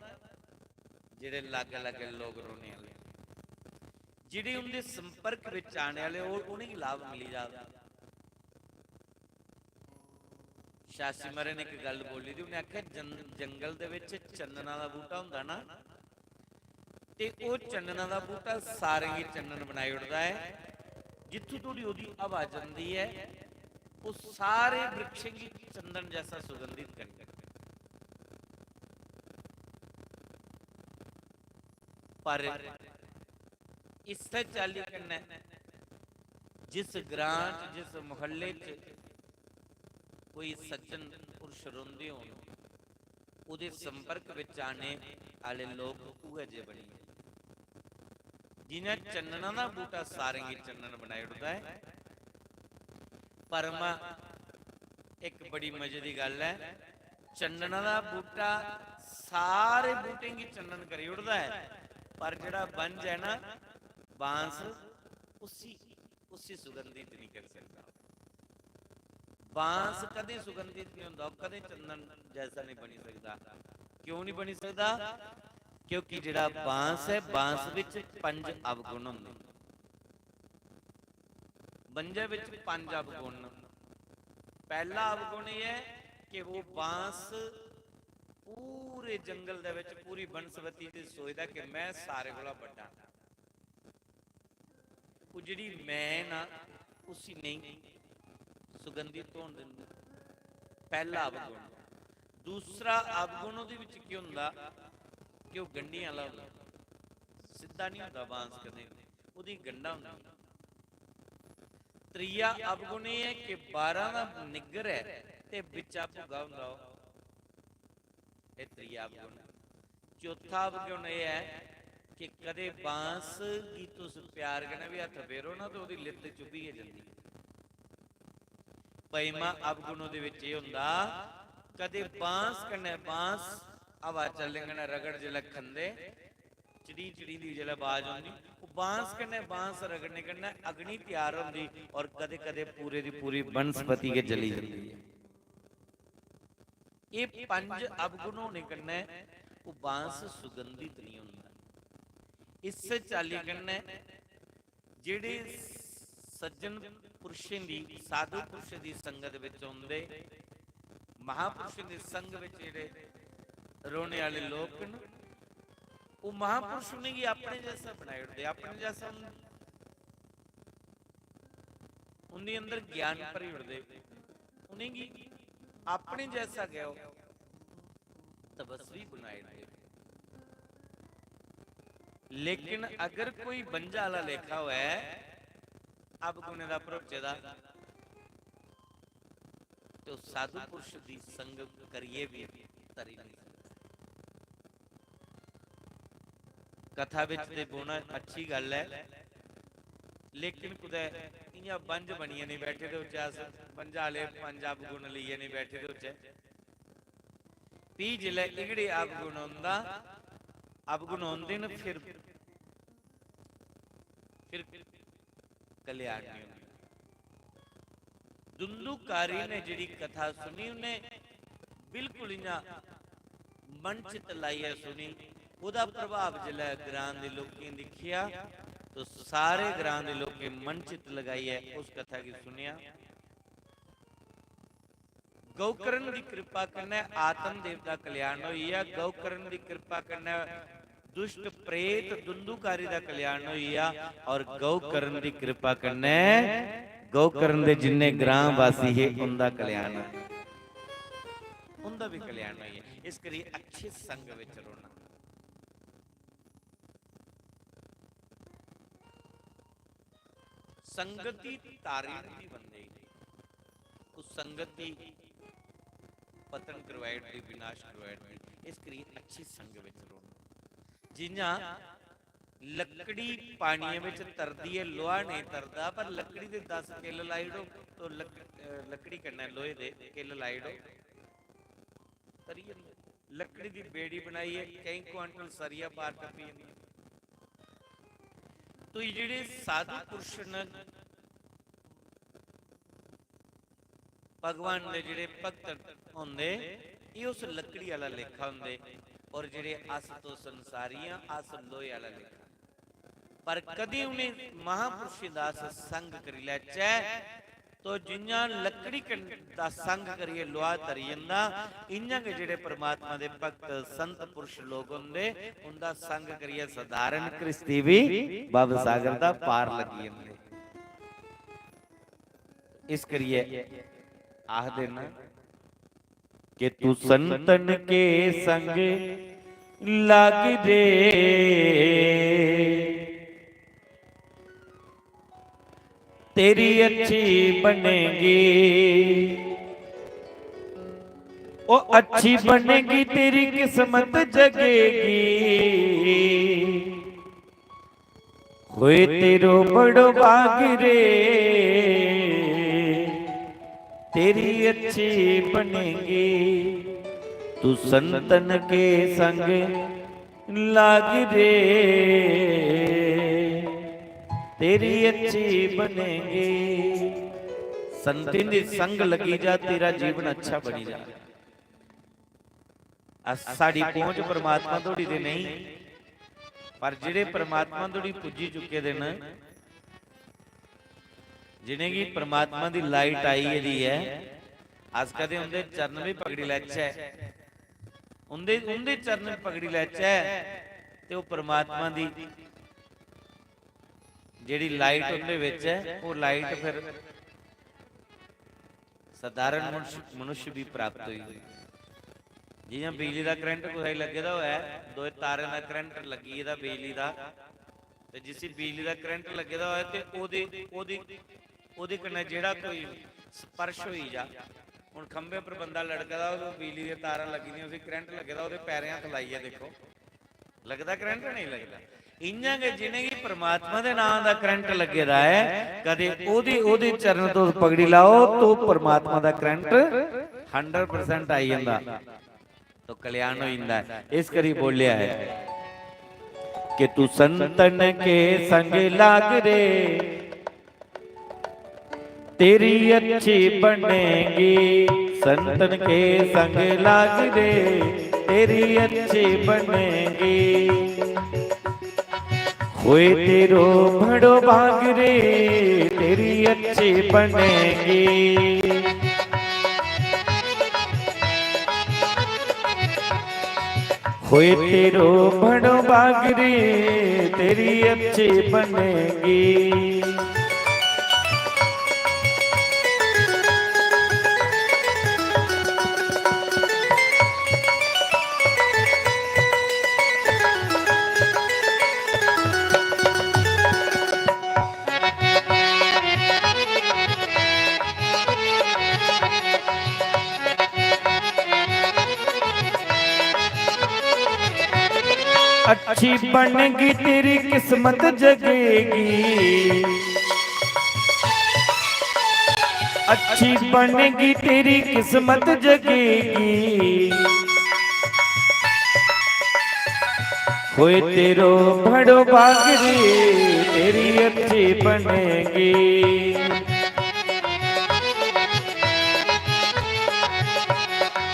जेह्ड़े लागै लागै लोक रौह्ने आह्ले, जेह्ड़े उं'दे संपर्क बिच आने आह्ले, ओह्, उ'नेंगी लाभ मिली जा दा। शास्त्री महाराज ने इक गल्ल बोली दी, उ'नें आखेआ, "जं-, जंगल दे बिच चंदना दा बूह्टा होंदा ना, ते ओह् चंदना दा बूह्टा सारें गी चंदन बनाई ओड़दा ऐ। जित्थूं धोड़ी ओह्दी हवा जंदी ऐ, ओह् सारे वृक्षें गी चंदन जैसा सुगंधित करी ओड़दा।" पर इस्सै चाल्ली कन्नै जिस ग्रां च, जिस मुहल्ले च कोई सज्जन पुरुष रौंह्दे होन, ओह्दे संपर्क बिच आने आह्ले लोक उ'ऐ जेह् बनी जंदे। जि'यां चन्नना दा बूह्टा सारें गी चन्नन बनाई ओड़दा ऐ, परमा इक बड़ी मजे दी गल्ल ऐ। चन्नना दा बूह्टा सारे बूह्टें गी चन्नन करी ओड़दा ऐ, पर जेह्ड़ा बंज ऐ ना, बांस, उसी, उसी सुगंधित निं करी सकदा। बांस कदें सुगंधित निं होंदा, ओह् कदें चंदन जैसा निं बनी सकदा। क्यों निं बनी सकदा? क्योंकि जेह्ड़ा बांस ऐ, बांस बिच पंज अवगुण होंदे। बंजै बिच पंज अवगुण न। पैह्ला अवगुण एह् ऐ कि ओह् बांस पूरे जंगल दे बिच, पूरी बनस्पति च सोचदा कि में सारे कोला बड्डा। ओह् जेह्ड़ी मैं ना, उसी नेईं सुगंधित होन दिंदा। पैह्ला अवगुण। दूसरा अवगुण ओह्दे बिच केह् होंदा कि ओह् गंढियें आह्ला होंदा, सिद्धा निं होंदा बांस कदें बी, ओह्दी गंढां होंदियां। त्रीया अवगुण एह् ऐ कि बाह्रा दा निग्गर ऐ ते बिच्चा भुग्गा होंदा ओह्। एह् त्रीया अवगुण। चौथा अवगुण एह् ऐ कि कदें बांस गी तुस प्यार कन्नै बी हत्थ फेरो ना, ते ओह्दी लित्त चुभी गै जंदी। पंजमा अवगुण ओह्दे बिच एह् होंदा, कदें बांस कन्नै, बांस हवा चलने कन्नै रगड़ जिसलै खंदे, चड़ी चड़ी दी जिसलै आवाज औंदी, ओह् बांस कन्नै, बांस रगड़ने कन्नै अग्नि त्यार होंदी और कदें-कदें पूरे दी पूरी बनस्पति गै जली जंदी ऐ। एह् पंज अवगुण होने कन्नै ओह् बांस सुगंधित निं होंदा। इस्सै चाल्ली कन्नै जेह्ड़े सज्जन पुरुषें दी, साधु पुरुष दी संगत बिच औंदे, महापुरुषें दे संग बिच जेह्ड़े रौह्ने आह्ले लोक न, ओह् महापुरुष उ'नेंगी अपने जैसा बनाई ओड़दे, अपने जैसा उन-, उं'दे अंदर ज्ञान भरी ओड़दे, उ'नेंगी अपने जैसा गै ओह् तपस्वी बनाई ओड़दे। लेकिन अगर कोई बंजा आह्ला लेखा होऐ, अवगुणें दा भरोचे दा, ते ओह् साधु पुरुष दी संग करियै बी तरी नेईं सकदा। कथा बिच ते बौह्ना अच्छी गल्ल ऐ, लेकिन कुतै इ'यां बंज बनियै निं बैठे दे होचै अस, बंजा आह्ले पंज अवगुण लेइयै निं बैठे दे होचै। फ्ही जिसलै एह्कड़े अवगुण औंदा, अवगुण औंदे न, फिर, फिर कल्याण निं होंदा। दुंदुकारी ने जेह्ड़ी कथा सुनी, उन्नै बिल्कुल इ'यां मन चित लाइयै सुनी। ओह्दा प्रभाव जिसलै ग्रां दे लोकें दिक्खेआ, तो सारे ग्रां दे लोकें मन चित लगाइयै उस कथा गी सुनेआ। गौकर्ण दी कृपा कन्नै आत्म देव दा कल्याण होई गेआ, गौकर्ण दी कृपा कन्नै दुष्ट प्रेत दुंदुकारी दा कल्याण होई गेआ, और गौकर्ण दी कृपा कन्नै गौकर्ण दे जिन्ने ग्राम वासी हे, उंदा कल्याण, उंदा भी कल्याण होई गेआ। इस करी अच्छे संग विच रौहना। संगत दी तारी दी बंदे, उस संगत दी पतन करवाई ओड़दी, विनाश करवाई ओड़दी। इस करियै अच्छी संगत विच रौह्ना। जि'यां लकड़ी पानियै बिच तरदी ऐ, लोहा नेईं तरदा, पर लकड़ी दे दस किल्ल लाई ओड़ो, तो लक-, अ, लकड़ी कन्नै लोहे दे किल्ल लाई ओड़ो, तरी जंदी। लकड़ी दी बेड़ी बनाइयै केईं क्वांटल सरिया पार टप्पी जंदी। तो ये जेह्ड़े साधु पुरुष न, भगवान दे जेह्ड़े भक्त होंदे, एह् उस लकड़ी आह्ला लेखा होंदे, और जेह्ड़े अस तो संसारी आं, अस लोहे आह्ला लेखा। पर कदी उ'नें महापुरुषें दा अस संग करी लैचै, तो जि'यां लकड़ी कन-, दा संग करियै लोहा तरी जंदा, इ'यां गै जेह्ड़े परमात्मा दे भक्त संत पुरुष लोक होंदे, उं'दा संग करियै सधारण घ्रिस्ती बी भव सागर दा पार लग्गी जंदे। इस करियै आखदे न कि तू संतन के संग लाग रे, तेरी अच्छी बनेगी। ओ अच्छी बनेगी, तेरी किस्मत जगेगी। होए तेरो बड़ो भाग रे, तेरी अच्छी बनेगी। तू संतन के संग लाग रे, तेरी अच्छी बनेगी। संतें दे संग लगी जा, तेरा जीवन अच्छा बनी जा। अस, साढ़ी पहुंच परमात्मा धोड़ी ते नहीं, पर जेह्ड़े परमात्मा धोड़ी पुज्जी चुके दे न, जिनेंगी परमात्मा दी लाइट आई गेदी ऐ, अस कदें उंदे चरण भी पकड़ी लैचै, उंदे, उंदे चरण पकड़ी लैचै, ते ओह् परमात्मा दी जेह्ड़ी लाइट उंदे बिच ऐ, ओह् लाइट फिर सधारण मनुष्य, मनुष्य भी प्राप्त होई। जि'यां बिजली दा करंट कुसै गी लग्गे दा होऐ, दोए तारें दा करंट लग्गी गेदा बिजली दा, ते जिसी बिजली दा करंट लग्गे दा होऐ ते ओह्दे, ओह्दे, ओह्दे कन्नै जेह्ड़ा कोई स्पर्श होई जा, हून खंभे पर बंदा लटके दा, ओह्दे बिजली दियां तारां लग्गी दियां, उसी करंट लग्गे दा, ओह्दे पैरें हत्थ लाइयै दिक्खो, लगदा करंट? नेईं लगदा। इ'यां गै जि'नेंगी परमात्मा दे नांऽ दा करंट लग्गे दा ऐ, कदे ओह्दी, ओह्दे चरण तुस पकड़ी लैओ, तो परमात्मा दा करंट हंड्रेड परसेंट आई जंदा, तो कल्याण होई जंदा ऐ। इस करी बोलेआ ऐ कि तू संतन के संग लाग रे, तेरी अच्छी बनेगी। संतन के संग लाग रे, तेरी अच्छी बनेगी। होए तेरो भड़ो भाग रे, तेरी अच्छी बनेगी। होए तेरो भड़ो भाग रे, तेरी अच्छी बनेगी। अच्छी बनेगी तेरी किस्मत जगेगी, अच्छी बनेगी तेरी किस्मत जगेगी। होए तेरो भड़ो भाग रे, तेरी अच्छी बनेगी।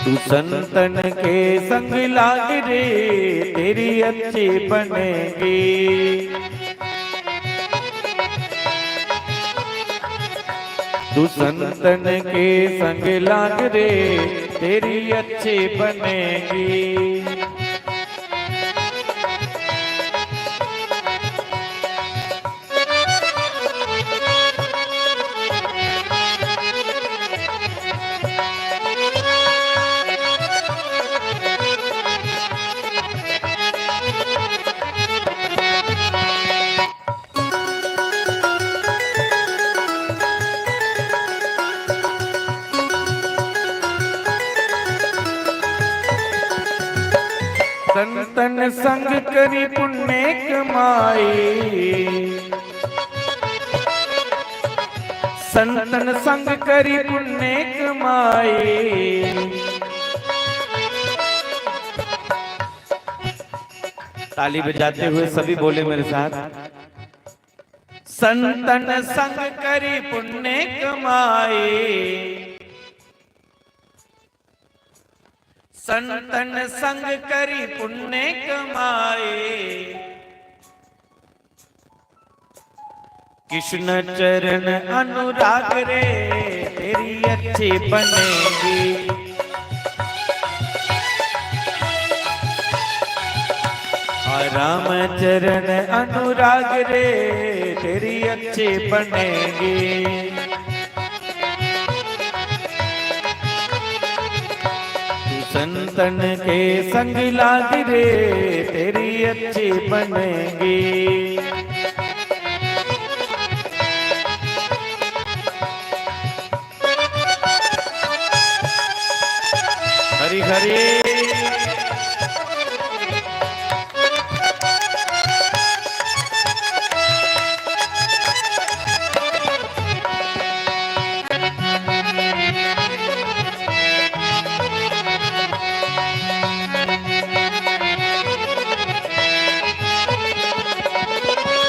तू संतन के संग लाग रे, तेरी अच्छी बनेगी। तू संतन के संग लाग रे, तेरी अच्छी बनेगी। संग करी पुण्य कमाई, संतन संग करी पुण्य कमाई। ताली बजाते हुए सभी बोले मेरे साथ। संतन संग करी पुण्य कमाई, संतन संग करी पुण्य कमाए। कृष्ण चरण अनुराग रे, तेरी अच्छी बनेगी। आ राम चरण अनुराग रे, तेरी अच्छी बनेगी। तू संतन के संग लाग रे, तेरी अच्छी बनेगी। हरी हरी।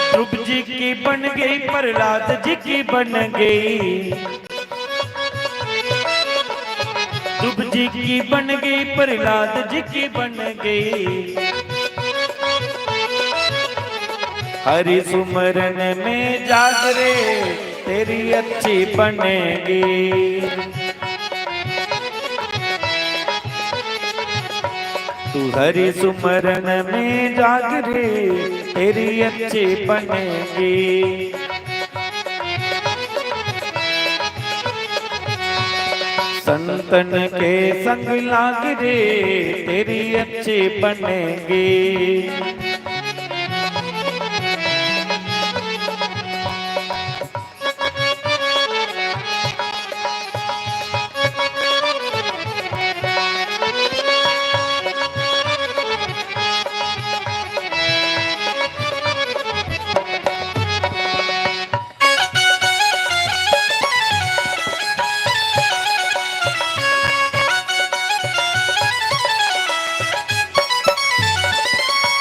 ध्रुव जी की बन गई, प्रहलाद जी की बन गई। ध्रुव जी की बन गई, प्रहलाद जी की बन गई। हरि सुमरन में जाग रे, तेरी अच्छी बनेगी। तू हरि सुमरन में जाग रे, तेरी अच्छी बनेगी। संतन के संग लाग रे, तेरी अच्छी बनेगी।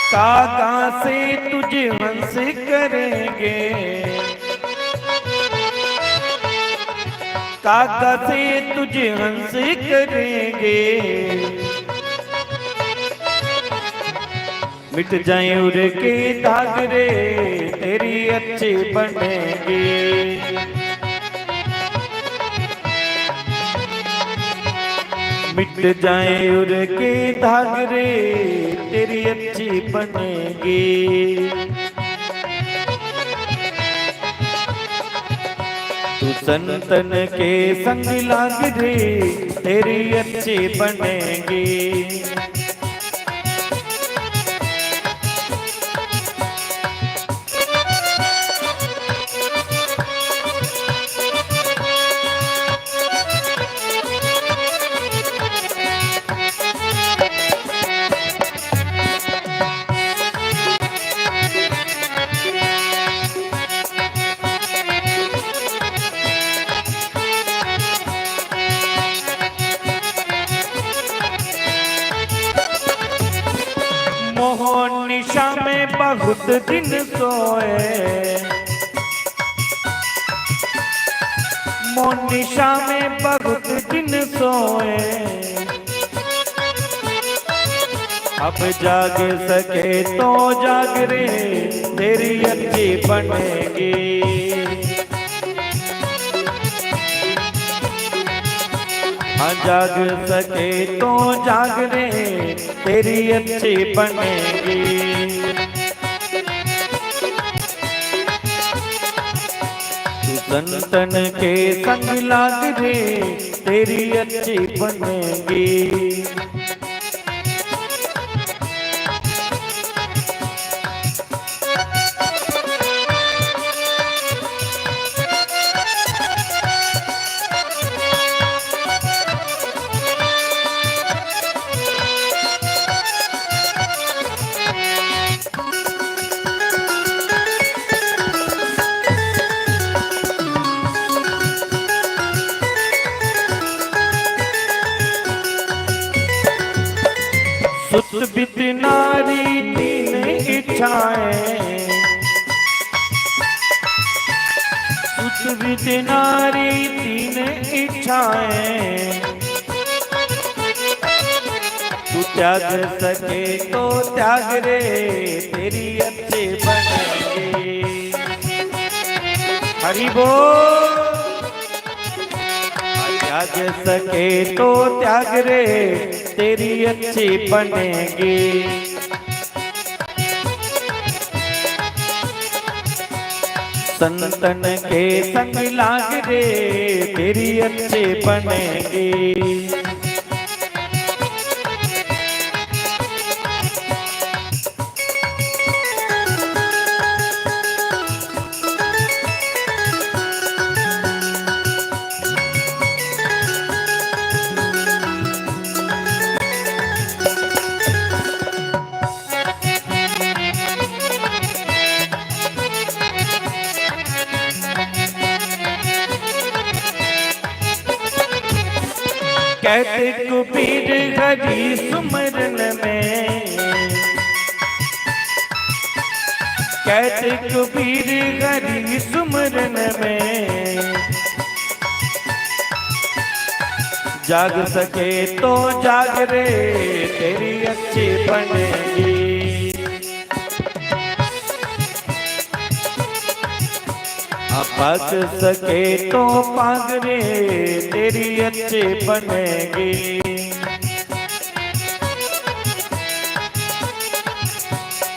कागा से तुझे हंस करेंगे, कागा से तुझे हंस करेंगे। मिट जाए उर के दाग रे, तेरी अच्छी बनेगी। मिट जाए उर के दाग रे, तेरी अच्छी बनेगी। तू संतन के संग लाग रे, तेरी अच्छी बनेगी। मोहन निशा में बहुत दिन सोए, मोहन निशा में बहुत दिन सोए। अब जाग सके तो जाग रे, तेरी अच्छी बनेगी। हाँ, जाग सके तो जाग रे, तेरी अच्छी बनेगी। तू संतन के संग लाग रे, तेरी अच्छी बनेगी। सुतवित नारी तीन इच्छाएं, सुतवित नारी तीन इच्छाएं, तू त्याग सके तो त्याग रे, तेरी अच्छी बनेगी। हरि बोल। त्याग सके तो त्याग रे, तेरी अच्छी बनेगी। संतन के संग लाग रे, तेरी अच्छी बनेगी। कहते कबीर हरि सुमरन में, कहते कबीर हरि सुमरन में, जाग सके तो जाग रे, तेरी अच्छी बनेगी। आ पाग सके तो पाग रे, तेरी अच्छी बनेगी।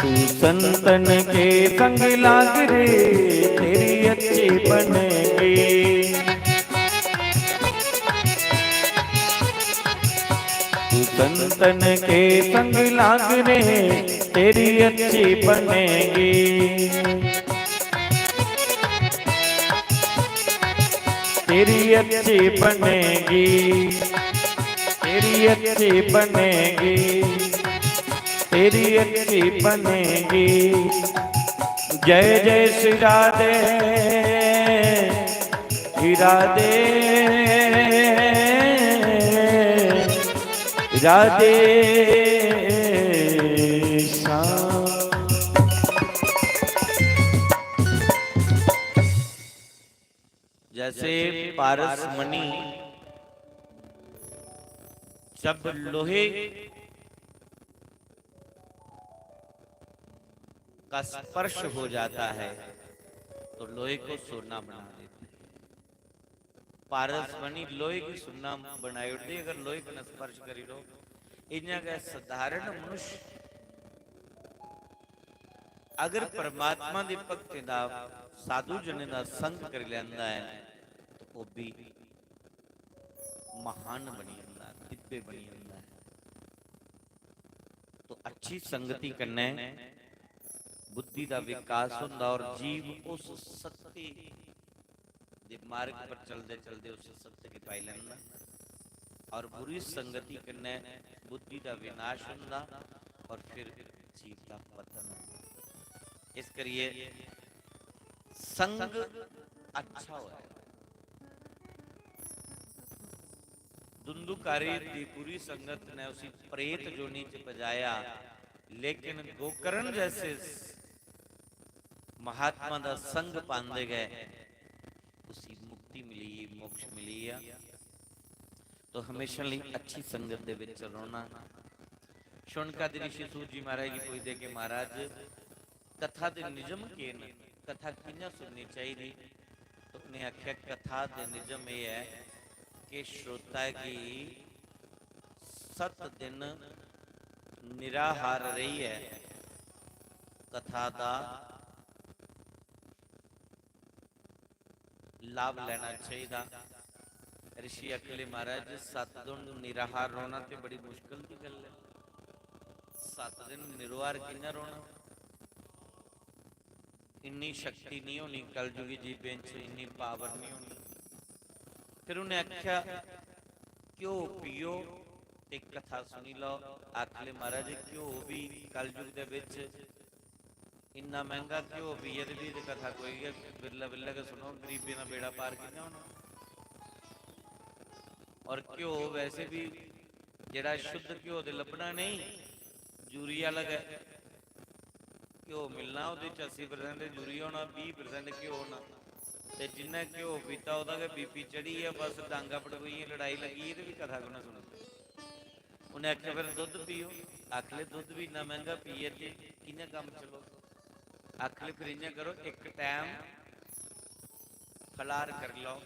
तू संतन के संग लाग रे, तेरी अच्छी बनेगी। तू संतन के संग लाग रे, तेरी अच्छी बनेगी। तेरी अच्छी बनेगी, तेरी अच्छी बनेगी, तेरी अच्छी बनेगी। जय जय श्री राधे, श्री राधे, राधे श्याम। जैसे पारस मणि जब लोहे का स्पर्श हो जाता है तो लोहे को सोना बना देता है। पारस मणि लोहे की सुन्ना बनाई उठदी, अगर लोहे कन्नै स्पर्श करी लो। इ'यां गै सधारण मनुष्य अगर परमात्मा दी भक्ति दा, साधु जनें दा संग करी लैंदा ऐ, तो ओह् बी महान बनी जंदा, दिव्य बनी जंदा ऐ। तो अच्छी संगति कन्नै बुद्धि दा विकास होंदा और जीव उस सत्य दे मार्ग पर चलदे चलदे उस सत्य गी पाई लैंदा और बुरी संगति कन्नै बुद्धि दा विनाश होंदा और फिर जीव दा पतन होंदा। इस करियै संग अच्छा होऐ। धुंधुकारी दी बुरी संगत ने उसी प्रेत योनि च पजाया, लेकिन गोकर्ण जैसे महात्मा दा संग पांदे गै उसी मुक्ति मिली, मोक्ष मिली आ। तो हमेशा लेई अच्छी संगत दे विच रौहना। शौनकादि ऋषि सूत जी महाराज गी पुछदे कि महाराज, कथा दे निजम केह् न, कथा कि'यां सुननी चाहिदी? तो उ'नें आखेआ, कथा दे निजम एह् ऐ कि श्रोता गी सत्त दिन निराहार रेहियै कथा दा लाभ लैना चाहिदा। ऋषि आखले, महाराज, सत्त दिन निराहार रौहना ते बड़ी मुश्किल दी गल्ल ऐ। सत्त दिन निराहार कि'यां रौहना? इन्नी शक्ति नहीं होनी कलयुगी जीवें च, इन्नी पावर नहीं होनी। फिर उन्हें आख्या, घ्यो पियो ते कथा सुनी लो। आखले, महाराज, घ्यो भी कलयुग दे विच इन्ना महंगा घ्यो पियै ते भी ते कथा कोई गै, बिरला बिरला गै सुनो, गरीबें दा बेड़ा पार कि'यां होना? और घ्यो वैसे भी जेड़ा शुद्ध घ्यो ते लब्भना नहीं, यूरिया आह्ला गै घ्यो मिलना, ओह्दे च अस्सी परसेंट यूरिया होना, बीह् परसेंट घ्यो होना। ते जिन्ना घ्यो पीता, ओह्दा गै बीपी चढ़ियै बस डांगा पटकोइयै लड़ाई लग्गी गेई ते फ्ही कथा कु'न्नै सुननी? उ'नें आखेआ, "फिर दुद्ध पियो।" आखले, "दुद्ध बी इन्ना मैंह्गा पियै ते कि'यां कम्म चलो?" आखले, "फिर इ'यां करो, इक टैम फलार करी लैओ।"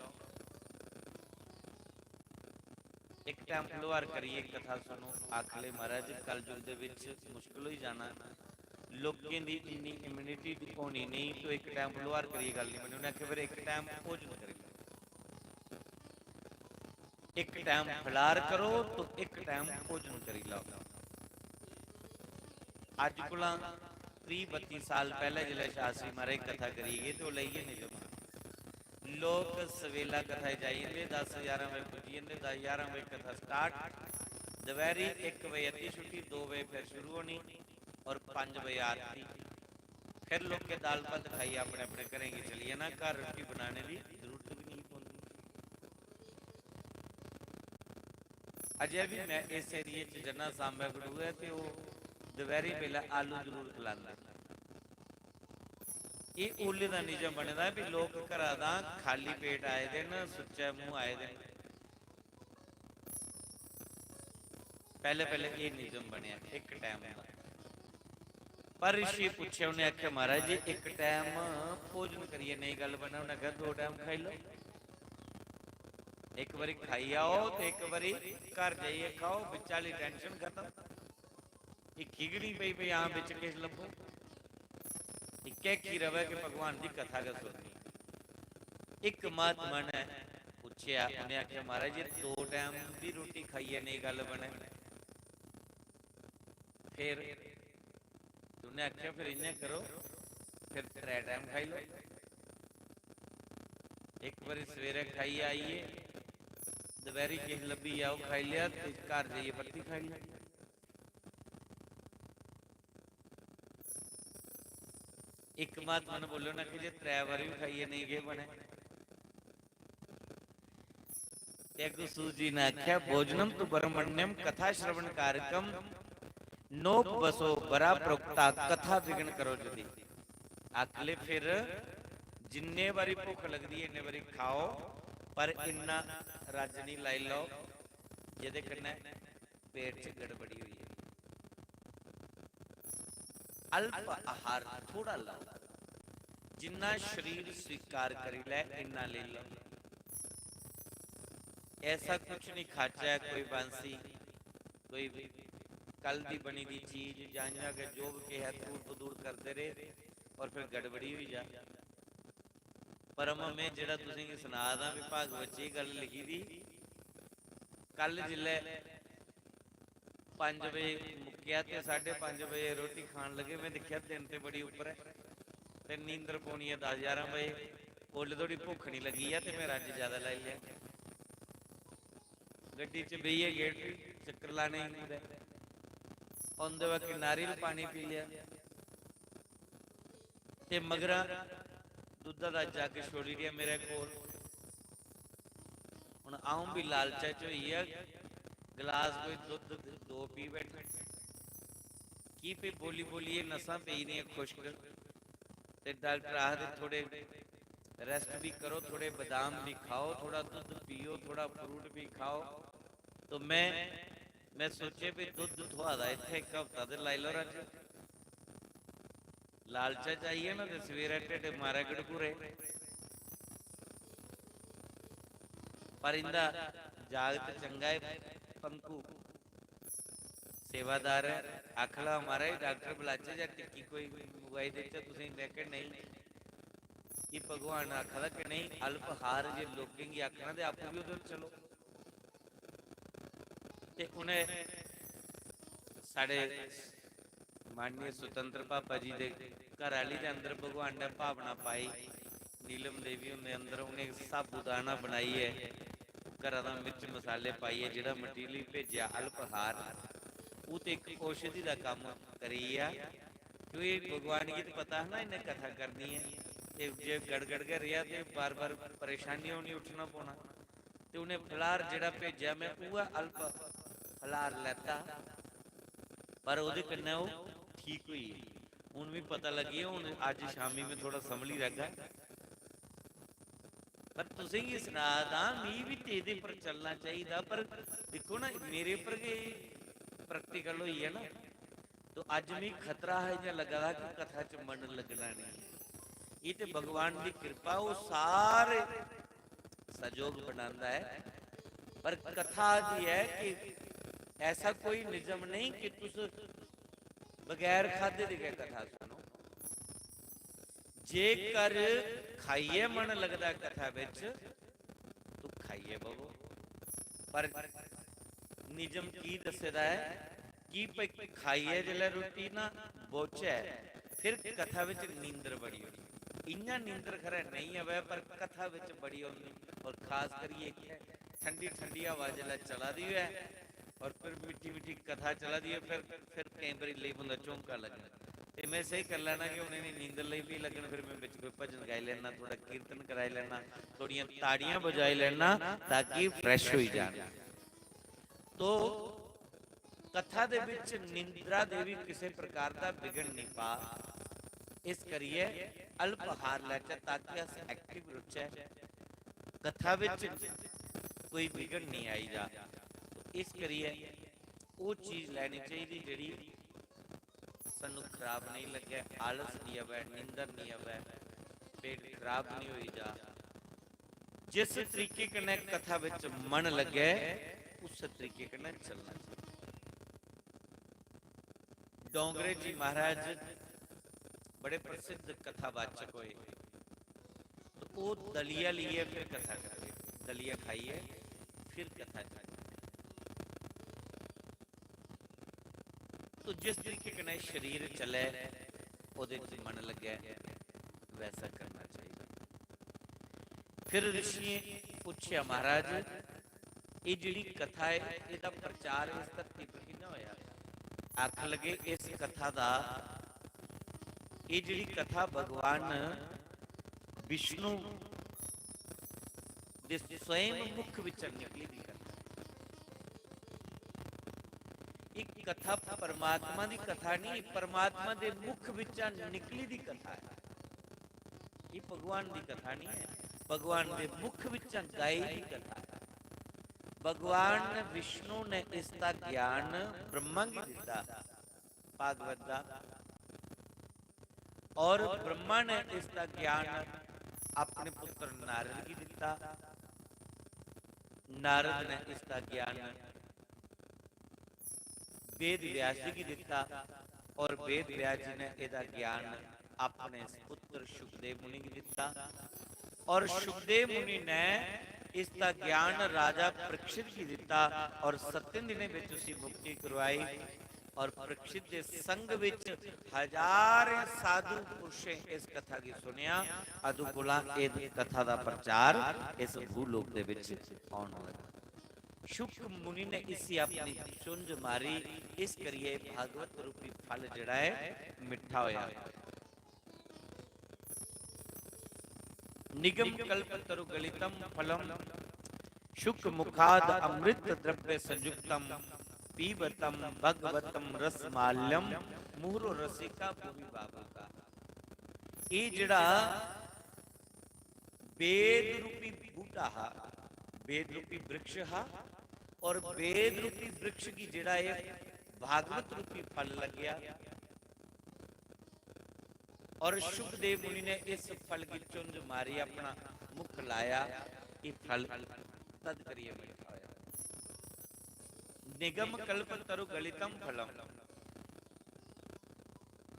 इक टैम फलोहार करियै कथा सुनो। आखले, "महाराज, कलयुग दे बिच मुश्कल होई जाना, लोकें दी इन्नी इम्यूनिटी होनी नेईं, तो इक टैम फलोहार करियै गल्ल निं बननी।" उ'नें आखेआ, "फिर इक टैम भोजन करी लैओ, इक टैम फलार करो, तो इक टैम भोजन करी लैओ।" अज्ज कोला त्रीह् बत्ती साल पैह्ले जिसलै शास्त्री महाराज कथा करियै गे, ते ओल्लै इ'यै निजम हा। लोक सवेला कथा च आई जंदे, दस ग्यारह बजे पुज्जी जंदे, दस ग्यारह बजे कथा स्टार्ट, दपैह्री इक बजे अद्धी छुट्टी, दो बजे फिर शुरू होनी और पंज बजे आरती। फिर लोकें दाल भात खाइयै अपने अपने घरें गी चली जाना, घर रुट्टी बनाने दी जरूरत बी नेईं पौंदी। अजें बी में इस एरिये च जन्ना, सांबै कठुऐ, ते ओह् दपैह्री बेल्लै आलू जरूर खलांदे। एह् ओले दा निजम बने दा ऐ, भी लोक घरा दा खाली पेट आए दे न, सुच्चे मूंह आए दे न। पैह्ले पैह्ले एह् निजम बनेआ इक टैम दा। पर ऋषि पुच्छेआ, उ'नें आखेआ, "महाराज जी, इक टैम भोजन करियै नेईं गल्ल बनै।" उ'नें आखेआ, "दो टैम खाई लैओ, इक बारी खाई आओ ते इक बारी घर जाइयै खाओ, बिच्चा आह्ली टैंशन खत्म।" हिक्खी गै निं पई, भई हां, बिच किश लब्भो। इक्कै हिक्खी र'वै कि भगवान दी कथा गै सुननी। इक महात्मा ने पुच्छेआ, उ'नें आखेआ, "महाराज, जे दो टैम दी रुट्टी खाइयै नेईं गल्ल बनै, फिर?" ते उ'नें आखेआ, "फिर इ'यां करो, फिर त्रै टैम खाई लैओ। इक बारी सवेरै खाइयै आइयै, दपैह्री किश लब्भी गेआ, ओह् खाई लेआ, ते घर जाइयै परतियै खाई लेआ।" इक महात्मा ने बोलेआ, उ'नें आखेआ, "जे त्रै बारी बी खाइयै नेईं गे बनै।" ते अग्गू सूत जी ने आखेआ, "भोजनम तु ब्रह्मण्यम कथा श्रवण कारकम, नोप बसो बरा प्रोक्ता कथा विघ्न करो जदी।" आखले, फिर जिन्ने बारी भुक्ख लगदी ऐ, इन्ने बारी खाओ, पर इन्ना रज्ज निं लाई लैओ जेह्दे कन्नै पेट च गड़बड़ी होई जाए। अल्प आहार, थोड़ा लाओ, जिन्ना शरीर स्वीकार करी लै, इन्ना लेई लैओ। ऐसा कुछ नहीं खाचै, कोई बांसी, कोई कल दी बनी दी चीज, जां इ'यां गै जो बी किश ऐ, धूड़ बधूड़ करदे रेह् और फिर गड़बड़ी होई जा। पर अम्मा, में जेह्ड़ा तुसेंगी सना दा, में भागवत च एह् गल्ल लिखी दी, कल जिसलै पंज बजे मुक्केआ ते साढ़े पंज बजे रोटी खान लगे, में दिक्खेआ दिन ते बड़ी उप्पर ऐ ते नींदर पौनी ऐ दस ग्यारह बजे, ओल्लै धोड़ी भुक्ख निं लग्गी ऐ ते में रज्ज ज्यादा लाई लेआ। गड्डी च बेहियै गे उठी चक्कर लाने गी कुतै, औंदे वक्त नारियल पानी पी लेआ। ते मगरा दुद्धा दा जग छोड़ी ओड़ेआ मेरे कोल। हुन अ'ऊं बी लालचा च होइयै गलास कोई दुद्ध दो पी बैठे। की भई बोली बोलियै नसां पेई दियां खुश्क। ते डाक्टर आखदे थोड़े rest भी करो, थोड़े बादाम भी खाओ, थोड़ा दुद्ध पियो, थोड़ा fruit भी खाओ। तो में, में सोचेआ भई दुद्ध थ्होआ दा इत्थै इक हफ्ता ते लाई लैओ रज्ज। लालचा च आइयै ना ते सवेरै ढिड्ड मारै गड़गुरे। पर इंदा जागत चंगा ऐ पंकु, सेवादार ऐ। आखला, "महाराज, डाक्टर बलाचै जां टिक्की कोई मंगवाई देचै तुसेंगी?" में आखेआ, "नेईं।" कि भगवान आखा दा कि नेईं, अल्पहार जे लोकें गी आखना ते आपूं बी उद्धर चलो। ते उ'नें साढ़े माननीय स्वतंत्र पापा जी दे घर आह्ली दे अंदर भगवान ने भावना पाई, नीलम देवी हुंदे अंदर उ'नें साबूदाना बनाइयै घरा दा मिर्च मसाले पाइयै जेह्ड़ा material भेजेआ अल्पहार, ओह् ते इक औषधि दा कम्म करी गेआ। क्योंकि भगवान गी ते पता हा ना इ'नें कथा करनी ऐ, ते जे गड़गड़ गै रेहा ते बार-बार परेशानी होनी, उट्ठना पौना। ते उ'नें फलार जेह्ड़ा भेजेआ, में उ'ऐ अल्प फलार लैता। पर ओह्दे कन्नै ओह् ठीक होई गे। हून मिगी पता लग्गी गेआ, हून अज्ज शामी में थोह्ड़ा संभली लैगा। पर तुसेंगी सना दा, मी बी ते एह्दे पर चलना चाहिदा। पर दिक्खो ना, मेरे पर गै practical होई गेआ ना, तो अज्ज मी खतरा हा, इ'यां लग्गा दा कि कथा च मन लग्गना नेईं। एह् ते भगवान दी किरपा, ओह् सारे सैह्योग बनांदा ऐ। पर कथा दी ऐ कि ऐसा कोई निजम नेईं कि तुस बगैर खाद्धे दे गै कथा सुनो। जेकर खाइयै मन लगदा ऐ कथा बिच, तो खाइयै बवो। पर निजम की दस्से दा ऐ कि भई खाइयै जिसलै रुट्टी ना बौह्चै, फिर कथा बिच नींदर बड़ी होंदी। इ'यां नींदर खरै नेईं आवै, पर कथा बिच बड़ी होंदी। और खास करियै इत्थै ठंडी ठंडी हवा जिसलै चला दी होऐ और फिर मिट्ठी मिट्ठी कथा चला दी होऐ, फिर, फिर केईं बारी लेई पौंदा झौंका लग्गना। ते में स्हेई करी लैना कि हून इ'नें नींदर लेई बी लग्गन, फिर में बिच कोई भजन गाई लैना, थोह्ड़ा कीर्तन कराई लैना, थोह्ड़ियां ताड़ियां बजाई लैना, ताकि fresh होई जान। तो कथा दे बिच निंद्रा दे बी किसे प्रकार दा विघ्न निं पा, इस करियै अल्प आहार लैचै ताकि अस active रौह्चै, कथा बिच कोई विघ्न निं आई जा। इस करियै ओह् चीज लैनी चाहिदी जेह्ड़ी सानू खराब नेईं लग्गै, आलस निं आवै, नींदर निं आवै, पेट खराब निं होई जा। जिस तरीके कन्नै कथा बिच मन लग्गै, उस तरीके कन्नै चलना चाहिदा। डोंगरे जी महाराज बड़े प्रसिद्ध कथावाचक होए। तो ओह् दलिया लेइयै फिर कथा करदे, दलिया खाइयै फिर कथा करदे। तो जिस तरीके कन्नै शरीर चलै, ओह्दे च मन लग्गै, वैसा करना चाहिदा। फिर ऋषियें पुच्छेआ, महाराज, एह् जेह्ड़ी कथा ऐ, एह्दा प्रचार इस धरती पर कि'यां होएआ? आखन लगे, इस कथा दा, एह् जेह्ड़ी कथा भगवान विष्णु दे स्वयं मुख बिच्चा निकली दी कथा। एह् कथा परमात्मा दी कथा नहीं, परमात्मा दे मुख बिच्चा निकली दी कथा है। एह् भगवान दी कथा नहीं है, भगवान दे मुख बिच्चा गाई दी कथा है। भगवान विष्णु ने इसदा ज्ञान ब्रह्मा गी दिता, भागवत दा, और ब्रह्मा ने इसदा ज्ञान अपने पुत्र नारद गी दिता। नारद ने इसदा ज्ञान वेद व्यास जी गी दिता और वेद व्यास जी ने एदा ज्ञान अपने पुत्र शुकदेव मुनि गी दिता और शुकदेव मुनि ने इसदा ज्ञान राजा परीक्षित गी दिता और सत्तें दिनें विच उसी मुक्ति करवाई और परीक्षित दे संग विच हजारें साधु पुरुषें इस कथा गी सुनिया। अदू कोला इस कथा दा प्रचार इस भूलोक दे विच होन लगा। शुक मुनि ने इसी अपनी चुंझ मारी, इस करियै भागवत रूपी फल जेह्ड़ा ऐ मिट्ठा होया। निगम कल्प तरु गलितम फलम शुक मुखाद अमृत द्रव्य संयुक्तम पीबतम भगवतम रसमाल्यम मुहुरो रसिका भुवि भावुका। एह् जेह्ड़ा वेद रूपी बूटा हा, वेद रूपी वृक्ष हा, और वेद रूपी वृक्ष गी जेह्ड़ा एह् भागवत रूपी फल लग्गेआ, और शुकदेव मुनि ने इस फल गी चुंझ मारी अपना मुख लाया, एह् फल तद करियै मिट्ठा होया। निगम कल्प तरु गलितम फलम।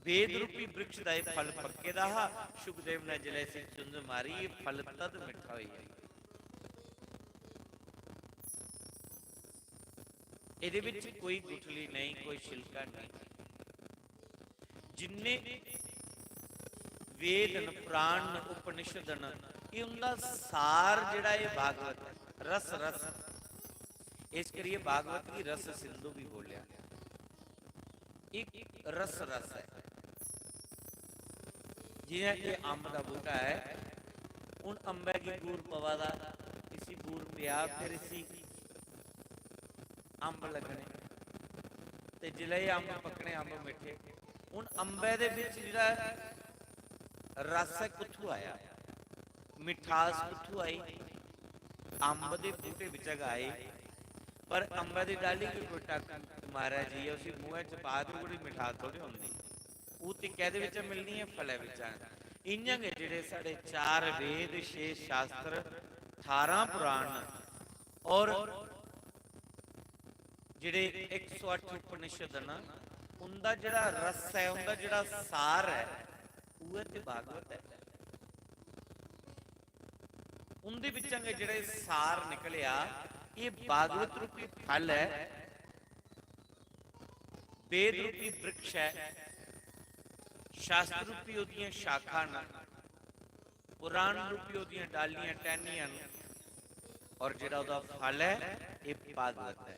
वेद रूपी वृक्ष दा एह् फल पक्के दा हा। शुकदेव ने जिसलै इसी चुंझ मारी, एह् फल तद मिट्ठा होई गेआ। एह्दे विच कोई गुठली नेईं, कोई छिलका नेईं। जिन्ने वेद न, पुराण न, उपनिषद न, एह् उंदा सार जेह्ड़ा एह् भागवत ऐ, रस रस। इस करियै भागवत गी रस सिंधु भी बोलेआ। इक रस रस ऐ। जि'यां एह् अम्ब दा बूह्टा ऐ, हून अम्बै गी बूर पवा दा, इसी बूर पेआ, फिर इसी अम्ब लग्गने। ते जिसलै एह् अम्ब पक्कने, अम्ब मिट्ठे। हून अम्बै दे बिच जेह्ड़ा रस ऐ, कुत्थूं आया? मिठास कुत्थूं आई? अम्ब दे बूह्टे बिच्चा गै आई। पर अम्बै दी डाली गी कोई टक्क मारै जाइयै, उसी मुंहै च पा ते ओह्दी मिठास थोड़ी होंदी। ओह् ते कैह्दे बिच्चा मिलनी ऐ? फलै बिच्चा। इ'यां गै जेह्ड़े साढ़े चार वेद, छे शास्त्र, ठारां पुराण न, और जेह्ड़े इक सौ अट्ठ उपनिषद न, उं'दा जेह्ड़ा रस ऐ, उं'दा जेह्ड़ा सार ऐ, उ'ऐ ते भागवत ऐ। उं'दे बिच्चा गै जेह्ड़े सार निकलेआ, एह् भागवत रूपी फल ऐ, वेद रूपी वृक्ष ऐ, शास्त्र रूपी ओह्दियां शाखां न, पुराण रूपी ओह्दियां डालियां टहनियां न, और जेह्ड़ा ओह्दा फल ऐ, एह् भागवत ऐ।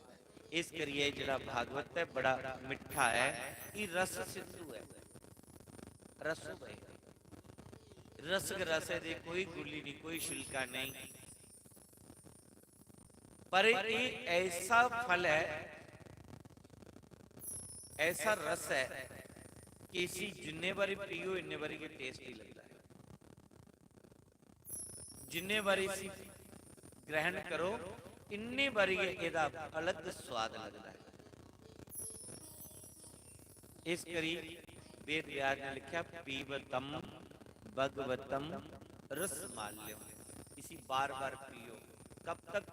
इस करियै जेह्ड़ा भागवत ऐ, बड़ा मिट्ठा ऐ, एह् रस सिंधु ऐ, रसो वै। रस गै रस ऐ, एह्दे कोई गुल्ली नेईं, कोई छिलका नेईं। पर एह् ऐसा फल ऐ, ऐसा रस ऐ कि इसी जिन्ने बारी पियो, इन्ने बारी गै tasty लगदा ऐ। जिन्ने बारी इसी ग्रहण करो, इन्ने बारी गै एह्दा अलग स्वाद लगदा ऐ। इस करी वेद व्यास ने लिखेआ, "पीबतम भगवतम रसमाल्यम।" इसी बार-बार पियो। कब तक?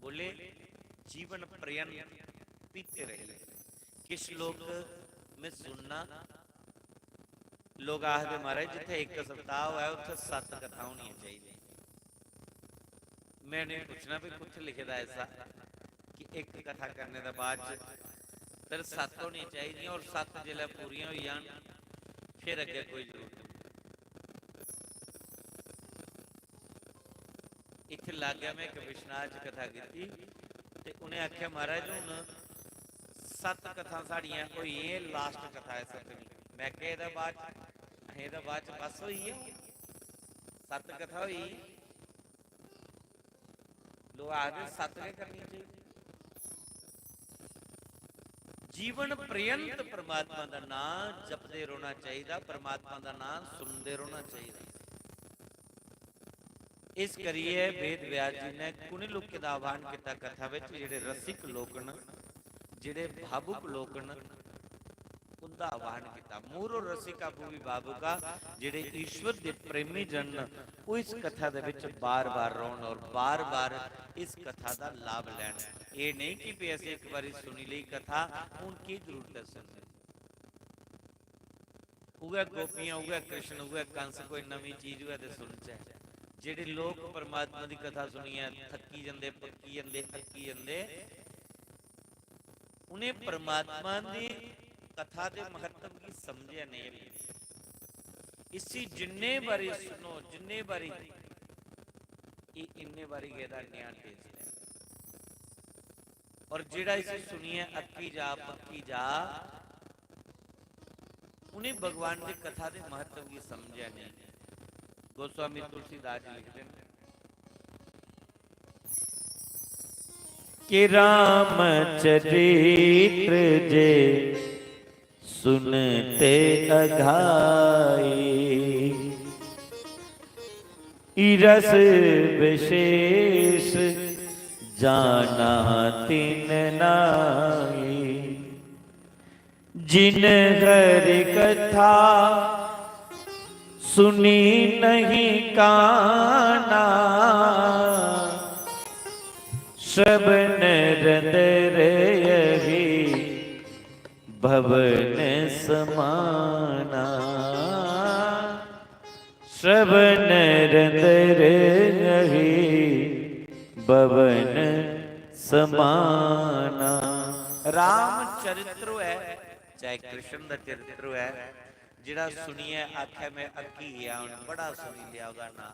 बोले, "जीवन पर्यंत पीते रहिए।" किश लोक, मैं सुनना, लोक आखदे, "महाराज, जित्थै इक सप्ताह होऐ, उत्थै सत्त कथां होनियां चाहिदियां।" मैं उ'नेंगी पुच्छना, "भी कुत्थै लिखे दा ऐसा कि इक कथा करने दे बाद च फिर सत्त होनियां चाहिदियां, और सत्त जिसलै पूरियां होई जान, फिर अग्गें कोई जरूरत नेईं?" इत्थै लाग्गै में इक विश्वनाथ च कथा कीती ते उ'नें आखेआ, "महाराज, हून सत्त कथां साढ़ियां होई गेइयां, last कथा ऐ सतमीं।" मैं आखेआ, "एह्दे बाद च, अहें एह्दे बाद च बस होई गेआ, सत्त कथा होई गेई।" लोक आखदे, "सत्त गै करनी चाहिदी।" जीवन पर्यंत परमात्मा दा नां जपदे रौह्ना चाहिदा, परमात्मा दा नां सुनदे रौह्ना चाहिदा। इस करियै वेद व्यास जी ने कु'नें लोकें दा आह्वान कीता कथा बिच? जेह्ड़े रसिक लोक न, जेह्ड़े भावुक लोक न, उं'दा आह्वान कीता। "मूढ़ो रसिका भुवि भावुका", जेह्ड़े ईश्वर दे प्रेमी जन न, ओह् इस कथा दे बिच बार-बार रौह्न और बार-बार इस कथा दा लाभ लैन। एह् नेईं कि भी असें इक बारी सुनी लेई कथा, हून केह् जरूरत ऐ सुनने दी? उ'ऐ गोपियां, उ'ऐ कृष्ण, उ'ऐ कंस, कोई नमीं चीज होऐ ते सुनचै। जेह्ड़े लोक परमात्मा दी कथा सुनियै थक्की जंदे, पक्की जंदे, अक्की जंदे, उ'नें परमात्मा दी कथा दे म्हत्तव गी समझेआ नेईं। इसी जिन्ने बारी सुनो, जिन्ने बारी, एह् इन्ने बारी गै एह्दा नया taste ऐ। और जेह्ड़ा इसी सुनियै अक्की जा, पक्की जा, उ'नें भगवान दी कथा दे म्हत्तव गी समझेआ नेईं। गोस्वामी तुलसीदास जी लिखदे न कि रामचरित्र जे सुनते अघाई, इरस विशेष जाना तिन नाई। जिन हरि कथा सुनी नहीं काना, श्रवण रंदर यही भवन समाना। श्रवण रंदर यही भवन समाना। राम चरित्र है, चाहे कृष्ण का चरित्र है, जेड़ा सुनिए आखे मैं अक्की गया, उन्हें बड़ा सुनी लिया होगा ना।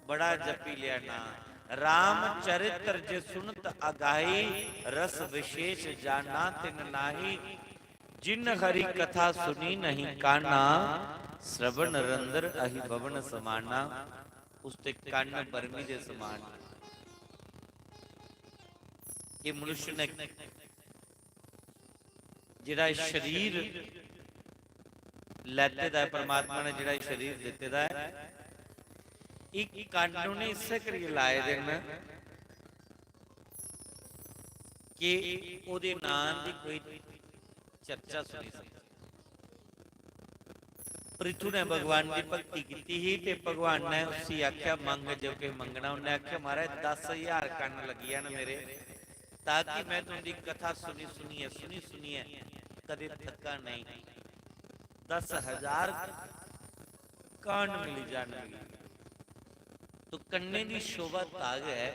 बड़ा जपी लिया ना। राम चरित्र जे सुनत अगाई, रस विशेष जाना तिन नाही। जिन हरि कथा सुनी नहीं काना, श्रवण रंदर अहि भवन समाना। उसते कन्न बर्मी दे समान। ये मनुष्य ने जेह्ड़ा शरीर लैते दा ऐ, परमात्मा ने जेह्ड़ा शरीर दित्ते दा ऐ, इक कन्न उ'नें इस्सै करियै लाए दे न कि ओह्दे नांऽ दी कोई चर्चा सुनी सकै। पृथु ने भगवान दी भक्ति कीती ही ते भगवान ने उसी आखेआ, "मंग जो के मंगना।" उन्नै आखेआ, "महाराज, दस हजार कन्न लग्गी जान मेरे, ताकि मैं तुंदी कथा सुनी सुनियै, सुनी सुनियै कदे थक्का नहीं। दस हजार कान मिली जान मिगी।" तो कन्ने दी शोभा तां गै ऐ,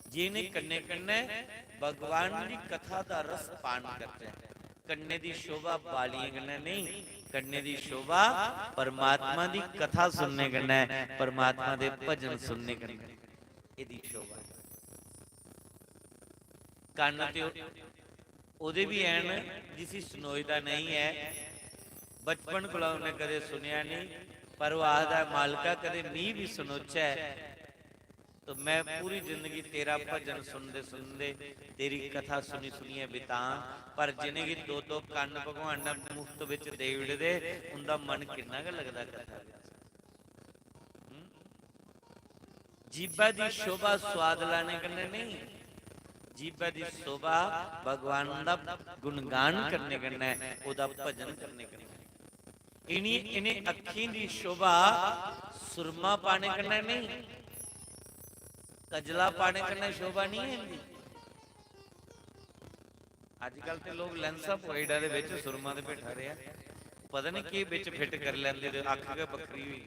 जि'नें कन्ने कन्ने भगवान दी कथा दा रस पान करचै। कन्ने दी शोभा बालियें कन्नै नेईं, कन्ने दी शोभा परमात्मा दी कथा सुनने कन्नै, परमात्मा दे भजन सुनने कन्नै एह्दी शोभा ऐ। कन्न ते ओह्-, ओह्दे बी हैन जिसी सनोए दा नेईं ऐ, बचपन कोला उन्नै कदें सुनेआ नेईं, पर ओह् आखदा, "मालका, कदें मी बी सनोचै।" तो मैं पूरी जिंदगी तेरा भजन सुनदे सुनदे, तेरी कथा सुनी सुनियै बितां, पर जिनेंगी दो दो कन्न भगवान ने मुफ्त बिच देई ओड़े दे, उंदा मन किन्ना गै लगदा कथा बिच। हम्म? जीभा दी शोभा स्वाद लाने कन्नै नहीं, जीभा दी शोभा भगवान दा गुणगान करने कन्नै, ओह्दा भजन करने कन्नै। इन्हीं, इन्हीं अक्खीं दी शोभा सुरमा पाने कन्नै नहीं, कजला पाने कन्नै शोभा नहीं है इंदी। अजकल ते लोग lens-ां पोआई ओड़दे, बिच सुरमा ते बैठा रेहा, पता नहीं केह् बिच fit करी लैंदे ते अक्ख गै बक्खरी होई।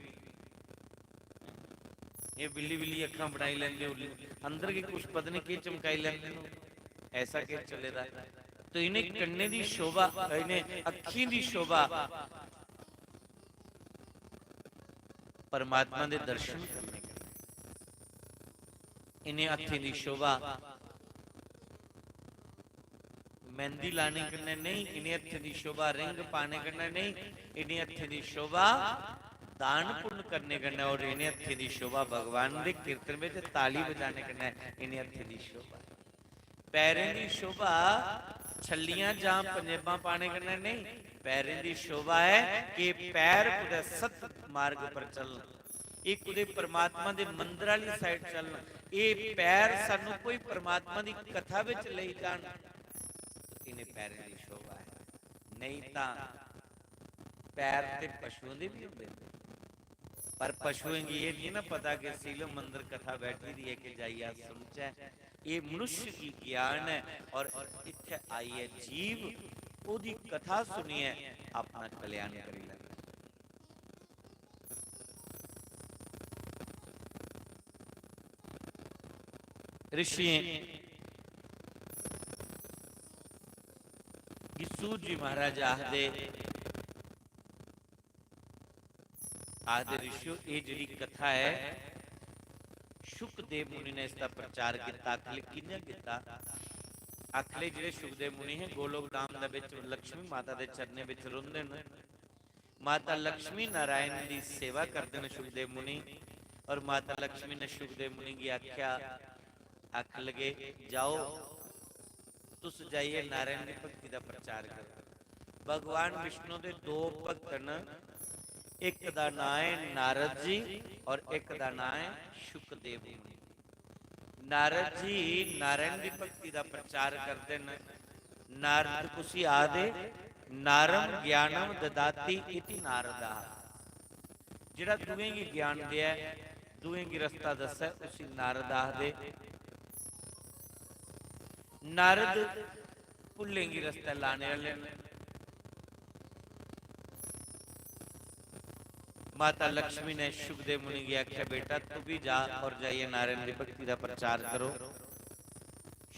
एह् बिल्ली बिल्ली अक्खां बनाई लैंदे, उल्ली-, अंदर गै कुछ पता नहीं केह् चमकाई लैंदे न, ऐसा केह् चले दा। तो इन्हें कन्ने दी शोभा, इन्हें अक्खीं दी शोभा परमात्मा दे दर्शन करने कन्नै, इन्हें हत्थें दी शोभा मेहंदी लाने कन्नै नहीं, इन्हें हत्थें दी शोभा रिंग पाने कन्नै नहीं, इन्हें हत्थें दी शोभा दान पुण्य करने कन्नै और इन्हें हत्थें दी शोभा भगवान दे कीर्तन विच ताली बजाने कन्नै इन्हें हत्थें दी शोभा। पैरें दी शोभा छल्लियां जां पंजेबां पाने कन्नै नहीं, पैरें दी शोभा ऐ कि पैर कुतै सत मार्ग पर चलन, एह् कुतै परमात्मा दे मंदर आह्ली side चलन, एह् पैर सानू कोई परमात्मा दी कथा विच लेई जान, इन्हें पैरें दी शोभा ऐ। नेईं तां पैर ते पशुएं दे बी होंदे न, पर पशुएं गी एह् निं ना पता कि सीलो मंदर कथा बैठी दी ऐ कि जाइयै अस सुनचै। एह् मनुष्य गी ज्ञान ऐ और इत्थै आइयै जीव ओह्दी कथा सुनियै अपना कल्याण करी लैंदा। ऋषियें गी सूत जी महाराज आखदे, आखदे, "ऋषियो, एह् जेह्ड़ी कथा ऐ, शुकदेव मुनि ने इसदा प्रचार कीता।" आखले कि'यां कीता? आखले जेह्ड़े शुकदेव मुनि हे, गोलोक धाम दे बिच लक्ष्मी माता दे चरणें बिच रौंह्दे न। माता लक्ष्मी नारायण दी सेवा करदे न शुकदेव मुनि, और माता लक्ष्मी ने शुकदेव मुनि गी आखेआ, आखन लगे, "जाओ, तुस जाइयै नारायण दी भक्ति दा प्रचार करो।" भगवान विष्णु दे दो भक्त न, इक दा नांऽ ऐ नारद जी और इक दा नांऽ ऐ शुकदेव मुनि। नारद जी नारायण दी भक्ति दा प्रचार करदे न। नारद कुसी आखदे? नारम ज्ञानम ददाति इति नारदा। जेह्ड़ा दुएं गी ज्ञान देऐ, दुएं गी रस्ता दस्सै, उसी नारद आखदे। नारद भुल्लें गी रस्तै लाने आह्ले न। माता लक्ष्मी ने शुकदेव मुनि गी आखेआ, "बेटा, तू भी जा और जाइयै नारायण दी भक्ति दा प्रचार करो।"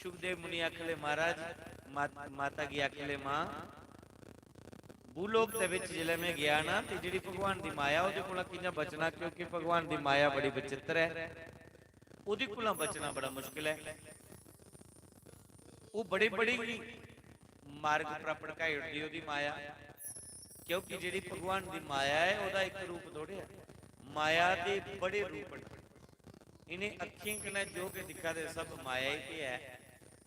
शुकदेव मुनि आखले, "महाराज, मात-, माता गी आखले, मां, भूलोक दे विच जिसलै में गेआ ना, ते जेह्ड़ी भगवान दी माया, ओह्दे कोला कि'यां बचना, क्योंकि भगवान दी माया बड़ी विचित्र ऐ, ओह्दे कोला बचना बड़ा मुश्किल ऐ।" ओह् बड़े, बड़े गी मार्ग पर भटकाई ओड़दी ओह्दी माया, क्योंकि जेह्ड़ी भगवान दी माया ऐ, ओह्दा इक रूप थोड़े ऐ, माया दे बड़े रूप न। इ'नें अक्खीं कन्नै जो किश दिक्खा दे, सब माया ही ते ऐ,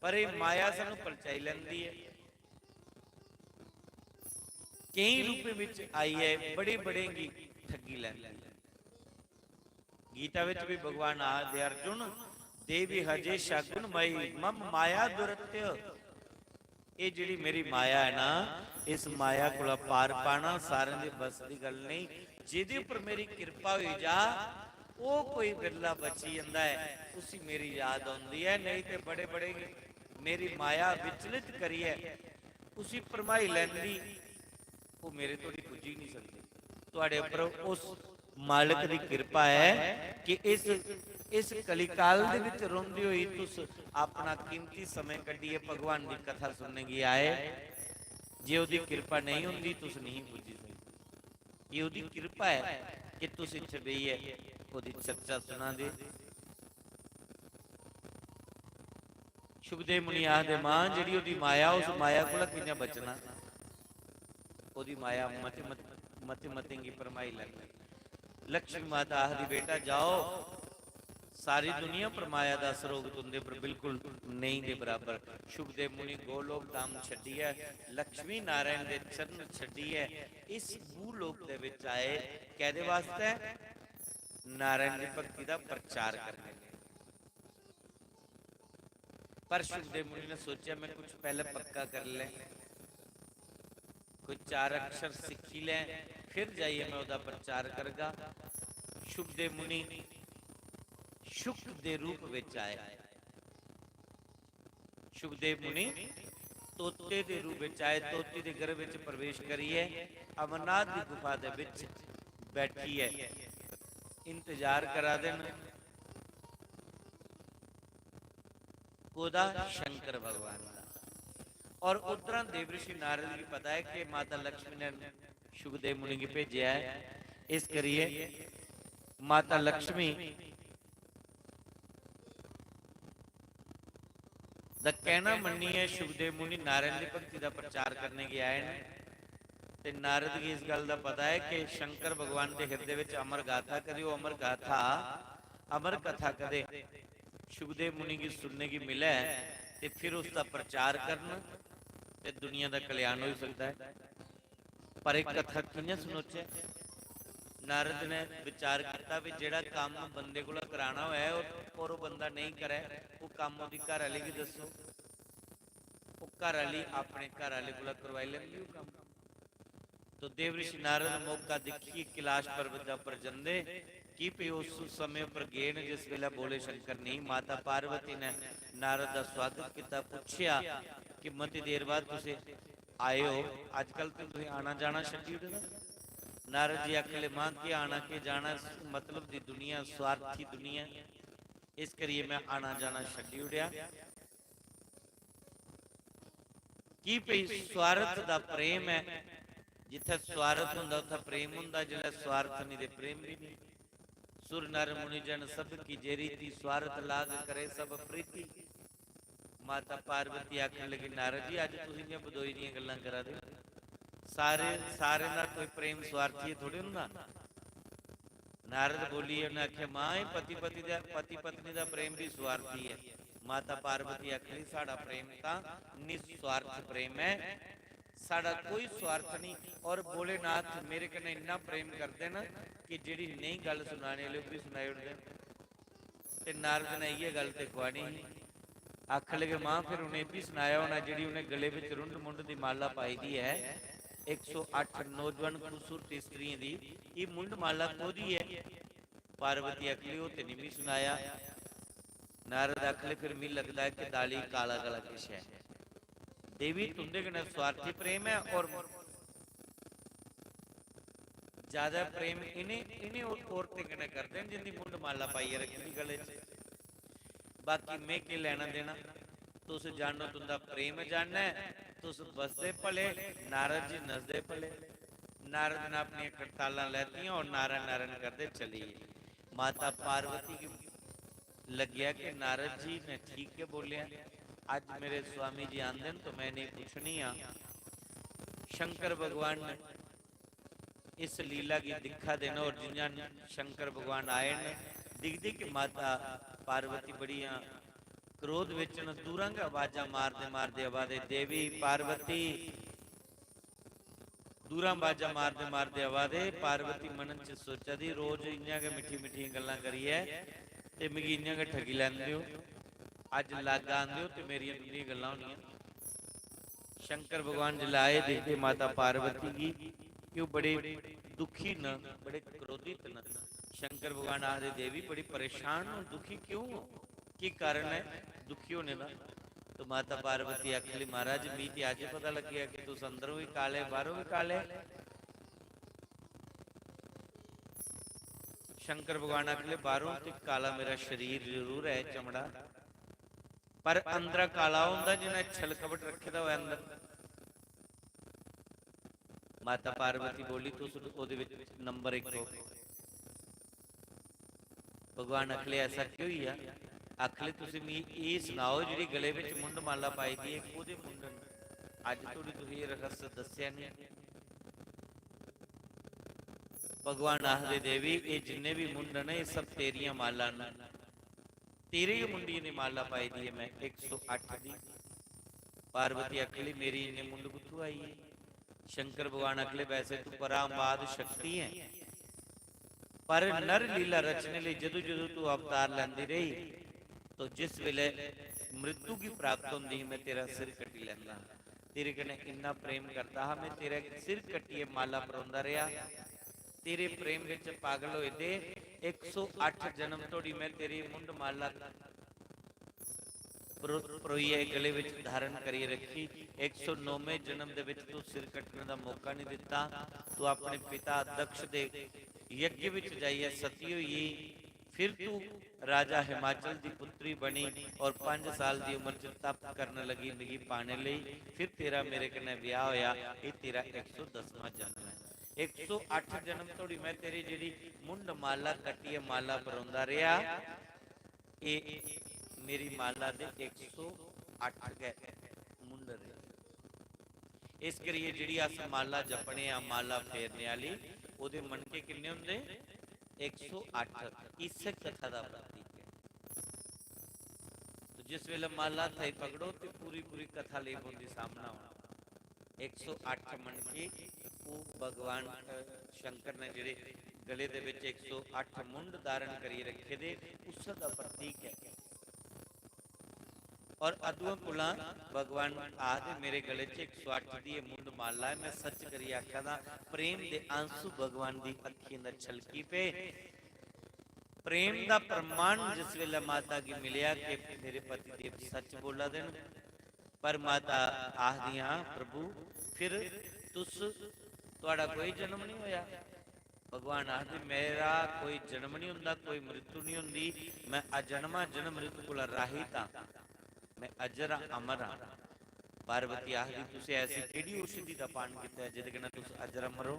पर एह् माया सानूं पलचाई लैंदी ऐ। केई रूपें विच आइयै बड़े बड़े गी ठगी लैंदी। गीता विच भी भगवान आखदे, अर्जुन, देवी हजे शगुन मई मम माया दुरत्य। ये जेड़ी मेरी माया है ना, इस माया कोला पार पाना सारें दे बस दी गल नहीं। जेदे उपर मेरी कृपा होई जा, वो कोई बिरला बची जंदा है, उसी मेरी याद आउंदी है। नहीं ते बड़े बड़े मेरी माया विचलित करियै उसी भरमाई लैंदी, वो मेरे धोड़ी पुज्जी नहीं सकदे। तुहाड़े उपर उस मालिक दी कृपा है कि इस, इस कलिकाल दे विच रौंहदे होई तुस अपना कीमती समय कड्ढियै भगवान दी कथा सुनने गी आए। जे ओहदी कृपा नहीं होंदी, तुस नहीं पुज्जी सकदे। ये ओहदी कृपा है कि तुस इत्थे बेहियै ओहदी चर्चा सुना दे। शुकदेव मुनि आखदे, मां, जेह्ड़ी ओह्दी माया, उस माया कोला कि'यां बचना? ओह्दी माया मते मत-, मते मतें गी भरमाई लैंदी। लक्ष्मी माता आखदी, बेटा, जाओ, सारी दुनिया पर माया दा असर होग, तुं'दे पर बिल्कुल नेईं दे बराबर। शुकदेव मुनि गोलोक धाम छड्डियै, लक्ष्मी नारायण दे चरण छड्डियै इस भूलोक दे विच आए। कैह्दे वास्तै? नारायण दी भक्ति दा प्रचार करने। पर शुकदेव मुनि ने सोचा, मैं कुछ पहले पक्का कर लें, कोई चार अक्षर सीखी लें, फिर जाइए मैं ओहदा प्रचार करगा। शुकदेव मुनि शुक दे रूप विच आए। शुकदेव मुनि तोते दे रूप विच आए, तोते दे गर्भ विच प्रवेश करिए अमरनाथ दी गुफा दे विच बैठिए इंतजार करा दे न। कोदा? शंकर भगवान दा। और उद्धरा देवऋषि नारद गी पता है कि माता लक्ष्मी ने शुकदेव मुनि गी भेजेआ ऐ, इस करियै माता लक्ष्मी दा कहना मन्नियै शुकदेव मुनि नारायण दी भक्ति दा प्रचार करने गी आए न। ते नारद गी इस गल्ल दा पता ऐ कि शंकर भगवान दे हिरदे विच अमर गाथा, कदें ओह् अमर गाथा, अमर कथा कदें शुकदेव मुनि गी सुनने गी मिलै ते फिर उसदा प्रचार करन ते दुनिया दा कल्याण होई सकदा ऐ। पर इक कथा कि'यां सुनोचै? नारद ने विचार कीता भी जेह्ड़ा कम्म बंदे कोला कराना होऐ और, और ओह् बंदा नेईं करै, ओह् कम्म ओह्दी घर आह्ली गी दस्सो। ओह् घर आह्ली अपने घर आह्ले कोला करवाई लैंदी ओह् कम्म। तो देवऋषि नारद मौका दिक्खियै कैलाश पर्वत दे उप्पर जंदे। की भई उस समें उप्पर गे न जिस बेल्लै भोले शंकर नेईं। माता पार्वती ने नारद दा स्वागत कीता, पुच्छेआ कि मती देर बाद तुसें आए ओ, अजकल ते तुसें आना जाना छड्डी ओड़े दा। नारद जी आखन लगे, मां, केह् आना केह् जाना, मतलब दी दुनिया, स्वार्थी दुनिया, इस करियै मैं आना जाना छड्डी ओड़ेआ। की भई स्वार्थ दा प्रेम ऐ, जित्थै स्वार्थ होंदा उत्थै प्रेम होंदा, जिसलै स्वार्थ नहीं ते प्रेम भी नहीं। सुर नर मुनि जन सब की जे रीति, स्वार्थ लाग करे सब प्रीति। माता पार्वती आखन लगी, नारद जी, अज्ज तुस इ'यां बदोई दियां गल्लां करा दे, सारे, सारें दा कोई प्रेम स्वार्थी थोड़े होंदा। नारद बोलियै उ'नें आखेआ, मां, एह् पति पति दा, पति पत्नी दा प्रेम भी स्वार्थी ऐ। माता पार्वती आखन लगी, साढ़ा प्रेम तां निस्वार्थ प्रेम ऐ, साढ़ा कोई स्वार्थ नहीं। और भोलेनाथ मेरे कन्नै इन्ना प्रेम करदे न कि जेह्ड़ी नेईं गल्ल सुनाने आह्ले ओह् बी सुनाई ओड़दे न। ते नारद ने इ'यै गल्ल ते खुआनी ही। आखन लगे, मां, फिर उ'नें एह् बी सनाया होना, जेह्ड़ी उ'नें गले बिच रुंड मुंड दी माला पाई दी ऐ, इक सौ अट्ठ नौजवान खूबसूरत स्त्रियें दी, एह् मुंड माला कोह्दी ऐ? पार्वती आखन लगी, ओह् ते निं मी सनाया। नारद आखन लगे, फिर मी लगदा ऐ कि दाली काला काला किश ऐ। देवी, तुं'दे कन्नै स्वार्थी प्रेम ऐ और ज्यादा प्रेम इ'नें, इ'नें औ-, औरतें कन्नै करदे न जिंदी मुंड माला पाइयै रक्खी दी गले च। बाकी में केह् लैना देना? तुस जानो तुं'दा प्रेम जानना ऐ, तुस बसदे भले, नारद जी नसदे भले। नारद ने अपनियां करतालां लैतियां और नारायण नारायण करदे चली गे। माता पार्वती गी लग्गेआ कि नारद जी ने ठीक गै बोलेआ। अज्ज मेरे स्वामी जी आंदे न तो मैं इ'नेंगी पुच्छनी आं। शंकर भगवान ने इस लीला गी दिक्खा दे न और जि'यां शंकर भगवान आए न, दिखदे कि माता पार्वती बड़ियां क्रोध बिच न, दूरां गै आवाजां मारदे मारदे आवा दे, देवी पार्वती, दूरा बाजा मारदे मारदे आवा दे। पार्वती मन च सोचा दी, "रोज इ'यां गै मिट्ठी मिट्ठियां गल्लां करियै ते मिगी इ'यां गै ठगी लैंदे ओ, अज्ज लाग्गा आंदे ओ ते मेरियां तुंदियां गल्लां होनियां।" शंकर भगवान जिसलै आए, दिखदे माता पार्वती गी कि ओह् बड़े दुखी न, बड़े क्रोधित न। शंकर भगवान आखदे, "देवी, बड़ी परेशान हो, दुखी क्यों हो? की कारण है दुखी होने दा?" तो माता पार्वती आखली, "महाराज, मी ते अज्ज पता लग्गेआ कि तुस अंदरों भी काले, बाहरों भी काले।" शंकर भगवान आखले, "बाहरों ते काला मेरा शरीर जरूर है, चमड़ा, पर अंदरा काला होंदा जिन्हें छल कपट रखे दा होऐ अंदर।" माता पार्वती बोली, "तुस ओहदे विच नंबर एक हो।" भगवान आखले, "ऐसा क्यों होई गेआ?" आखले, "तुसी मी एह् सनाओ, जेह्ड़ी गले विच मुंड माला पाई दी ऐ, कोह्दे मुंड न? अज्ज धोड़ी तुसी एह् रहस्य दस्सेआ नेईं।" भगवान आखदे, "देवी, एह् जिन्ने बी मुंड न, एह् सब तेरियां मालां न। तेरे गै मुंडियें दी माला पाई दी ऐ में, इक सौ अट्ठ दी।" पार्वती आखली, "मेरी इन्ने मुंड कुत्थूं आई गे?" शंकर भगवान आखले, "वैसे तू परांबाद शक्ति है, पर नर लीला रचने लेई जदू जदू तू अवतार लैंदी रेही, तो जिस वेले मृत्यु गी प्राप्त होंदी ही, मैं तेरा सिर कट्टी लैंदा हा। तेरे कन्नै इन्ना प्रेम करदा हा, मैं तेरा सिर कट्टियै माला परोंदा रेहा। तेरे प्रेम विच पागल होए दे इक सौ अट्ठ जन्म धोड़ी मैं तेरी मुंड माला परो-, परोइयै गले विच धारण करियै रखी। इक सौ नौवें जन्म दे विच तू सिर कट्टने दा मौका नहीं दिता। तू अपने पिता दक्ष दे यज्ञ विच जाइयै सती होई गेई। फिर तू राजा हिमाचल दी पुत्री बनी और पंज साल दी उम्र च तप करन लगी मिगी पाने लेई। फिर तेरा मेरे कन्नै ब्याह होया। एह तेरा इक सौ दसवां जन्म है। इक सौ अट्ठ जन्म धोड़ी मैं तेरी जेहड़ी मुंड माला कट्टियै माला परोंदा रेहा, एह मेरी माला दे इक सौ अट्ठ गै मुंड रेह। इस करियै जेहड़ी अस माला जपने आं, माला फेरने आह्ली, ओहदे मनके किन्ने होंदे? इक सौ अट्ठ। इस्सै कथा दा प्रतीक ऐ। तो जिस वेले माला हत्था च पकड़ो ते पूरी पूरी कथा लेई पौंदी सामना होना। इक सौ अट्ठ मनके ओह् भगवान, अ, शंकर ने जेह्ड़े गले दे बिच इक सौ अट्ठ मुंड धारण करियै रखे दे, उस्सै दा प्रतीक ऐ। और अदुआं कोला भगवान आखदे, "मेरे गले च इक सौ अट्ठ दी एह् मुंड माला ऐ।" मैं सच करियै आखा दा, प्रेम दे आंसू भगवान दी अक्खियें दा छलकी पे। प्रेम दा प्रमाण जिस वेले माता गी मिलेआ कि मेरे पति देव सच बोला दे न, पर माता आखदियां, "प्रभु, फिर तुस, तुआड़ा कोई जन्म नहीं होया?" भगवान आखदे, "मेरा कोई जन्म नहीं हुंदा, कोई मृत्यु नहीं हुंदी, मैं अजन्मा जन्म मृत्यु कोला राहित हां, मैं अजर हां, अमर हां।" पार्वती आखदी, "तुसें ऐसी केह्ड़ी औषधि दा पान कीता ऐ जेह्दे कन्नै तुस अजर अमर हो?"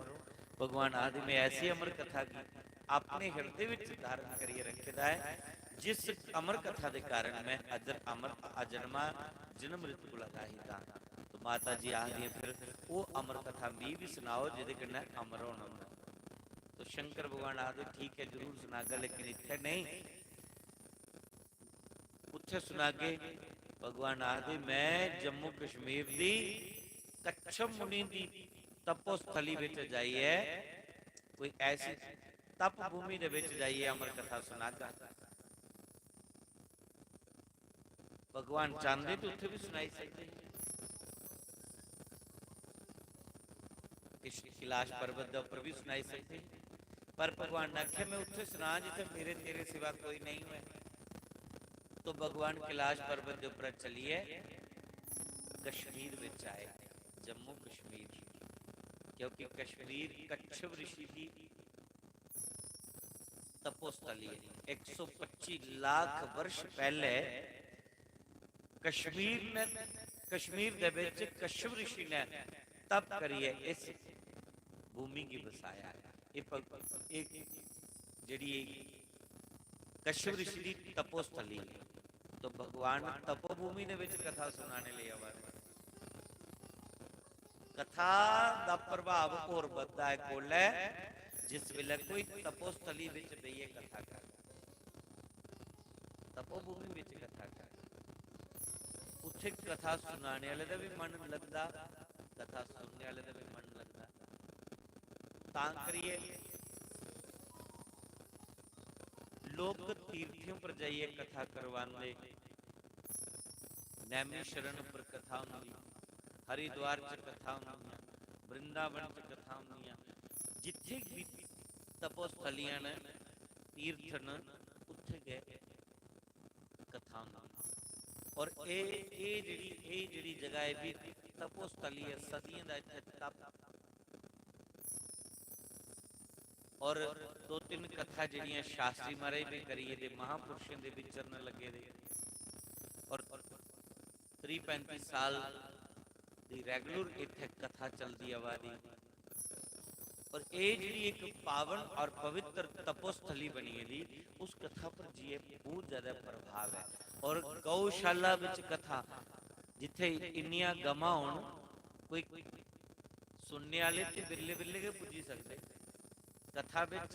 भगवान आखदे, "मैं ऐसी अमर कथा गी अपने हिरदे विच धारण करियै रखे दा ऐ, जिस अमर कथा दे कारण मैं अजर अमर अजन्मा जन्म मृत्यु कोला राहित हां।" तो माता जी आखदियां, "फिर ओह् अमर कथा मी बी सनाओ जेह्दे कन्नै अमर होना होंदा।" तो शंकर भगवान आखदे, "ठीक ऐ, जरूर सनागा, लेकिन इत्थै नेईं, उत्थै सनागे।" भगवान आखदे, "मैं जम्मू कश्मीर दी कच्छप मुनि दी तपोस्थली बिच जाइयै, कोई ऐसी तप भूमि दे बिच जाइयै अमर कथा सनागा।" भगवान चांहदे ते उत्थै बी सनाई सकदे हे, किश कैलाश पर्वत दे उप्पर बी सनाई सकदे हे, पर भगवान ने आखेआ, "मैं उत्थै सनां जित्थै मेरे तेरे सिवा कोई नेईं होऐ।" तो भगवान कैलाश पर्वत दे उप्पर चलियै कश्मीर बिच आए, जम्मू कश्मीर, क्योंकि कश्मीर कच्छप ऋषि दी तपोस्थली है। एक सौ पच्ची लाख वर्ष पहले कश्मीर ने, कश्मीर दे विच कश्यप ऋषि ने तप करियै इस भूमि गी बसाया। एह् प-, एह् जेह्ड़ी कश्यप ऋषि दी तपोस्थली है। तो भगवान तपोभूमि दे विच कथा सुनाने लेई आवा दे। कथा दा प्रभाव होर बधदा ऐ कोलै, जिस बेल्लै कोई तपोस्थली विच बेहियै कथा करदा, तपोभूमि विच कथा करदा, उत्थे कथा सुनाने आह्ले दा बी मन लगदा, कथा सुनने आह्ले दा बी मन लगदा। तां करियै लोक तीर्थें पर जाइयै कथा करवांदे। नैमिषारण्य पर कथा होंदी, हरिद्वार च कथा होंदियां, वृंदावन च कथा होंदियां, जित्थै बी तपोस्थलियां न, तीर्थ न, उत्थै गै कथा होंदी। और एह् एह् जेह्ड़ी एह् जेह्ड़ी जगह ऐ, बी तपोस्थली ऐ, सदियें दा इत्थै तप। और दो तिन्न कथा जेह्ड़ियां शास्त्री महाराज बी करियै ते महापुरुषें दे विचरण लग्गे दे। और त्रीह् पैंती साल दी रेगुलर इत्थै कथा चलदी आवा दी। और एह् जेह्ड़ी इक पावन और पवित्र तपोस्थली बनी गेदी, उस कथा पर जाइयै बहुत ज्यादा प्रभाव ऐ। और गौशाला बिच कथा, जित्थै इन्नियां गमां होन, कोई सुनने आह्ले ते बिरले बिरले गै पुज्जी सकदे। कथा बिच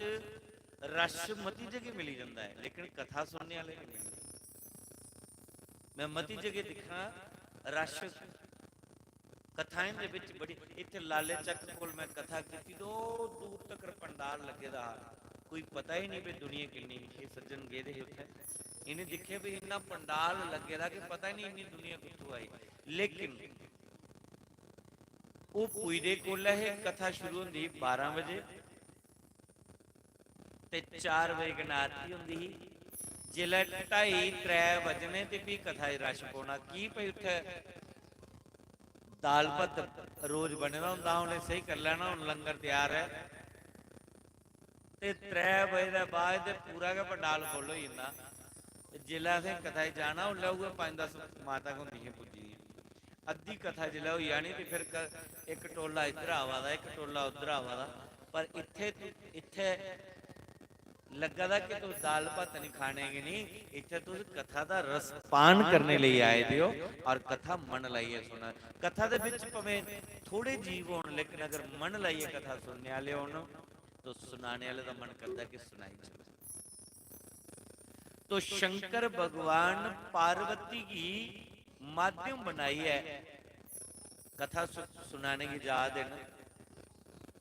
रश मती जगह मिली जंदा ऐ, लेकिन कथा सुनने आह्ले निं मिलदे। मैं मती जगह दिक्खना रश कथाएं दे बिच बड़ी। इत्थै लाले चक्क कोल मैं कथा कीती ते ओह् दूर तकर पंडाल लग्गे दा हा, कोई पता ही निं भी दुनिया किन्नी ही। एह् सज्जन गेदे हे उत्थै, इ'नें दिक्खेआ भी इन्ना पंडाल लग्गे दा कि पता ही निं इन्नी दुनिया कुत्थों आई। लेकिन ओह् पुजदे कोलै हे, कथा शुरू होंदी ही बारां बजे ते चार बजे कन्नै आरती होंदी ही। जिसलै ढाई त्रै बजने ते फ्ही कथा च रश पौना। की भई उत्थै दाल भत्त रोज बने दा होंदा हा, उ'नें सेही करी लैना, हून लंगर त्यार ऐ। ते त्रै बजे दे बाद ते पूरा गै पंडाल फुल्ल होई जंदा। ते जिसलै असें कथा च जाना, उसलै उ'ऐ पंज दस माता गै होंदियां हियां पुज्जी दियां। अद्धी कथा जिसलै होई जानी ते फिर क-, इक टोला इद्धर आवा दा, इक टोला उद्धर आवा दा, पर इत्थै तु-, इत्थै लग्गा दा कि तुस दाल भत्त निं खाने गै निं, इत्थै तुस कथा दा रसपान करने लेई आए दे ओ और कथा मन लाइयै सुना। कथा दे बिच भामें थोड़े जीव होन, लेकिन अगर मन लाइयै कथा सुनने आह्ले होन, तो सुनाने आह्ले दा मन करदा कि सुनाई चलो। तो शंकर भगवान पार्वती गी माध्यम बनाइयै कथा सु-, सुनाने गी जा दे न।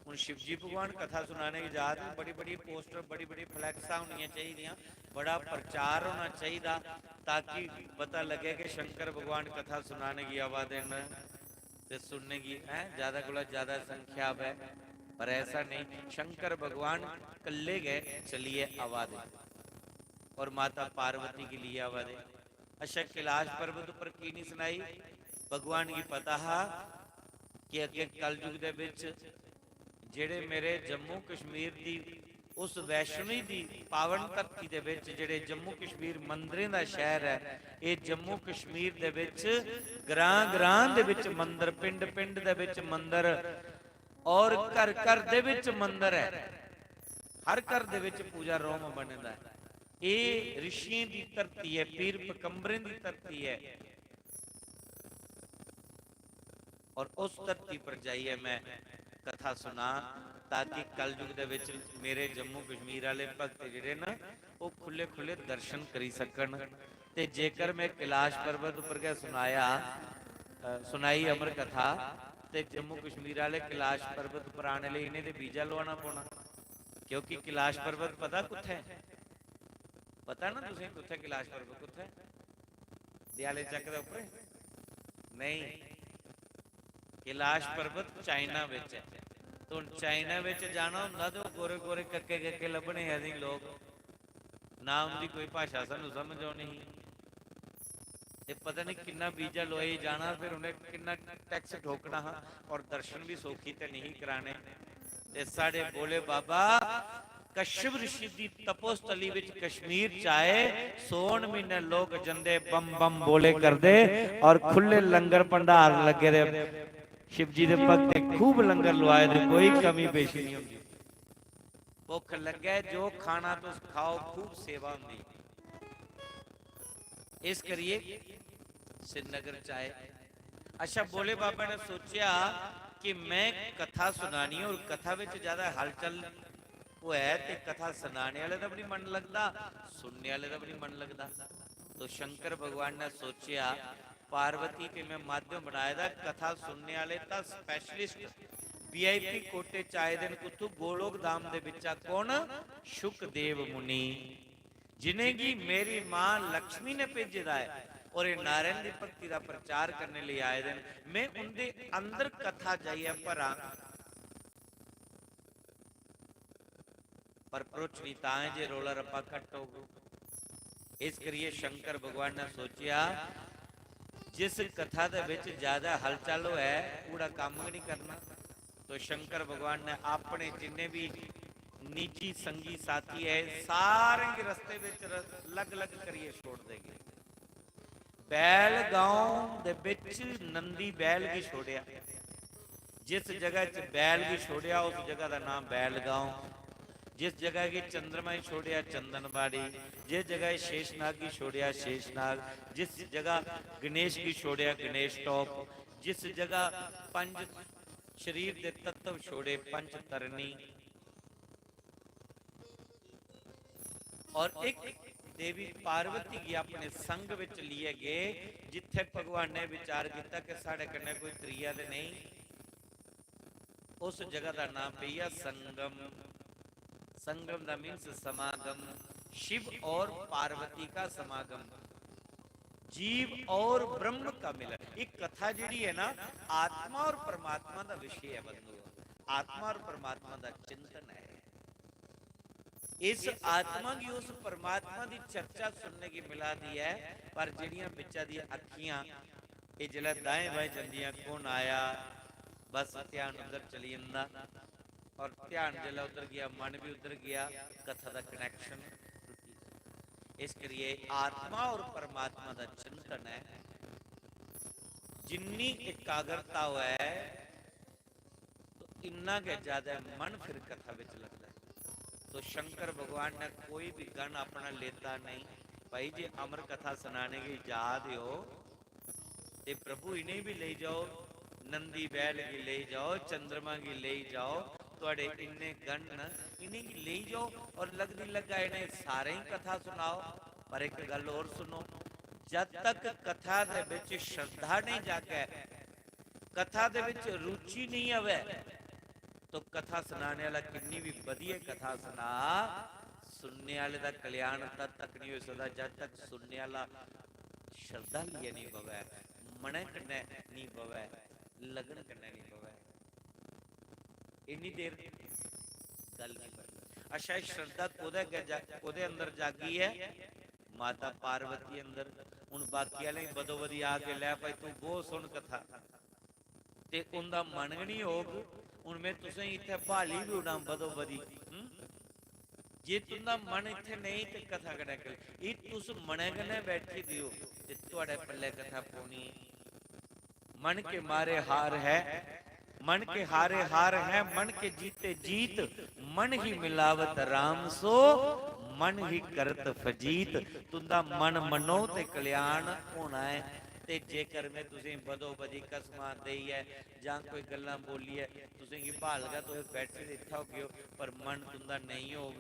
हुन शिवजी भगवान कथा सुनाने गी जा दे न, बड़ी बड़ी पोस्टर, बड़ी बड़ी फ्लैक्सां होनियां चाहिदियां, बड़ा प्रचार होना चाहिदा, ताकि पता लगे कि शंकर भगवान कथा सुनाने गी आवा दे न। ते सुनने गी, हैं, ज्यादा कोला ज्यादा संख्या आवै, पर ऐसा नेईं। शंकर भगवान कल्ले गै चलियै आवा दे और माता पार्वती गी लेइयै आवा दे। अच्छा, कैलाश पर्वत उप्पर की निं सनाई? भगवान गी पता हा कि अग्गें कलयुग दे बिच जेह्ड़े मेरे जम्मू कश्मीर दी उस वैष्णवी दी पावन धरती दे बिच जेह्ड़े जम्मू कश्मीर मंदरें दा शैह्र ऐ, एह् जम्मू कश्मीर दे बिच ग्रां ग्रां दे बिच मंदर, पिंड पिंड दे बिच मंदर और घर घर दे बिच मंदर ऐ। हर घर दे बिच पूजा रोम बने दा ऐ। एह् ऋषियें दी धरती ऐ, पीर पैगंबरें दी धरती ऐ। और उस धरती पर जाइयै मैं कथा सुना, ताकि कलयुग दे विच मेरे जम्मू कश्मीर आह्ले भक्त जेह्ड़े न, ओह् खु'ल्ले-खु'ल्ले दर्शन करी सकन। ते जेकर मैं कैलाश पर्वत उप्पर गै सुनाया, अ, सुनाई अमर कथा, ते जम्मू कश्मीर आह्ले कैलाश पर्वत उप्पर आने लेई इ'नें ते वीजा लोआना पौना, क्योंकि कैलाश पर्वत पता कुत्थै ऐ? पता ना तुसें कुत्थै कैलाश पर्वत कुत्थै? दयाले चक्क दे उप्पर? नेईं, कैलाश पर्वत चाइना बिच ऐ। ते हुन चाइना बिच जाना होंदा ते ओह् गोरे गोरे कक्के कक्के लब्भने हे असेंगी लोक, ना उंदी कोई भाशा सानू समझ औनी ही। ते पता नहीं किन्ना वीजा लोआइयै जाना, फिर उ'नें किन्ना टैक्स ठोकना हा, और दर्शन भी सौखी ते नहीं कराने। ते साढ़े भोले बाबा कश्यप ऋषि दी तपोस्थली विच कश्मीर च आए, सौन म्हीने लोक जंदे बम बम बोले करदे और खु'ल्ले लंगर भंडार लग्गे दे। शिव जी दे भक्तें खूब लंगर लुआए दे, कोई कमी पेशी नहीं होंदी। भुक्ख लग्गे, जो खाना तुस खाओ, खूब सेवा होंदी। इस करिए श्रीनगर च आए। अच्छा, भोले बाबा ने सोचेआ कि मैं कथा सुनानी और कथा विच ज्यादा हलचल होऐ ते कथा सुनाने आह्ले दा बी निं मन लगदा, सुनने आह्ले दा बी निं मन लगदा। तो शंकर भगवान ने सोचेआ, पार्वती ते मैं माध्यम बनाए दा, कथा सुनने आह्ले तां स्पैशलिस्ट वीआईपी कोटे च आए दे न। कुत्थू? गोलोक धाम दे बिच्चा। कौन? शुकदेव मुनि, जिनेंगी मेरी मां लक्ष्मी ने भेजे दा ऐ और एह् नारायण दी भक्ति दा प्रचार करने लेई आए दे न। में उंदे अंदर कथा जाइयै भरां। पर भरोचनी तां ऐ जे रौला रप्पा घट्ट होग। इस करियै शंकर भगवान ने सोचेआ, जिस कथा दे बिच ज्यादा हलचल होऐ, ओड़ा कम्म गै निं करना। तो शंकर भगवान ने अपने जिन्ने भी निजी संगी साथी है, सारें गी रस्ते बिच र-, अलग-अलग करियै छोड़ देंगे। बैलगांव दे बिच नंदी बैल गी छोड़ेआ। जिस जगह च बैल गी छोड़ेआ, उस जगह दा नाम बैलगांव। जिस जगह गी चंद्रमा गी छोड़ेआ, चंदनबाड़ी। जिस जगह शेषनाग गी छोड़ेआ, शेषनाग। जिस जगह गणेश गी छोड़ेआ, गणेश टॉप। जिस जगह पंज शरीर दे तत्व छोड़े, पंच तरनी। और एक देवी पार्वती गी अपने संग विच लिये गए, जिथे भगवान ने विचार किया कि साढ़े कन्ने कोई त्रिया ते नहीं। उस जगह का नाम पेया संगम। संगम का मीन्स समागम, शिव और पार्वती का समागम, जीव और ब्रह्म का मिलन। एक कथा जिहड़ी है ना, आत्मा और परमात्मा का विषय है बंधु, आत्मा और परमात्मा का चिंतन है। इस आत्मा की उस परमात्मा की चर्चा सुनने की मिला दी है, पर जिहड़ियां बिच्चा दी अखियां, ये जिसलै दाएं बाएं जंदियां, कौन आया, बस ध्यान उधर चली जंदा। और ध्यान जिसलै उधर गया, मन भी उधर गया, कथा दा connection टुटी। इस करिए आत्मा और परमात्मा दा चिंतन है, जिन्नी एकाग्रता होऐ, तो इन्ना गै ज्यादा मन फिर कथा विच लगदा है। तो शंकर भगवान ने कोई भी गण अपना लेता नहीं। भाई, जे अमर कथा सुनाने की जा दे हो, ते प्रभु इन्हें भी ले जाओ, नंदी बैल गी ले जाओ, चंद्रमा गी ले जाओ, थुआड़े इन्ने गण न, इन्हें गी ले जाओ और लगदी लग्गा इन्हें सारें ही कथा सुनाओ। पर एक गल और सुनो, जद तक कथा दे विच श्रद्धा नहीं जागे, कथा दे विच रुचि नहीं आवे, तो कथा सुनाने वाला किन्नी भी वधिया कथा सुना, सुनने वाले दा कल्याण तद तक नहीं हो सकता जद तक सुनने वाला श्रद्धा लिए नहीं बवे, मनै कन्नै नहीं बवे, लगन कन्नै नहीं बवे। इन्नी देर गल नहीं बननी। अच्छा, एह् श्रद्धा कोह्दे अग्गै जा-, कोह्दे अंदर जागी है? माता पार्वती अंदर। हुन बाकी आह्लें गी बदोबदी आ के, "लै भाई, तूं बौह्, सुन कथा।" ते उं'दा मन गै निं होग। हुन में तुसें गी इत्थै ब्हाली बी ओड़ां बदोबदी, हं? जे तुं'दा मन इत्थै नेईं ते कथा कन्नै करी, एह् तुस मनै कन्नै बैठी दी ओ ते थुआढ़े पल्लै कथा पौनी ऐ। मन के मारे हार है, मन के हारे हार है, मन के जीते जीत, मन ही मिलावत राम सो, मन ही करत फजीत। तुं'दा मन मनो ते कल्याण होना ऐ। ते जेकर में तुसें बदो बदी कसमां देइयै जां कोई गल्लां बोलियै तुसें गी ब्हालगा, तुस बैठे दे इत्थै होगे ओ, पर मन तुं'दा नेईं होग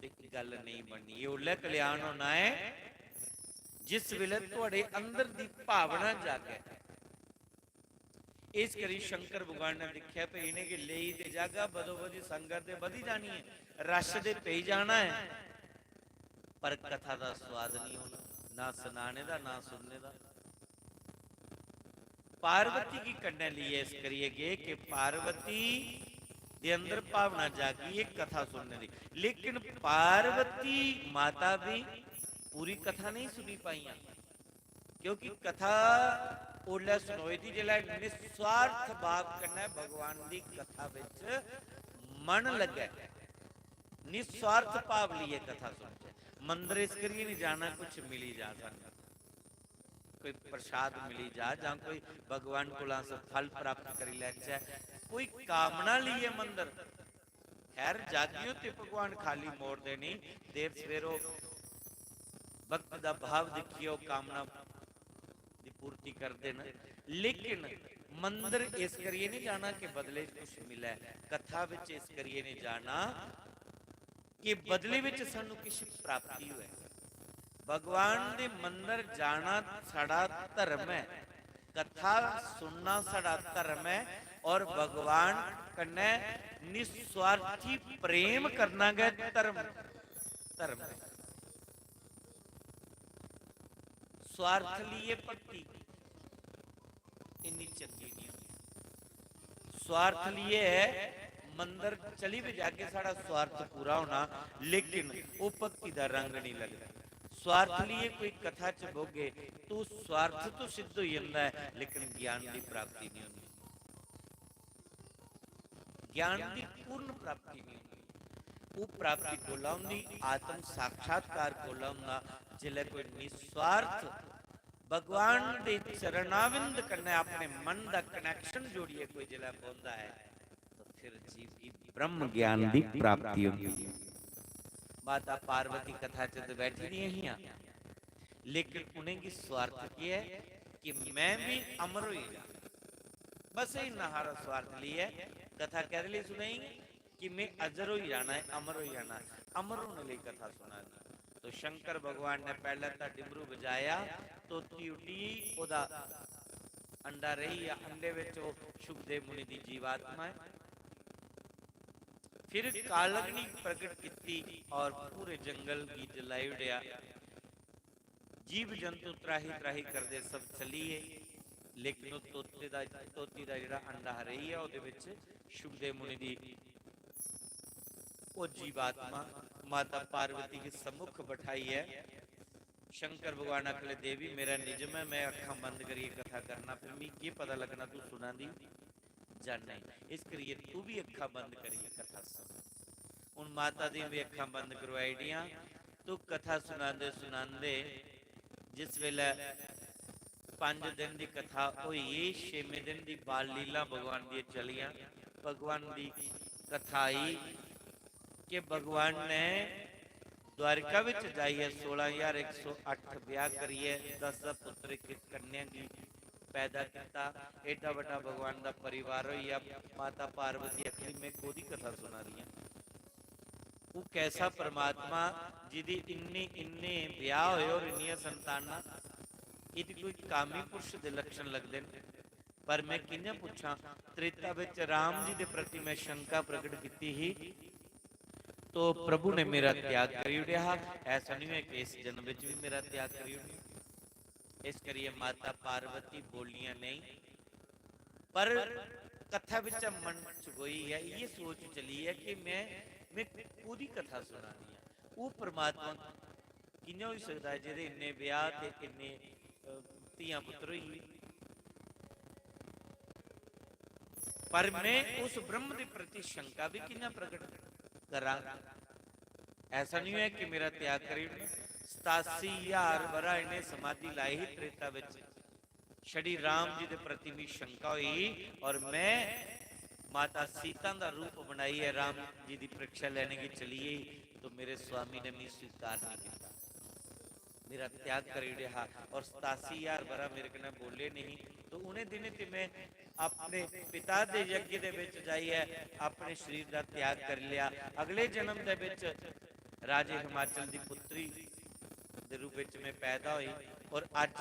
ते गल्ल नेईं बननी। एह् उसलै कल्याण होना ऐ जिस बेल्लै थुआढ़े अंदर दी भावना जागै। इस करी शंकर भगवान ने दिक्खेआ भई इ'नेंगी लेई ते जागा, बदो बदी संगत ते बधी जानी ऐ, रश ते पेई जाना ऐ, पर कथा दा स्वाद नहीं होना, ना सनाने दा, ना सुनने दा। पार्वती गी कन्नै लेइयै इस करियै गे कि पार्वती दे अंदर भावना जागी, एह् कथा सुनने दी। लेकिन पार्वती माता भी पूरी कथा नहीं सुनी पाइयां, क्योंकि कथा ओल्लै सुनोई दी जिसलै निस्वार्थ भाव कन्नै भगवान दी कथा विच मन लग्गै, निस्वार्थ भाव लेइयै कथा सुनचै। मंदर इस करियै नहीं जाना, कुछ मिली जा सानूं, कोई प्रसाद मिली जा जां कोई भगवान कोला अस फल प्राप्त करी लैचै, कोई कामना लेइयै मंदर। खैर, जागियो ते भगवान खाली मोड़दे नहीं, देर सवेरो भक्त दा भाव दिक्खियै ओह् कामना दी पूर्ति करदे न। लेकिन मंदर इस करियै नहीं जाना कि बदले च कुछ मिलै, कथा विच इस करियै नहीं जाना कि बदले विच सानू किश प्राप्ति होऐ। भगवान दे मंदर जाना साढ़ा धर्म ऐ, कथा सुनना साढ़ा धर्म ऐ, और भगवान कन्नै निस्वार्थी प्रेम करना गै धर्म, धर्म ऐ। स्वार्थ लिए भक्ति इन्नी चंगी नहीं होंदी। स्वार्थ लिए मंदर चली भी जागे, साढ़ा स्वार्थ पूरा होना, लेकिन वो भक्ति दा रंग नहीं लगदा। स्वार्थ लिए कोई कथा च बोगे, तो स्वार्थ तो सिद्ध हो जाता है, लेकिन ज्ञान की प्राप्ति नहीं होंदी। ज्ञान की पूर्ण प्राप्ति नहीं होंदी। वो प्राप्ति कोला होंदी, आत्म साक्षात्कार कोला होंदा, जिसलै कोई निस्वार्थ भगवान दे चरणाविंद कन्नै अपने मन दा connection जोड़िए कोई जिसलै बौंहदा है, तो फिर जीव की ब्रह्म ज्ञान की प्राप्ति होंदी है। माता पार्वती कथा च तो बैठी दियां हियां, लेकिन उ'नेंगी स्वार्थ केह् ऐ कि मैं भी अमर होई जां। बस इन्ना हारा स्वार्थ लेइयै कथा कैह्दे लेई सुनाई कि मैं अजर होई जाना ऐ, अमर होई जाना ऐ, अमर होने लेई कथा सुना दी। तो शंकर भगवान ने पैह्लें तां डिमरू बजाया, तोती उड्डी, ओह्दा अंडा रेही गेआ, अंडे बिच ओह् शुकदेव मुनि दी जीवात्मा ऐ। फिर कालग्नि प्रगट कीती और पूरे जंगल गी जलाई ओड़ेआ। जीव जंतु त्राही त्राही करदे सब चली गे, लेकिन ओह् तोते दा, तोती दा जेह्ड़ा अंडा हा रेही गेआ, ओह्दे बिच शुकदेव मुनि दी ओह् जीवात्मा माता पार्वती गी सम्मुख बठाइयै शंकर भगवान आखले, "देवी, मेरा निजम ऐ, मैं अक्खां बंद करियै कथा करना, फिर मिगी केह् पता लग्गना तू सुना दी जां नेईं। इस करियै तू भी अक्खां बंद करियै कथा सुन।" हुन माता दी भी अक्खां बंद करवाई ओड़ियां। तो कथा सुनांदे सुनांदे जिस वेलै पंज दिन दी कथा होई, छेमें दिन दी बाल लीला भगवान दी चलियां। भगवान दी कथा आई कि भगवान ने द्वारिका विच जाइयै सोलां ज्हार इक सौ अट्ठ ब्याह करियै दस दा पुत्र इक कन्या गी पैदा किता। एड्डा बड्डा भगवान दा परिवार होई गेआ। माता पार्वती आखदी, "मैं कोह्दी कथा सुना दी आं? ओह् कैसा परमात्मा जिदी इन्ने, इन्ने ब्याह होए और इन्नियां संतानां? एह् ते कोई कामी पुरुष दे लक्षण लगदे न। पर मैं कि'यां पुच्छां?" त्रेता विच राम जी दे प्रति मैं शंका प्रकट कीती ही, तो प्रभु ने मेरा त्याग करी ओड़ेआ हा। ऐसा नहीं है कि इस जन्म विच भी मेरा त्याग करी ओड़ेआ। इस करियै माता पार्वती बोलियां नहीं, पर कथा बिच्चा मन च कोई ऐ, इ'यै सोच चली ऐ कि मैं, मैं कोह्दी कथा सुना दी आं। ओह् परमात्मा कि'यां होई सकदा ऐ जेह्दे इन्ने ब्याह ते इन्ने, अ, धियां पुत्तर होई गे? पर मैं उस ब्रह्म दे प्रति शंका भी कि'यां प्रकट करां? ऐसा नहीं है कि मेरा त्याग करी ओड़ेआ। सतासी ज्हार बरा इ'नें समाधि लाई ही त्रेता विच। छड़ी राम जी दे प्रति मी शंका होई और मैं माता सीता दा रूप बनाइयै राम जी दी परीक्षा लैने गी चली गेई, तो मेरे स्वामी ने मी स्वीकार नहीं किया, मेरा त्याग करी ओड़ेआ हा। और सतासी ज्हार बरा मेरे कन्नै बोले नहीं, तो उ'नें दिनें ते मैं अपने पिता दे यज्ञ दे विच जाइयै अपने शरीर दा त्याग करी लिया। अगले जन्म दे विच राजे हिमाचल दी पुत्री दे रूप विच मैं पैदा होई और अज्ज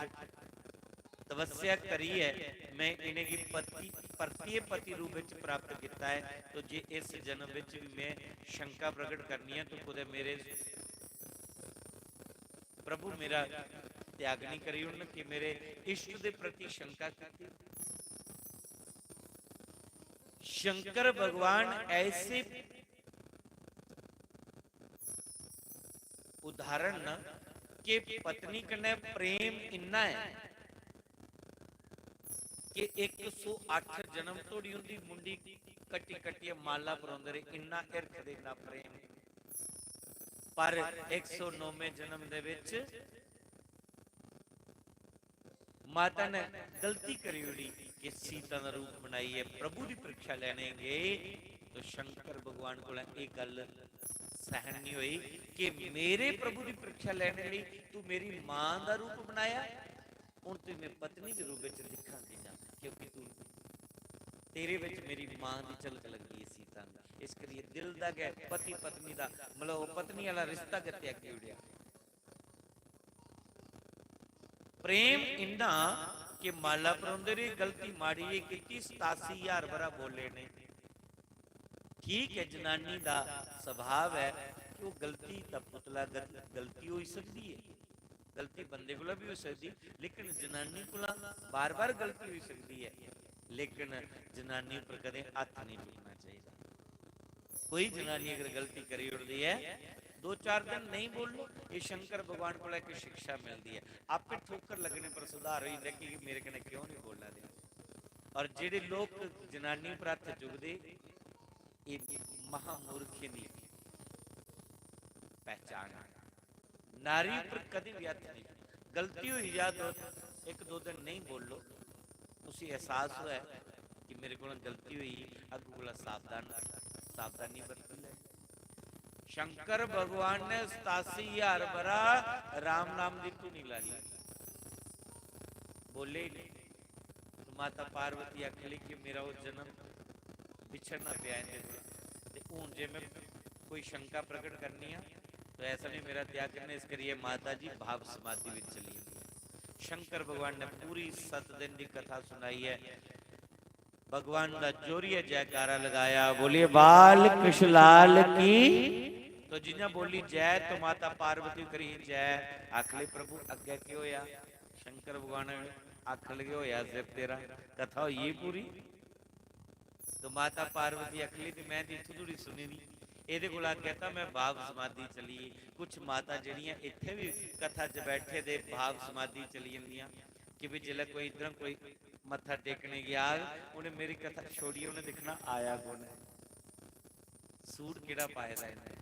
तपस्या करियै मैं इ'नेंगी पति, परतियै पति रूप विच प्राप्त कीता ऐ। तो जे इस जन्म विच भी मैं शंका प्रकट करनी है, तो कुतै मेरे प्रभु मेरा त्याग नहीं करी ओड़न कि मेरे इष्ट दे प्रति शंका कीती। शंकर भगवान ऐसे उदाहरण न कि पत्नी कन्नै प्रेम इन्ना ऐ कि इक सौ अट्ठ जन्म धोड़ी उंदी मुंडी कट्टी कट्टियै माला परोंदे रेह्, इन्ना हिरख ते इन्ना प्रेम। पर इक सौ नौमें जन्म दे विच माता ने गलती करी ओड़ी कि सीता दा रूप बनाइयै प्रभु दी परीक्षा लैने गए, तो शंकर भगवान कोला एह् गल्ल सहन नहीं होई कि मेरे प्रभु दी परीक्षा लैने लेई तू मेरी मां दा रूप बनाया। हुन तुगी मैं पत्नी दे रूप विच दिक्खां कि'यां, क्योंकि तू, तेरे विच मेरी मां दी झलक लगदी ऐ सीता दी। इस करियै दिल दा गै पति पत्नी दा, मतलब, ओह् पत्नी आह्ला रिश्ता गै त्यागी ओड़ेआ। प्रेम इन्ना कि माला परोंदे रेह्, गलती माड़ी जेही कीती, सतासी ज्हार बरा बोले ने। ठीक ऐ, जनानी दा सुभाव ऐ कि ओह् गलती दा पुतला, गल-, गलती होई सकदी ऐ, गलती बंदे कोला बी होई सकदी, लेकिन जनानी कोला बार-बार गलती होई सकदी ऐ, लेकिन जनानी उप्पर कदें हत्थ नेईं चुक्कना चाहिदा। कोई जनानी अगर गलती करी ओड़दी ऐ, दो चार दिन नेईं बोलो, एह् शंकर भगवान कोला इक शिक्षा मिलदी ऐ। आपे ठोकर लग्गने पर सुधार होई जंदा कि मेरे कन्नै क्यों नेईं बोला दे। और जेह्ड़े लोक जनानी पर हत्थ चुकदे, एह् महामूर्खें दी पहचान ऐ। नारी पर कदें भी हत्थ नहीं। गलती होई जा तो इक दो दिन नहीं बोलो, उसी एहसास होऐ कि मेरे कोला गलती होई, अग्गू कोला सावधान, सावधानी बरती ले। शंकर भगवान ने सतासी हजार बरा राम नाम दी धुनी लाई, बोले ही नहीं। तो माता पार्वती आखन लगी कि मेरा वो जन्म बिछड़ना पेआ इंदे कोला, ते हून जे मैं कोई शंका प्रकट करनी आ, तो ऐसा नहीं, मेरा त्याग करना। इस करिए माता जी भाव समाधि विच चली गई। शंकर भगवान ने पूरी सत दिन दी कथा सुनाई है। भगवान दा जोरियै जयकारा लगाया, बोलिए बाल कृष्ण लाल की। तो जियां बोली जय, तो माता पार्वती करी जय, आखले प्रभु अग्गै केह् होया? शंकर भगवान आखन लगे, "होया सिर तेरा, कथा होई गेई पूरी।" तो माता पार्वती आखन लगी, "ते मैं ते इत्थूं धोड़ी सुनी दी, एह्दे कोला अग्गें तां मैं भाव समाधि चली गेई।" कुछ माता जेह्ड़ियां इत्थें बी कथा च बैठे दे भाव समाधि चली जंदियां कि भी जिसलै कोई इद्धरों कोई मत्था टेकने गी आग, उ'नें मेरी कथा छोड़ियै उ'नें दिक्खना आया कु'न ऐ। सूट केह्ड़ा पाए दा इ'न्नै,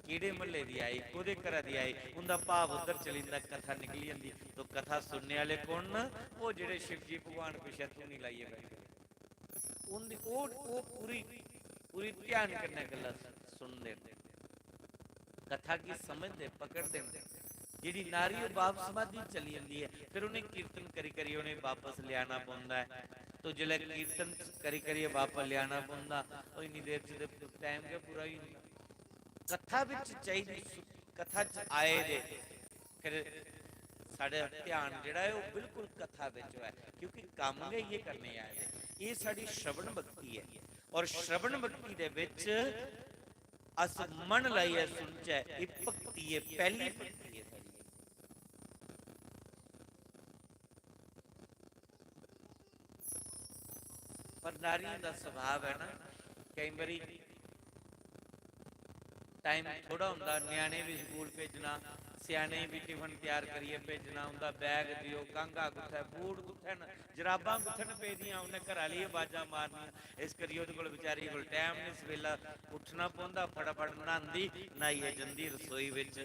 केह्ड़े म्हल्ले दी आई, कोह्दे घरा दी आई, उं'दा भाव उद्धर चली जंदा, कथा निकली जंदी। तो कथा सुनने आह्ले कु'न न? ओह् जेह्ड़े शिवजी भगवान पिच्छें धुनी लाइयै बैठे दे। उं'दी ओह्, ओह् पूरी, पूरी ध्यान कन्नै गल्लां सुनदे न, कथा गी समझदे, पकड़दे न। जेह्ड़ी नारी ओह् भाव समाधि चली जंदी ऐ, फिर उ'नें कीर्तन करी करी उ'नें बापस लेआना पौंदा ऐ। तो जिसलै कीर्तन करी करियै बापस लेआना पौंदा, ओह् इन्नी देर च ते टाइम गै पूरा होई जंदा। कथा बिच चाहिदी, सु-, कथा च आए दे, फिर साढ़ा ध्यान जेह्ड़ा ऐ ओह् बिल्कुल कथा बिच होऐ, क्योंकि कम्म गै इ'यै करने आए दे। एह् साढ़ी श्रवण भक्ति ऐ, और श्रवण भक्ति दे बिच अस मन लाइयै सुनचै, एह् भक्ति ऐ, पैह्ली भक्ति ऐ साढ़ी। पर नारियें दा सुभाव ऐ ना, केईं बारी टाइम थोह्ड़ा होंदा, ञ्याणे बी स्कूल भेजना, स्याने बी टिफन त्यार करियै भेजना, उं'दा बैग देओ, कांघा कुत्थै, बूट कुत्थै न, जराबां कुत्थै न पेदियां, उ'न्नै घरै आह्ली अवाजां मारनियां। इस करियै ओह्दे कोल, बेचारी कोल टाइम निं, सवेला उट्ठना पौंदा, फटाफट न्हांदी, न्हाइयै जंदी रसोई बिच,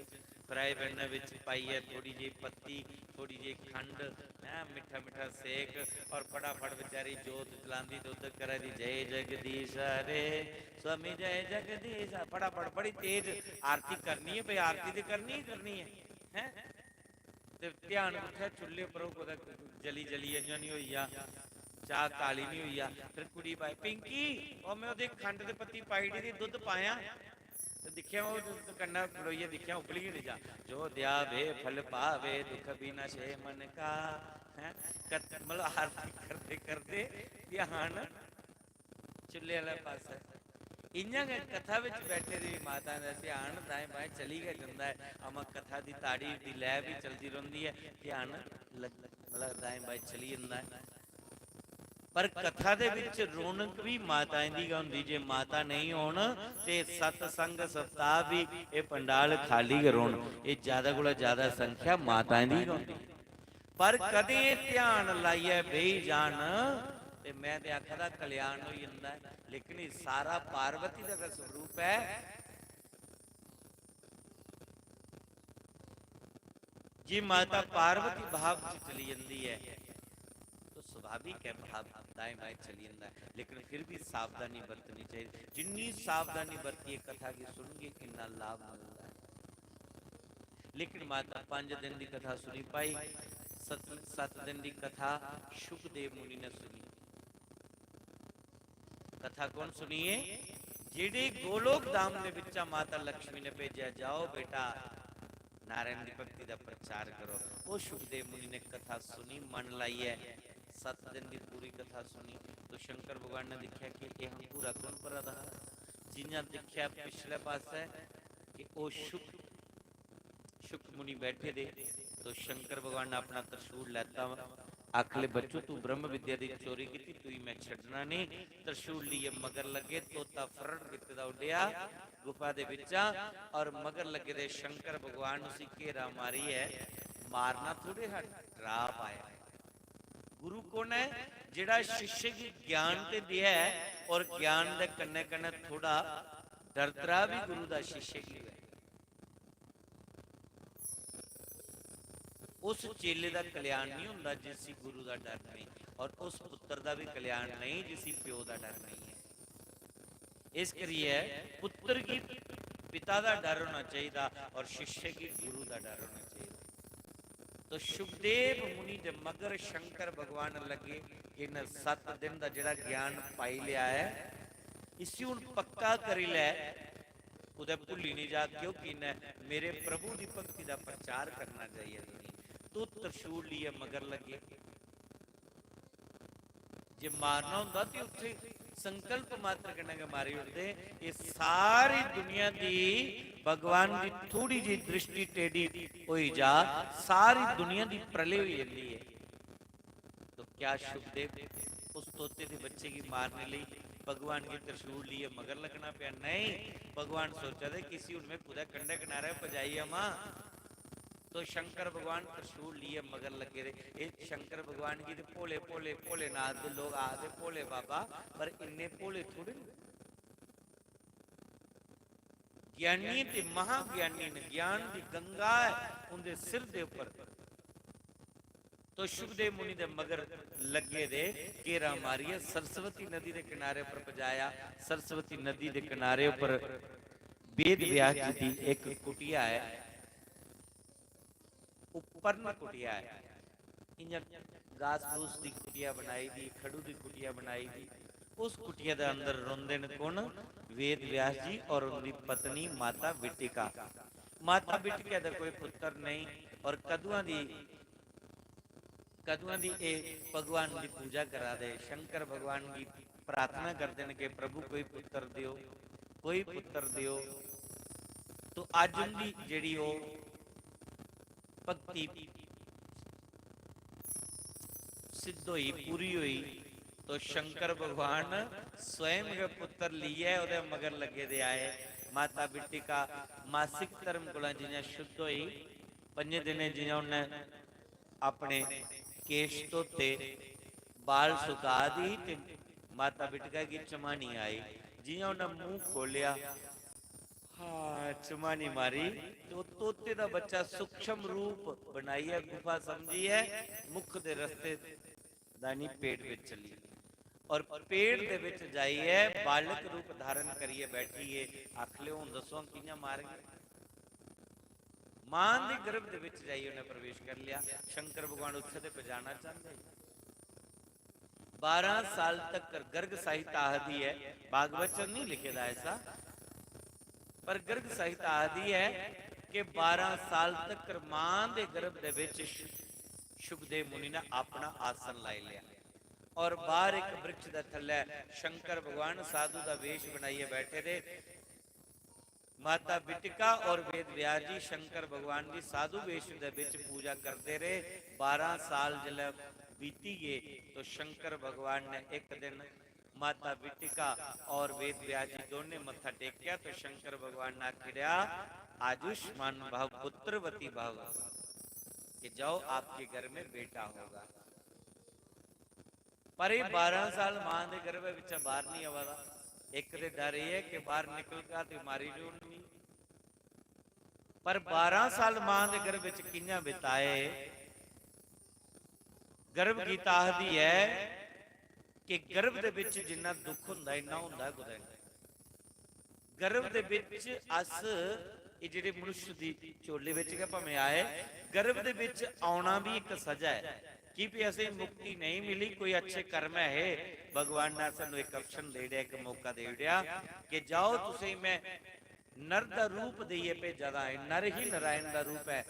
फ्राई पैन बिच पाइयै थोह्ड़ी जेही पत्ती, थोह्ड़ी जेही खंड, हैं, मिट्ठा मिट्ठा सेक, और फटाफट बेचारी जोत जलांदी, दुद्ध करै दी, "जय जगदीश हरे, स्वामी जय जगदीश।" फटाफट बड़ी तेज आरती करनी ऐ, भाई, आरती ते करनी गै करनी ऐ, हैं? ते ध्यान कुत्थै? चु'ल्ले पर ओह् कुतै जली जलियै इ'यां निं होई जा, चाह् काली निं होई जा। फिर कुड़ी पाए, "पिंकी, ओह् में ओह्दे खंड ते पत्ती पाई ओड़ी दी, दुद्ध पायां?" ते दिक्खेआ, ओह् कन्नै खड़ोइयै दिक्खेआ, उब्बली गै निं जा। "जो द्यावे फल पावे, दुख बिनसे मन का।" हैं? कत-, मतलब, आरती करदे करदे ध्यान चु'ल्ले आह्ले पासै। इ'यां गै कथा बिच बैठे दे बी माता दा ध्यान दाएं बाएं चली गै जंदा ऐ। अमा कथा दी ताड़ी दी लय बी चलदी रौंह्दी ऐ, ध्यान लग-, मतलब, दाएं बाएं चली जंदा ऐ। पर कथा दे बिच रौनक बी माताएं दी गै होंदी। जे माता नेईं होन ते सतसंग सप्ताह बी, एह् पंडाल खाली गै रौह्न। एह् ज्यादा कोला ज्यादा संख्या माताएं दी गै होंदी। पर कदें एह् ध्यान लाइयै बेही जान ते मैं ते आखा दा कल्याण होई जंदा ऐ। लेकिन एह् सारा पार्वती दा गै स्वरूप ऐ। जे माता पार्वती भाव च चली जंदी ऐ, तो स्वाभाविक ऐ, भाव दाएं बाएं चली जंदा ऐ। लेकिन फिर भी सावधानी बरतनी चाहिदी। जिन्नी सावधानी बरतियै कथा गी सुनगे, इन्ना लाभ मिलदा ऐ। लेकिन माता पंज दिन दी कथा सुनी पाई, सत, सत दिन दी कथा शुकदेव मुनि ने सुनी। कथा कौन सुनिए? जेह्ड़े गोलोक धाम दे बिच्चा माता लक्ष्मी ने भेजेआ, "जाओ बेटा, नारायण दी भक्ति दा प्रचार करो।" ओह् शुकदेव मुनि ने कथा सुनी, मन लाइयै, सत्त दिन दी पूरी कथा सुनी। तो शंकर भगवान ने दिक्खेआ कि एह् हंकूरा कु'न भरा दा हा। जि'यां दिक्खेआ पिछले पासै कि ओह् शुक शुक मुनि बैठे दे, तो शंकर भगवान ने अपना त्रिशूल लैता। आखले, "बच्चो, तू ब्रह्म विद्या दी चोरी की, तुई मैं छड्डना नहीं।" त्रिशूल लिए मगर लगे, तोता फरड़ कीते दा उड्डेआ गुफा दे बिच्चा, और मगर लगे दे शंकर भगवान उसी घेरा मारियै मारना थोड़े हा, डरा पाया। गुरु कौन है? जेड़ा शिष्य गी ज्ञान ते देऐ और ज्ञान दे कन्नै कन्नै थोड़ा डर त्राह भी गुरु दा शिष्य गी होऐ। उस चेले दा कल्याण नहीं होंदा जिसी गुरु दा डर नहीं, और उस पुत्र दा भी कल्याण नहीं जिसी प्यो दा डर नहीं है। इस करियै पुत्र गी पिता दा डर होना चाहिदा और शिष्य गी गुरु दा डर होना चाहिदा। तो शुकदेव मुनि दे मगर शंकर भगवान लगे कि इन्हें सत्त दिन दा जेड़ा ज्ञान पाई लिया है, इसी हुन पक्का करी लै, कुतै भुल्ली नहीं जा, क्योंकि इन्हें मेरे प्रभु दी भक्ति दा प्रचार करना चाहिए। तो त्रिशूल लिए मगर लगे। जे मारना होंदा ते उत्थे संकल्प मात्र कन्नै गै मारी ओड़दे। एह् सारी दुनिया दी, भगवान दी थोड़ी जी दृष्टि टेढ़ी होई जा, सारी दुनिया दी प्रलय होई जंदी है। तो क्या शुकदेव उस तोते दे बच्चे गी मारने लेई भगवान गी त्रिशूल लिए मगर लगना पेआ? नहीं, भगवान सोचा दे, किसी हुन में कुतै कंढे कनारे पजाई आवां। तो शंकर भगवान त्रिशूल लिए मगर लगे दे। एह् शंकर भगवान गी ते भोले भोले, भोलेनाथ दे लोग आखदे भोले बाबा, पर इन्ने भोले थोड़े न। ज्ञानी ते महाज्ञानी न, ज्ञान दी गंगा है उंदे सिर दे उप्पर। तो शुकदेव मुनि दे मगर लगे दे, घेरा मारियै सरस्वती नदी दे किनारे पर पजाया। सरस्वती नदी दे किनारे उप्पर वेद व्यास जी दी एक कुटिया है, उपरन कुटिया है। इ'यां घास फूस दी कुटिया बनाई दी, खड़ू दी कुटिया बनाई दी। उस कुटिया दे अंदर रौंह्दे न कु'न? वेद व्यास जी और उंदी पत्नी माता बिटिका। माता बिटिका दा कोई पुत्र नहीं। और कदुआं दी, कदुआं दी एह् भगवान दी पूजा करा दे, शंकर भगवान गी प्रार्थना करदे न कि प्रभु कोई पुत्र देओ, कोई पुत्र देओ। तो अज्ज उंदी जेह्ड़ी ओह् भक्ति सिद्ध होई, पूरी होई, तो शंकर भगवान स्वयं गै पुत्र लेइयै ओह्दे मगर लग्गे दे आए। माता बिटिका मासिक धर्म कोला जि'यां शुद्ध होई, पंजें दिनें जि'यां उन्नै अपने केश धोते, बाल सुका दी ही ते माता बिटिका गी चमानी आई। जि'यां उन्नै मूंह खोलेआ, हा, चमानी मारी, ते ओह् तोते दा बच्चा सूक्ष्म रूप बनाइयै, गुफा समझियै, मुख दे रस्ते दा निं, पेट बिच चली। और पेट दे बिच जाइयै बालक रूप धारण करियै बैठी गे। आख ले, हुन दस्सो, हां, कि'यां मारगे? मां दे गर्भ दे बिच जाइयै उन्नै प्रवेश करी लेआ। शंकर भगवान उत्थै ते पजाना चांह्दे। बारां साल तक, गर्ग साहित्य आखदी ऐ, भागवत च नहीं लिखे दा ऐसा, पर गर्ग साहित्य आखदी ऐ कि बारां साल तक मां दे गर्भ दे विच शु-, शुकदेव मुनि ने अपना आसन लाई लिया और बाहर एक वृक्ष दे थल्ले शंकर भगवान साधु दा वेश बनाइयै बैठे दे। माता बिटिका और वेद व्यास जी शंकर भगवान दी साधु वेश दे विच पूजा करदे रहे। बारां साल जिसलै बीती गए तो शंकर भगवान ने एक दिन माता बिटिका और वेद व्यास जी दोनों मत्था टेकेआ तो शंकर भगवान ने आखिड़ेआ, "आयुष्मान भव पुत्रवती भव, कि जाओ, आपके घर में बेटा होगा।" पर एह् बारां साल मां दे गर्भ बिच्चा बाहर नहीं आवा दा। इक ते डर एह् ऐ कि बाहर निकलगा ते मारी बी ओड़नी। पर बारां साल मां दे गर्भ बिच कि'यां बिताए? गर्भ गीता आखदी ऐ कि गर्भ दे बिच जिन्ना दुख होंदा, इन्ना होंदा गै कुतै नहीं। गर्भ दे बिच अस, एह् जेह्ड़े मनुष्य दी झोले बिच गै भामें आए, गर्भ दे बिच औना बी इक सजा ऐ। की भी असें मुक्ति नहीं मिली, कोई अच्छे कर्म है, भगवान ने सानू एक option दे दिया, एक मौका दे दिया कि जाओ, तुसें मैं नर दा रूप देइयै भेजा दा ऐ, नर ही नारायण दा रूप ऐ।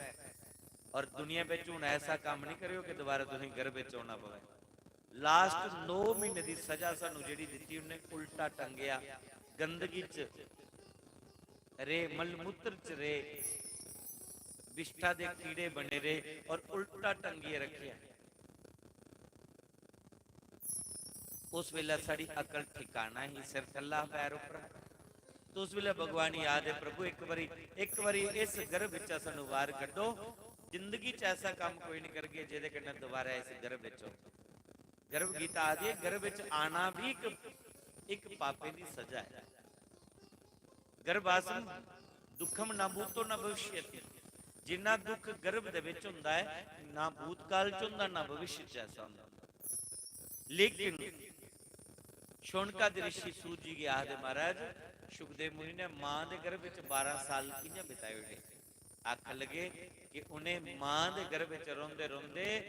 और दुनिया बिच हुन ऐसा काम नहीं करेओ कि दोबारा तुसें गर्भ बिच औना पवे। लास्ट नौ महीने दी सजा सानू जेह्ड़ी दित्ती, उन्हें उल्टा टंगेआ, गंदगी च रेह्, मलमूत्र च रेह्, विष्ठा दे कीड़े बने रेह् और उल्टा टंगियै रखेआ। उस वेले साढ़ी अकल ठिकाना ही, सिर थल्ला पैर उप्पर। तो उस वेले भगवान याद है, "प्रभु, एक बारी, एक बारी इस गर्भ विच सानू बाहर कड्डो, जिंदगी च ऐसा काम कोई नहीं करगे जेदे कन्नै दोबारा इस गर्भ विच हो।" गर्भ गीता आदि है, गर्भ विच आना भी एक, एक पापे दी सजा है। गर्भासम दुखम न भूतो न भविष्यति। जिन्ना दुख गर्भ दे विच हुंदा है, ना भूतकाल च हुंदा, ना भविष्य च ऐसा हुंदा। लेकिन शौनकादि ऋषि सूत जी गी आखदे, "महाराज, सुखदेव मुनि ने मां दे गर्भ विच बारां साल कि'यां बिताए होने?" आखन लगे कि उन्हें मां दे गर्भ विच रोंदे रोंदे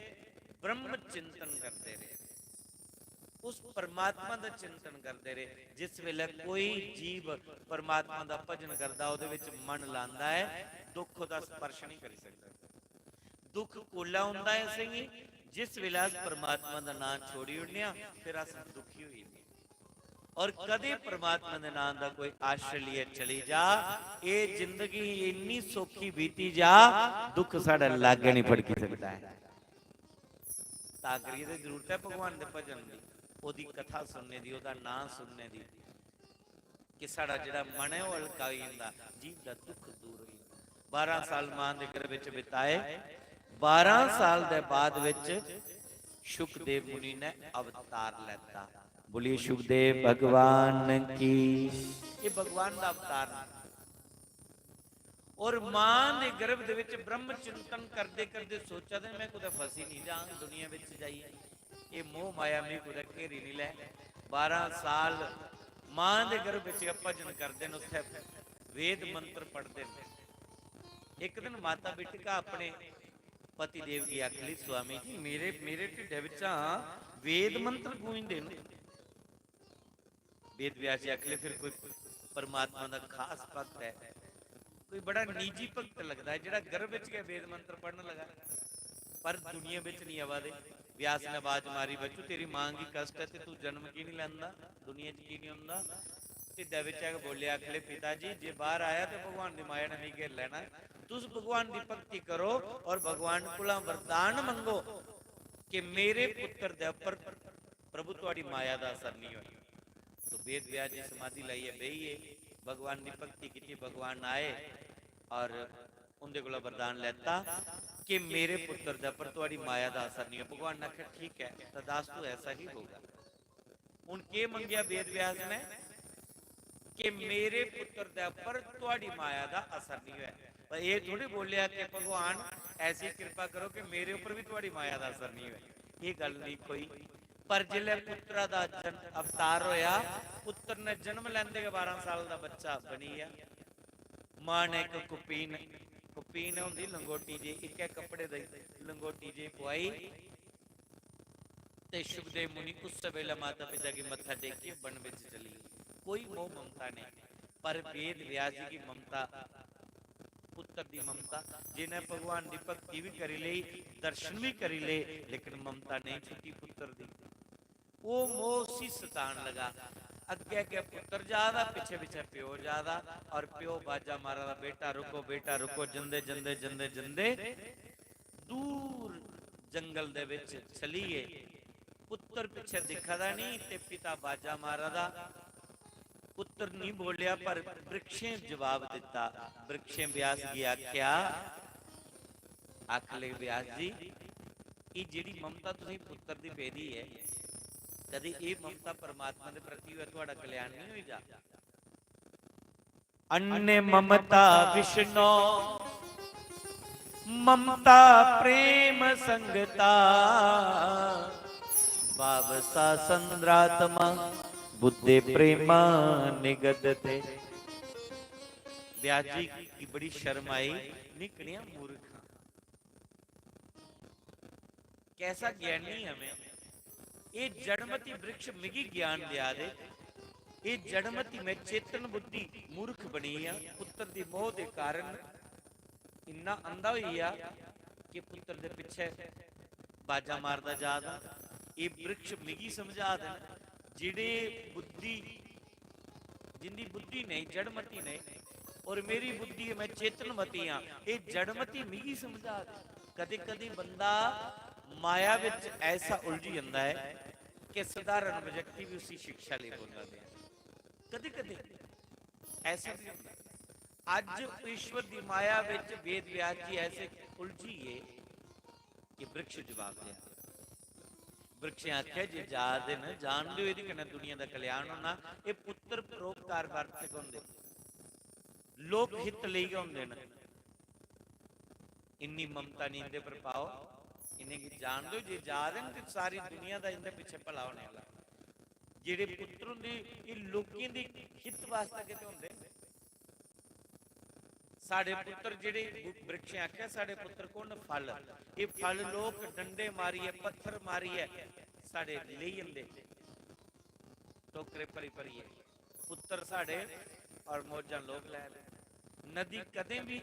ब्रह्म चिंतन करते रहे, उस परमात्मा दा चिंतन करते रहे। जिस वेले कोई जीव परमात्मा दा भजन करदा, ओदे विच मन लांदा है, दुख ओदा स्पर्श नहीं करी सकदा। दुख कोला हुंदा है असेंगी, जिस वेले अस परमात्मा दा नां छोड़ी ओड़ने आं, फिर अस दुखी होई जन्ने। और कदे परमात्मा दे नां दा कोई आश्रय लिए चली जा, ये जिंदगी इन्नी सौखी बीती जा, दुख साढ़ा लागै नहीं फड़की सकदा है। तां करियै ते जरूरत है भगवान दे भजन दी, ओदी कथा सुनने दी, ओदा नां सुनने दी, कि साढ़ा जेह्ड़ा मन है, ओह् हल्का होई जंदा, जीव दा दुख दूर होई जंदा। बारां साल मां दे गर्भ विच बिताए, बारां साल दे बाद विच शुकदेव मुनि ने अवतार लैता। बोलिए शुकदेव भगवान की। ये भगवान दा अवतार। और मां दे गर्भ दे विच ब्रह्म चिंतन करदे करदे सोचा दे, "मैं कुतै फसी नहीं जांग दुनिया विच जाइयै, ये मोह माया मी कुतै घेरी नहीं लै।" बारां साल मां दे गर्भ विच गै भजन करदे न, उत्थै वेद मंत्र पढ़दे न। एक दिन माता बिटिका अपने पति देव गी आखली, "स्वामी जी, मेरे, मेरे ढिड्डै बिच्चा वेद मंत्र गूंजदे न।" वेद व्यास जी आखले, "फिर कोई परमात्मा दा खास भक्त है, कोई बड़ा निजी भक्त लगदा है, जेह्ड़ा गर्भ विच गै वेद मंत्र पढ़न लगा।" पर दुनिया विच नहीं आवा दे। व्यास ने आवाज मारी, "बच्चू, तेरी मां गी कष्ट है ते तू जन्म की नहीं लैंदा, दुनिया च की नहीं आंदा?" ढिड्डा विच गै बोले, आखले, "पिता जी, जे बाहर आया ते भगवान दी माया ने मिगी घेर लैना। तुस भगवान दी भक्ति करो और भगवान कोला वरदान मंगो कि मेरे पुत्र दे उपर प्रभु, तुहाड़ी माया दा असर नहीं होया।" तो वेद व्यास जी समाधि लाइयै बेही गे, भगवान दी भक्ति कीती, भगवान आए और उंदे कोला वरदान लैता कि मेरे पुत्र दे उपर तुहाड़ी माया दा असर नहीं होया। भगवान ने आखेआ, "ठीक है, तदास्तु ऐसा ही होगा।" हुन केह् मंगेआ वेद व्यास ने कि मेरे पुत्र दे उपर तुहाड़ी माया दा असर नहीं होया। पर एह् थोड़ी बोलेआ कि भगवान ऐसी कृपा करो कि मेरे उपर भी तुहाड़ी माया दा असर नहीं होया। एह् गल्ल नहीं कोई। पर जिसलै पुत्तरा दा जन-, अवतार होया, पुत्तर ने जन्म लैंदे गै बारां साल दा बच्चा बनी गेआ। मां ने इक कुपीन, कुपीन होंदी लंगोटी जी, इक्कै कपड़े दी लंगोटी जी पुआई ते शुकदेव मुनि उस वेले माता पिता गी मत्था टेकियै वन बिच चली गे। कोई मोह ममता नहीं, पर वेद व्यास जी की ममता, पुत्र दी ममता, जिन्हें भगवान दी भक्ति भी करी लेई, दर्शन भी करी ले, लेकिन ममता नहीं छुट्टी पुत्र दी। वो मोह उसी सतान लगा। अग्गे अग्गे पुत्र जा दा, पिछे पिछे प्यो जा दा, और प्यो बाजा मारा दा, "बेटा रुको, बेटा रुको।" जंदे जंदे जंदे जंदे दूर जंगल दे विच चली गे। पुत्र पिछे दिखा दा नहीं ते पिता बाजा मारा दा। पुत्र नहीं बोलिया, पर वृक्षें जवाब दिता। वृक्षें व्यास गी आख्या, आखले, "व्यास जी, ये जेड़ी ममता तुसें पुत्र दी पेदी है, कदे ये ममता परमात्मा दे प्रति होए, थुआड़ा कल्याण नहीं होई जा?" अन्य ममता विष्णो, ममता प्रेम संगता, भावसा संद्रात्मा, बुद्धे प्रेमा निगदते। व्यास जी की बड़ी शर्म आई, "मैं कनेहा मूर्ख हां, कैसा ज्ञानी हां मैं, ये जड़मती वृक्ष मिगी ज्ञान दिया दे, ये जड़मती मैं चेतन बुद्धि मूर्ख बनी हां, पुत्र दी मोह दे कारण इन्ना अंधा होई गेआ कि पुत्र दे पिच्छे बाजा मारदा जा दा, ये वृक्ष मिगी समझा देन, जेड़े बुद्धि, जिंदी बुद्धि नहीं, जड़मती नहीं, और मेरी बुद्धि है, मैं चेतनमती हाँ, ये जड़मती मिगी समझा दे। कदे कदे बंदा माया विच ऐसा उलझ जाता है कि साधारण व्यक्ति भी उसकी शिक्षा ले बोलता है। कदे कदे ऐसा भी होता है। अज ईश्वर की माया विच वेद व्यास जी ऐसे उलझी है कि वृक्ष जवाब दिया। वृक्ष आख्या, "जे जा दे न, जान दो, एदे कन्नै दुनिया दा कल्याण होना।" ये पुत्र परोपकार बार्थक होंदे, लोक हित लेई गै होंदे न। इन्नी ममता नहीं इंदे पर पाओ, इन्हें गी जान दो। जे जा दे न ते सारी दुनिया दा इंदे पिछे भला होने वाला। जेड़े पुत्र होंदे, ये लोकें दे हित वास्तै गै ते होंदे न। साढ़े पुत्र जेड़े वृक्ष आख्या, साढ़े पुत्र कौन? फल। ये फल लोक डंडे मारियै, पत्थर मारियै साढ़े लेई जंदे, टोकरे भरी भरियै। पुत्र साढ़े और मौजां लोक लै दे। नदी कदें भी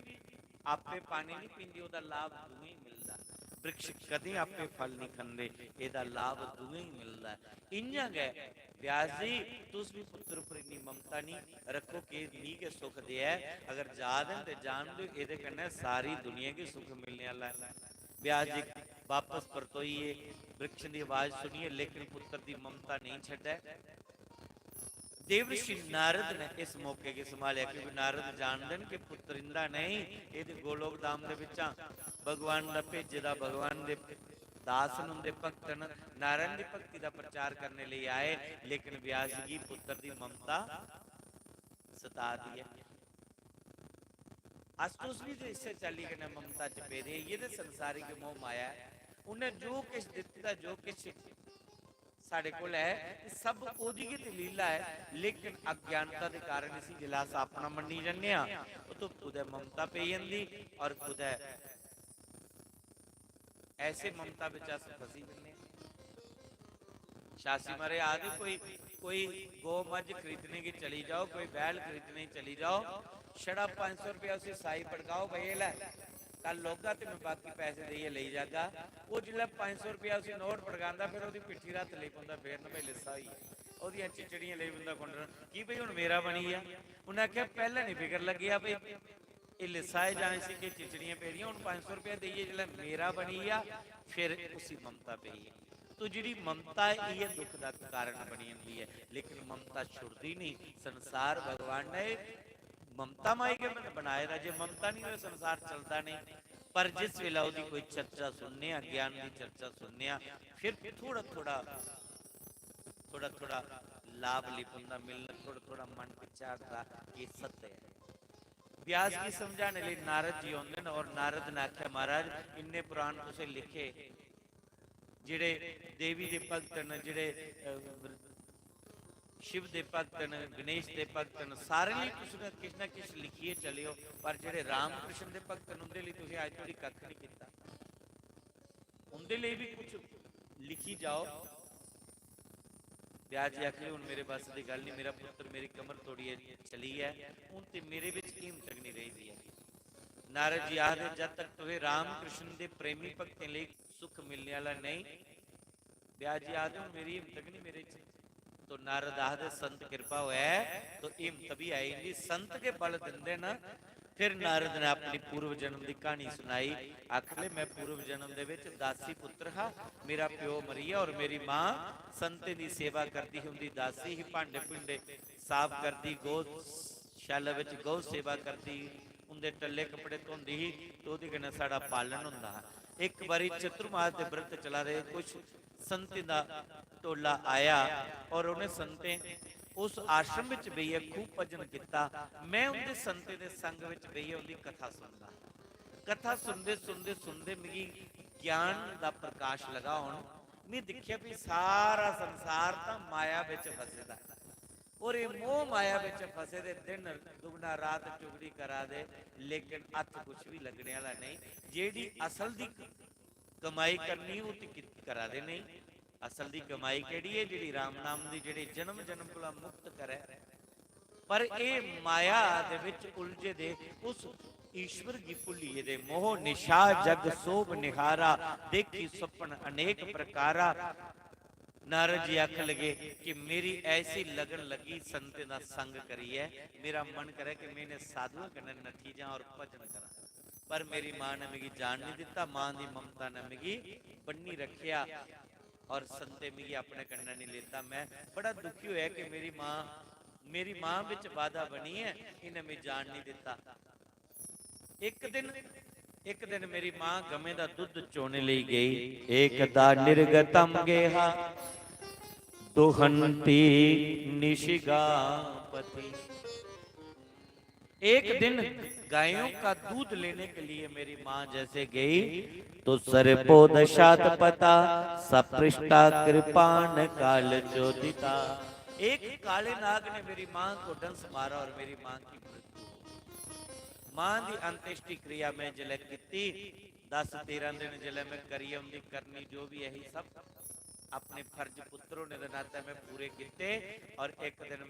आपे पानी नहीं पींदी, ओदा लाभ दुएं ही मिलदा। वृक्ष कदें आपे फल नहीं खंदे, एदा लाभ दुएं ही मिलदा। इ'यां गै व्यास जी, तुस भी पुत्र उप्पर इन्नी ममता नहीं रखो कि मी गै सुख देऐ। अगर जा दे न ते जान दो, एदे कन्नै सारी दुनिया गी सुख मिलने आह्ला ऐ। व्यास जी बापस परतोइयै वृक्ष दी आवाज सुनियै, लेकिन पुत्र दी ममता नहीं छड्डै। देवर्षि नारद ने इस मौके गी संभालेआ, क्योंकि नारद जानदे न कि पुत्र इंदा नहीं, एह् ते गोलोक धाम दे बिच्चा भगवान दा भेजे दा, भगवान दे दास न, उंदे भक्त न, नारायण दी भक्ति दा प्रचार करने लेई आए, लेकिन व्यास जी गी पुत्र दी ममता सता दी ऐ। अस तुस भी ते इस्सै चाल्ली कन्नै ममता च पेदे, इ'यै ते संसारिक मोह माया ऐ। उन्नै जो किश दित्ते दा, जो किश साढ़े कोल ऐ, एह् सब ओह्दी गै ते लीला ऐ, लेकिन अज्ञानता दे कारण इसी जिसलै अस अपना मन्नी जन्ने आं, ओह् तो कुतै ममता पेई जंदी और कुतै ऐसे ममता बिच अस फसी जन्ने आं। शास्त्री महाराज आखदे, कोई, कोई गौ मज्झ खरीदने गी चली जाओ, कोई बैल खरीदने गी चली जाओ, छड़ा पंज सौ रपेआ उसी साई पड़काओ, भई एह् लै, कल लौगा ते मैं बाकी पैसे देइयै लेई जागा। ओह् जिसलै पंज सौ रपेआ उसी नोट पड़कांदा, फिर ओह्दी पिट्ठी पर हत्थ लेई पौंदा, फिर न भई लिस्सा होई गेआ। ओह्दियां चिचड़ियां लेई पौंदा खुंडन, की भई हुन मेरा बनी गेआ। उन्नै आखेआ, पैह्लें निं फिकर लग्गेआ भई एह् लिस्सा ऐ जां इसी किश चिचड़ियां पेदियां, हुन पंज सौ रपेआ देइयै जिसलै मेरा बनी गेआ, फिर उसी ममता पेई गेई। तो जेह्ड़ी ममता ऐ, इ'यै दुख दा कारण बनी जंदी ऐ, लेकिन ममता छुड़दी निं। संसार भगवान ने ममता माई गै बन-, बनाए दा, जे ममता निं होए, संसार चलदा नेईं। पर जिस बेल्लै ओह्दी कोई चर्चा सुनने आं, ज्ञान दी चर्चा सुनने आं, फिर थोड़ा थोड़ा, थोड़ा थोड़ा लाभ लेई पौंदा, मिलना, थोड़ा थोड़ा मन पिच्छे हटदा, एह् सत्य ऐ। व्यास गी समझाने लेई नारद जी औंदे न और नारद ने आखेआ, "महाराज, इन्ने पुराण तुसें लिखे, जेह्ड़े देवी दे भक्त न, जेह्ड़े, अ, शिव दे भक्त न, गणेश दे भक्त न, सारें लेई तुस किश ना किश लिखियै चले ओ, पर जेह्ड़े राम कृष्ण दे भक्त न, उं'दे लेई तुसें अज्ज धोड़ी कक्ख निं कीता। उं'दे लेई बी कुछ लिखी जाओ।" व्यास जी आखदे, "हुन मेरे बस दी गल्ल निं, मेरा पुत्तर मेरी कमर तोड़ियै चली गेआ, हुन ते मेरे बिच हिम्मत गै निं रेही दी ऐ।" नारद जी आखदे, "जद तक तुसें राम कृष्ण दे प्रेमी भक्तें लेई सुख मिलने आह्ला नेईं।" व्यास जी आखदे, "हुन मेरी हिम्मत गै निं मेरे च।" तो नारद आखदे, "संत किरपा होऐ तो हिम्मत बी आई जंदी, संत गै बल दिंदे न।" फिर नारद ने अपनी पूर्व जन्म दी कहानी सुनाई। आखदे, "मैं पूर्व जन्म दे विच दासी पुत्र हा, मेरा प्यो मरी गेआ और मेरी मां संतें दी सेवा करदी ही, उंदी दासी ही, भांडे भुंडे साफ करदी, गौ शाला विच गौ सेवा करदी ही, उंदे टल्ले कपड़े धोंदी ही, तो ओह्दे कन्नै साढ़ा पालन होंदा हा। इक बारी चतुर्मास दे व्रत चला दे, कुछ संतें दा टोला आया और उ'नें संतें उस आश्रम विच बेहियै खूब भजन कीता। मैं उंदे संतें दे संग विच बेहियै उंदी कथा सुनदा हा। कथा सुनदे, सुनदे, सुनदे मिगी ज्ञान दा प्रकाश लगा होन। मैं दिक्खेआ भी सारा संसार तां माया विच फसे दा ऐ और एह् मोह माया विच फसे दे, दिन दुगना रात चुगड़ी करा दे, लेकिन हत्थ कुछ भी लगने आह्ला नेईं। जेह्ड़ी असल दी कमाई करनी, ओह् ते कि-, करा दे नेईं। असल दी कमाई केह्ड़ी ऐ? जेह्ड़ी राम नाम दी, जेह्ड़ी जन्म जन्म कोला मुक्त करै।" पर एह् माया दे विच उलझे दे उस ईश्वर गी भुल्ली गेदे। "मोह निशा जग सोभ निहारा, देखी सुपन अनेक प्रकारा।" नारद जी आखन लगे कि मेरी ऐसी लगन लगी संतें दा संग करियै, मेरा मन करे कि मैं इ'नें साधुएं कन्नै नट्ठी जां और भजन करां, पर मेरी मां ने मिगी जान नहीं दिता। मां दी ममता ने मिगी बन्नी रखेआ और संतें मिगी अपने कन्नै नहीं लेता। मैं बड़ा दुखी होया कि मेरी मां, मेरी मां बिच बाधा बनी है, इन्हें मिगी जान नहीं दिता। एक दिन, एक दिन मेरी मां गवें दा दुद्ध चोने लेई गई। एकदा निर्गतम गेहा दुहंती निशिगापति। एक दिन गायों का दूध लेने के लिए मेरी मां जैसे गई, तो सर्पोदशात पता सपृष्टा कृपाण काल चोदिता। एक काले नाग ने मेरी मां को डंस मारा और मेरी मां की मृत्यु हो गई। मां दी अंत्येष्टि क्रिया मैं जिसलै कीती, दस तेरह दिन जिसलै मैं करियै उंदी करनी जो भी ऐ ही सब अपने फर्ज पुत्र होने दे नाते मैं पूरे कीते। और एक दिन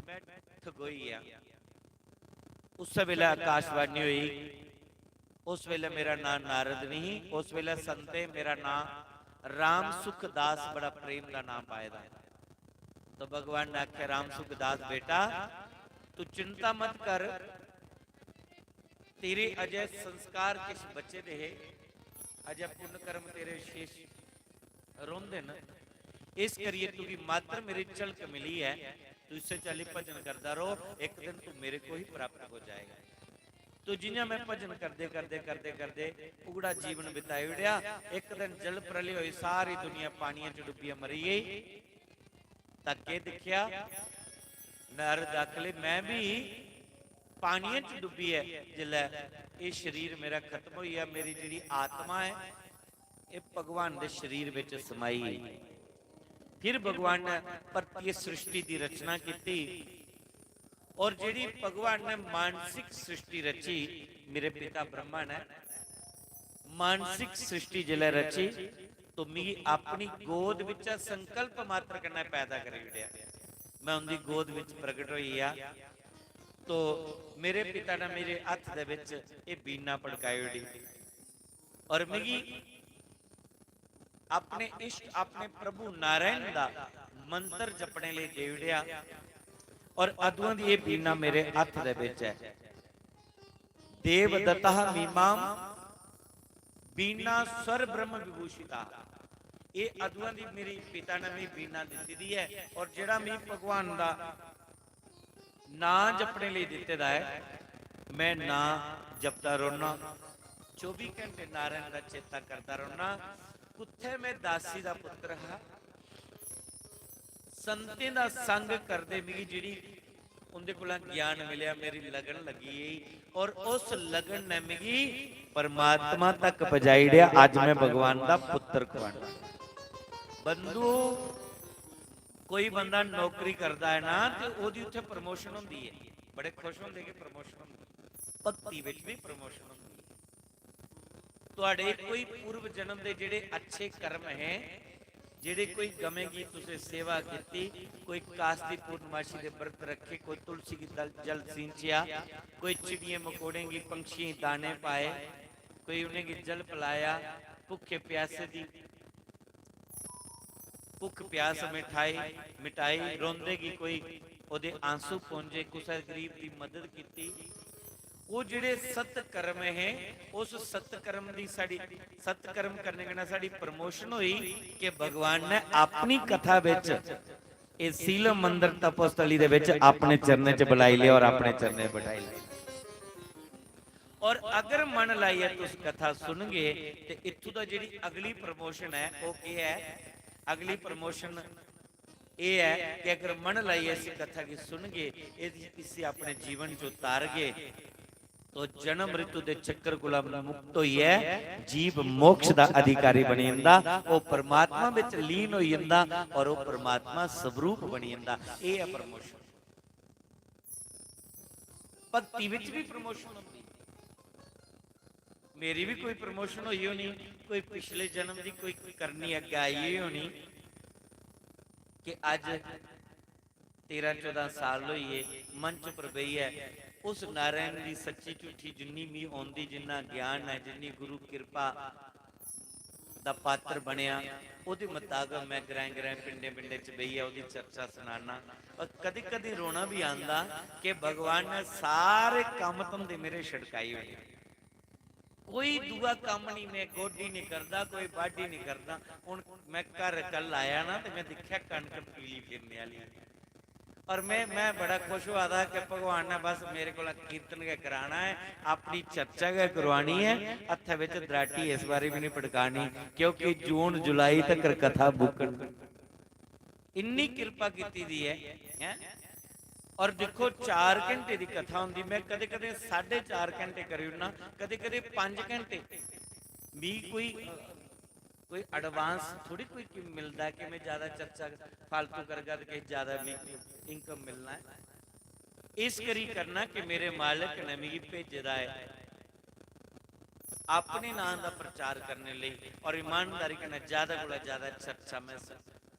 मैं ठगोई गया। उस वेले आकाशवाणी हुई, उस वेले मेरा नाम नारद नहीं, उस वेले संते मेरा नाम राम सुखदास, बड़ा प्रेम का नाम पाए दा। तो भगवान ने आख्या, "राम सुखदास बेटा, तू चिंता मत कर, तेरे अजय संस्कार किश बचे दे हे, अजय पुण्य कर्म तेरे शेष रौंह्दे न, इस करियै तुगी मात्र मेरी झलक मिली ऐ। तू इस्सै चाल्ली भजन करदा रौह्, इक दिन तू मेरे को ही प्राप्त हो जाएगा।" तो जि'यां मैं भजन करदे, करदे, करदे, करदे उगड़ा जीवन बिताई ओड़ेआ। इक दिन जल प्रलय होई, सारी दुनिया पानियै च डुब्बियै मरी गेई। तां केह् दिक्खेआ? नारद आखले, "मैं बी पानियै च डुब्बियै जिसलै एह् शरीर मेरा खत्म होई गेआ, मेरी जेह्ड़ी आत्मा ऐ, एह् भगवान दे शरीर बिच समाई गेई।" फिर भगवान ने परतियै सृष्टि दी रचना कीती। और जेह्ड़ी भगवान ने मानसिक सृष्टि रची, मेरे पिता ब्रह्मा ने मानसिक सृष्टि जिसलै रची, तो मिगी अपनी गोद बिच्चा संकल्प मात्र कन्नै पैदा करी ओड़ेआ। मैं उंदी गोद बिच प्रगट होई गेआ। तो मेरे पिता ने मेरे हत्थ दे बिच एह् बीणा पड़काई ओड़ी और मिगी अपने इष्ट, अपने प्रभु नारायण दा मंत्र जपने लेई देई ओड़ेआ। और अदुआं दी एह् बीणा मेरे हत्थ दे बिच ऐ। देवदत्तः मीमां बीणा स्वर ब्रह्म विभूषिता। एह् अदुआं दी मेरे पिता ने मिगी बीणा दित्ती दी ऐ। और जेह्ड़ा मिगी भगवान दा नां जपने लेई दित्ते दा ऐ, मैं नां जपदा रौह्ना, चौबी घैंटे नारायण दा चेता करदा रौह्ना। कुत्थै मैं दासी दा पुत्र हा, संतें दा संग करदे मिगी जेह्ड़ी उंदे कोला ज्ञान मिलेआ, मेरी लगन लगी गेई और उस लगन ने मिगी परमात्मा तक पजाई ओड़ेआ। अज्ज मैं भगवान दा पुत्र कुआना। बंधु, कोई बंदा नौकरी करदा है ना, ते ओह्दी उत्थै प्रमोशन होंदी है, बड़े खुश होंदे कि प्रमोशन होंदी, भक्ति बिच भी प्रमोशन होंदी है। ਤੁਹਾਡੇ ਕੋਈ पूर्व जन्म दे जेह्ड़े अच्छे कर्म हैं, जेह्ड़े कोई गवें गी तुसें सेवा कीती, कोई कास दी पूर्णमाशी दे व्रत रखे, कोई तुलसी गी दल-, जल सींचेआ, कोई चिड़ियें मकोड़ें गी, पंछियें गी दाने पाए, कोई उ'नेंगी जल पलाया, भुक्खे प्यासे दी भुख प्यास मिठाई, मिटाई, रोंदे गी कोई ओह्दे आंसू पौंजे, कुसै गरीब दी मदद कीती। ओह् जेह्ड़े सत्कर्म हे, उस सत्कर्म दी साढ़ी, सत्कर्म करने कन्नै साढ़ी प्रमोशन होई कि भगवान ने अपनी कथा बिच एह् सीलम मंदर तपोस्थली दे बिच अपने चरणें च बुलाई लेआ और अपने चरणें च बठाई लेआ। और अगर मन लाइयै तुस कथा सुनगे ते इत्थूं दा जेह्ड़ी अगली प्रमोशन ऐ, ओह् केह् ऐ? अगली प्रमोशन एह् ऐ कि अगर मन लाइयै इस कथा गी सुनगे, इस, इसी अपने जीवन च उतारगे, तो जन्म मृत्यु दे चक्कर कोला मुक्त होइयै जीव मोक्ष दा अधिकारी बनी जंदा, ओह् परमात्मा बिच लीन होई जंदा और ओह् परमात्मा स्वरूप बनी जंदा। एह् ऐ प्रमोशन। भक्ति बिच भी प्रमोशन होंदी। मेरी भी कोई प्रमोशन होई होनी, कोई पिछले जन्म दी कोई करनी अग्गें आई होई होनी कि अज्ज तेरां चौदां साल होई गे मंच पर बेहियै उस नारायण दी सच्ची झूठी जिन्नी मी औंदी, जिन्ना ज्ञान ऐ, जिन्नी गुरु किरपा दा पात्र बनेआ, ओह्दे मताबक मैं ग्राएं ग्राएं, पिंडें पिंडें च बेहियै ओह्दी चर्चा सनाना। और कदें कदें रोना भी आंदा कि भगवान ने सारे कम्म धंधे मेरे छड़काई ओड़े। कोई दूआ कम्म नहीं, मैं गोड्डी नहीं करदा, कोई बाड्डी नहीं करदा। हुन मैं घर कल आया ना ते मैं दिक्खेआ कनक पीली फिरने आह्ली। और मैं, मैं बड़ा खुश होआ दा कि भगवान ने बस मेरे कोला कीर्तन गै कराना ऐ, अपनी चर्चा गै करवानी ऐ, हत्थै बिच दराटी इस बारी भी नहीं पटकानी, क्योंकि जून जुलाई तकर कथा मुक्कन। इन्नी किरपा कीती दी ऐ, हैं? और दिक्खो, चार घंटे दी कथा होंदी, मैं कदे-कदे साढ़े चार घंटे करी ओड़ना, कदे-कदे पंज घंटे। मी कोई, कोई advance थोड़ी कोई कि मिलदा कि मैं ज्यादा चर्चा फालतू करगा ते किश ज्यादा मी income मिलना ऐ। इस करी करना कि मेरे मालक ने मिगी भेजे दा ऐ। अपने नां दा प्रचार करने लेई और ईमानदारी कन्नै ज्यादा कोला ज्यादा चर्चा मैं स-,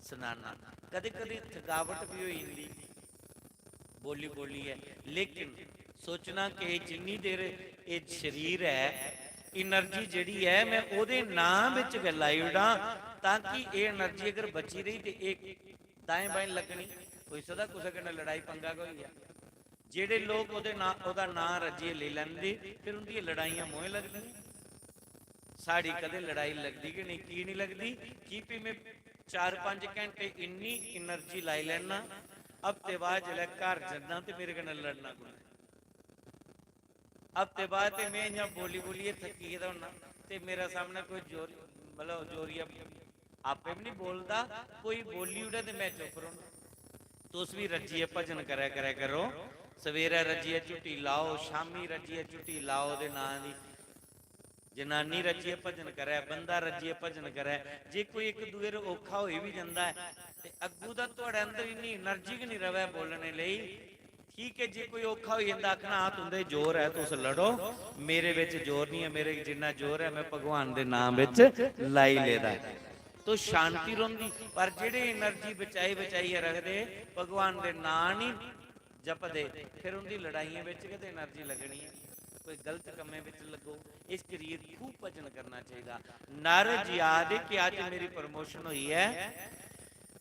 सनाना। कदे-कदे थकावट भी होई जंदी बोली बोलियै, लेकिन सोचना कि जिन्नी देर एह् शरीर ऐ, energy जेह्ड़ी ऐ, मैं ओह्दे नां बिच गै लाई ओड़ां, ताकि एह् energy अगर बची रेही ते एह् दाएं बाएं लग्गनी। होई सकदा कुसै कन्नै लड़ाई पंगा गै होई जा। जेह्ड़े लोक ओह्दे नां, ओह्दा नां रज्जियै लेई लैंदे, फिर उंदियां लड़ाइयां मोएं लगदियां। साढ़ी कदें लड़ाई लगदी गै नेईं। की निं लगदी? की भी में चार पंज घैंटे इन्नी energy लाई लैन्ना, हफ्ते बाद जिसलै घर जन्ना ते मेरे कन्नै लड़ना कु'न्नै? हफ्ते बाद ते में इ'यां बोली बोलियै थक्की गेदा होन्ना ते मेरे सामनै कोई जोर, मतलब जोरिया आपे भी नहीं बोलदा, कोई बोली उड़े ते मैं चुप रौह्ना। तुस भी रज्जियै भजन करै, करै करो। सवेरै रज्जियै झुट्टी लाओ, शामी रज्जियै झुट्टी लाओ, ओह्दे नां दी जनानी रज्जियै भजन करै, बंदा रज्जियै भजन करै। जे कोई इक दूए दा औखा होई बी जंदा ऐ ते अग्गू दा थुआढ़े अंदर इन्नी energy गै नहीं रवै बोलने लेई, ठीक है, जे कोई औखा होई जंदा, आखना, "हां, तुं'दे जोर ऐ, तुस लड़ो, मेरे बिच जोर नहीं है, मेरे जिन्ना जोर ऐ, मैं भगवान दे नाम बिच लाई लेदा ऐ।" तो शांति रौंह्दी। पर जेह्ड़े energy बचाई बचाइयै रखदे, भगवान दे नां नहीं जपदे, फिर उं'दी लड़ाइयें बिच गै ते energy लग्गनी ऐ। कोई गलत कम्में बिच लग्गो, इस करियै खूब भजन करना चाहिदा। नारद जी आखदे कि अज्ज मेरी promotion होई ऐ,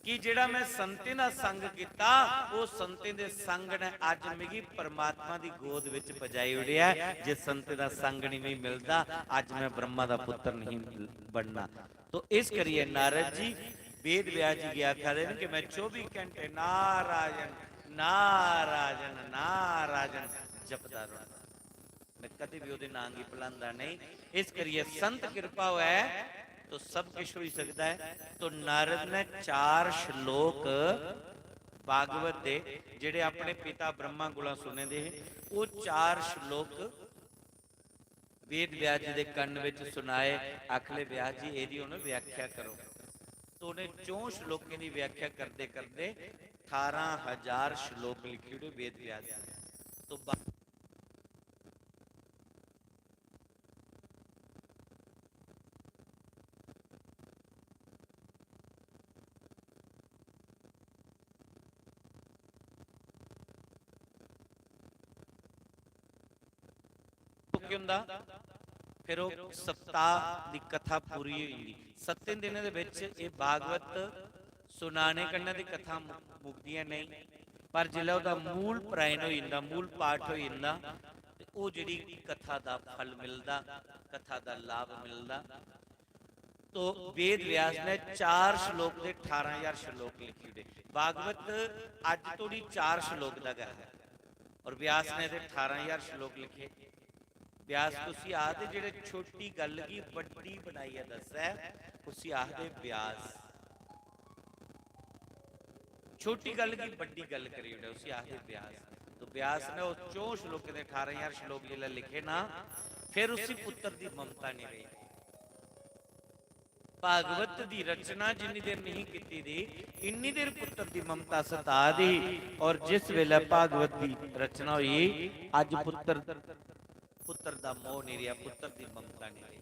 कि जेह्ड़ा मैं संतें दा संग कीता, ओह् संतें दे संग ने अज्ज मिगी परमात्मा दी गोद विच पजाई ओड़ेआ। जे संतें दा संग नहीं मिगी मिलदा, अज्ज मैं ब्रह्मा दा पुत्र नहीं बनना। तो इस करियै नारद जी वेद व्यास जी गी आखा दे न कि मैं चौबी घंटे नारायण, नारायण, नारायण जपदा रौह्ना। मैं कदे भी ओह्दे नां गी भुलांदा नहीं। इस करियै संत किरपा होऐ तो सब किश होई सकदा ऐ। तो नारद ने चार श्लोक भागवत दे जेह्ड़े अपने पिता ब्रह्मा कोला सुने दे हे, ओह् चार श्लोक वेद व्यास जी दे कन्न विच सुनाए। आखले, "व्यास जी, एह्दी हुन व्याख्या करो।" तो उ'नें चौं श्लोकें दी व्याख्या करदे करदे ठारां हजार श्लोक लिखी ओड़े वेद व्यास जी ने। तो बा- केह् होंदा? फिर ओह् सप्ताह दी कथा पूरी होई जंदी। सत्तें दिनें दे बिच एह् भागवत सुनाने कन्नै ते कथा मु-, मुकदियां नेईं, पर जिसलै ओह्दा मूल प्रायण होई जंदा, मूल पाठ होई जंदा, ते ओह् जेह्ड़ी कथा दा फल मिलदा, कथा दा लाभ मिलदा। तो वेद व्यास ने चार श्लोक दे ठारां हजार श्लोक लिखी ओड़े। भागवत अज्ज तोड़ी चार श्लोक दा गै है, और व्यास ने ते ठारां हजार श्लोक लिखे। व्यास उसी आखदे जेह्ड़े छोटी गल्ल गी बड्डी बनाइयै दस्सै, उसी आखदे व्यास। छोटी गल्ल गी बड्डी गल्ल करी ओड़े, उसी आखदे व्यास। तो व्यास ने उस चौं श्लोकें दे ठारां ज्हार श्लोक जिसलै लिखे ना, फिर उसी पुत्र दी ममता नहीं रही। भागवत दी रचना जिन्नी देर नहीं कीती दी, इन्नी देर पुत्र दी ममता सता दी। और जिस वेले भागवत दी रचना हुई, अज पुत्र, पुत्र दा मोह नहीं रहा, पुत्र दी ममता नहीं रही।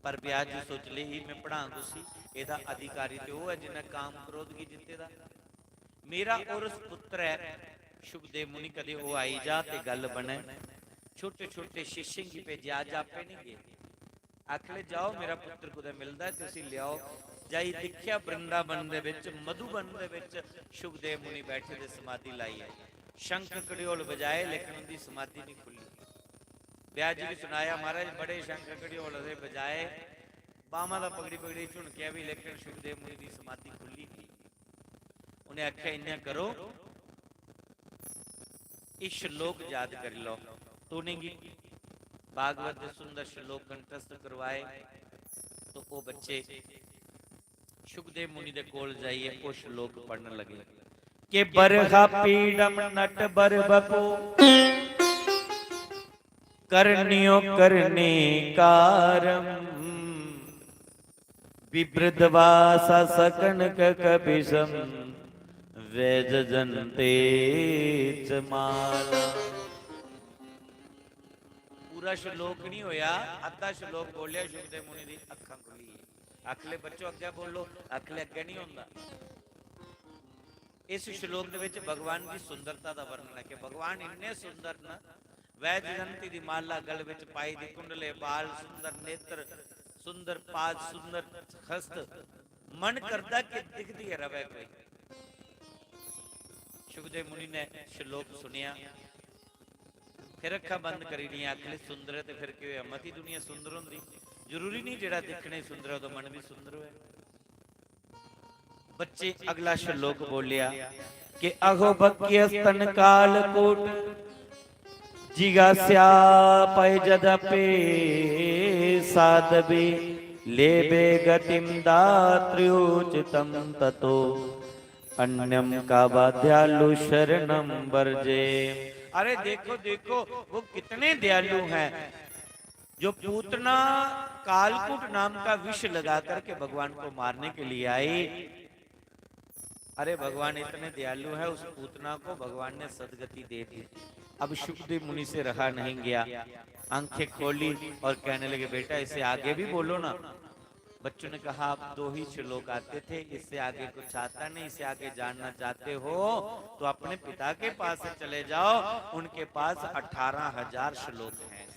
पर ब्यास जी सोच ले ही, मैं पढ़ांग उसी, एदा अधिकारी ते ओह है जिन्हें काम क्रोध गी जित्ते दा। मेरा उर्स पुत्र है, शुकदेव मुनि कदे ओह आई जा ते गल बने। छोटे छोटे शिष्यें गी भेजेआ, अज्ज आपे नहीं गए। आखले, "जाओ, मेरा पुत्र कुतै मिलदा है, तुसी लियाओ।" जाई दिक्खेआ, वृंदावन दे विच, मधुबन दे विच शुकदेव मुनि बैठे दे समाधि लाई है। शंख कड़ियोल बजाए, लेकिन उनकी समाधि नहीं खुली। ब्यास जी ने सुनाया, "महाराज, बड़े शंख कड़ियोल असें बजाए, बावां दा पकड़ी पकड़ी झुनकेआ भी, लेकिन शुकदेव मुनि दी समाधि खुली नहीं।" उन्हें आख्या, "इयां करो, इस श्लोक याद करी लो।" तो उनेंगी भागवत दे सुंदर श्लोक कंठस्थ करवाए। तो वो बच्चे शुकदेव मुनि दे कोल जाइए वो श्लोक पढ़न लगे कि "बरहा पीडम नट बर बपु करनियो करनी कारम विवृद्ध वासा सकनक कपिसम वैजयंती च माला।" पूरा श्लोक नहीं होया, अद्धा श्लोक बोलिया, शुकदेव मुनि दी अखां खुली। आखले, "बच्चो, अग्गे बोलो।" आखले, "अग्गे नहीं होंदा।" इस श्लोक दे विच भगवान दी सुंदरता दा वर्णन है कि भगवान इन्ने सुंदर न। वैजयंती दी माला गल विच पाई दी, कुंडले बाल, सुंदर नेत्र, सुंदर पाद, सुंदर हस्त, मन करदा कि दिखदी रवे कोई। शुकदेव मुनि ने श्लोक सुनिया, फिर अखां बंद करी लियां, आखले, "सुंदर है ते फिर केह् होया? मती दुनिया सुंदर होंदी, जरूरी नहीं जेड़ा दिखने सुंदर है ओह्दा मन भी सुंदर होए।" बच्चे अगला श्लोक बोलिया कि "अहो भक्य स्तन कालकूट जिगास्या पय जदपे साधवे लेभे गतिम दात्र्योचितम ततो अन्यम काबा दयालु शरणम वर्जे।" अरे देखो, देखो, वो कितने दयालु हैं। जो पूतना कालकूट नाम का विष लगा करके भगवान को मारने के लिए आई। अरे, भगवान इतने दयालु है, उस पूतना को भगवान ने सदगति दे दी। अब शुकदेव मुनि से रहा नहीं गया, आंखें खोली और कहने लगे, "बेटा, इसे आगे भी बोलो ना।" बच्चों ने कहा, "आप दो ही श्लोक आते थे, इससे आगे कुछ आता नहीं, इसे आगे जानना चाहते हो तो अपने पिता के पास चले जाओ, उनके पास अठारह हजार श्लोक हैं।"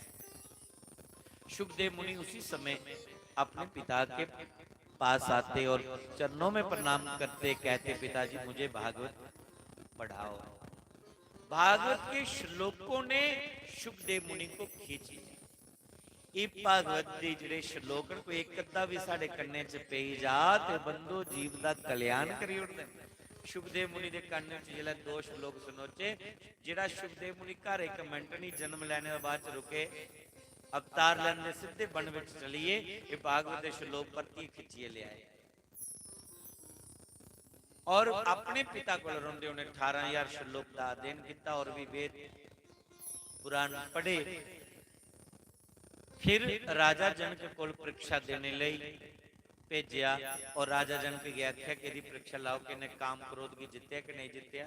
शुकदेव मुनि उसी समय अपने पिता के पास आते और चरणों में प्रणाम करते, कहते, "पिताजी, मुझे भागवत पढ़ाओ।" भागवत के श्लोकों ने शुकदेव मुनि को खींच लिया। इब भागवत दे जेह्ड़े श्लोक न, कोई इक अद्धा भी साढ़े कन्ने च पेई जा ते बंदो जीव दा कल्याण करी ओड़दे न। शुकदेव मुनि दे कन्न च जिसलै दो श्लोक सुनोचे, जेह्ड़ा शुकदेव मुनि घर इक मिंट निं जन्म लैने दे बाद च रुके, अवतार लैंदे सिद्धे वन बिच चलिए, एह् भागवत दे श्लोक परतियै खिच्चियै लेआए। और अपने पिता कोल रौंह्दे उ'नें ठारां ज्हार श्लोक दा अध्ययन कीता और भी वेद पुराण पढ़े। फिर राजा जनक कोल परीक्षा देने लेई भेजेआ और राजा जनक गी आखेआ कि एह्दी परीक्षा लाओ कि इ'न्नै काम क्रोध गी जित्तेआ कि नेईं जित्तेआ।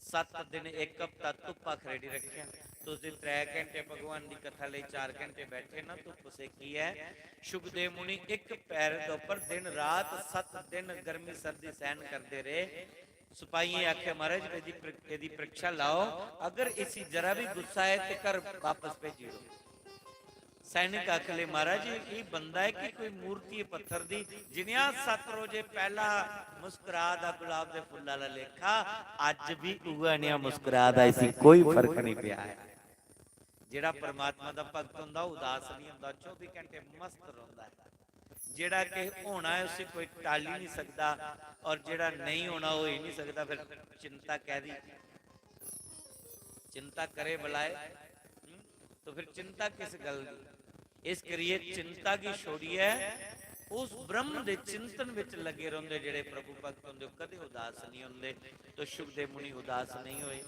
सत्त दिन, इक हफ्ता धुप्पा खरेड़ी रखेआ। तुस जे त्रै घैंटे भगवान दी कथा लेई चार घैंटे बैठे ना, धुप्प सेकी ऐ। शुकदेव मुनि इक पैर दे उप्पर दिन रात सत्त दिन गर्मी सर्दी सैह्न करदे रेह्। सपाहियें आखेआ, "महाराज, एह्दी प्र-, एह्दी परीक्षा लाओ, अगर इसी जरा बी गुस्सा आए ते घर बापस भेजी ओड़ो।" सैनिक आखले, "महाराज, एह् बंदा ऐ कि कोई मूर्ति ऐ पत्थर दी? जिनेहा सत्त रोजे पैह्ला मुस्करा दा गुलाब दे फुल्ला आह्ला लेखा, अज्ज बी उ'ऐ नेहा मुस्करा दा, इसी कोई फर्क निं पेआ ऐ।" जेह्ड़ा परमात्मा दा भक्त होंदा, ओह् उदास निं होंदा, चौबी घैंटे मस्त रौंह्दा ऐ। जेह्ड़ा किश होना ऐ, उसी कोई टाली निं सकदा, और जेह्ड़ा नेईं होना, ओह् होई निं सकदा। फिर चिंता कैह्दी? चिंता करे बलाए, हम्म? तो फिर चिंता किस गल्ल दी? इस करियै चिंता गी छोड़ियै उस ब्रह्म दे चिंतन विच लगे रौंदे जेड़े प्रभु भक्त होंदे, ओह कदे उदास नहीं होंदे। तो शुकदेव मुनि उदास नहीं होए।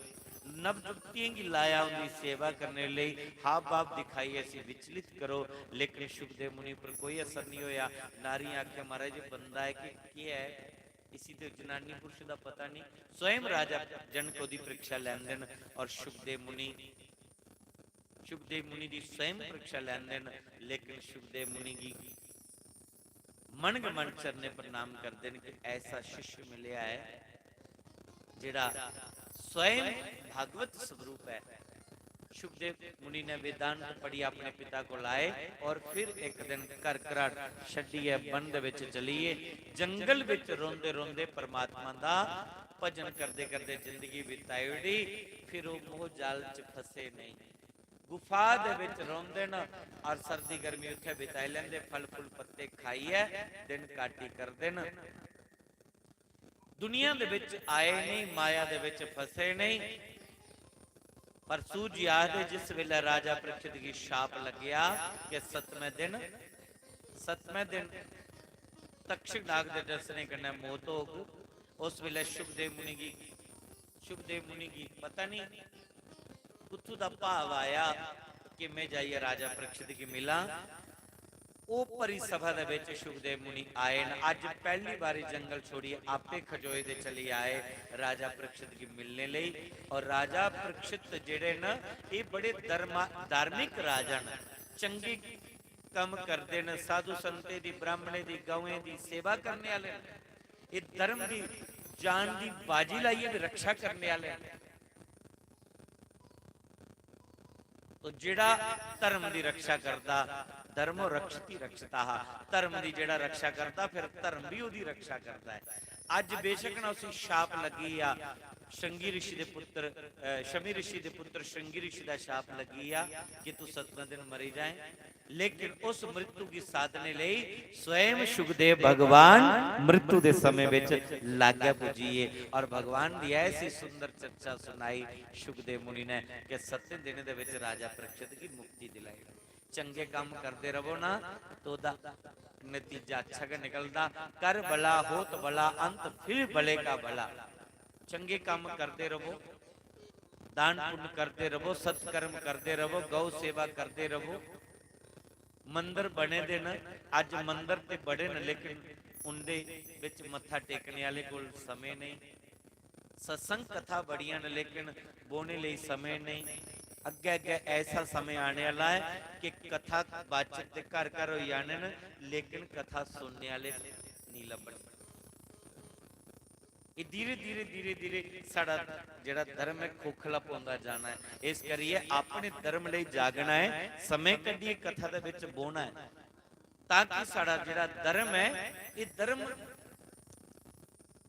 नवजुवतियें गी लाया उंदी सेवा करने लेई, हाव भाव दिखाइयै इसी विचलित करो, लेकिन शुकदेव मुनि पर कोई असर नहीं होया। नारियां आखे, "महाराज, एह बंदा है कि केह है? इसी ते जनानी पुरुष दा पता नहीं।" स्वयं राजा जनक ओहदी परीक्षा लैंदे न और शुकदेव मुनि, शुकदेव मुनि दी स्वयं परीक्षा लैंदे न, लेकिन शुकदेव मुनि गी मन गै मन चरणे प्रणाम करदे न कि ऐसा शिष्य मिलेआ ऐ जेड़ा स्वयं भागवत स्वरूप है। शुकदेव मुनि ने वेदांत पढ़ी, अपने पिता कोल आए और फिर एक दिन घर घराट छड्डियै वन दे विच चली गे। जंगल विच रोंदे रोंदे परमात्मा दा भजन करदे करदे जिंदगी बिताई ओड़ी। फिर ओह मोह जाल च फसे नहीं, गुफा दे विच रौंदे न और सर्दी गर्मी उत्थे बिताई लैंदे, फल फुल पत्ते खाइयै दिन काटी करदे न। दुनिया दे विच आए नहीं, माया दे विच फसे नहीं। पर सूत जी आखदे, जिस वेले राजा परीक्षित गी शाप लग्गेआ कि सतमें दिन, सतमें दिन तक्षक नाग दे डसने कन्नै मौत होग, उस वेले शुकदेव मुनि गी, शुकदेव मुनि गी पता नहीं कुत्थू दा भाव आया कि मैं जाइयै राजा परीक्षित गी मिलां। ओह भरी सभा दे विच शुकदेव मुनि आए न। अज्ज पहली बारी जंगल छोड़ियै आपे खचोए दे चली आए राजा परीक्षित गी मिलने लेई। और राजा परीक्षित जेड़े न, एह बड़े धर्मा-, धार्मिक राजा न, चंगे कम्म करदे न, साधु संतें दी, ब्राह्मणें दी, गवें दी सेवा करने आह्ले न। एह धर्म दी जान दी बाजी लाइयै भी रक्षा करने आह्ले न। तो जेड़ा धर्म दी रक्षा करदा, धर्मो रक्षति रक्षता हा, धर्म दी जेड़ा रक्षा करदा, फिर धर्म भी ओहदी रक्षा करदा है। अज्ज बेशक ना उसी शाप लगी आ, श्रृंगी ऋषि दे पुत्र, अ, शमी ऋषि दे पुत्र श्रृंगी ऋषि दा शाप लगी आ कि तू सतमें दिन मरी जाए, लेकिन उस मृत्यु गी साधने लेई स्वयं शुकदेव भगवान मृत्यु दे समय विच लाग्गै पुज्जिए और भगवान दी ऐसी सुंदर चर्चा सुनाई शुकदेव मुनि ने कि सत्तें दिनें दे विच राजा परीक्षित गी मुक्ति दिलाई। चंगे काम करदे रवो ना, तो ओहदा नतीजा अच्छा गै निकलदा। कर भला होत भला अंत, फिर भले का भला। चंगे काम करदे रवो, दान पुण्य करदे रवो, सत्कर्म करदे रवो, गौ सेवा करदे रवो। मंदर बने दे न, अज्ज मंदर ते बड़े न, लेकिन उंदे विच मत्था टेकने आह्ले कोल समें नहीं। सत्संग कथा बड़ियां न, लेकिन बौह्ने लेई समें नहीं। अग्गै अग्गै ऐसा समें आने आह्ला ऐ कि कथा वाचक ते घर घर होई जाने न, लेकिन कथा सुनने आह्ले नहीं लब्भने। एह् धीरे, धीरे, धीरे, धीरे साढ़ा जेह्ड़ा धर्म ऐ, खोखला पौंदा जाना ऐ। इस करियै अपने धर्म लेई जागना ऐ, समें कड्ढियै कथा दे बिच बौह्ना ऐ, ताकि साढ़ा जेह्ड़ा धर्म ऐ, एह् धर्म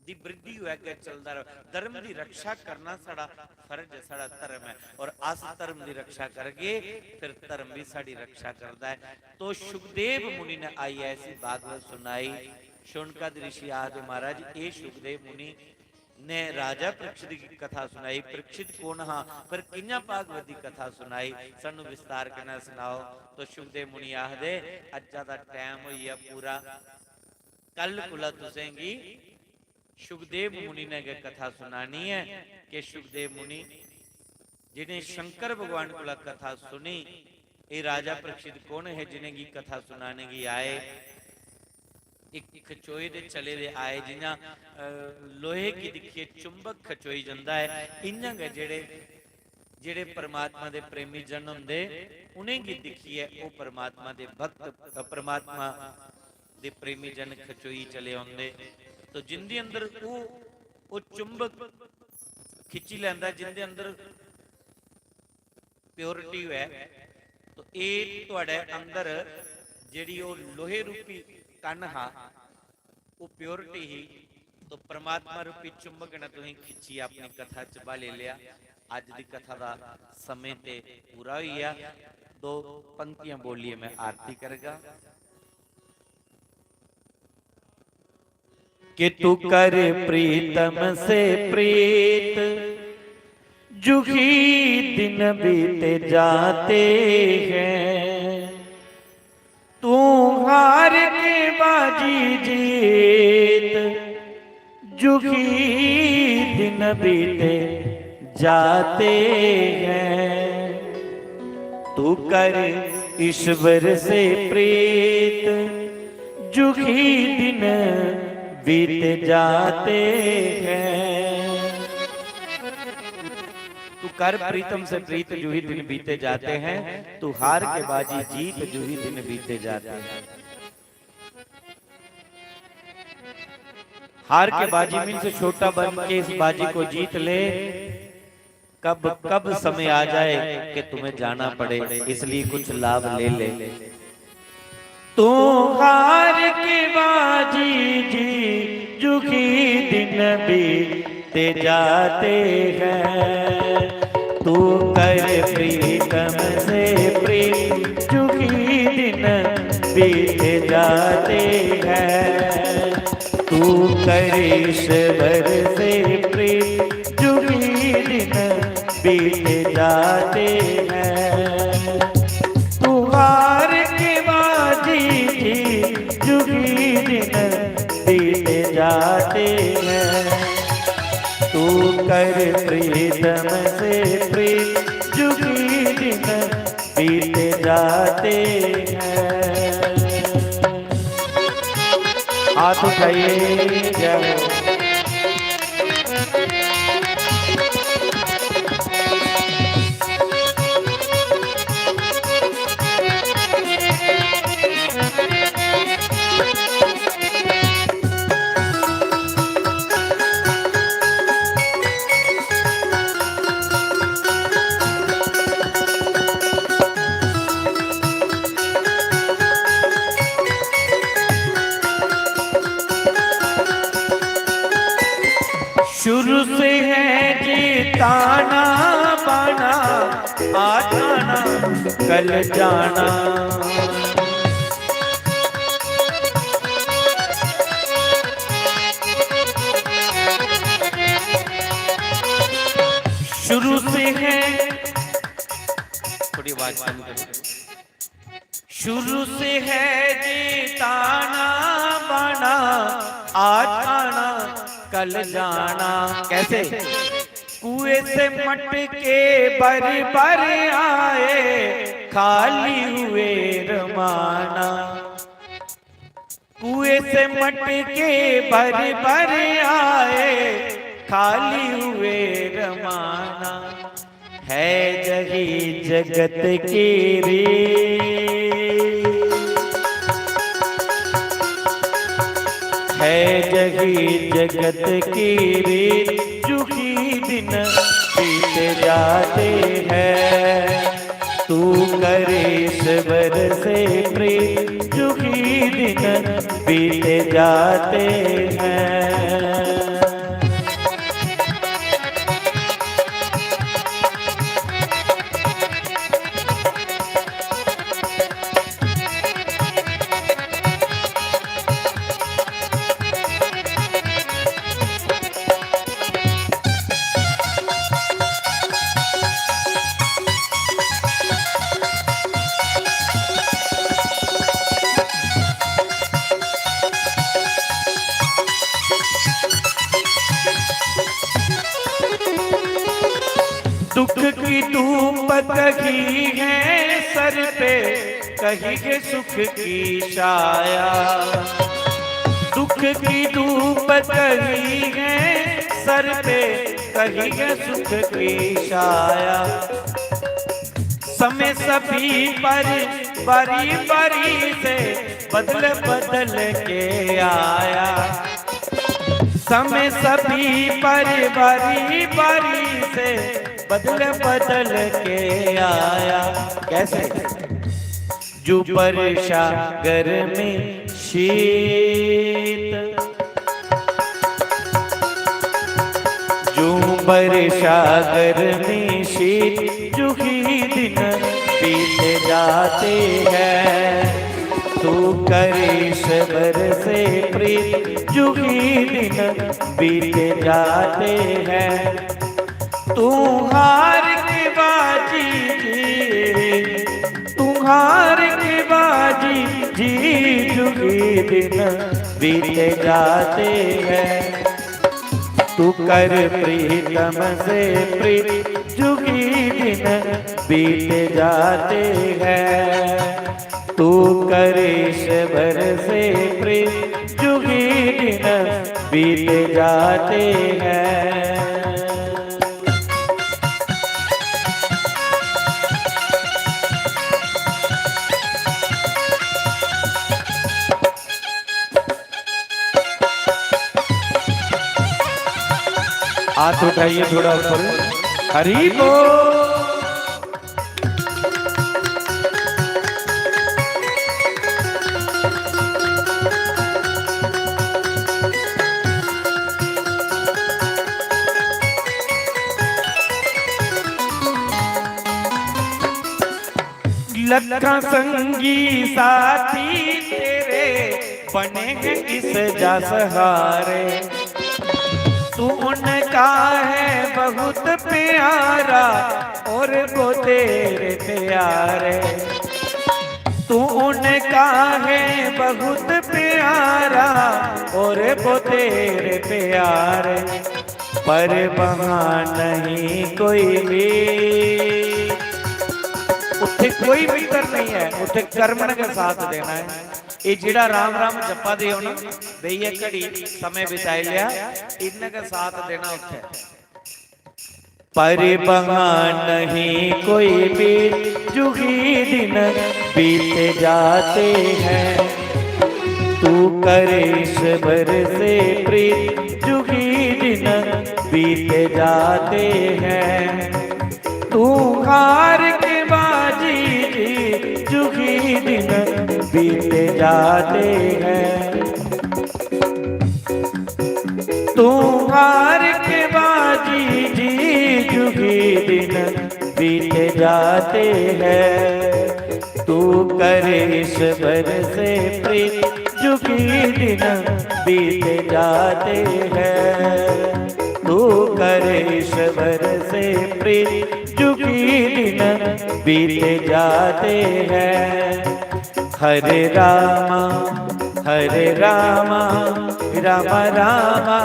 दी वृद्धि होऐ, अग्गें चलदा र'वै। धर्म दी रक्षा करना साढ़ा फर्ज ऐ, साढ़ा धर्म ऐ, और अस धर्म दी रक्षा करगे, फिर धर्म बी साढ़ी रक्षा करदा ऐ। तो शुकदेव मुनि ने आइयै ऐसी भागवत सुनाई। शौनकादि ऋषि आखदे, "महाराज, एह् शुकदेव मुनि ने राजा परीक्षित गी कथा सुनाई।" परीक्षित कौन हा, पर कि'यां भागवत दी कथा सुनाई, सानू विस्तार कन्नै सनाओ। तो शुकदेव मुनि आखदे, "अज्जा दा टैम होई गेआ पूरा, कल कोला तुसेंगी शुकदेव मुनि ने गै कथा सुनानी ऐ।" कि शुकदेव मुनि जिनें शंकर भगवान कोला कथा सुनी, एह् राजा परीक्षित कौन हे जिनेंगी कथा सुनाने गी आए? इक खचोए दे चले दे आए, जि'यां, अ, लोहे गी दिक्खियै चुंबक खचोई जंदा ऐ, इ'यां गै जेह्ड़े, जेह्ड़े परमात्मा दे प्रेमी जन होंदे, उ'नेंगी दिक्खियै ओह् परमात्मा दे भक्त, अ, परमात्मा दे प्रेमी जन खचोई चले औंदे। तो जिंदे अंदर ओह्, ओह् चुंबक खिच्ची लैंदा, जिंदे अंदर प्योरिटी होऐ, तो एह् तुआढ़े अंदर जेह्ड़ी ओह् लोहे रूपी कण हा, ओह् प्योरिटी ही, तो परमात्मा रूपी चुंबक ने तुसें खिच्चियै अपनी कथा च ब्हाली लेआ। अज्ज दी कथा दा समें ते पूरा होई गेआ। दो पंक्तियां बोलियै मैं आरती करगा। कि तू कर प्रीतम से प्रीत, जुही दिन बीते जाते हैं। तू हार के बाजी जीत, जुगी दिन बीते जाते हैं। तू कर ईश्वर से प्रीत, जुगी दिन बीते जाते हैं। तू कर प्रीतम से प्रीत, जूही दिन बीते जाते हैं। तू हार के बाजी जीत, जूही दिन बीते जाते हैं। हार के बाजी मीन्स छोटा बन के इस बाजी को जीत ले। कब कब समय आ जाए कि तुम्हें जाना पड़े, इसलिए कुछ लाभ ले ले। तू हार के बाजी जीत, जुगी दिन बीते जाते हैं। तू कर प्रीतम से प्रीत, जुगी दिन बीते जाते हैं। तू कर ईश्वर से प्रीत, जुगी दिन बीते जाते हैं। तू हार के बाजी जीत, जुगी दिन बीते जाते हैं। तू कर प्रीतम से प्रीत, जुगी दिन बीते जाते हैं। हाथ उठाइए, जय हो। शुरू से है जी ताना बाना, आज आना कल जाना। शुरू से है, थोड़ी आवाज कम करो। शुरू से है जी ताना बाना, आज आना कल जाना। कैसे? कुएं से मटके भर भर आए, खाली हुए रवाना। कुएं से मटके भर भर आए, खाली हुए रवाना। है जही जगत की रीत, है जही जगत की रीत, जुगी दिन बीत जाते हैं। तू कर ईश्वर से प्रीत, जुगी दिन बीत जाते हैं। दुख की धूप कही है सर पे, कही है सुख की छाया। दुख की धूप कही है सर पे, कही है सुख की छाया। समय सभी पर बारी बारी से बदल बदल के आया। समय सभी पर बारी बारी से बदल बदल के आया। कैसे? जू बरसा गर्मी शीत, जू बरसा गर्मी शीत, जू ही दिन बीत जाते हैं। तू कर ईश्वर से प्रीत, जू ही दिन बीत जाते हैं। तू हार के बाजी जीत, तू हार के बाजी जी जुगी दिन बीते जाते हैं। तू कर प्रीतम से प्रीत जुगी दिन बीते जाते हैं। तू कर ईश्वर से प्रीत जुगी दिन बीते जाते हैं। हाथ उठाइए थोड़ा ऊपर। हरि बोल। लखा संगी साथी तेरे बने हैं इस जा सहारे। तू उनका है बहुत प्यारा और वो तेरे प्यारे। तू उनका है बहुत प्यारा और वो तेरे प्यारे। पर वहाँ नहीं कोई भी। उत्थे कोई मित्र नहीं है, उत्थे कर्मण का साथ देना है। ये जिड़ा राम राम जप्पा दे हो ना, बेइये घड़ी समय बिताई लिया, इन्ने का साथ देना उत्थे। पर वहाँ नहीं कोई भी जुगी दिन बीत जाते हैं। तू कर ईश्वर से प्रीत जुगी दिन बीत जाते हैं। तू हार के बाजी जी जुगी दिन बीत जाते हैं। तू हार के बाजी जी जुगी दिन बीत जाते हैं। तू कर ईश्वर से प्रीत जुगी दिन बीत जाते हैं। तू कर ईश्वर से प्रीत जुगी दिन बीत जाते हैं। हरे रामा, हरे रामा, रामा रामा,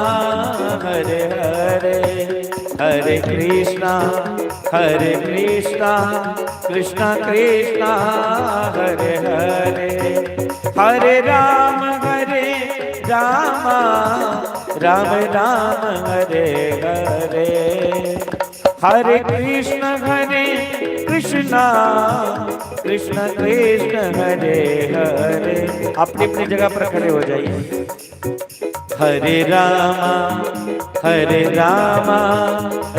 हरे हरे, हरे कृष्णा, हरे कृष्णा, कृष्णा कृष्णा, हरे हरे, हरे राम, हरे रामा, राम राम, हरे हरे। हरे कृष्ण हरे कृष्णा, कृष्ण कृष्ण हरे हरे। अपनी अपनी जगह पर खड़े हो जाइए। हरे रामा, हरे रामा,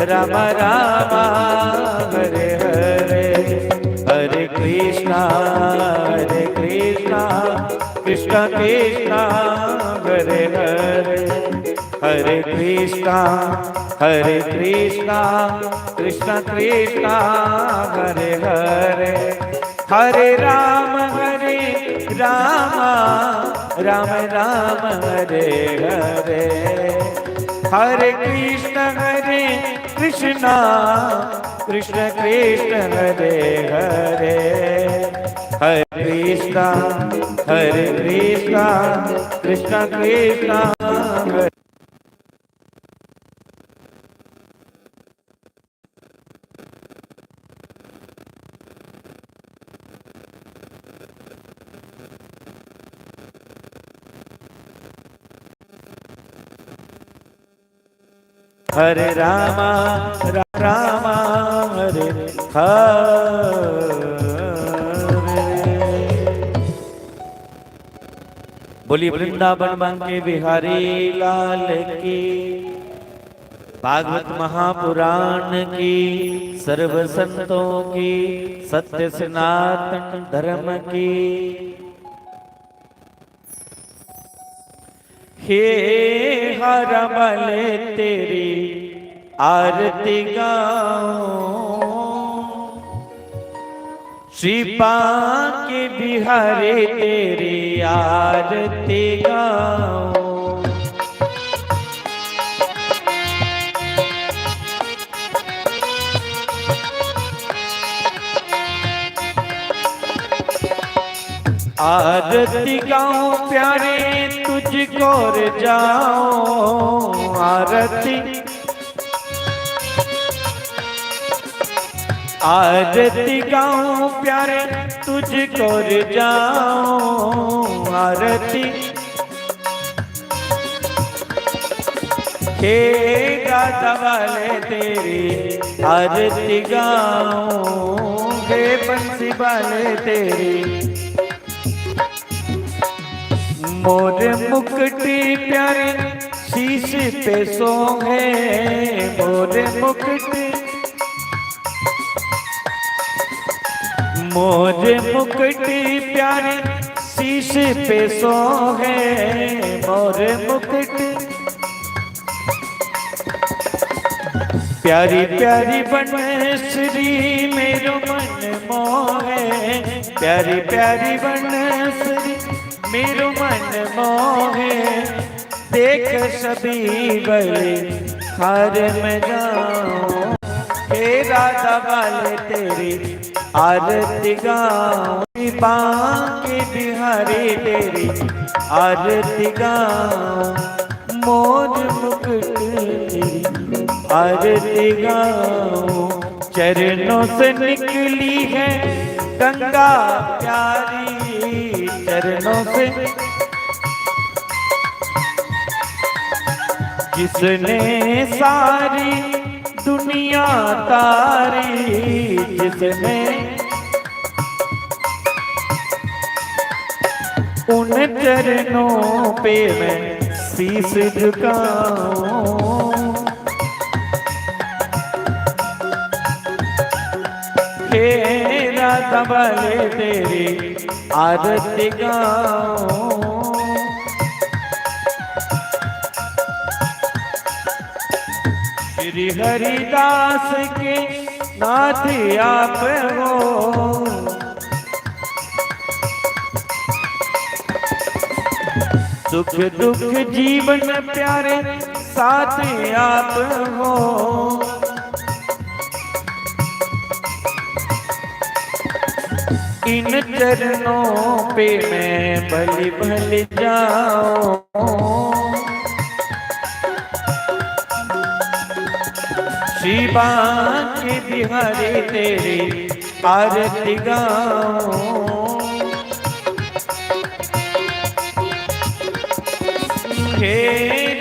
रामा रामा, हरे हरे। हरे कृष्णा, हरे कृष्णा, कृष्णा कृष्णा, हरे हरे। हरे कृष्णा, हरे कृष्णा, कृष्णा कृष्णा, हरे हरे। हरे राम, हरे राम, राम राम, हरे हरे। हरे कृष्ण, हरे कृष्णा, कृष्ण कृष्ण, हरे हरे। हरे कृष्णा, हरे कृष्णा, कृष्ण कृष्ण, हरे हरे रामा, रा-, रामा, हरे हरे। बोलिए वृंदावन बांके बिहारी लाल की, भागवत महापुराण की, सर्व संतों की, सत्य सनातन धर्म की। हे हर बल तेरी आरती गाऊं, श्री बांके बिहारी तेरी आरती गाऊं। आरती गाऊं प्यारे तुझको रे जाऊं, आरती, आरती गाऊं प्यारे तुझको रे जाऊं, आरती। हे राधा वाले तेरी आरती गाऊं, हे बंसी वाले तेरी। मोर मुकुट प्यारे शीश पे सोहे, मोर मुकुट, मोर मुकुट प्यारे शीश पे सोहे, मोर मुकुट। प्यारी प्यारी बनश्री मेरो मन मोहे, प्यारी प्यारी बनश्री मेरो मन मोहे। देख सभी बलि हार में जाऊं, हे राधा वाले तेरी आरती गाऊं, बांके बिहारी तेरी आरती गाऊं, मोर मुकुट तेरी आरती गाऊं। चरणों से निकली है गंगा प्यारी, चरणों से जिसने सारी दुनिया तारी, जिसने उन चरणों पे मैं शीश झुकाऊं। हे राधा वाले तेरी आरती गाऊं। श्री हरिदास के नाथ आप हो, सुख दुख जीवन प्यारे साथ आप हो। इन चरणों पे मैं बलि बलि जाऊं। श्री बांके बिहारी तेरी आरती गाऊं। हे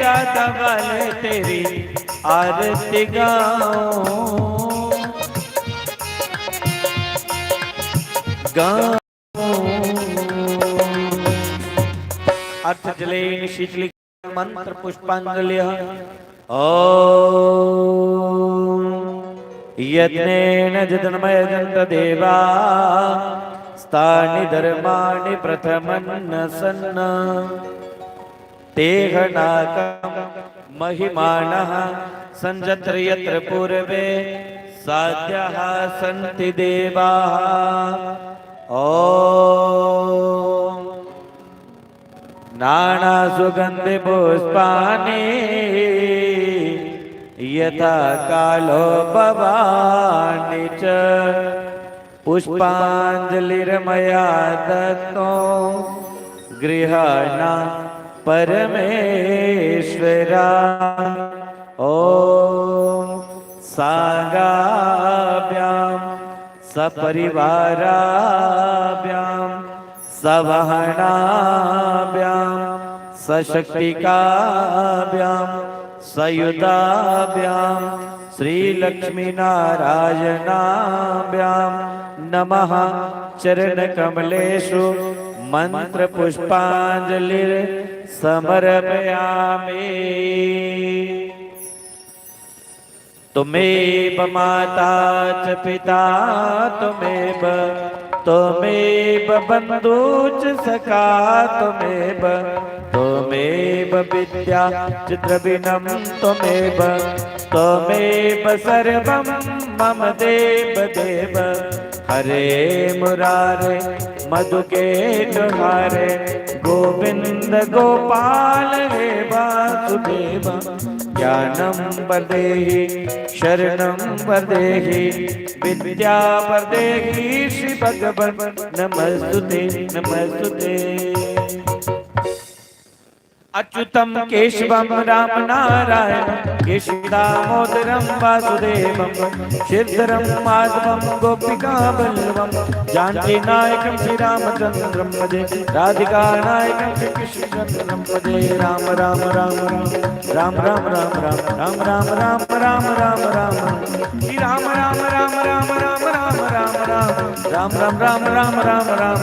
राधा वाले तेरी आरती गाऊं, गाऊं। अर्थ जलेन शीतली मंत्र पुष्पांजलि। ॐ यत्नेन जतनमयजन्त देवा स्तानि धर्माणि प्रथमन्न सन्न। तेहनाकं महिमानः सञ्जत्र यत्र पूर्वे साध्याः सन्ति देवाः। ॐ नानासुगन्धिपुष्पाणि यथा कालो भवानि च। पुष्पाञ्जलिर्मया दत्तो गृहाण परमेश्वरा। ॐ साङ्गाभ्यां सपरिवाराभ्यां सवहनाभ्यां सशक्तिकाभ्यां सयुताभ्यां श्रीलक्ष्मीनारायणाभ्यां नमः। चरणकमलेषु मन्त्रपुष्पाञ्जलिर्समर्पयामि। त्वमेव माता च पिता त्वमेव, त्वमेव बन्धु च सखा त्वमेव, त्वमेव विद्या च द्रविणं त्वमेव, त्वमेव सर्वं मम देव देव। हरे मुरारे मधुकेटु हरे, गोविन्द गोपाल हे वासुदेव। ज्ञानं वरदेहि शरणं वरदेहि विद्या वरदेहि श्री भगवन् नमस्तुते नमस्तुते। अच्युतं केशवं रामनारायणं केशवं दामोदरं वासुदेवं श्रीधरं माधवं गोपिकावल्लभं जानकीनायकं श्रीरामचन्द्रं भजे राधिकानायकं श्रीकृष्णचन्द्रं भजे। राम राम राम राम राम राम राम राम राम राम राम राम राम राम राम श्री राम राम राम राम राम राम राम राम राम राम राम राम राम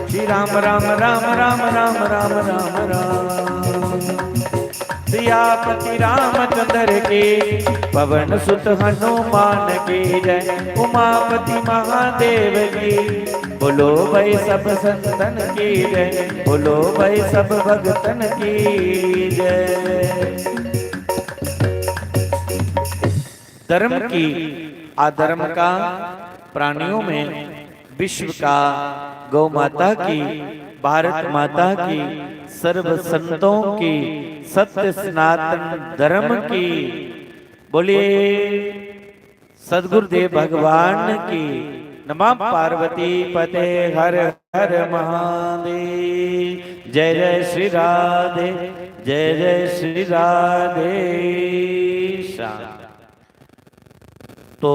श्री राम राम राम राम राम राम राम राम। सियापति रामचंद्र की पवन सुत हनुमान की जय। उमापति महादेव की बोलो भाई सब संतन की जय। बोलो भाई सब भगतन की जय। धर्म की अधर्म का प्राणियों में विश्व का गौ माता की भारत माता की सर्व संतों की सत्य सनातन धर्म की बोलिए सदगुरुदेव भगवान की। नमः पार्वती पते हर हर महादेव। जय जय श्री राधे। जय जय श्री राधे। श्याम। तो